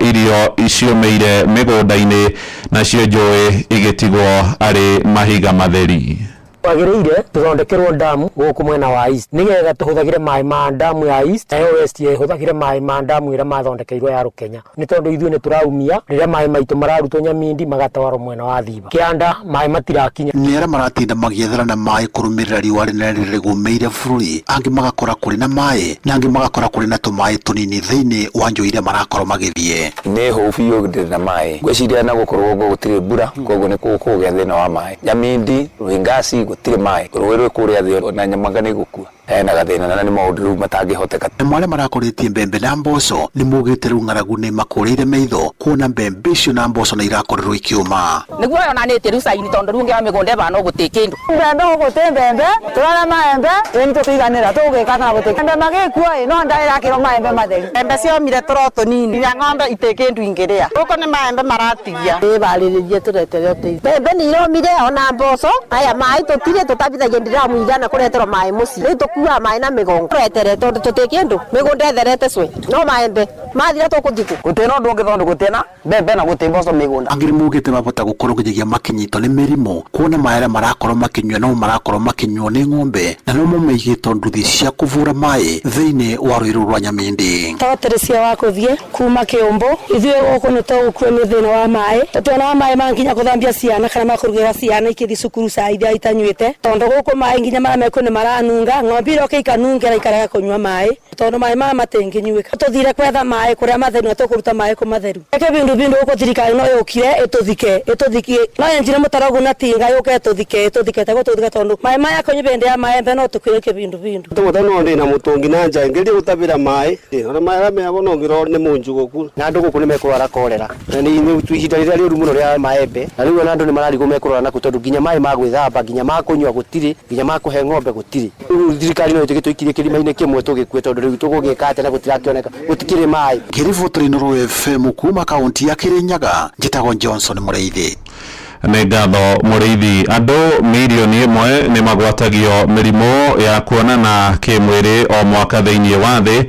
irio ciũmĩire mĩgũnda-inĩ nacio njũĩ igĩtigwo arĩ mahiga matheri. Twagĩrĩire tũthondekerwo ndamu gũkũ mwena wa East nĩgetha tũhũthagĩre maĩ ma ndamu ya East nayo West ĩhũthagĩre maĩ ma ndamu ĩrĩa mathondekeirwo ya Rũkenya, nĩ tondũ ithuĩ nĩ tũraumia rĩrĩa maĩ maitũ mararutwo Nyamindi magatwarwo mwena wa Thiba kĩanda maĩ matirakinya. Nĩ arĩa maratinda magĩethera na maĩ kũrũmĩrĩra riũa rĩnene rĩrĩa rĩgũmĩire bũrũri, angĩ magakora kũrĩ na maĩ na angĩ magakora kũrĩ na tũmaĩ tũnini thĩinĩ wa njũĩ iria marakorwo magĩthiĩ. Nĩ hũu biũ ndĩrĩ na maĩ, ngwĩciria na gũkorwo gũtirĩ mbura, koguo nĩ kũgĩa thĩna wa maĩ. Nyamindi, Rwĩngasi gũtirĩ maĩ, rũĩ rwĩ kũrĩa thĩ na Nyamanga nĩ gũkua. Hena gathĩna na nĩ maũndũ rĩu matangĩhoteka. Namo arĩa marakũrĩtie mbembe na mboco nĩ maugĩte rĩu ng'aragu nĩ makũrĩire maitho kuona mbembe icio na mboco nĩ irakorirwo ikĩũma. Nĩguo yonanĩtie rĩu caini tondũ rĩu ũngĩoya mĩgũnda ĩbana gũtĩ kĩndũ. Mbembe gũkũ tĩ mbembe, tũrona maembe, ĩni tũkĩiganĩra tũgũgĩka kana gũtĩ. Mbembe magĩkua ĩ no ndaĩrakĩrwo maembe matheri. Mbembe ciomire tũro tũnini, nginya ng'ombe itĩ kĩndũ ingĩrĩa. Gũkũ nĩ maembe maratigia. Ĩbarĩrĩrie tũretere ũteithio. Mbembe nĩ iromire ona mboco, aya maĩ tũtirĩ tũtabithagia ndiramu igana kũreterwo maĩ mũciĩ. Rĩu tũkuaga maĩ na mĩgongo. Tũretere tondũ tũtĩ kĩndũ, mĩgũnda ĩtherete cwe. No maembe mathira tũkũthiĩ kũ? Gũtirĩ na ũndũ ũngĩ tondũ gũtirĩ na mbembe na gũtirĩ mboco mĩgũnda. Angĩ nĩ maugĩte mabota gũkorwo nginyagia makinyitwo nĩ mĩrimũ kuona maĩ arĩa marakorwo makĩnyua no marakorwo makĩnyuo nĩ ng'ombe na no maigĩtwo nduthi cia kũvũra maĩ thĩinĩ wa rũĩ rũu rwa Nyamindi. Twatirĩ cia wa kũthiĩ kuma Kĩũmbũ, ithuĩ gũkũ nĩ tũgũkua nĩ thĩna wa maĩ, tũtionaga maĩ ma nginya gũthambia ciana kana ma kũrugĩra ciana ikĩthiĩ cukuru cai iria itanyuĩte, tondũ gũkũ maĩ nginya marĩa mekuo nĩ maranunga, ng'ombe iroka ikanungĩra ikarega kũnyua maĩ tondũ maĩ maya matingĩnyuĩka. Tũthire kwetha maĩ kũrĩa matheru na tũkũruta maĩ kũ matheru. Eke bindu bindu gũkũ thirikari no yũkire ĩtũthike, ĩtũthikie, no yenjire mũtaro ũguo na tinga yũke ĩtũthike, ĩtũthike tegũtũthika tondũ maĩ maya kũnyua bĩndĩ ya maembe no tũkuĩre kĩbindu bindu. Tũgũta no ndĩ na mũtũngi na nja ngĩrie gũtabĩra maĩ, ona maĩ arĩa meho no ngĩrwo nĩ mũnjugũku. Na andũ gũkũ nĩ mekũrwara korera, na nĩ ihinda rĩrĩa rĩũru mũno rĩa maembe, na rĩu ona andũ nĩ mararigwo mekũrora nakũ tondũ nginya maĩ ma gwĩthamba, nginya ma kũnyua gũtirĩ, nginya ma kũhe ng'ombe gũtirĩ. Rĩu thirikari no ĩtũke tũikirie kĩrima-inĩ kĩmwe tũgĩkue tondũ rĩu tũgũgĩka atĩa na gũtirakĩoneka, gũtikĩrĩ maĩ. Ngĩribotera Inooro FM kuma kaunti ya Kirinyaga, njĩtagwo Johnson Mũrĩithi. Nĩ ngatho Mũrĩithi. Andũ mirioni 1 nĩ magwatagio mĩrimũ ya kuonana kĩmwĩrĩ o mwaka thĩinĩ wa thĩ.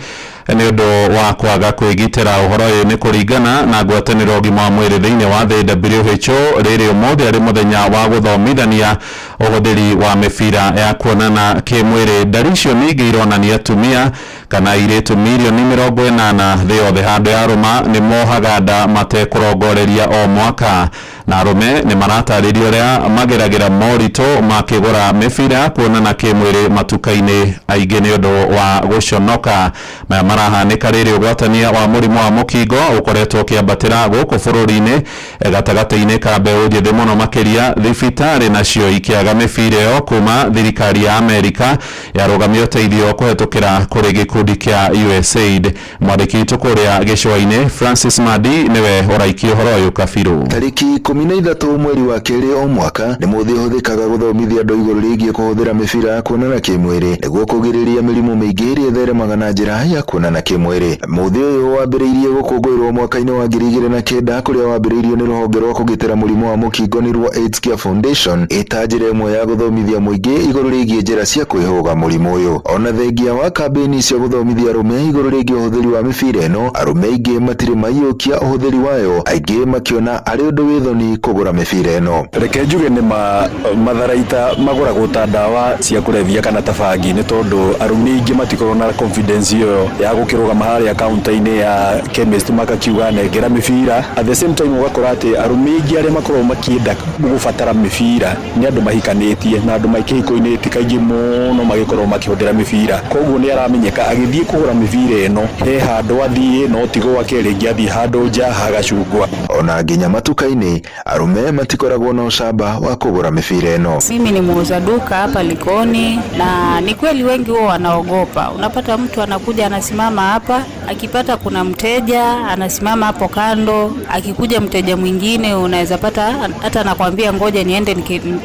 Nĩ ũndũ wa kwaga kwĩgitĩra. Ũhoro ũyũ nĩ kũringana na ngwatanĩro ũgima wa mwĩrĩ thĩinĩ wa thĩ WHO, rĩrĩ ũmũthĩ arĩ mũthenya wa gũthomithania ũhũthĩri wa mĩbira ya kuonana kĩmwĩrĩ. Ndari icio ningĩ ironania atumia kana airĩtu mirioni 80 thĩ yothe handũ ya rũma nĩ mohaga nda matekũrongoreria o mwaka, na arũme nĩ maratarĩria ũrĩa mageragĩra moritũ makĩgũra mĩbira kuonana kĩmwĩrĩ matuka-inĩ, aingĩ nĩ ũndũ wa gũconoka. Maya marahanĩka rĩrĩ ũgwatania wa mũrimũ wa mũkingo ũkoretwo ũkĩambatĩra gũkũ bũrũri-inĩ gatagatĩ-inĩ ka mbeũ njĩthĩ mũno makĩria, thibitarĩ nacio ikĩaga mĩbira ĩyo kuma thirikari ya Amerika yarũgamia ũteithio kũhetũkĩra kũrĩ gĩkundi kĩa USAID. Mwandĩki witũ kũrĩa gĩcũa-inĩ Francis Madi nĩwe ũraikia ũhoro ũyũ kabirũ. Tarĩki 13 mweri wa kerĩ o mwaka nĩ mũthĩ ũhũthĩkaga gũthomithia andũ igũrũ rĩgiĩ kũhũthĩra mĩbira ya kuonana kĩmwĩrĩ nĩguo kũgirĩrĩria mĩrimũ mĩingĩ ĩrĩa ĩtheremaga na njĩra ya kuonana kĩmwĩrĩ. Mũthĩ ũyũ wambĩrĩirie gũkũngũĩrwo mwaka-inĩ wa 2009, kũrĩa wambĩrĩirio nĩ rũhonge rwa kũgitĩra mũrimũ wa mũkingo nĩruo AIDS Care Foundation, ĩta njĩra ĩmwe ya gũthomithia mũingĩ igũrũ rĩgiĩ njĩra cia kwĩhũga mũrimũ ũyũ. Ona thengia wa kambĩini cia gũthomithia arũme igũrũ rĩgiĩ ũhũthĩri wa mĩbira ĩno, arũme aingĩ matirĩ maiyũkia ũhũthĩri wayo, aingĩ makĩona arĩ ũndũ wĩ thoni kũgũra mĩbira ĩno. Reke njuge nĩ ma matharaita magũragwo ta ndawa cia kũrebia kana ta bangi, nĩ tondũ arũme aingĩ matikoragwo na confidence ĩyo ya gũkĩrũgama harĩa counter-inĩ ya chemist makakiuga nengera mĩbira. At the same time, ũgakora atĩ arũme aingĩ arĩa makoragwo makĩenda gũbatara mĩbira nĩ andũ mahikanĩtie, na andũ maikĩhiko-inĩ ti kaingĩ mũno magĩkorwo makĩhũthĩra mĩbira. Koguo nĩ aramenyeka agĩthiĩ kũgũra mĩbira ĩno he handũ athiĩ, no ti gwake, rĩngĩ athiĩ handũ nja hagacungwa. Ona nginya matuka-inĩ arũme matikoragwo na ũcamba wa kũgũra mĩbira ĩno. Mimi ni muuza duka hapa Likoni, na ni kweli wengi huwa wanaogopa. Unapata mtu anakuja anasimama hapa, akipata kuna mteja anasimama hapo kando, akikuja mteja mwingine unaweza pata hata anakwambia ngoja niende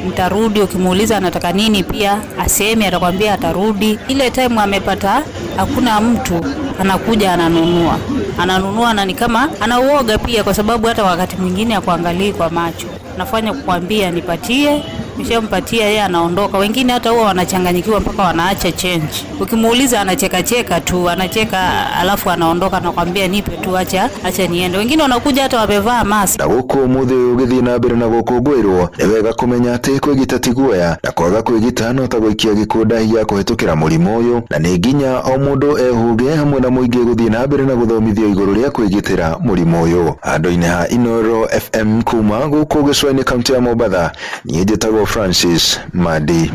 nitarudi. Ukimuuliza anataka nini pia asemi, atakwambia atarudi. Ile time amepata hakuna mtu, anakuja ananunua, ananunua, na ni kama anauoga pia, kwa sababu hata wakati mwingine akuangalii kwa macho, nafanya kukwambia nipatie, Ukishampatia yeye anaondoka. Wengine hata huwa wanachanganyikiwa mpaka wanaacha change. Ukimuuliza anacheka cheka tu, anacheka alafu anaondoka, nakwambia nipe tu, acha acha niende. Wengine wanakuja hata wamevaa mask. Na gũkũ mũthĩ ũyũ ũgĩthiĩ na mbere na gũkũngũĩrwo, nĩ wega kũmenya atĩ kwĩgita ti guoya, na kwaga kwĩgita no ta gũikia gĩkuũ ndahi ya kũhĩtũkĩra mũrimũ ũyũ, na nĩ nginya o mũndũ ehuge hamwe na mũingĩ gũthiĩ na mbere na gũthomithio igũrũ rĩa kwĩgitĩra mũrimũ ũyũ. Handũ-inĩ ha Inoro FM kuma gũkũ gĩcũa-inĩ kaunti ya Mombatha, niĩ njĩtagwo Francis Madi.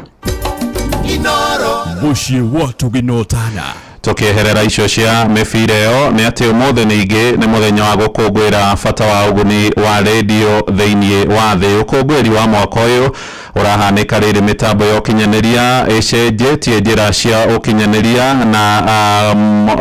Mũciĩ wa tũginotana. Tukieherera icio cia mĩbira ĩyo, nĩ atĩ ũmũthĩ ningĩ nĩ mũthenya wa gũkũngũĩra bata wa ũguni wa rĩndio thĩinĩ wa thĩ. Ũkũngũĩri wa mwaka ũyũ ũrahanĩka rĩrĩ mĩtambo ya ũkinyanĩria ĩcenjetie njĩra cia ũkinyanĩria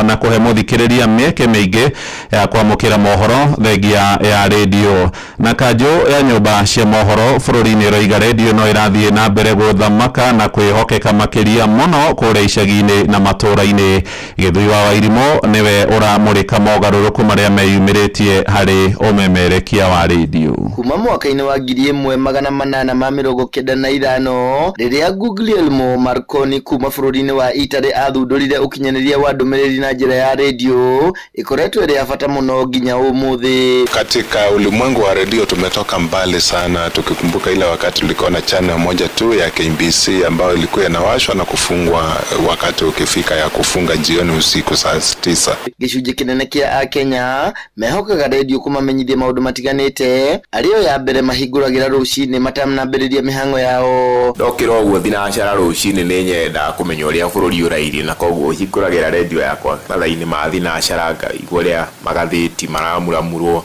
na kũhe mũthikĩrĩria mĩeke mĩingĩ ya kwamũkĩra mohoro thengia ya rĩndio. Na kanjũ ya nyũmba cia mohoro bũrũri-inĩ ĩroiga rĩndio no ĩrathiĩ na mbere gũthamaka na kwĩhokeka makĩria mũno kũrĩa icagi-inĩ na matũũra-inĩ. Gĩthui wa Wairimũ nĩwe ũramũrĩka mogarũrũku marĩa meyumĩrĩtie harĩ ũmemerekia wa rĩndio. Kuma mwaka-inĩ wa 1895, rĩrĩa Guglielmo Marconi kuma bũrũri-inĩ wa Italy athundũrire ũkinyanĩria wa ndũmĩrĩri na njĩra ya rĩndio, ĩkoretwo ĩrĩ ya bata mũno nginya ũmũthĩ. Katika ulimwengu wa redio tumetoka mbali sana, tukikumbuka ile wakati tulikuwa na channel moja tu ya KBC ambayo ilikuwa inawashwa na kufungwa wakati ukifika ya kufunga jioni usiku saa 9. Gĩcunjĩ kĩnene kĩa akenya mehokaga rĩndio kũmamenyithia maũndũ matiganĩte, arĩo ya mbere mahingũragĩra rũcinĩ matanambĩrĩria mĩhang'o yao. Ndokĩra ũguo thinacara rũcinĩ nĩ nyendaga kũmenya ũrĩa bũrũri ũrairie, na koguo hingũragĩra rĩndio yakwa mathaa-inĩ ma thinacara, ngaigua ũrĩa magathĩti maramuramurwo,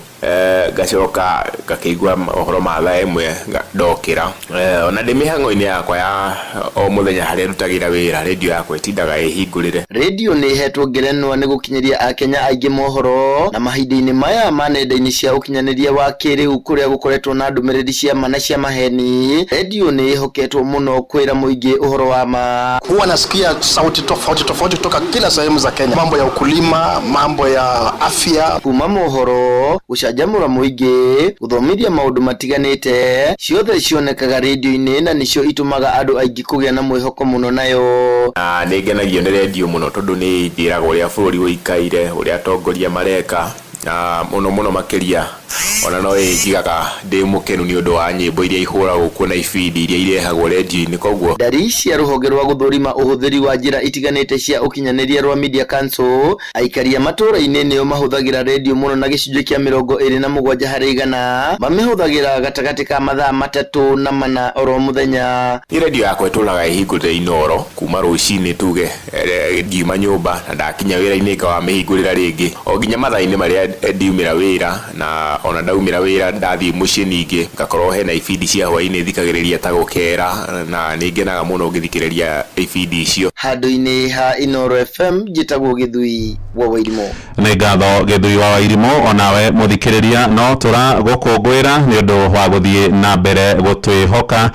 ngacoka ngakĩigua ũhoro ma thaa 1 ndokĩra. Ona ndĩ mĩhang'o-inĩ yakwa ya o mũthenya harĩa ndutagĩra wĩra, rĩndio yakwa ĩtindaga ĩhingũrĩre. Rĩndio nĩ ĩhetwo ngerenwa nĩ gũkinyĩria akenya aingĩ mohoro, na mahinda-inĩ maya ma nenda-inĩ cia ũkinyanĩria wa kĩrĩu kũrĩa gũkoretwo na ndũmĩrĩri cia ma na cia maheni, rĩndio nĩ ĩhoketwo mũno kwĩra mũingĩ ũhoro wa ma. Huwa nasikia sauti tofauti tofauti kutoka kila sehemu za Kenya, mambo ya ukulima, mambo ya afya. Kuma mohoro Gũcanjamũra mũingĩ, gũthomithia maũndũ matiganĩte, ciothe cionekaga rĩndiũ-inĩ na nĩcio itũmaga andũ aingĩ kũgĩa na mwĩhoko mũno nayo. Na nĩ ngenagio nĩ redio mũno tondũ nĩ ĩnjĩraga ũrĩa bũrũri ũikaire, ũrĩa atongoria mareka, na mũno mũno makĩria ona no ĩnjigaga ndĩ mũkenu nĩ ũndũ wa nyĩmbo iria ihũragwo kuo na ibindi iria irehagwo redio-inĩ koguo. Ndari cia rũhonge rwa gũthũrima ũhũthĩri wa njĩra itiganĩte cia ũkinyanĩria rwa Media Council, aikari a matũũra-inĩ nĩo mahũthagĩra redio mũno na gĩcunjĩ kĩa 27 harĩ igana mamĩhũthagĩra gatagatĩ ka mathaa 3 na 4 oro mũthenya. Niĩ redio yakwa ĩtũraga ĩhingũrĩte Inooro kuma rũcinĩ tuge ngiuma nyũmba na ndakinya wĩra-inĩ ngawamĩhingũrĩra rĩngĩ o nginya mathaa-inĩ marĩa ndiumĩra wĩra na ona ndaumĩra wĩra ndathiĩ mũciĩ ningĩ ngakorwo hena ibindi cia hwaĩ-inĩ thikagĩrĩria ta gũkera na nĩ ngenaga mũno ngĩthikĩrĩria ibindi icio. Handũ-inĩ ha Inooro FM njĩtagwo Gĩthui wa Wairimũ. Nĩ ngatho Gĩthui wa Wairimũ, onawe mũthikĩrĩria no tũragũkũngũĩra nĩ ũndũ wa gũthiĩ na mbere gũtwĩhoka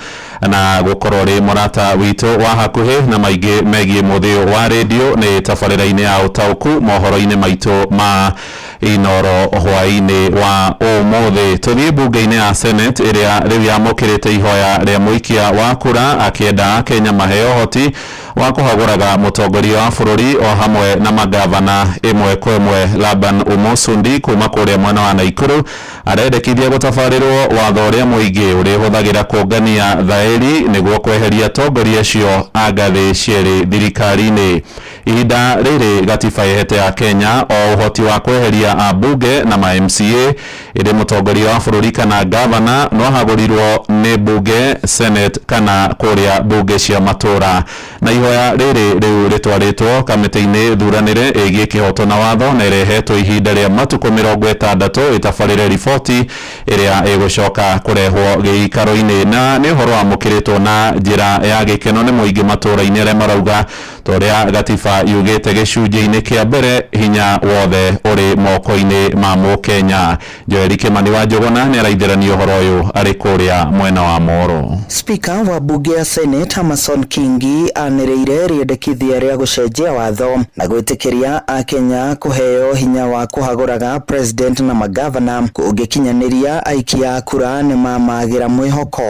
na gũkorwo ũrĩ mũrata witũ wa hakuhĩ. Na maingĩ megiĩ mũthĩ wa rĩndiũ nĩ tabarĩra-inĩ ya ũtaũku mohoro-inĩ maitũ ma Inooro hwaĩ-inĩ wa ũmũthĩ. Tũthiĩ mbunge-inĩ ya Senate ĩrĩa rĩu yamũkĩrĩte ihoya rĩa mũikia wa kura akĩenda Akenya maheo ũhoti wa kũhagũraga mũtongoria wa bũrũri o hamwe na magavana ĩmwe kwa ĩmwe. Laban Omosundi kuma kũrĩa mwena wa Naikuru arendekithia gũtabarĩrwo watho ũrĩa mũingĩ ũrĩhũthagĩra kũngania thaĩri nĩguo kweheria atongoria acio a ngathĩ cierĩ thirikari-inĩ. Ihinda rĩrĩ gatiba ĩhete ya Kenya o ũhoti wa kweheria ambunge na ma MCA, ĩndĩ mũtongoria wa bũrũri kana gavana no ahagũrirwo nĩ mbunge, Senate kana kũrĩa mbunge cia matũra. Na ihoya rĩrĩ rĩu rĩtwarĩtwo kamĩtĩ-inĩ thuranĩre ĩgiĩ kĩhoto na watho na ĩrehetwo ihinda rĩa matukũ 60 ĩtabarĩre riboti ĩrĩa ĩgũcoka kũrehwo gĩikaro-inĩ. Na nĩ ũhoro wamũkĩrĩtwo na njĩra ya gĩkeno nĩ mũingĩ matũra-inĩ arĩa marauga ta ũrĩa gatiba yugĩte gĩcunjĩ-inĩ kĩa mbere, hinya wothe ũrĩ moko-inĩ ma mũkenya. Joeli Kimani wa Njũgũna nĩ araithĩrania ũhoro ũyũ arĩ kũrĩa mwena wa Moro. Speaker wa bunge ya Senate Amason Kingi anĩrĩire rĩendekithia rĩa gũcenjia watho na gwĩtĩkĩria akenya kũheo hinya wa kũhagũraga president na magavana kũngĩkinyanĩria aikia a kura nĩ mamagĩra mwĩhoko.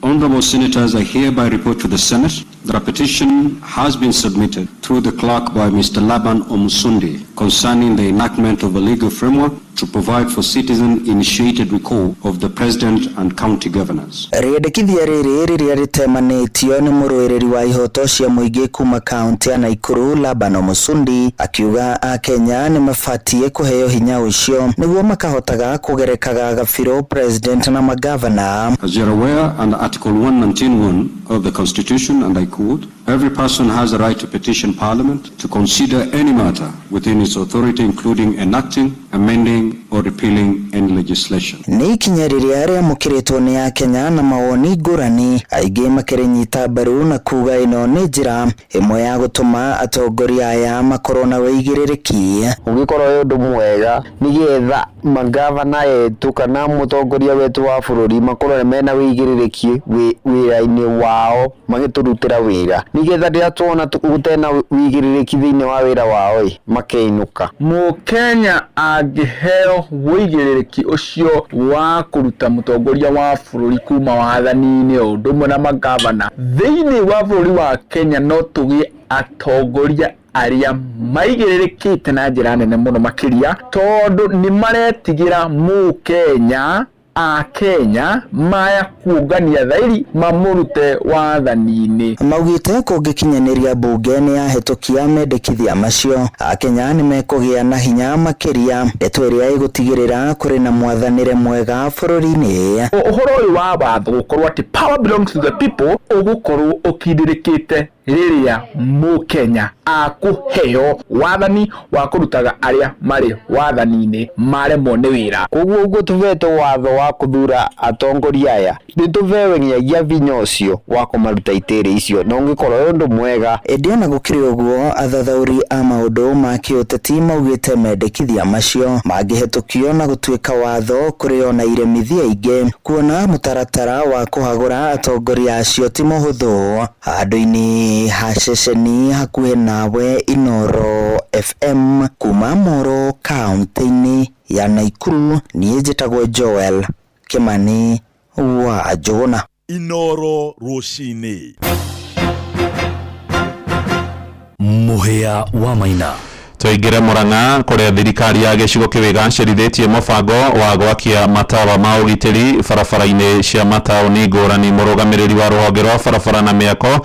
Honorable Senators, I hereby report to the Senate that a petition has been submitted through the clerk by Mr. Laban Omusundi concerning the enactment of a legal framework to provide for citizen-initiated recall of the president and county governors. Rĩendekithia rĩrĩ rĩrĩa rĩtemanĩtio nĩ mũrũĩrĩri wa ihoto cia mũingĩ kuma kaunti ya Naikuru Laban Omusundi akiuga akenya nĩ mabatiĩ kũheo hinya ũcio nĩguo makahotaga kũgerekaga gabirũ president na magavana. As you are aware, under Article 119.1 of the Constitution, and I quote, every person has a right to petition Parliament to consider any matter within its authority, including enacting, amending, or repealing any legislation. Nĩ ikinya rĩrĩa rĩamũkĩrĩtwo nĩ akenya na mawoni ngũrani, aingĩ makĩrĩnyita mbaru na kuga ĩno nĩ njĩra ĩmwe ya gũtũma atongoria aya makorwo na wĩigĩrĩrĩki. Ũngĩkorwo wĩ ũndũ mwega nĩgetha magavana etu kana mũtongoria wetu wa bũrũri makorwo mena wĩigĩrĩrĩki wĩra-inĩ wao magĩtũrutĩra wĩra, nĩgetha rĩrĩa tuona gũtena wĩigĩrĩrĩki thĩinĩ wa wĩra wao ĩ makeinũka. Mũkenya angĩheo wĩigĩrĩrĩki ũcio wa kũruta mũtongoria wa bũrũri kuma wathani-inĩ o ũndũ ũmwe na magavana thĩinĩ wa bũrũri wa Kenya, no tũgĩe atongoria arĩa maigĩrĩrĩkĩte na njĩra nene mũno makĩria, tondũ nĩ maretigĩra mũkenya akenya maya kuungania thairi mamũrute wathani-inĩ. Maugĩte kũngĩkinyanĩria mbunge nĩ yahĩtũkia mendekithia macio, akenya nĩ mekũgĩa na hinya makĩria, ndeto ĩrĩa ĩgũtigĩrĩra kũrĩ na mwathanĩre mwega bũrũri-inĩ. Ũhoro ũyũ wa watho gũkorwo atĩ power belongs to the people ũgũkorwo ũkindĩrĩkĩte rĩrĩa mũkenya akũheo wathani wa kũrutaga arĩa marĩ wathani-inĩ maremwo nĩ wĩra. Koguo ũguo tũvetwo watho wa kũthura atongoria aya, nĩ tũvewe nginyagia vinya ũcio wa kũmaruta itĩrĩ icio, na ũngĩkorwo wĩ ũndũ mwega. Ĩndĩ ona gũkĩrĩ ũguo, athathaũri a maũndũ ma kĩũteti maugĩte mendekithia macio mangĩhetũkio na gũtuĩka watho kũrĩ ona iremithia ingĩ, kuona mũtaratara wa kũhagũra atongoria acio ti mũhũthũ. Handũ-inĩ Handũ-inĩ ha ceceni hakuhĩ nawe Inooro FM kuma Moro kaunti-inĩ ya Naikuru, niĩ njĩtagwo Joel Kimani wa Njũgũna. Inooro rũcinĩ. Mũhĩa wa Maina. Tũingĩre Murang'a kũrĩa thirikari ya gĩcigo kĩu ĩgacĩrithĩtie mũbango wa gwakia matawa ma ũgitĩri barabara-inĩ cia mataũni ngũrani. Mũrũgamĩrĩri wa rũhonge rwa barabara na mĩako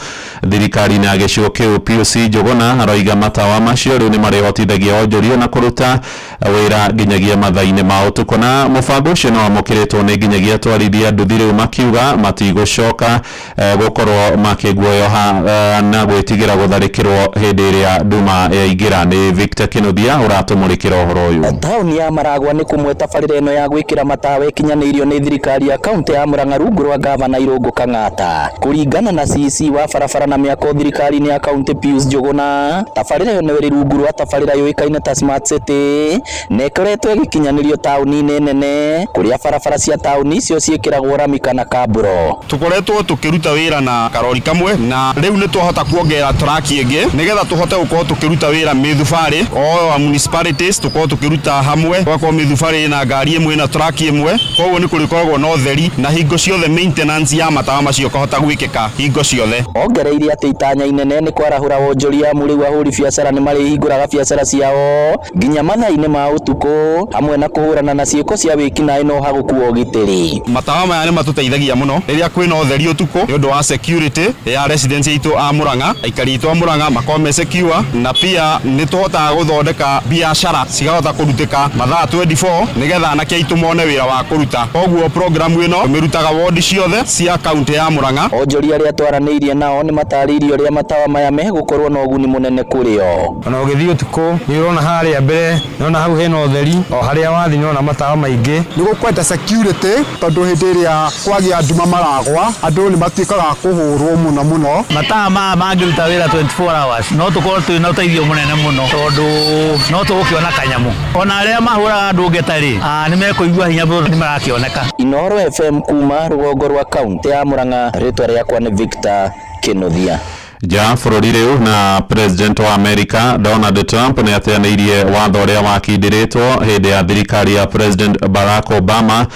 thirikari-inĩ ya gĩcigo kĩu Pius Njũgũna aroiga matawa macio rĩu nĩ marĩhotithagia onjoria na kũruta wĩra nginyagia mathaa-inĩ ma ũtukũ, na mũbango ũcio nĩ wamũkĩrĩtwo nĩ nginyagia atwarithia nduthi rĩu makiuga matigũcoka gũkorwo makĩguoyoha na gwĩtigĩra gũtharĩkĩrwo hĩndĩ ĩrĩa nduma yaingĩra. Nĩ Victor Kinuthia ũratũmũrĩkĩra ũhoro ũyũ. Taũni ya Maragwa nĩ kũmwe tabarĩra ĩno ya gwĩkĩra matawa ĩkinyanĩirio nĩ thirikari ya kaunti ya Murang'a rungu rwa gavana Irũngũ Kang'ata. Kũringana na CC wa barabara na mĩako thirikari-inĩ ya kaunti Pius Njũgũna, tabarĩra ĩyo nĩ ĩrĩ rungu rwa tabarĩra yũĩkaine ta Smart City na ĩkoretwo ĩgĩkinyanĩrio taũni-inĩ nene kũrĩa barabara cia taũni icio ciĩkĩragwo rami kana kaburo. Tukoretwo tukiruta wira na karori kamwe na riu ni twahota kuongerera traki ingi nigetha tuhote gukorwo tukiruta wira mithubari o municipalities, tukorwo tukiruta hamwe, gwakorwo mithubari na ngari imwe na traki imwe, koguo ni kurikoragwo na utheri na hingo ciothe maintenance ya matawa macio kahota gwikika hingo ciothe. Ongereire atĩ itanya inene nĩ kwarahũra wonjoria amu rĩu ahũri biacara nĩ marĩhingũraga biacara ciao nginya mathaa-inĩ ma ũtukũ hamwe na kũhũrana na ciĩko cia wĩkinaĩ na ũhagũku wa ũgitĩri. Matawa maya nĩ matũteithagia mũno rĩrĩa kwĩna ũtheri ũtukũ nĩ ũndũ wa security ya residents aitũ a Murang'a, aikari aitũ a Murang'a makorwo me secure, na pia nĩ tũhotaga gũthondeka biacara cikahota kũrutĩka mathaa 24 nĩgetha anake aitũ mone wĩra wa kũruta. Koguo programu ĩno tũmĩrutaga wodi ciothe cia kaunti ya Murang'a. Onjoria arĩa twaranĩirie nao nĩ matarĩirie ũrĩa matawa maya megũkorwo na ũguni mũnene kũrĩ o. Ona ũgĩthiĩ ũtukũ nĩ ũrona harĩa mbere, nĩ ũrona hau hena ũtheri, o harĩa wathiĩ nĩ ũrona matawa maingĩ. Nĩ gũkwenda security tondũ hĩndĩ ĩrĩa kwagĩa nduma maragwa andũ nĩ matuĩkaga a kũhũrwo mũno mũno. Matawa maya mangĩruta wĩra 24 hours no tũkorwo twĩna ũteithio mũnene mũno tondũ no tũgũkĩona kanyamũ. Ona arĩa mahũraga andũ ngeta rĩ, nĩ mekũigua hinya tondũ nĩ marakĩoneka. Inooro FM kuma rũgongo rwa kaunti ya Murang'a, rĩtwa rĩakwa nĩ Victor Kinuthia. Nja bũrũri rĩu na President wa America Donald Trump nĩ ateanĩirie watho ũrĩa wakindĩrĩtwo hĩndĩ ya thirikari ya President Barack Obama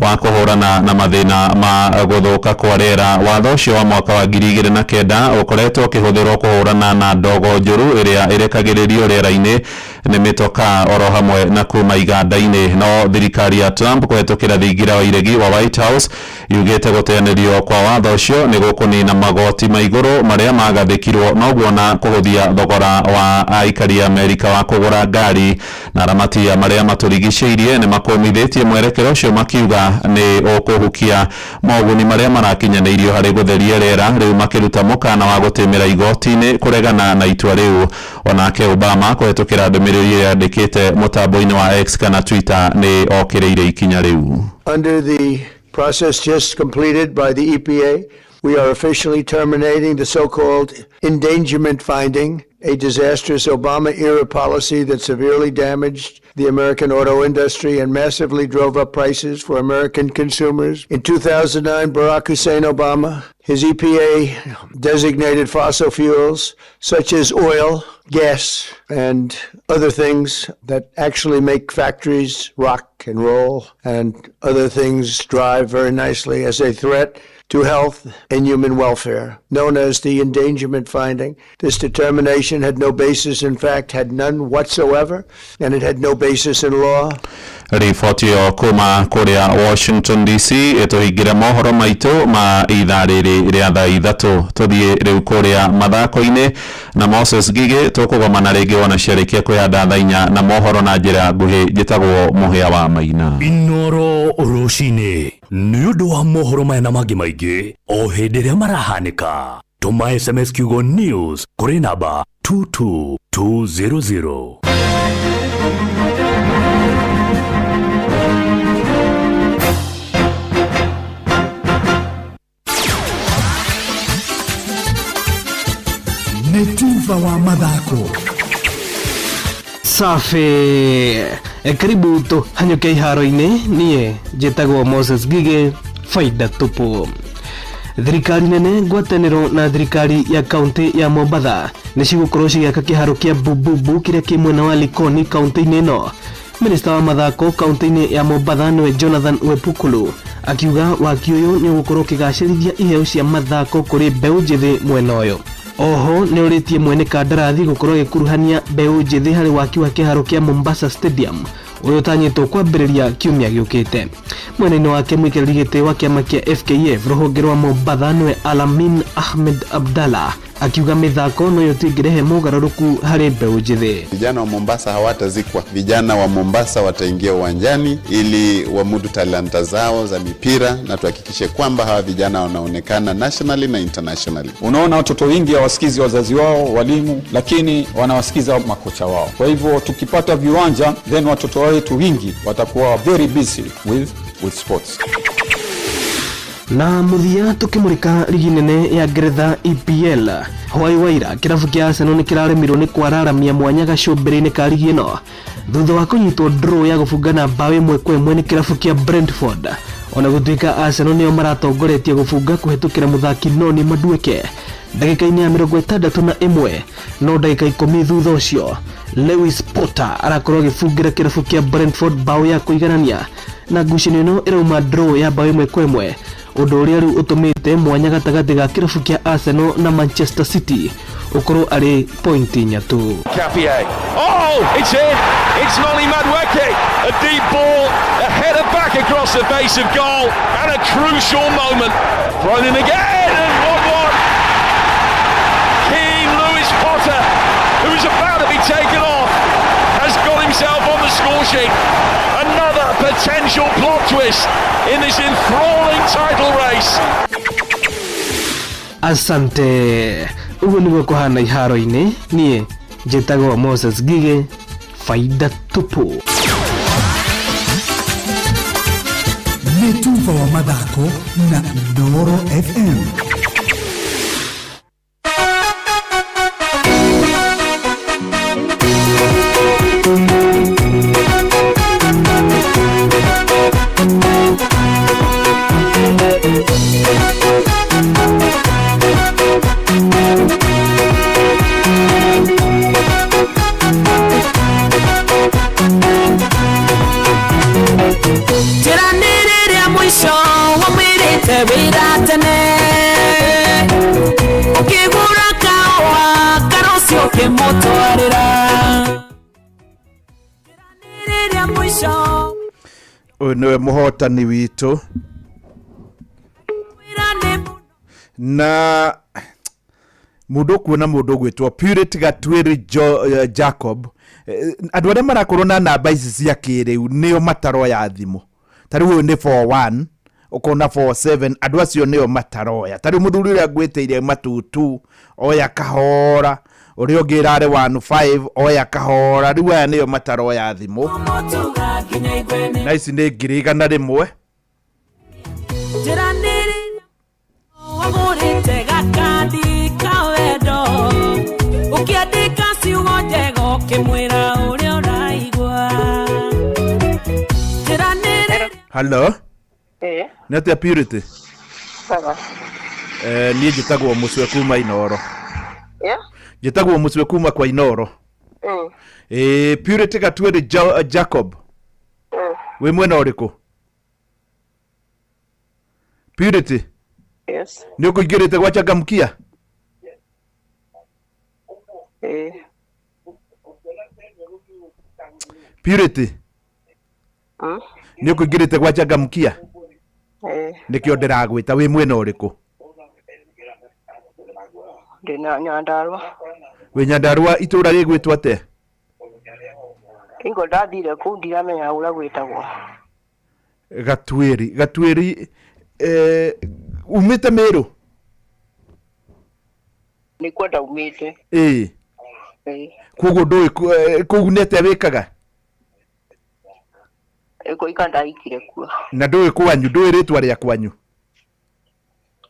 wa kũhũrana na mathĩna ma gũthũka kwa rĩera. Watho ũcio wa mwaka wa 2009 ũkoretwo ũkĩhũthĩrwo kũhũrana na ndogo njũru ĩrĩa ĩrekagĩrĩrio rĩera-inĩ nĩ mĩtokaa oro hamwe na kuma iganda-inĩ. No thirikari ya Trump kũhetũkĩra thingira wa iregi wa White House yugĩte gũteanĩrio kwa watho ũcio nĩ gũkũnina magoti ma igũrũ marĩa magathĩkirwo noguo na kũhũthia thogora wa aikari a Amerika wa kũgũra ngari. Na aramati a marĩa matũrigicĩirie nĩ makũmithĩtie mwerekero ũcio makiuga nĩ ũkũhukia moguni marĩa marakinyanĩirio harĩ gũtheria rĩera, rĩu makĩruta mũkana wa gũtĩmĩra igoti-inĩ kũregana na itua rĩu. Onake Obama kũhetũkĩra ndũmĩrĩri ĩrĩa yandĩkĩte mũtambo-inĩ wa X kana Twitter nĩ okĩrĩire ikinya rĩu. Under the process just completed by the EPA, we are officially terminating the so-called endangerment finding, a disastrous Obama-era policy that severely damaged the American auto industry and massively drove up prices for American consumers. In 2009, Barack Hussein Obama, his EPA designated fossil fuels such as oil, gas, and other things that actually make factories rock and roll and other things drive very nicely as a threat to health and human welfare, known as the endangerment finding. This determination had no basis, in fact, had none whatsoever, and it had no basis in law. Riboti ĩyo kuma kũrĩa Washington DC ĩtũhingĩre mohoro maitũ ma ithaa rĩrĩ rĩa thaa ithatũ. Tũthiĩ rĩu kũrĩa mathako-inĩ na Moses Ngigĩ. Tũkũgomana rĩngĩ wona ciarĩkia kwĩhanda thaa inya na mohoro na njĩra nguhĩ. Njĩtagwo Mũhĩa wa Maina. Inooro rũcinĩ nĩ ũndũ wa mohoro maya na mangĩ maingĩ o hĩndĩ ĩrĩa marahanĩka. Tũma SMS kiugo news kũrĩ namba 22200. Nĩ tuba wa mathako. Safi. Karibu tũhanyũke iharo-inĩ. Niĩ njĩtagwo Moses Ngigĩ, faida tupu. Thirikari nene ngwatanĩro na thirikari ya kaunti ya Mombatha nĩ cigũkorwo cigĩaka kĩharo kĩa Bububu kĩrĩa kĩ mwena wa Likoni kaunti-inĩ ĩno. Minista wa mathako kaunti-inĩ ya Mombatha nĩwe Jonathan Wepukulu akiuga waki ũyũ nĩ ũgũkorwo ũkĩgacĩrithia iheo cia mathako kũrĩ mbeũ njĩthĩ mwena ũyũ. Oho nĩ ũrĩtie mwene kandarathi gũkorwo agĩkuruhania mbeũ njĩthĩ harĩ waki wa kĩharo kĩa Mombasa Stadium ũrĩa ũtanyĩtwo kwambĩrĩria kiumia gĩũkĩte. Mwena-inĩ wake mũikarĩri gĩtĩ wa kĩama kĩa FKF rũhonge rwa Mombatha nĩwe Alamin Ahmed Abdallah akiuga mĩthako noyo tu ĩngĩrehe mogarũrũku harĩ mbeũ njĩthĩ. Vijana wa Mombasa hawatazikwa. Vijana wa Mombasa wataingia uwanjani ili wamudu talanta zao za mipira na tuhakikishe kwamba hawa vijana wanaonekana nationally na internationally. Unaona watoto wengi hawasikizi wazazi wao, walimu, lakini wanawasikiza makocha wao. Kwa hivyo tukipata viwanja, then watoto wetu wengi watakuwa very busy with sports. Na muthia tukimurika rigi nene ya Ngeretha EPL hwai waira kirabu kia Arsenal nĩ kĩraremirwo nĩ kwararamia mwanya gacũmbĩrĩ-inĩ ka rigi ĩno thutha wa kũnyitwo draw ya gũbungana mbaũ 1-1 nĩ kĩrabu kĩa Brentford. Ona gũtuĩka Arsenal nĩo maratongoretie gũbunga kũhetũkĩra mũthaki Noni Madueke ndagĩka-inĩ ya 61, no ndagĩka 10 thutha ũcio Lewis Potter arakorwo agĩbungĩra kĩrabu kĩa Brentford mbaũ ya kũiganania na ngucanio ĩno ĩrauma draw ya mbaũ 1-1, ũndũ ũrĩa rĩu ũtũmĩte mwanya gatagatĩ ga kĩrabu kĩa Arsenal na Manchester City ũkorwo arĩ pointi nyatũ. Capier. Oh, it's in. It's Noni Madueke. A deep ball, a header back across the face of goal, and a crucial moment. Thrown in again, and 1-1. Keane Lewis Potter, who is about to be taken off, has got himself on the score sheet. Another potential plot twist in this enthralling title race. Asante. Ũguo nĩguo kũhana iharo-inĩ. Niĩ njĩtagwo Moses Gige, faida tupu. Nĩ tuba wa mathako na Inooro FM. Njĩra nĩ rĩrĩa mũico wamwĩrĩte wĩra tene ũkĩgũra kahũa karũciũ ũkĩmũtwarĩra. Njĩra nĩ rĩrĩa mũico Ũyũ nĩwe mũhotani witũ wĩra nĩ na mũndũ ũkuona mũndũ ũgwĩtwo Purity Gatwiri Jacob. Andũ arĩa marakorwo na namba ici cia kĩrĩu nĩo mataroya thimũ. Ta rĩu ũyũ nĩ 41 ũkona 47, andũ acio nĩo mataroya. Ta rĩu mũthuri ũrĩa ngwĩtĩire matutu oya kahora, ũrĩa ũngĩ ĩrarĩ 15 oya kahora. Rĩu aya nĩo mataroya thimũ mũtuga nginya igwene. Na ici nĩ 100,000. Njĩra nĩ rĩrĩa wagũrĩte gakandi ka wendo ũkĩandĩka ciugo njega ũkĩmwĩra ũrĩa ũraigua. Njĩra nĩ rĩrĩa Hello. Ĩĩ. Nĩ atĩa Purity? Sawa. Niĩ njĩtagwo Mũcwe kuma Inooro. Yeah? Njĩtagwo Mũcwe kuma kwa Inooro. Purity Gatwiri Jacob. Wĩ mwena ũrĩkũ Purity? Yes. Nĩ ũkũingĩrĩte gwa Changamkia? Ĩĩ. Purity. Nĩ ũkũingĩrĩte gwa Changamkia? Ĩĩ. Nĩkĩo ndĩragwĩta. Wĩ mwena ũrĩkũ? Ndĩna Nyandarua. Wĩ Nyandarua, itũũra rĩgwĩtwo atĩa? Ingo ndathire kũu ndiramenya ũrĩa gwĩtagwo. Gatwiri Gatwiri, umĩte Mĩrũ? Nĩkuo ndaumĩte. Ĩĩ. Ĩĩ. Koguo ndũĩ kũu nĩ atĩa wĩkaga? Ĩkũika ndaikire kuo. Na ndũĩ kwanyu, ndũĩ rĩtwa rĩa kwanyu?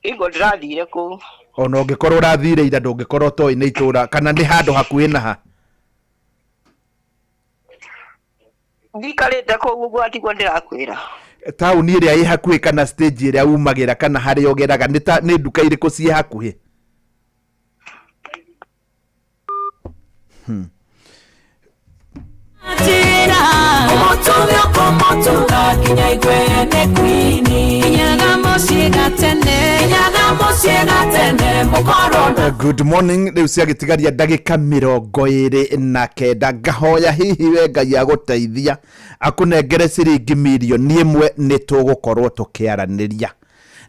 Ingo ndĩrathire kũu. Ona ũngĩkorwo ũrathire ira ndũngĩkorwo ũtoĩ nĩ itũũra kana nĩ handũ hakuhĩ na ha. Ndikarĩte kũu ũguo atiguo ndĩrakwĩra. Taũni ĩrĩa ĩ hakuhĩ kana stage ĩrĩa umagĩra kana harĩa ũgeraga nĩ nĩ nduka irĩkũ ciĩ hakuhĩ? Ũmũtuge ũkũmũtuga nginya igue nĩ kwini. Kinyaga mũciĩ gatene, kinyaga mũciĩ gatene, mũkorwo na Good morning. Rĩu ciagĩtigaria ndagĩka 29, ngahoya hihi we Ngai agũteithia akũnengere ciringi mirioni 1, nĩ tũgũkorwo tũkĩaranĩria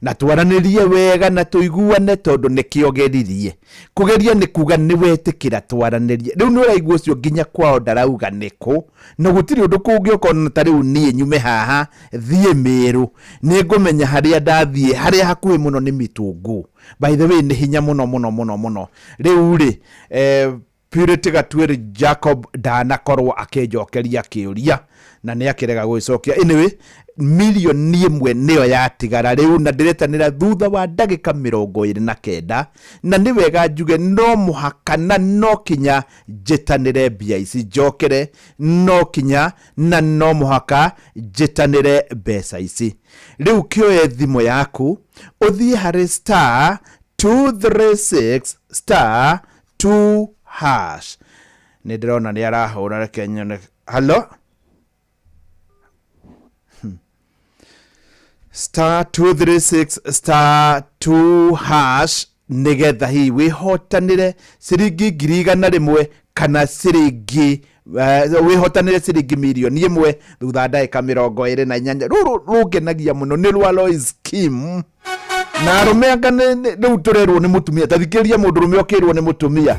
na twaranĩrie wega na tũiguane, tondũ nĩkĩo geririe kũgeria nĩ kuga nĩ wetĩkĩra twaranĩrie. Rĩu nĩ ũraigua ũcio nginya kwao ndarauga nĩkũ, na gũtirĩ ũndũ kũngĩũka ona ta rĩu niĩ nyume haha thiĩ Mĩrũ, nĩ ngũmenya harĩa ndathiĩ harĩa hakuhĩ mũno nĩ Mitũngũ. By the way, nĩ hinya mũno mũno mũno mũno. Rĩu rĩ, Purity Gatuĩri Jacob ndanakorwo akĩnjokeria kĩũria na nĩ akĩrega gũgĩcokia. Anyway, mirioni 1 nĩyo yatigara rĩu, na ndĩretanĩra thutha wa ndagĩka 29, na nĩ wega njuge no mũhaka na no kinya njĩtanĩre mbia ici njokere, no kinya na no mũhaka njĩtanĩre mbeca ici. Rĩu kĩoe thimũ yaku ũthiĩ harĩ star 236 star 2 hash. Nĩ ndĩrona nĩ arahũra, reke nyone. Hallo, star 236 star 2 hash, nĩgetha hihi wĩhotanĩre ciringi 100,000 kana ciringi wĩhotanĩre ciringi mirioni 1 thutha wa ndagĩka 28. Rũrũ rũngenagia mũno nĩ rwa Lois Kim na arũme anga rĩu tũrerwo nĩ mũtumia. Ta thikĩrĩria mũndũ rũme ũkĩrwo nĩ mũtumia.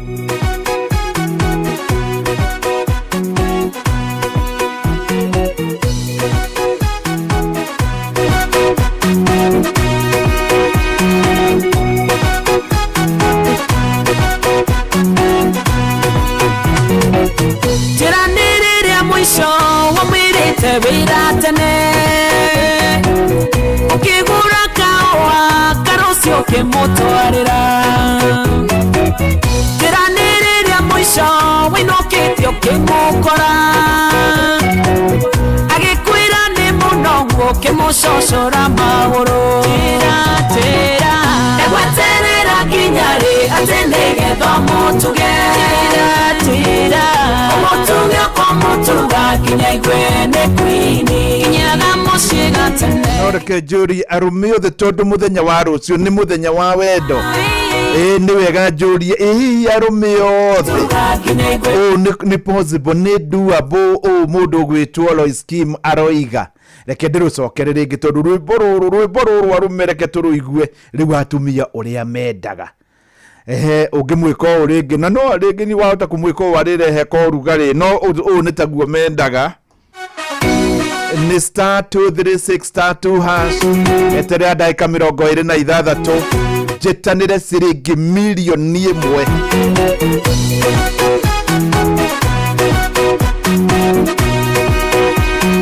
Njĩra nĩ rĩrĩa mũico wamwĩrĩte wĩra tene, ũkĩgũra kahũa karũciũ ũkĩmũtwarĩra. Njĩra nĩ rĩrĩa mũico wĩinũkĩte ũkĩmũkora agĩkwĩra nĩ mũnogu, ũkĩmũcocora magũrũ. Njĩra, njĩra, egweterera nginya rĩ atĩ nĩgetha ũmũtuge? Njĩra, njĩra, ũmũtuge ũkũmũtuga nginya igue nĩ kwini. Kinyaga mũciĩ gatene. No reke njũrie arũme othe, tondũ mũthenya wa rũciũ nĩ mũthenya wa wendo, ĩ nĩ wega njũrie, ĩ hihi arũme othe ũũ nĩ possible, nĩ doable ũũ mũndũ ũgwĩtwo Lois Kim aroiga? Reke ndĩrũcokere rĩngĩ, tondũ rwĩmbo rũrũ arũme reke tũrũigue rĩu, atumia ũrĩa mendaga. Ehe, ũngĩmwĩka ũũ rĩngĩ na no rĩngĩ nĩ wahota kũmwĩka ũũ arĩrehe korugarĩ, no ũũ nĩ taguo mendaga. Nĩ star 236 star 2 hash. Eterera ndagĩka 26 njĩtanĩre ciringi mirioni 1.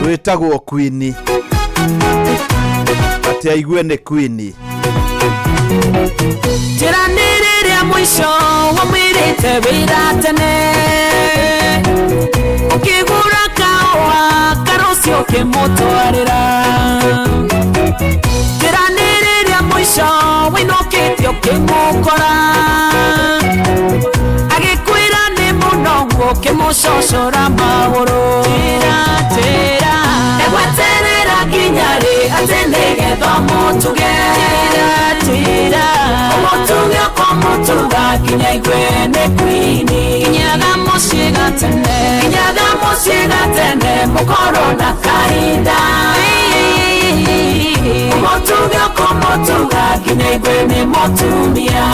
Wĩtagwo Queen, atĩ aigue nĩ Queen. Njĩra nĩ rĩrĩa mũico wamwĩrĩte wĩra tene, ũkĩgũra kahũa karũciũ ũkĩmũtwarĩra. Njĩra nĩ rĩrĩa mũico wĩinũkĩte ũkĩmũkora agĩkwĩra nĩ mũnogu, ũkĩmũcocora magũrũ. Njĩra, njĩra, egweterera nginya rĩ atĩ nĩgetha ũmũtuge? Njĩra, njĩra, ũmũtuge ũkũmũtuga nginya igue nĩ kwini. Kinyaga mũciĩ gatene, kinyaga mũciĩ gatene, mũkorwo na kahinda. Ũmũtuge ũkũmũtuga nginya igue nĩ mũtumia.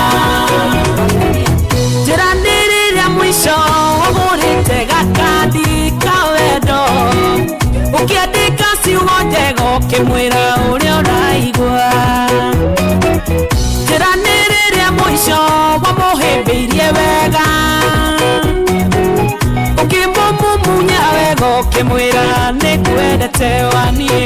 Njĩra nĩ rĩrĩa mũico ũgũrĩte gakandi ka wendo, ũkĩandĩka ciugo njega ũkĩmwĩra ũrĩa ũraigua. Njĩra nĩ rĩrĩa mũico wamũhĩmbĩirie wega, ũkĩmũmumunya wega, ũkĩmwĩra nĩ ngwendete waniĩ.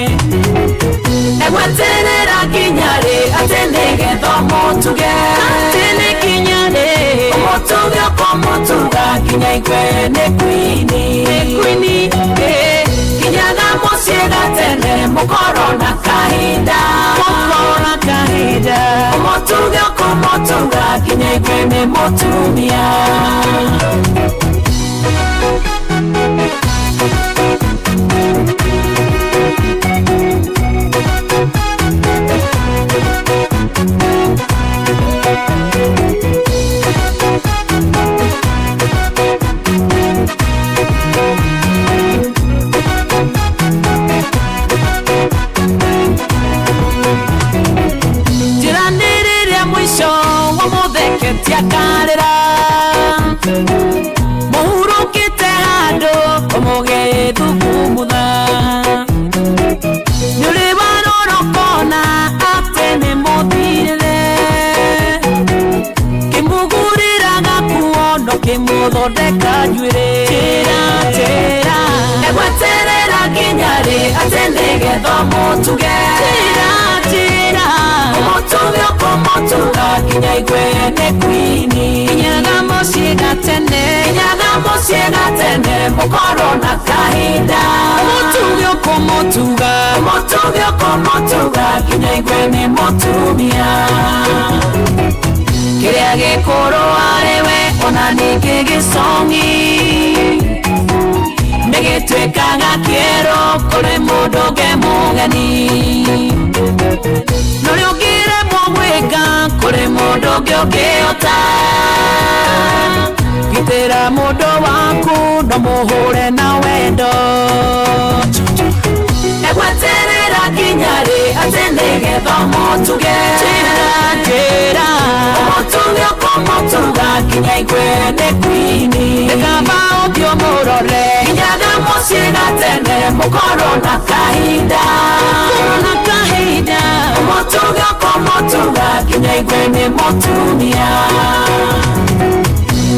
Egweterera nginya rĩ atĩ nĩgetha ũmũtuge? Atĩ nĩ nginya rĩ ũmũtuge ũkũmũtuga nginya igue nĩ kwini, nĩ kwini. Kinyaga mũciĩ gatene mũkorwo na kahinda mũkorwo na kahinda ũmũtuge ũkũmũtuga nginya igue nĩ mũtumia. Njĩra nĩ rĩrĩa mũico wa mũtheketia akarĩra mũhurũkĩte handũ ũmũgĩthugumutha nĩ ũrĩ warora ũkona atĩ nĩ mũthirĩre kĩmũgũrĩra gakuo no kĩmũthondeka njuĩrĩ njĩra njĩra egweterera nginya rĩ atĩ nĩgetha ũmũtuge njĩra njĩra ũmũtuge ũkũmũtuga nginya igue nĩ kwini kinyaga mũciĩ gatene kinyaga mũciĩ gatene mũkorwo na kahinda ũmũtuge ũkũmũtuga ũmũtuge ũkũmũtuga nginya igue nĩ mũtumia kĩrĩa gĩkũrũ arĩ we ona ningĩ gĩcong'i nĩ gĩtuĩkaga kĩerũ kũrĩ mũndũ ũngĩ mũgeni norĩa ũngĩremwo gwĩka kũrĩ mũndũ ũngĩ ũngĩhota gitĩra mũndũ waku no mũhũre na wendo egweterera nginya rĩ atĩ nĩgetha ũmũtuge njĩra njĩra ũmũtuge ũkũmũtuga nginya igue nĩ kwini nĩkaba ũthiĩ ũmũrore nginyaga mũciĩ gatene mũkorwo na kahinda mũkorwo na kahinda ũmũtuge ũkũmũtuga nginya igue nĩ mũtumia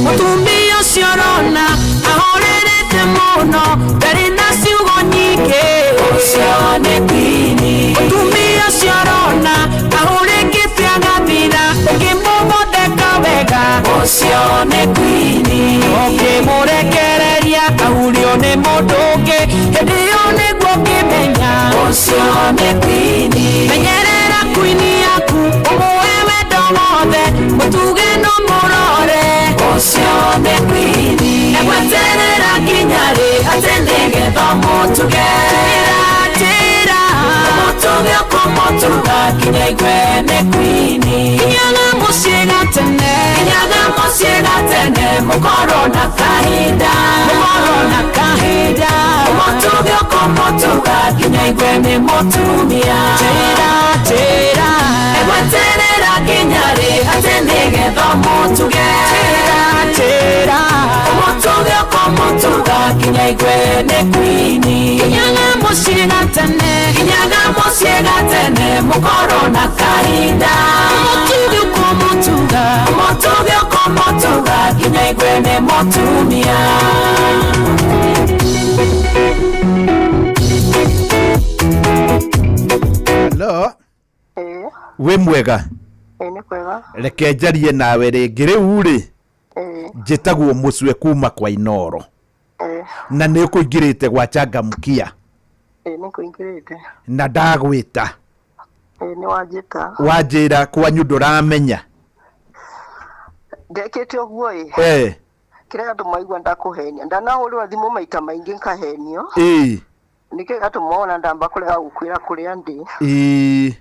mũtumia ũcio ũrona ahorerete mũno ndarĩ na ciugo nyingĩ ũcio nĩ kwini mũtumia ũcio ũrona ahũrĩkĩte agathira ũkĩmũthondeka wega ũcio nĩ kwini ũkĩmũrekereria ahurio nĩ mũndũ ũngĩ hĩndĩ ĩyo nĩguo ũngĩmenya ũcio nĩ kwini menyerera kwini yaku ũmũhe wendo wothe mũtuge no mũrore ũcio nĩ kwini egweterera nginya rĩ atĩ nĩgetha ũmũtuge njĩra njĩra ũmũtuge ũkũmũtuga nginya igue nĩ kwini kinyaga mũciĩ gatene kinyaga mũciĩ gatene mũkorwo na kahinda mũkorwo na kahinda ũmũtuge ũkũmũtuga nginya igue nĩ mũtumia njĩra njĩra egweterera nginya rĩ atĩ nĩgetha ũmũtuge njĩra njĩra ũmũtuge ũkũmũtuga nginya igue nĩ kwini kinyaga mũciĩ gatene kinyaga mũciĩ gatene mũkorwo na kahinda ũmũtuge ũkũmũtuga ũmũtuge ũkũmũtuga nginya igue nĩ mũtumia. Hello, wĩ mwega? Ĩĩ nĩ kwega. Reke njarie nawe rĩngĩ rĩu rĩ. Ĩĩ. Njĩtagwo mũcwe kuma kwa Inoro. Ĩĩ. Na nĩ ũkũingĩrĩte gwa Changamkia. Ĩĩ nĩ kũingĩrĩte. Na ndagwĩta. Ĩĩ nĩ wanjĩta. Wanjĩra kwanyu ndũramenya. Ndekĩte ũguo ĩ. Eh. Kĩrĩa andũ maigua ndakũhenia. Ndanahũrĩrwo thimũ maita maingĩ nkahenio. Ĩĩ. Nĩkĩo gĩatũma wona ndamba kũrega gũkwĩra kũrĩa ndĩ. Ĩĩ.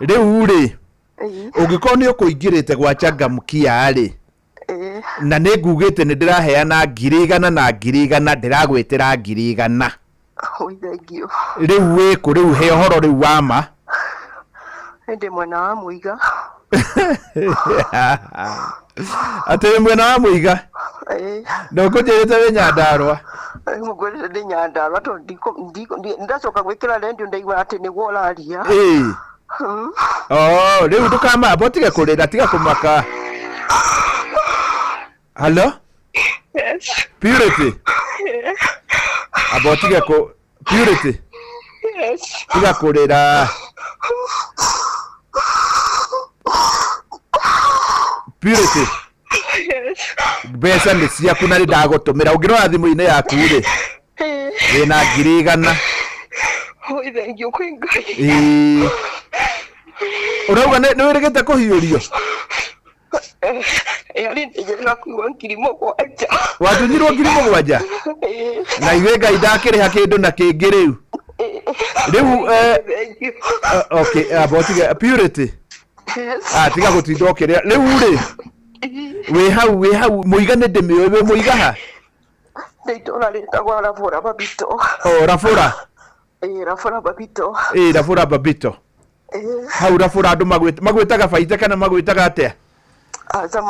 Rĩu rĩ, Ĩĩ. ũngĩkorwo nĩ ũkũingĩrĩte gwa Changamkia rĩ, Ĩĩ. na nĩ ngugĩte nĩ ndĩraheana 100,000 na 100,000 ndĩragwĩtĩra 100,000. Oi thengio. Rĩu wĩkũ rĩu he ũhoro rĩu wa ma. Ndĩ mwena wa Mũiga. Atĩ wĩ mwena wa Mũiga? Ĩĩ. Na ũkũnjĩrĩte wĩ Nyandarũa. Ngwĩrĩte ndĩ Nyandarũa tondũ ndacoka gwĩkĩra rendio ndaigua atĩ nĩguo ũraria. Ĩĩ. Oh, rĩu ndũkamamba ũtige kũrĩra tiga kũmaka. Hello? Yes. Purity. Amba ũtige kũ Purity. Yes. Tiga kũrĩra. Purity. Yes. Mbeca nĩ ciaku na nĩ ndagũtũmĩra. Ũngĩrora thimũ-inĩ yaku rĩ, wĩna 100,000. Oi thengio kwĩ Ngai. Ĩĩ. Ũrauga nĩ wĩrĩgĩte kũhiũrio? Yarĩ njĩrĩga kuigua 7,000. Watunyirwo 7,000? Ĩĩ. Na ithuĩ Ngai ndakĩrĩha kĩndũ na kĩngĩ rĩu. Rĩu Thengio. Okay, amba ũtige Purity. Yes. Ah, tiga gũtinda ũkĩrĩra. Rĩu rĩ, wĩ hau wĩ hau mũiga nĩ ndĩmĩũĩ wĩ mũiga ha? Nĩ itũũra rĩtagwo Rabũra Babito. O Rabũra. Ĩĩ, Rabũra Babito. Ĩĩ, Rabũra Babito. Ĩĩ. Hau Rabũra andũ magwĩtaga baita kana magwĩtaga atĩa? Aca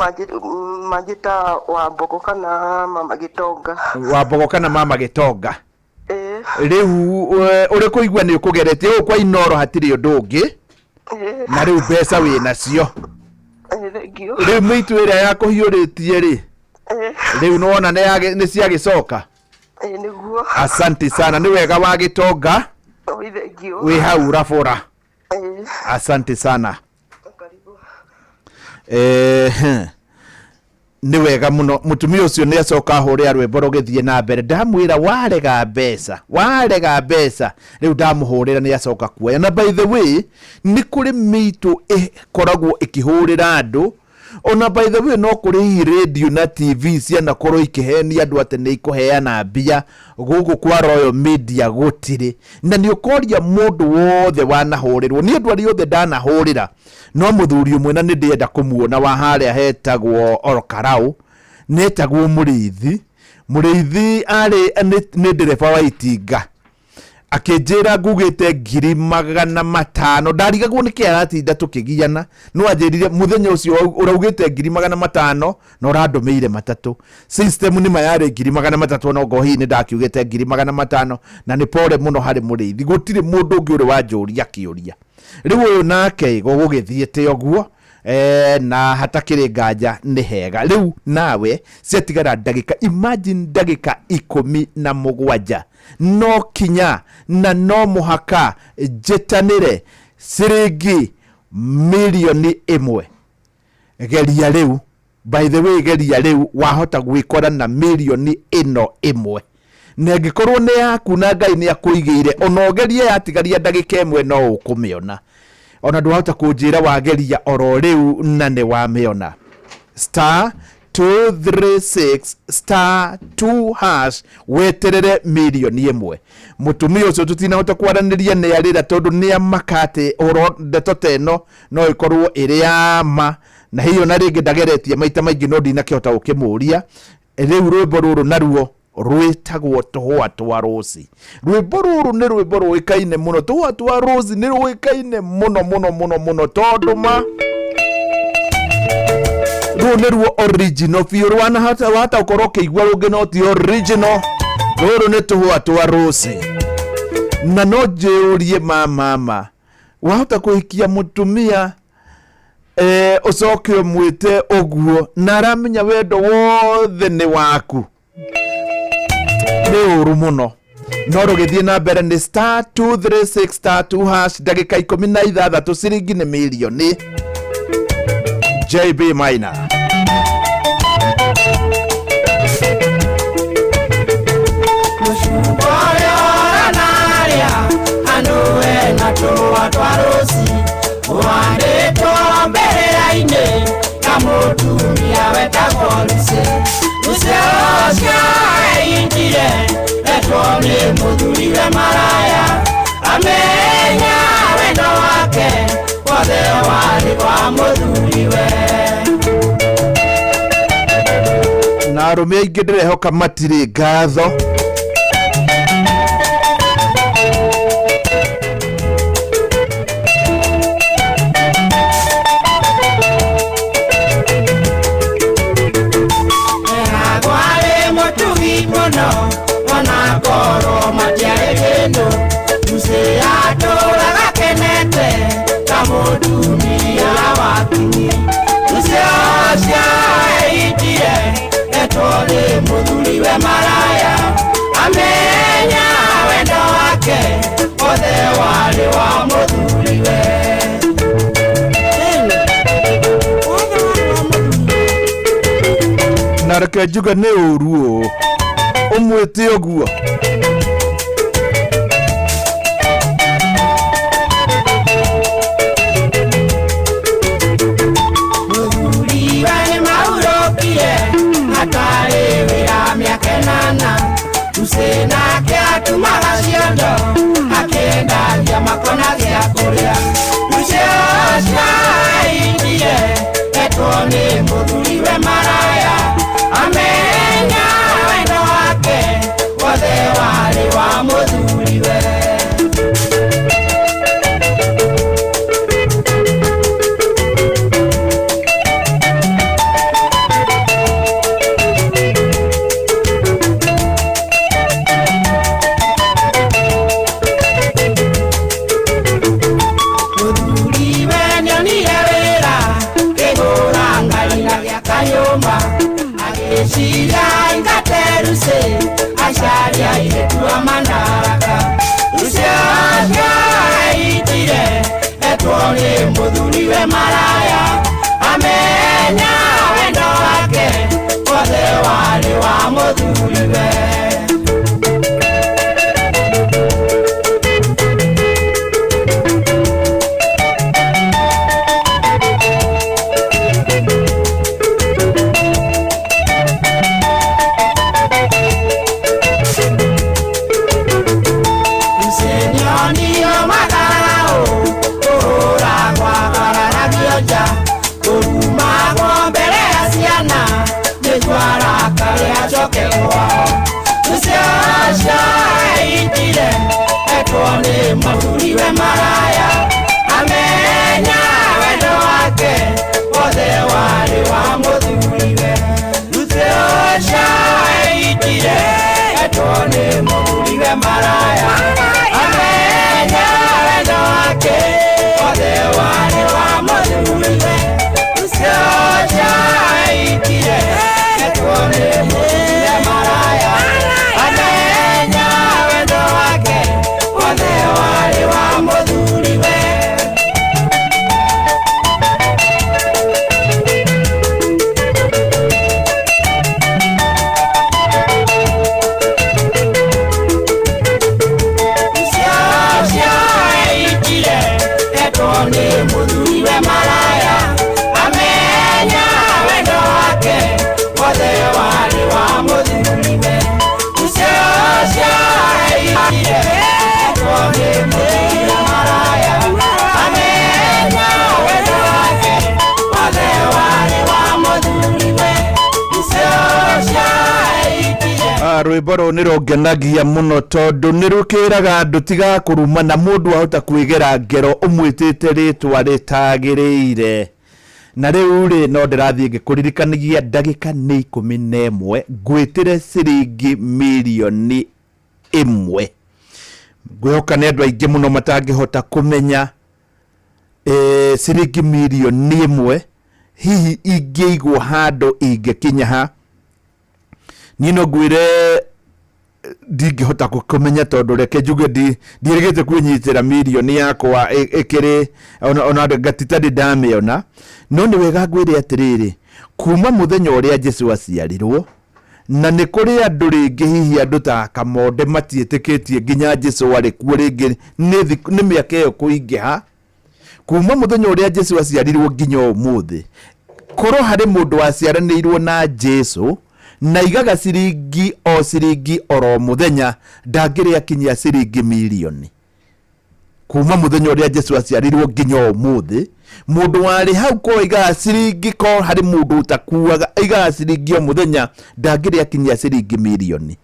manjĩta wa Mbogo kana mama Gĩtonga. Wa Mbogo kana mama Gĩtonga. Ĩĩ. Rĩu ũrĩ kũigua nĩ ũkũgeretie gũkũ kwa Inoro hatirĩ ũndũ ũngĩ. Ĩĩ. Na rĩu mbeca wĩ nacio. Ĩĩ, thengio. Rĩu mĩitũ ĩrĩa yakũhiũrĩtie rĩ, Ĩĩ. rĩu nĩwona nĩ ciagĩcoka. Ĩĩ, nĩguo. Asante sana, nĩ wega wa Gĩtonga. Oi, thengio. Wĩ hau Rabũra. Ĩĩ. Asante sana. Nĩ wega mũno mũtumia ũcio nĩ acoka ahũrĩra rwĩmbo rũgĩthiĩ na mbere. Ndamwĩra warega mbeca, warega mbeca, rĩu ndamũhũrĩra nĩ acoka kuoya. Na by the way, nĩ kũrĩ mĩitũ ĩkoragwo ĩkĩhũrĩra andũ. Ona by the way, no kũrĩ hihi radio na TV cianakorwo ikĩhenia andũ atĩ nĩ ikũheana mbia. Gũkũ kwa Royal Media gũtirĩ. Na nĩ ũkoria mũndũ wothe wanahũrĩrwo. Niĩ andũ arĩa othe ndanahũrĩra, no mũthuri ũmwe na nĩ ndĩrenda kũmuona wa harĩa hetagwo Orokarau, nĩetagwo Mũrĩithi. Mũrĩithi arĩ nĩ ndereba wa itinga. Akĩnjĩra ngugĩte 500,000. Ndarigagwo nĩkĩ aratinda tũkĩgiana. No anjĩrire mũthenya ũcio ũraugĩte 500,000 na ũrandũmĩire 3. System nĩ ma yarĩ 300,000, no ngo hihi nĩ ndakiugĩte 500,000, na nĩ pore mũno harĩ Mũrĩithi. Gũtirĩ mũndũ ũngĩ ũrĩ wanjũria kĩũria. Rĩu ũyũ nake gũgũgĩthiĩte ũguo, na hatakĩrĩ nganja nĩ hega. Rĩu nawe ciatigara ndagĩka, imagine ndagĩka 17, no kinya na no mũhaka njĩtanĩre ciringi 1,000,000. Geria rĩu, by the way, geria rĩu wahota gwĩkora na 1,100,000. Na ĩngĩkorwo nĩ yaku na Ngai nĩ akũigĩire, ona ũgerie yatigaria ndagĩka 1 no ũkũmĩona. Ona ndwahota kũnjĩra wageria oro rĩu na nĩ wamĩona. Star 236 star 2 hash, weterere 1,000,000. Mũtumia ũcio tũtinahota kwaranĩria nĩ arĩra tondũ nĩ amaka atĩ ũhoro ndeto ta ĩno no ĩkorwo ĩrĩ ya ma, na hihi ona rĩngĩ ndageretie maita maingĩ no ndinakĩhota gũkĩmũria. Rĩu rwĩmbo rũrũ naruo rwĩtagwo Tũhũa twa Rũci. Rwĩmbo rũrũ nĩ rwĩmbo rũĩkaine mũno. Tũhũa twa Rũci nĩ rũĩkaine mũno mũno mũno mũno tondũ ma rũu nĩruo original biũ. Rwanahota wahota gũkorwo ũkĩigua rũngĩ no ti original. Rũrũ nĩ Tũhũa twa Rũci. Na no njĩũrie ma mama, wahota kũhikia mũtumia ũcoke ũmwĩte ũguo na aramenya wendo wothe nĩ waku? Nĩ ũru mũno. No rũgĩthiĩ na mbere nĩ star 236 star 2 hash, ndagĩka 16, ciringi nĩ mirioni. JB Minor. Na arũme aingĩ ndĩrehoka matirĩ ngatho. Na reke njuge nĩ ũru ũũ ũmwĩte ũguo. Etwo nĩ mũthuriwe maraya amenya wendo wake wothe warĩ wa mũthuriwe. Mũthuriwe nĩonire wĩra kĩgũra ngari na gĩaka nyũmba agĩciria aingate Lucy acaria airĩtu a mandaraka. Lucy ũcio eitire etwo nĩ mũthuriwe maraya amenya wendo wake wothe warĩ wa mũthuriwe. Nĩonio matharau kũhũra kwagararagio nja kũrumagwo mbere ya ciana nĩguo arakare acoke kwao. Lucy ũcio eitire etwo nĩ mũthuriwe maraya amenya wendo wake wothe warĩ wa mũthuriwe. Lucy ũcio eitire etwo nĩ mũthuriwe maraya amenya wendo wake wothe warĩ wa mũthuriwe. Lucy ũcio eitire etwo nĩ mũthuriwe maraya amenya wendo wake wothe warĩ wa mũthuriwe. Lucy eitire etwo nĩ mũthuriwe maraya amenya wendo wake wothe warĩ wa mũthuriwe. Lucy eitire etwo nĩ mũthuriwe maraya amenya wendo wake wothe warĩ wa mũthuriwe. Lucy eitire Rwĩmbo rũu nĩ rũngenagia mũno tondũ nĩ rũkĩraga andũ tiga kũrumana mũndũ ahota kwĩgera ngero ũmwĩtĩte rĩtwa rĩtagĩrĩire. Na rĩu rĩ no ndĩrathiĩ ngĩkũririkanagia ndagĩka nĩ 11 ngwĩtĩre ciringi mirioni 1. Ngwĩhoka nĩ andũ aingĩ mũno matangĩhota kũmenya ciringi mirioni 1 hihi ingĩigwo handũ ingĩkinya ha. Niĩ no ngwĩre ndingĩhota kũmenya tondũ reke njuge ndiĩrĩgĩte kwĩnyitĩra mirioni yakwa ĩkĩrĩ ona ngatita ndĩ ndamĩona. No nĩ wega ngwĩre atĩrĩrĩ, kuma mũthenya ũrĩa Jesũ aciarirwo na nĩ kũrĩ andũ rĩngĩ hihi andũ ta Kamonde matiĩtĩkĩtie nginya Jesũ arĩ kuo rĩngĩ nĩ mĩaka ĩyo kũingĩha. Kuma mũthenya ũrĩa Jesũ aciarirwo nginya ũmũthĩ, korwo harĩ mũndũ waciaranĩirwo na Jesũ na igaga ciringi o ciringi oro mũthenya ndangĩrĩ akinyia ciringi mirioni. Kuma mũthenya ũrĩa Jesũ aciarirwo nginya ũmũthĩ, mũndũ warĩ hau ko aigaga ciringi, ko harĩ mũndũ ũtakuaga aigaga ciringi o mũthenya ndangĩrĩ akinyia ciringi mirioni.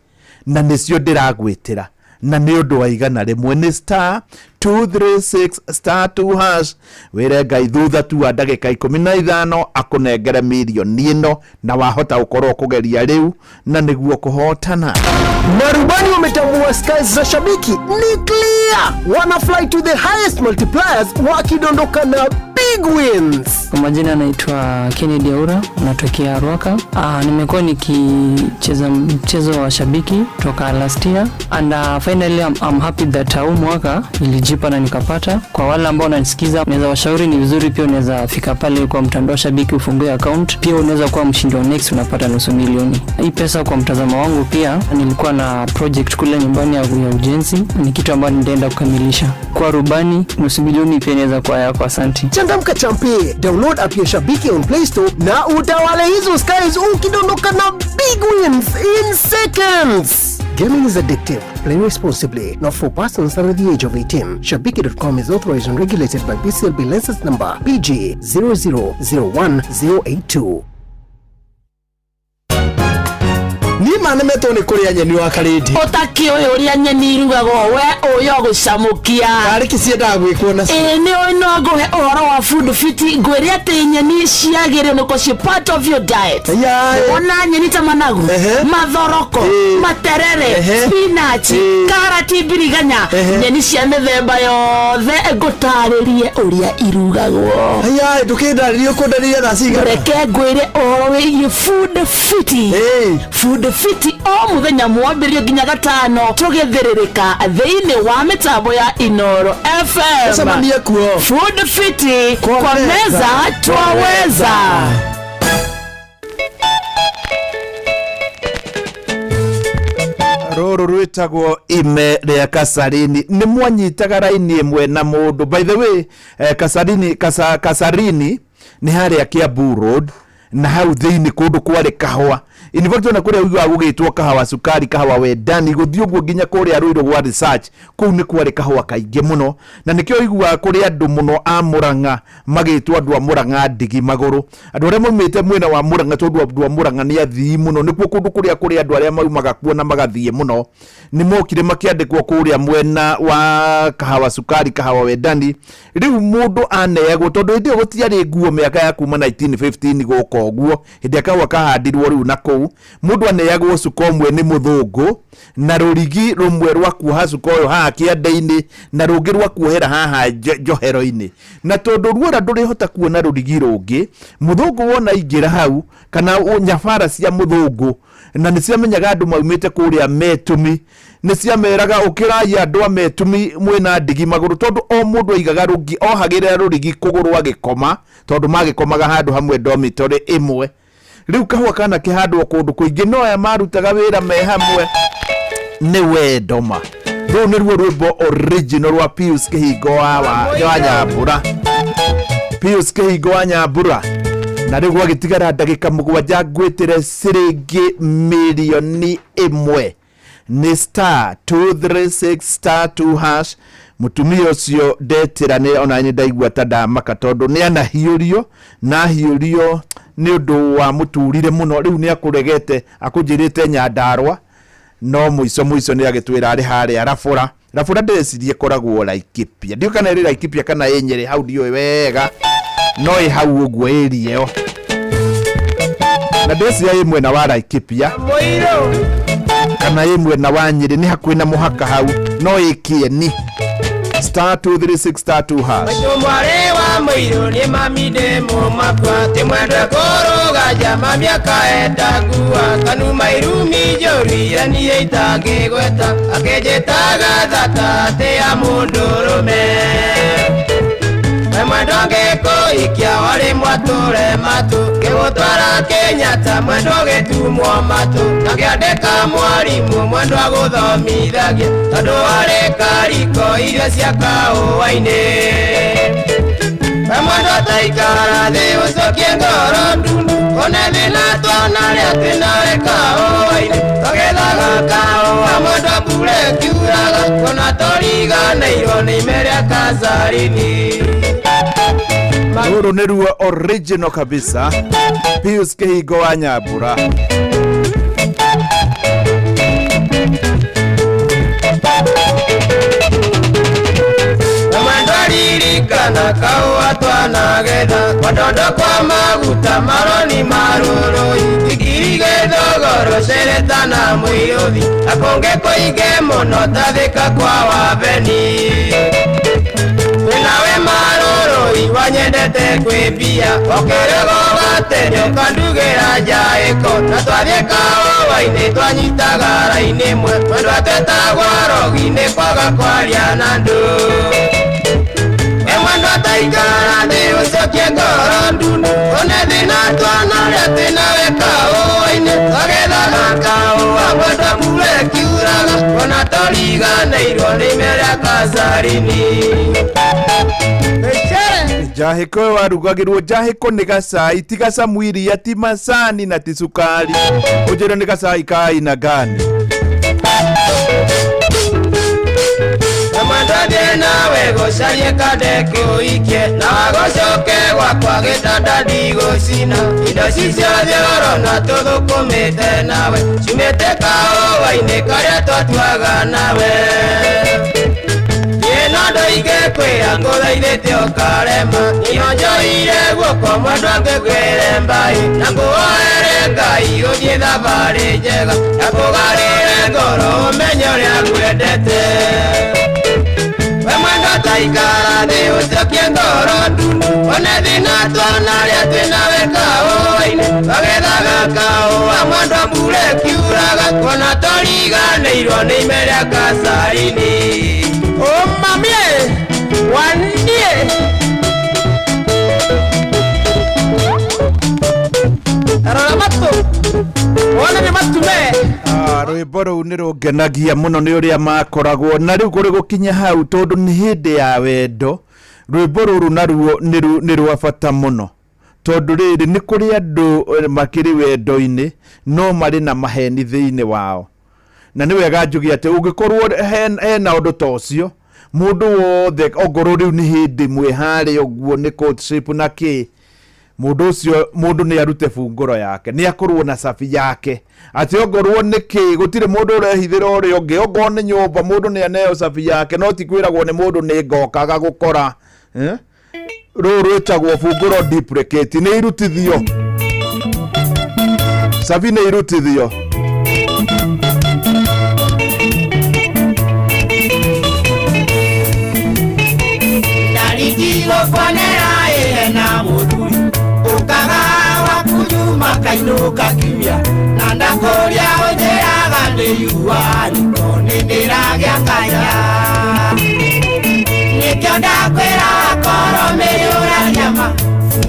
Na nĩcio ndĩragwĩtĩra na nĩ ũndũ wa 100 nĩ star 236 star 2 hash. Wĩre Ngai thutha tu wa ndagĩka 15 akũnengere mirioni ĩno na wahota gũkorwo kũgeria rĩu na nĩguo kũhotana. Marubani wametambua skies za shabiki ni clear, wana fly to the highest multipliers wakidondoka na big wins. Kwa majina naitwa Kennedy Aura, natokea Ruaka. Nimekuwa nikicheza mchezo wa shabiki toka last year and finally I'm happy that huu mwaka ilijipa na nikapata. Kwa wale ambao wananisikiza, naweza washauri ni vizuri pia unaweza fika pale kwa mtandao wa shabiki ufungue account, pia unaweza kuwa mshindi wa next unapata 500,000. Hii pesa kwa mtazamo wangu pia nilikuwa na project kule nyumbani ya ujenzi, ni kitu ambacho nitaenda kukamilisha. Kwa rubani 500,000 pia inaweza kuwa yako. Asante. Changamka champe, download app ya Shabiki on Play Store na utawale hizo skies ukidondoka na big wins in seconds. Gaming is addictive. Play responsibly. Not for persons under the age of 18. Shabiki.com is authorized and regulated by BCLB license number PG 0001082. Niĩ ma nemetwo nĩ kũrĩa nyeni wa karĩndi. Ũtakĩũĩ ũrĩa nyeni irugagwo we ũyũ ũgũcamũkia. Karĩ kĩ ciendaga gwĩkwo nacio? Ĩĩ nĩ ũĩ no ngũhe ũhoro wa food fit, ngwĩre atĩ nyeni ciagĩrĩirwo nĩ gũkorwo ciĩ part of your diet. Ona nyeni ta managu, mathoroko, materere, spinach, karati, mbiriganya, nyeni cia mĩthemba yothe ngũtarĩrie ũrĩa irugagwo. Ayaĩ, ndũkĩndarĩrie, ũkũndarĩria thaa cigana? Reke ngwĩre ũhoro wĩgiĩ food fit. Food fit o mũthenya mwambĩrĩrio nginya gatano tũgĩthĩrĩrĩka thĩinĩ wa mĩtambo ya Inoro FM. Tũcemanie kuo. Food fit kwa meza twaweza. Rũrũ rwĩtagwo ime rĩa Kasarini. Nĩ mwanyitaga raini ĩmwe na mũndũ. By the way, Kasarini, Kasarini nĩ harĩa Kiambu Road na hau thĩinĩ kũndũ kwarĩ kahũa. In fact, ona kũrĩa ũiguaga gũgĩtwo kahawa cukari, kahawa wendani, gũthiĩ ũguo nginya kũrĩa Ruiru gwa research, kũu nĩ kwarĩ kahũa kaingĩ mũno. Na nĩkĩo ũiguaga kũrĩ andũ mũno a Murang'a magĩtwo andũ a Murang'a ndigi magũrũ. Andũ arĩa maumĩte mwena wa Murang'a, tondũ andũ a Murang'a nĩ athii mũno, nĩkuo kũndũ kũrĩa kũrĩ andũ arĩa maumaga kuo na magathiĩ mũno. Nĩ mokire makĩandĩkwo kũrĩa mwena wa kahawa cukari, kahawa wendani. Rĩu mũndũ aneagwo, tondũ hĩndĩ ĩyo gũtiarĩ nguo mĩaka ya kuma 1915 gũka ũguo, hĩndĩ ĩrĩa kahũa kahandirwo rĩu na kũu, mũndũ aneagwo cuka ũmwe nĩ mũthũngũ na rũrigi rũmwe rwa kuoha cuka ũyũ haha kĩande-inĩ na rũngĩ rwa kuohera haha njohero-inĩ. Na tondũ ruora ndũrĩhota kuona rũrigi rũngĩ, mũthũngũ wona aingĩra hau, kana nyabara cia mũthũngũ, na nĩ ciamenyaga andũ maumĩte kũrĩa Metumi, nĩ ciameraga ũkĩrai andũ a Metumi mwĩna ndigi magũrũ, tondũ o mũndũ aigaga rũgi, ohagĩrĩra rũrigi kũgũrũ agĩkoma, tondũ magĩkomaga handũ hamwe dormitory ĩmwe. Rĩu kahũa kana kĩhandwo kũndũ kũingĩ, no aya marutaga wĩra me hamwe nĩ wendo ma. Rũu nĩruo rwĩmbo original rwa Pius Kĩhingo wa Nyambura. Pius Kĩhingo wa Nyambura. Na rĩu gwagĩtigara ndagĩka mũgwanja ngwĩtĩre ciringi mirioni ĩmwe. Nĩ star 236 star 2 hash. Mũtumia ũcio ndetĩra nĩ ona nĩ ndaigua ta ndamaka, tondũ nĩ anahiũrio, na ahiũrio nĩ ũndũ wa mũtũrĩre mũno. Rĩu nĩ akũregete, akũnjĩrĩte Nyandarũa, no mũico mũico nĩ agĩtwĩra arĩ harĩa Rabũra. Rabũra ndĩreciria ĩkoragwo Laikipia, ndiũĩ kana ĩrĩ Laikipia kana ĩ Nyĩrĩ, hau ndiũĩ wega, no ĩ hau ũguo area ĩyo. Na ndĩreciria ĩ mwena wa Laikipia kana ĩ mwena wa Nyĩrĩ, nĩ hakuhĩ na mũhaka hau, no ĩ Kĩeni. Star 236 star 2 hash. Maitũ mwarĩ wa mũirũ nĩ mami ndĩ mũmakwa, ti mwendwe kũrũga njama mĩaka enda ngua, kanuma irumi njũru iria niĩ itangĩgweta, akĩnjĩtaga thata atĩ ya mũndũrũme. We mwendwa ngĩkũhikia warĩ mwatũre matũ, ngĩgũtwara Kenyatta mwendwa ũgĩtumwo matũ, ngakĩandĩka mwarimũ mwendwa agũthomithagia, tondũ warĩ kariko irio cia kahũa-inĩ. We mwendwa taikara thĩ ũcokie ngoro ndundu, one thĩna twanarĩa twĩ nawe kahũa-inĩ, tũgethaga kahũa mwendwa mbura ĩkiuraga, kuona tũriganĩirwo nĩ ime rĩa Kasarini. Rũrũ nĩruo original kabisa, Pius Kĩhingo wa Nyambura. Ririkana kahũa twanagetha, kwandondo kwa maguta maroni marũrũi, ikirige thogoro cereta na mũiyũthi, na kũngĩ kũingĩ mũno ta Thika kwa Wabeni. Twĩnawe marũrũi wanyendete kwĩ mbia, ũkĩrĩgwo gatene ũkandugĩra njaĩko, na twathiĩ kahũa-inĩ twanyitaga raini ĩmwe, mwendwa twetagwo rogi nĩ kwaga kwaria na andũ. Mwendwa taikara thĩ ũcokie ngoro ndundu, one thĩna twanarĩa twĩ nawe kahũa-inĩ, twagethaga kahũa mwendwa mbura ĩkiuraga, ona tũriganĩirwo nĩ ime rĩa Kasarini. Njahĩko ĩyo warugagĩrwo, njahĩko nĩ gacai, ti gacamu iria, ti macani na ti cukari. Ũnjĩre nĩ gacai ka aina gani? Namwandathiĩ nawe gũcarie kande kũikie na wagũcoke gwakwa gĩtanda ndigũcina indo ci ciothe ũrona tũthũkũmĩte nawe ciumĩte kahũa-inĩ karĩa twatuaga nawe ĩno ndoige kwĩra ngũthaithĩte ũkarema niyo njoire guoko mwendwa ngĩkwĩre mbai na ngũhoere Ngai ũthiĩ thabarĩ njega na kũgarĩre ngoro ũmenye ũrĩa ngwendete we mwendwa taikara thĩ ũcokie ngoro ndunu one thĩna twana arĩa twĩnawe kahũa-inĩ twagethaga kahũa mwendwa mbura ĩkiuraga kuona tũriganĩirwo nĩ ime rĩa kacarini. Ũmamie wanie rora matũ wone nĩ matume. Rwĩmbo rũu nĩ rũngenagia mũno nĩ ũrĩa makoragwo na rĩu kũrĩ gũkinya hau tondũ nĩ hĩndĩ ya wendo. Rwĩmbo rũrũ naruo nĩ rwa bata mũno tondũ rĩrĩ nĩ kũrĩ andũ makĩrĩ wendo-inĩ no marĩ na maheni thĩinĩ wao, na nĩ wega njuge atĩ ũngĩkorwo hena ũndũ ta ũcio mũndũ wothe ongorwo rĩu nĩ hĩndĩ mwĩ harĩa ũguo nĩ courtship na kĩ, mũndũ ũcio mũndũ nĩ arute bungũro yake, nĩ akorwo na cabi yake atĩ ongorwo nĩ kĩ gũtirĩ mũndũ ũrehithĩra ũrĩa ũngĩ, ongorwo nĩ nyũmba mũndũ nĩ aneo cabi yake, no ti kwĩragwo nĩ mũndũ nĩ ngokaga gũkora. Rũrũ rwĩtagwo bungũro duplicate, nĩ irutithio cabi, nĩ irutithio. Ndarigigũkuonera ĩhe na mũthuri ũkaga waku nyuma kainũka kiumia na ndakũria ũnjĩraga ndĩyua niko nĩndĩragĩa kanya nĩkĩo ndakwĩra korwo mĩyũra nyama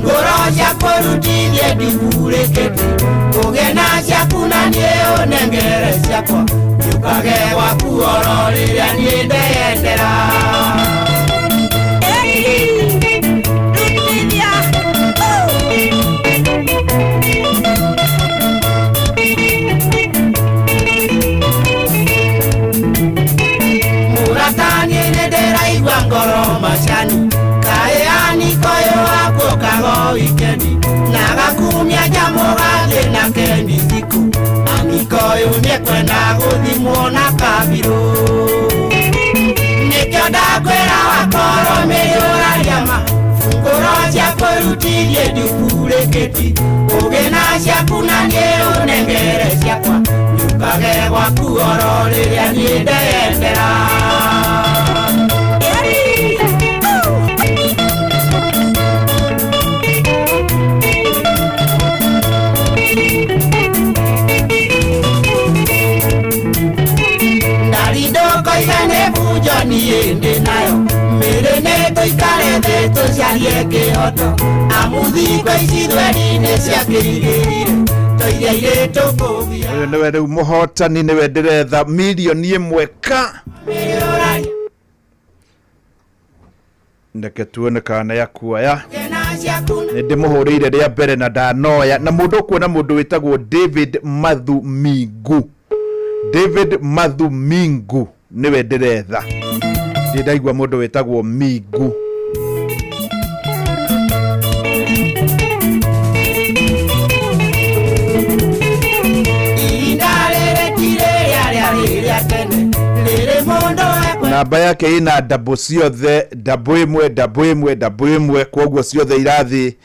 ngoro cia kũrutithie ndimburĩkĩte ũgĩe na ciaku na niĩ ũnengere ciakwa njũkage gwaku oro rĩrĩa niĩ ndeyendera. Mũrataniĩ nĩndĩraigua ngoro macani kaĩ anikoyũ wakuokago wikendi na gakumia nyamũ gathiĩ na kendi thikũ anikoyũ nĩekwenda gũthimwo na kabirũ nĩkĩo ndakwĩra wakorwo mĩyũra nyama ngoro cia kũrutithie ndimburĩkĩti ũgĩe na ciaku na niĩ ũnengere ciakwa njũkage gwaku oro rĩrĩa niĩ ndeyendera. Ndarindokoiga nĩ bunjo niĩ ndĩ nayo mĩrĩ nĩ tũikare thĩ tũcarie kĩhoto amu thikũ ici thweri-inĩ ciakĩrigĩrire tũiria irĩ tũkũgia. Ũyũ nĩwe rĩu mũhotani, nĩwe ndĩretha mirioni ĩmwe ka ndeke tuone kana nĩ akuoya. Nĩ ndĩmũhũrĩire rĩa mbere na ndanoya, na mũndũ ũkuona mũndũ wĩtagwo David Mathumingu. David Mathumingu nĩwe ndĩretha, ndĩ ndaigua mũndũ wĩtagwo Mingu. Ihinda rĩrĩ ti rĩrĩa rĩarĩ rĩa tene rĩrĩ mũndũ namba yake ina double ciothe, double ĩmwe, double ĩmwe, double ĩmwe, koguo ciothe irathi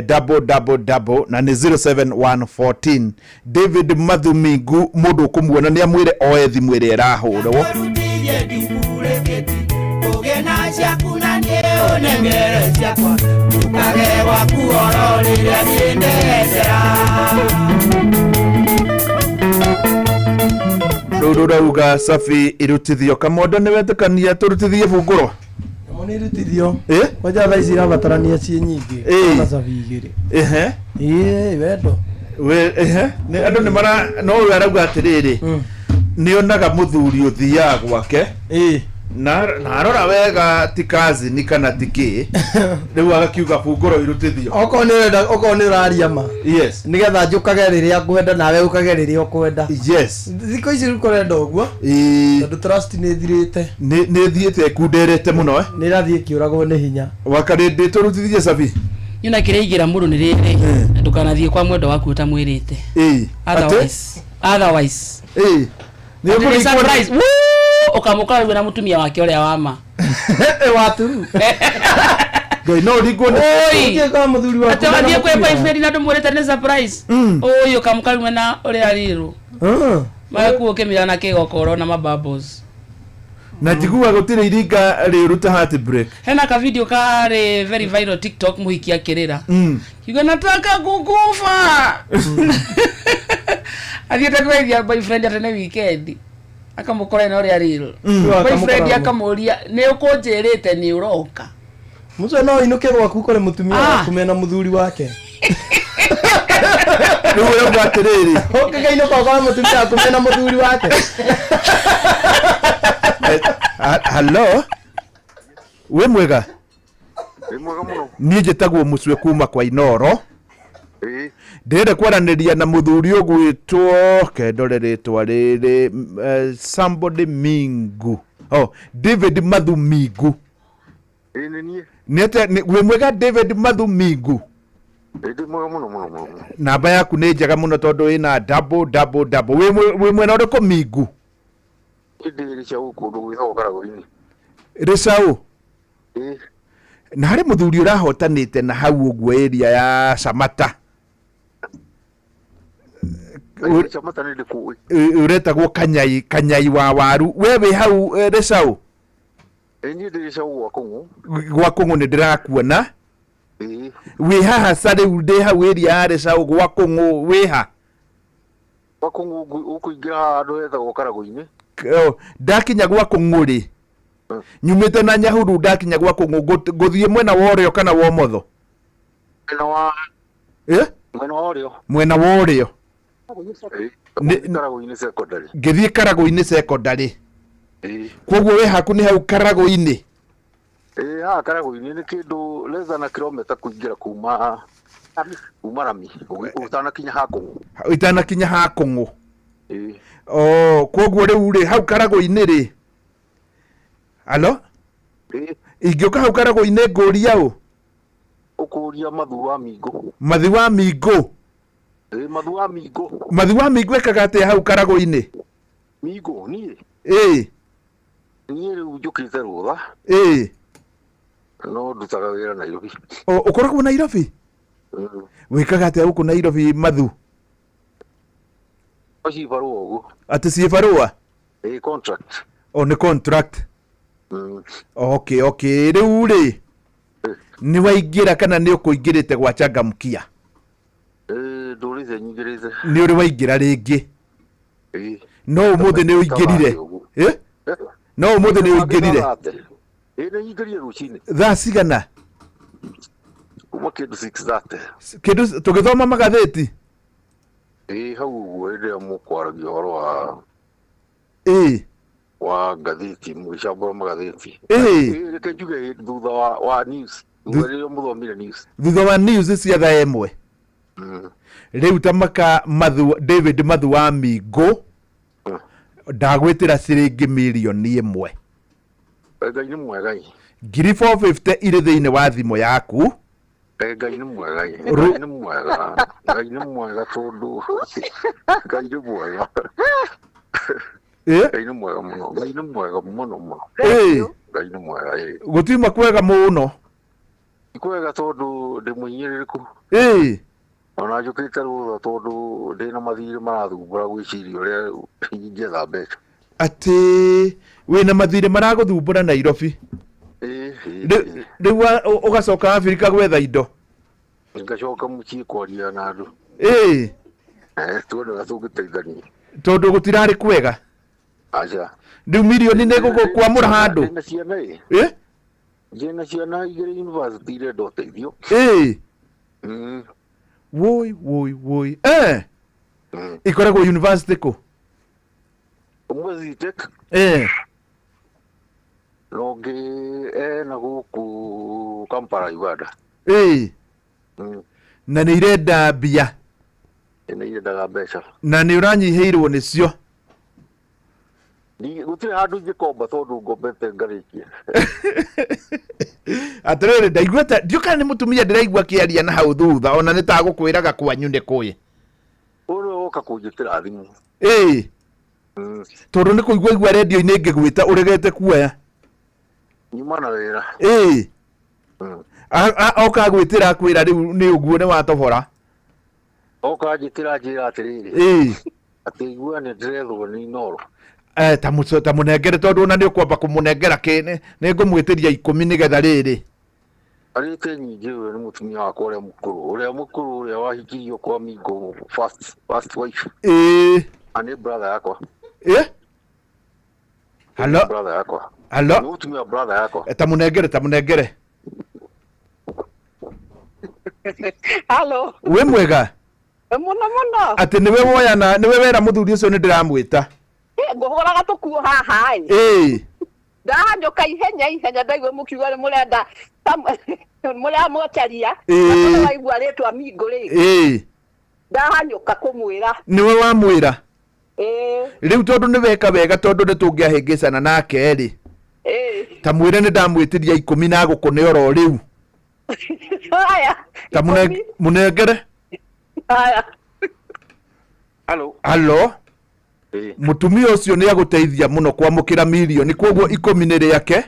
double double double na nĩ 07114. David Mathumingu mũndũ ũkũmuona nĩ amwĩre oe thimũ ĩrĩa ĩrahũrwo. Kũrutithie ndimburĩkĩti ũgĩe na ciaku na niĩ ũnengere ciakwa njũkage gwaku oro rĩrĩa niĩ ndeyendera. Rũu rũrauga cabi irutithio. Kamondo nĩ wetĩkania tũrutithie bungũro? Nyamũ nĩ irutithio kwanja thaa ici irabatarania ciĩ nyingĩ na cabi igĩrĩ. Ehe. Ĩĩ wendo We ehe nĩ andũ nĩ mara no ũyũ arauga atĩrĩrĩ nĩ onaga mũthuri ũthiaga gwake Na narora wega ti kazini kana ti kĩ, rĩu agakiuga bungũro irutithio. Okorwo nĩ ũrenda, okorwo nĩ ũraria ma. Yes. Nĩgetha njũkage rĩrĩa ngwenda nawe ũkage rĩrĩa ũkwenda. Yes. Thikũ ici rĩu kũrenda ũguo. Ĩĩ. Tondũ trust nĩ ĩthirĩte. Nĩ ĩthiĩte ĩkunderete mũno, eh? Nĩ ĩrathiĩ ĩkĩũragwo nĩ hinya. Wakarĩndĩ tũrutithie cabi. Nyona kĩrĩa ingĩra mũndũ nĩ rĩrĩ, ndũkanathiĩ kwa mwendwa waku ũtamwĩrĩte. Ĩĩ. Otherwise, otherwise. Ĩĩ. Nĩ Atĩ nĩ ũkũringwo nĩ- surprise. Wuu! Ũkamũkora rĩu na mũtumia wake ũrĩa wa ma. Waturu. Ngai no ũringwo nĩ Oi. Ũngĩkora mũthuri waku Atĩ na wathiĩ kwĩ mũtumia. boyfriend na ndũmwĩrĩte nĩ surprise. Oi, ũkamũkora rĩu na ũrĩa rĩrũ. Magakuo ũkĩmira na kĩgokoro na mabubbles. Na njiguaga gũtirĩ iringa rĩũru ta heartbreak. Hena ka video karĩ very viral TikTok, mũhiki akĩrĩra. Kiuga nataka kukufa. Athiĩte kũgeithia boyfriend atĩ nĩ weekend. Akamũkora na ũrĩa real. Boyfriend akamũria, nĩ ũkũnjĩrĩte nĩ ũroka. Mũcio no inũke gwaku ũkore mũtumia Ah. waku mena mũthuri wake. Rĩu ũrauga atĩrĩrĩ. Ũngĩkainũka ũkore mũtumia waku mena mũthuri wake. Hello. Wĩ mwega? Wĩ mwega mũno. Niĩ njĩtagwo Mũcue kuma kwa Inoro. Ĩĩ. Ndĩrenda kwaranĩria na mũthuri ũgwĩtwo kendore rĩtwa rĩrĩ, somebody Mingu. Oh, David Mathu Mingu. Ĩĩ nĩ niĩ. Nĩ atĩa wĩ mwega David Mathu Mingu? Ĩĩ ndĩ mwega mũno mũno mũno mũno. Namba yaku nĩ njega mũno tondũ ĩna double double double. Wĩ mwena ũrĩkũ Mingu? Ĩĩ ndĩ Gĩcau kũndũ gwĩtagwo Karagũ-inĩ. Rĩcaũ. Ĩĩ. Na harĩ mũthuri ũrahotanĩte na hau ũguo area ya Samata. Samata nĩ ndĩkũĩ. Ũretagwo Kanyai, Kanyai wa waru. We wĩ hau, Rĩcaũ? Ĩĩ niĩ ndĩ Gĩcau gwa Kũng'ũ. Gwa Kũng'ũ nĩ ndĩrakuona. Ĩĩ. Wĩ haha ca rĩu ndĩ hau area ya Rĩcaũ gwa Kũng'ũ, wĩ ha? Gwa Kũng'ũ ũkũingĩra haha handũ hetagwo Karagũ-inĩ. Oh, ndakinya gwa Kũng'ũ rĩ, nyumĩte na Nyahururu, ndakinya gwa Kũng'ũ ngũthiĩ mwena wa ũrĩo kana wa ũmotho? Mwena wa Eh? Mwena wa ũrĩo. Mwena wa ũrĩo. Ĩĩ. Karagũ-inĩ secondary. Ngĩthiĩ Karagũ-inĩ secondary. Ĩĩ. Koguo wĩ haku nĩ hau Karagũ-inĩ. Ĩĩ haha Karagũ-inĩ nĩ kĩndũ less than a kilometer kũingĩra kuma rami ũtanakinya ha Kũng'ũ. Itanakinya ha Kũng'ũ. Ĩĩ. Oh, koguo rĩu rĩ hau Karagũ-inĩ rĩ. Alo? Ĩĩ. Ingĩũka hau Karagũ-inĩ ngũria ũ? Ũkũria Mathu wa Mingũ. Mathi wa Mingũ. Ĩĩ Mathu wa Mingũ. Mathi wa Mingũ ekaga atĩa hau Karagũ-inĩ? Mingũ niĩ. Ĩĩ. Niĩ rĩu njũkĩte rũtha. Ĩĩ. No ndutaga wĩra Nairobi. O, ũkoragwo Nairobi? Wĩkaga atĩa gũkũ Nairobi Mathu? No ci barũa ũguo. Atĩ ciĩ barũa? Ĩĩ contract. O nĩ contract. Okay, okay. Rĩu rĩ nĩ waingĩra kana nĩ ũkũingĩrĩte gwa Changamkia? Ĩĩ ndũrĩte nyingĩrĩte. Nĩ ũrĩ waingĩra rĩngĩ? Ĩĩ. No ũmũthĩ nĩ ũingĩrire? Eh? No ũmũthĩ nĩ ũingĩrire? Ĩĩ nĩ nyingĩrire rũcinĩ. Thaa cigana? Kuma kĩndũ 6:30. Kĩndũ tũgĩthoma magathĩti? Ĩĩ hau ũguo hĩndĩ ĩrĩa mũkwaragia ũhoro wa Ĩĩ. wa ngathĩti mũgĩcambũra magathĩti. Ĩĩ. Ĩĩ reke njuge thutha wa news. Thutha rĩrĩa mũthomire news. Thutha wa news cia thaa 1. Rĩu ta maka Mathu, David Mathu wa Mingũ, ndagwĩtĩra ciringi mirioni 1. Ngai nĩ mwega ĩ. Ngiri 450 irĩ thĩinĩ wa thimũ yaku. Ngai nĩ mwega ĩ. Ngai nĩ mwega. Ngai nĩ mwega tondũ Ngai nĩ mwega. Eh? Ngai nĩ mwega mũno. Ngai nĩ mwega mũno mũno. Ĩĩ. Ngai nĩ mwega ĩ. Gũtiuma kwega mũno. Ti kwega tondũ ndĩ mũhinyĩrĩrĩku. Ĩĩ. Ona njũkĩte rũtha tondũ ndĩna mathirĩ marathumbũra gwĩciria ũrĩa ingĩetha mbeca. Atĩ wĩna mathirĩ maragũthumbũra Nairobi. Ĩĩ, ĩĩ, Rĩu ũgacoka Afrika gwetha indo. Ngacoka mũciĩ kwaria na andũ. Ĩĩ. Tuone ũrĩa tũngĩteithania. Tondũ gũtirarĩ kwega. Aca. Rĩu mirioni nĩ gũgũkwamũra handũ. Ndĩna ciana ĩ. Ĩ? Ndĩna ciana igĩrĩ university irenda ũteithio. Ĩĩ. Woi woi woi. Ikoragwo university kũ? Ũmwe Zetech. Na ũngĩ ena gũkũ Kampala, Uganda. Ĩĩ. Na nĩ irenda mbia. Nĩ irendaga mbeca. Na nĩ ũranyihĩirwo nĩcio. Gũtirĩ handũ ingĩkomba tondũ ngombete ngarĩkia. Atĩrĩrĩ, ndaigua ta ndiũ kana nĩ mũtumia ndĩraigua akĩaria na hau thutha, ona nĩ ta gũkwĩraga kwanyu nĩ kũĩ. Ũyũ nĩwe woka kũnjĩtĩra thimũ. Ĩĩ. Tondũ nĩ kũigua igua redio-inĩ ngĩgwĩta ũregete kuoya. Nyuma na wĩra. Ĩĩ. Oka gwĩtĩra akwĩra rĩu nĩ ũguo nĩ watobora. Oka njĩtĩra njĩra atĩrĩrĩ. Ĩĩ. Atĩ igua nĩ ndĩrethwo nĩ Inooro. Ta mũnengere tondũ ona nĩ ũkwamba kũmũnengera kĩ nĩ ngũmwĩtĩria 10 nĩgetha rĩrĩ. Arĩte nyingĩ ũyũ nĩ mũtumia wakwa ũrĩa mũkũrũ. Ũrĩa mũkũrũ ũrĩa wahikirio kwa Mingo first wife. Ĩĩ. Na nĩ brother yakwa. Ĩĩ? Hello? Brother yakwa. Hello? Nĩ mũtumia brother yakwa. Ta mũnengere, ta mũnengere. Hello. Wĩ mwega? Mũno mũno. Atĩ nĩwe woya na nĩwe wera mũthuri ũcio nĩ ndĩramwĩta. Ngũhũraga tũkuo haha ĩ. Ĩĩ. Ndahanyũka ihenya ihenya ndaigua mũkiuga nĩ mũrenda mũramũcaria. Ĩĩ. Waigua rĩtwa Mingo rĩ. Ĩĩ. Ndahanyũka kũmwĩra. Nĩwe wamwĩra. Ĩĩ. Rĩu tondũ nĩ weka wega tondũ nĩ tũngĩahĩngĩcana nake rĩ. Ĩĩ. Ta mwĩre nĩ ndamwĩtĩria 10 na gũkũne oro rĩu. Haya. Ta mũnengere. Haya. Hello. Hello. Mũtumia ũcio nĩ agũteithia mũno kwamũkĩra mirioni, koguo 10 nĩ rĩake.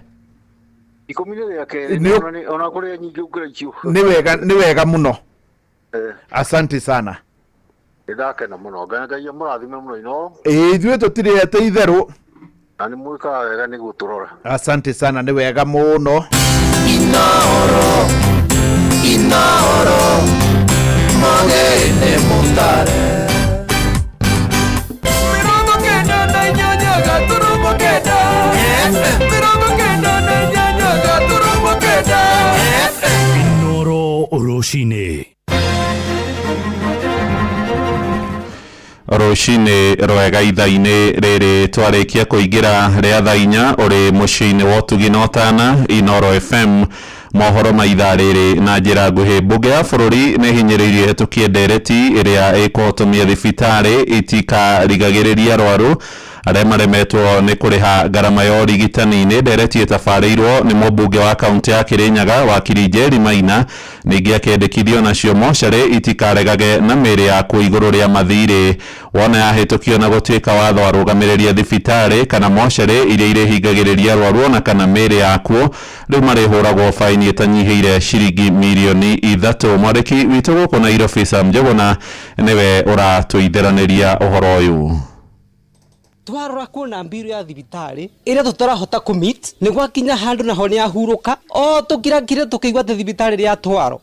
10 nĩ rĩake, ona kũrĩa nyingĩ ũngĩra icio. Nĩ wega, nĩ wega mũno. Asante sana. Nĩndakena mũno. Ngai amũrathime mũno Inooro. Ĩĩ, ithuĩ tũtirĩ ete itherũ. Na nĩ mwĩkaga wega nĩ gũtũrora. Asante sana, nĩ wega mũno. Inooro, Inooro, magene mutare. Inooro rũcinĩ. Rũcinĩ rwega ithaa-inĩ rĩrĩ twarĩkia kũingĩra rĩa thaa 4 ũrĩ mũciĩ-inĩ wa ũtugi na ũtana Inooro FM. Mohoro ma ithaa rĩrĩ na njĩra nguhĩ. Mbunge ya bũrũri nĩ ĩhinyĩrĩirie ĩhetũkie ndereti ĩrĩa ĩkũhotomia thibitarĩ itikarigagĩrĩria arwaru arĩa maremetwo nĩ kũrĩha ngarama ya ũrigitani-inĩ. Ndereti ĩtabarĩirwo nĩ mũmbunge wa kaũntĩ ya Kĩrĩnyaga wakiri Njeri Maina, ningĩ akĩendekithio nacio mocarĩ itikaregage na mĩĩrĩ yakuo igũrũ rĩa mathirĩ. Wona yahĩtũkio na gũtuĩka watho, arũgamĩrĩri a thibitarĩ kana mocarĩ iria irĩhingagĩrĩria arwaru ona kana mĩĩrĩ yakuo rĩu marĩhũragwo baini ĩtanyihĩire ciringi mirioni 3. Mwandĩki witũ gũkũ Nairobi Sam Njuguna nĩwe ũratũitheranĩria ũhoro ũyũ. Twarora kuona mbiru ya thibitarĩ ĩrĩa tũtarahota kũmeet nĩ gwakinya handũ naho nĩ ahurũka o tũkirakire tũkĩigua atĩ thibitarĩ rĩatwarwo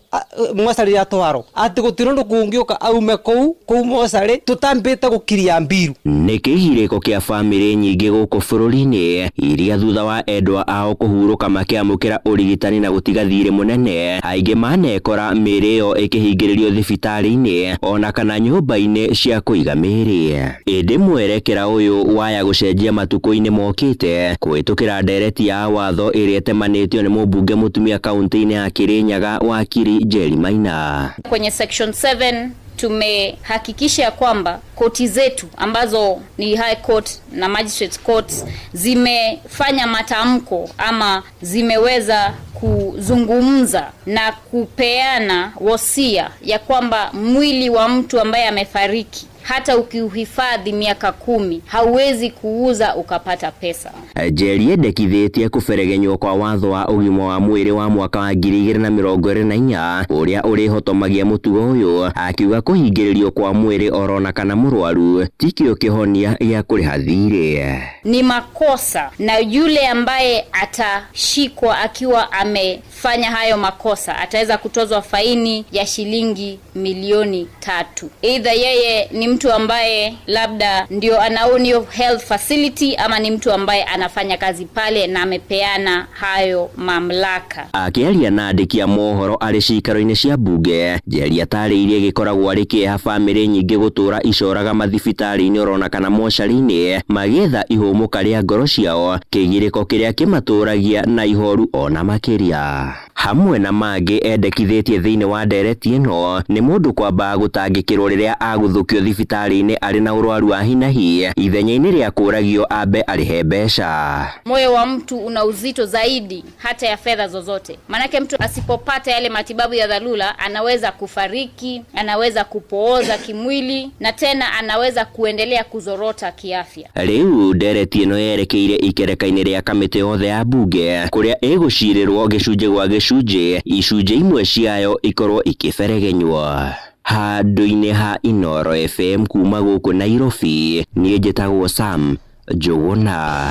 mocarĩ rĩatwarwo atĩ gũtirĩ ũndũ kũngĩũka aume kũu mocarĩ tũtambĩte gũkiria mbiru. Nĩ kĩhirĩko kĩa bamĩrĩ nyingĩ gũkũ bũrũri-inĩ iria thutha wa endwa ao kũhurũka makĩamũkĩra ũrigitani na gũtiga thirĩ mũnene, aingĩ manekora mĩĩrĩ ĩyo ĩkĩhingĩrĩrio thibitarĩ-inĩ ona kana nyũmba-inĩ cia kũiga mĩĩrĩ. Ĩndĩ mwerekera ũyũ waya gũcenjia matukũ-inĩ mokĩte kũhĩtũkĩra ndereti ya watho ĩrĩa ĩtemanĩtio nĩ mũmbunge mũtumia kaũntĩ-inĩ ya Kĩrĩnyaga wakiri Njeri Maina. Kwenye section 7 tumehakikisha kwamba koti zetu ambazo ni High Court na Magistrate Courts zimefanya matamko ama zimeweza kuzungumza na kupeana wosia ya kwamba mwili wa mtu ambaye amefariki hata ukiuhifadhi miaka 10 hauwezi kuuza ukapata pesa. Njeri endekithĩtie kũberegenywo kwa watho wa ũgima wa mwĩrĩ wa mwaka wa 2024 ũrĩa ũrĩhotomagia mũtugo ũyũ, akiuga kũhingĩrĩrio kwa mwĩrĩ orona kana mũrwaru tikĩo kĩhonia gĩa kũrĩha thirĩ. Ni makosa, na yule ambaye atashikwa akiwa amefanya hayo makosa ataweza kutozwa faini ya shilingi milioni 3. Either yeye ni mtu ambaye labda ndio ana own hiyo health facility ama ni mtu ambaye anafanya kazi pale na amepeana hayo mamlaka. Akĩaria na andĩki a mohoro arĩ ciikaro-inĩ cia mbunge, Njeri atarĩirie gĩkoragwo arĩ kĩeha bamĩrĩ nyingĩ gũtũra icoraga mathibitarĩ-inĩ orona kana mocarĩ-inĩ magĩetha ihũmũka rĩa ngoro ciao, kĩgirĩko kĩrĩa kĩmatũragia na ihoru ona makĩria. Hamwe na mangĩ endekithĩtie thĩinĩ wa ndereti ĩno nĩ mũndũ kwamba gũtangĩkĩrwo rĩrĩa agũthũkio thibitarĩ-inĩ arĩ na ũrwaru wa hinahi ithenya-inĩ rĩa kũragio ambe arĩhe mbeca. Moyo wa mtu una uzito zaidi hata ya fedha zozote. Manake mtu asipopata yale matibabu ya dharura anaweza kufariki, anaweza kupooza kimwili na tena anaweza kuendelea kuzorota kiafya. Rĩu ndereti ĩno yerekeire ikereka-inĩ rĩa kamĩtĩ yothe ya mbunge kũrĩa ĩgũcirĩrwo gĩcunjĩ gwa gĩcunjĩ, icunjĩ imwe ciayo ikorwo ikĩberegenywo. Handũ-inĩ ha Inoro FM kuma gũkũ Nairobi, niĩ njĩtagwo Sam Njũgũna.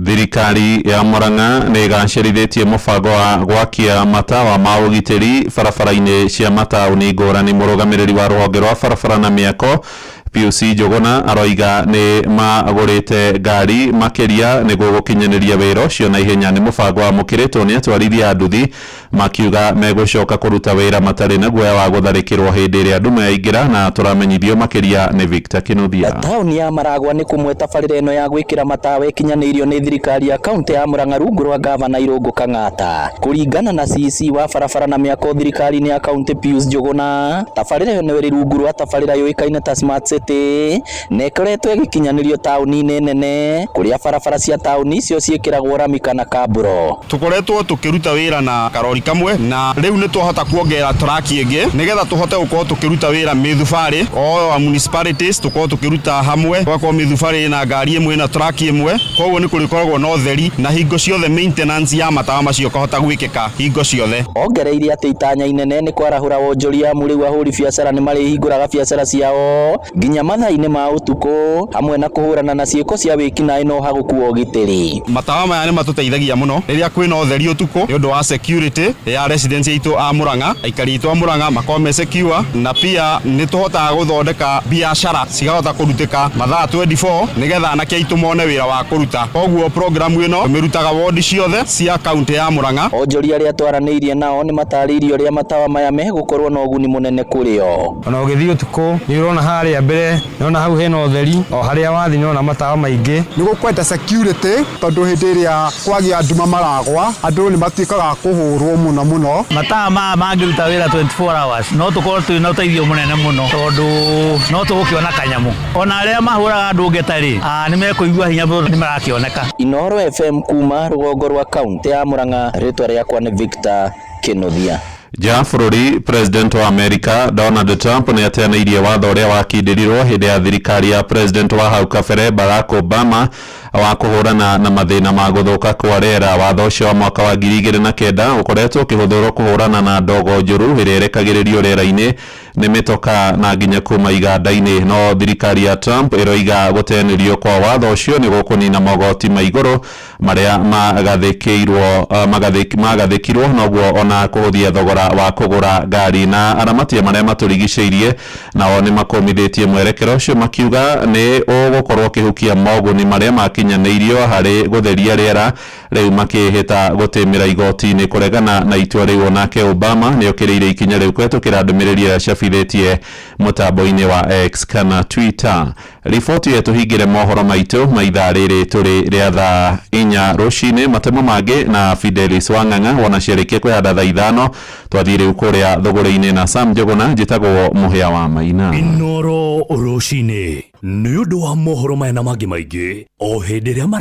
Thirikari ya Murang'a nĩ ĩgacĩrithĩtie mũbango wa gwakia matawa ma ũgitĩri barabara-inĩ cia mataũni ngũrani. Mũrũgamĩrĩri wa rũhonge rwa barabara na mĩako Pius Njũgũna aroiga nĩ magũrĩte ngari makĩria nĩguo gũkinyanĩria wĩra ũcio na ihenya. Nĩ mũbango wamũkĩrĩtwo nĩ atwarithia a nduthi makiuga megũcoka kũruta wĩra matarĩ na guoya wa gũtharĩkĩrwo hĩndĩ ĩrĩa nduma yaingĩra, na tũramenyithio makĩria nĩ Victor Kinuthia. Taũni ya Maragwa nĩ kũmwe tabarĩra ĩno ya gwĩkĩra matawa ĩkinyanĩirio nĩ thirikari ya kaunti ya Murang'a rungu rwa gavana Irũngũ Kang'ata. Kũringana na CC wa barabara na mĩako thirikari-inĩ ya kaunti Pius Njũgũna, tabarĩra ĩyo nĩ ĩrĩ rungu rwa tabarĩra yũĩkaine ta Smart City na ĩkoretwo ĩgĩkinyanĩrio taũni-inĩ nene kũrĩa barabara cia taũni icio ciĩkĩragwo rami kana kaburo. Tukoretwo tukiruta wĩra na karori kamwe na rĩu nĩ twahota kuongerera traki ĩngĩ nĩgetha tũhote gũkorwo tũkĩruta wĩra mĩthubarĩ o municipalities, tũkorwo tũkĩruta hamwe, tũgakorwo mĩthubarĩ na ngari ĩmwe na traki ĩmwe, koguo nĩ kũrĩkoragwo na ũtheri na hingo ciothe maintenance ya matawa macio kahota gwĩkĩka hingo ciothe. Ongereire atĩ itanya inene nĩ kwarahũra wonjoria amu rĩu ahũri biacara nĩ marĩhingũraga biacara ciao nginya mathaa-inĩ ma ũtukũ hamwe na kũhũrana na ciĩko cia wĩkinaĩ no hagũkua ũgitĩri. Matawa maya nĩ matũteithagia mũno rĩrĩa kwĩna ũtheri ũtukũ nĩ ũndũ wa security ya residents aitũ a Murang'a, aikari aitũ a Murang'a makorwo me secure, na pia nĩ tũhotaga gũthondeka biacara cikahota kũrutĩka mathaa 24 nĩgetha anake aitũ mone wĩra wa kũruta. Koguo programu ĩno tũmĩrutaga wodi ciothe cia kaunti ya Murang'a. Onjoria arĩa twaranĩirie nao nĩ matarĩirie ũrĩa matawa maya megũkorwo na ũguni mũnene kũrĩ o. Ona ũgĩthiĩ ũtukũ nĩ ũrona harĩa mbere, nĩona hau hena ũtheri, o harĩa wathiĩ nĩũrona matawa maingĩ. Nĩ gũkwenda security tondũ hĩndĩ ĩrĩa kwagĩa nduma Maragwa andũ nĩ matuĩkaga kũhũrwo mũno mũno. Matawa maya mangĩruta wĩra 24 hours no tũkorwo twĩna ũteithio mũnene mũno tondũ no tũgũkĩona kanyamũ. Ona arĩa mahũraga andũ ngeta rĩ, nĩ mekũigua hinya tondũ nĩ marakĩoneka. Inoro FM kuma rũgongo rwa kaunti ya Murang'a, rĩtwa rĩakwa nĩ Victor Kinuthia. Nja bũrũri, President wa Amerika Donald Trump nĩ ateanĩirie watho ũrĩa wakindĩrirwo hĩndĩ ya thirikari ya President wa hau kabere Barack Obama wa kũhũrana na mathĩna ma gũthũka kwa rĩera. Watho ũcio wa mwaka wa 2009 ũkoretwo ũkĩhũthĩrwo kũhũrana na ndogo njũru ĩrĩa ĩrekagĩrĩrio rĩera-inĩ nĩ mĩtoka na nginya kuma iganda-inĩ. No thirikari ya Trump ĩroiga gũteanĩrio kwa watho ũcio nĩ gũkũnina mogoti ma igũrũ marĩa magathĩkirwo noguo ona kũhũthia thogora wa kũgũra ngari. Na aramatia marĩa matũrigicĩirie nao nĩ makũmithĩtie mwerekero ũcio makiuga nĩ ũgũkorwo ũkĩhukia moguni marĩa makinyanĩirio harĩ gũtheria rĩera, rĩu makĩhĩta gũtĩmĩra igoti-inĩ kũregana na itua rĩu. Onake Obama nĩ okĩrĩire ikinya rĩu kũhetũkĩra ndũmĩrĩri ĩrĩa acabithĩtie mũtambo-inĩ wa X kana Twitter. Riboti ĩyo tũhingĩre mohoro maitũ ma ithaa rĩrĩ tũrĩ rĩa thaa 4 rũcinĩ. Matemo mangĩ na Fidelis Wang'ang'a wona ciarĩkia kwĩhanda thaa 5 twathiĩ rĩu kũrĩa thũgũrĩ-inĩ na Sam Njũgũna. Njĩtagwo Mũhĩa wa Maina. Inoro rũcinĩ nĩ ũndũ wa mohoro maya na mangĩ maingĩ o hĩndĩ ĩrĩa mara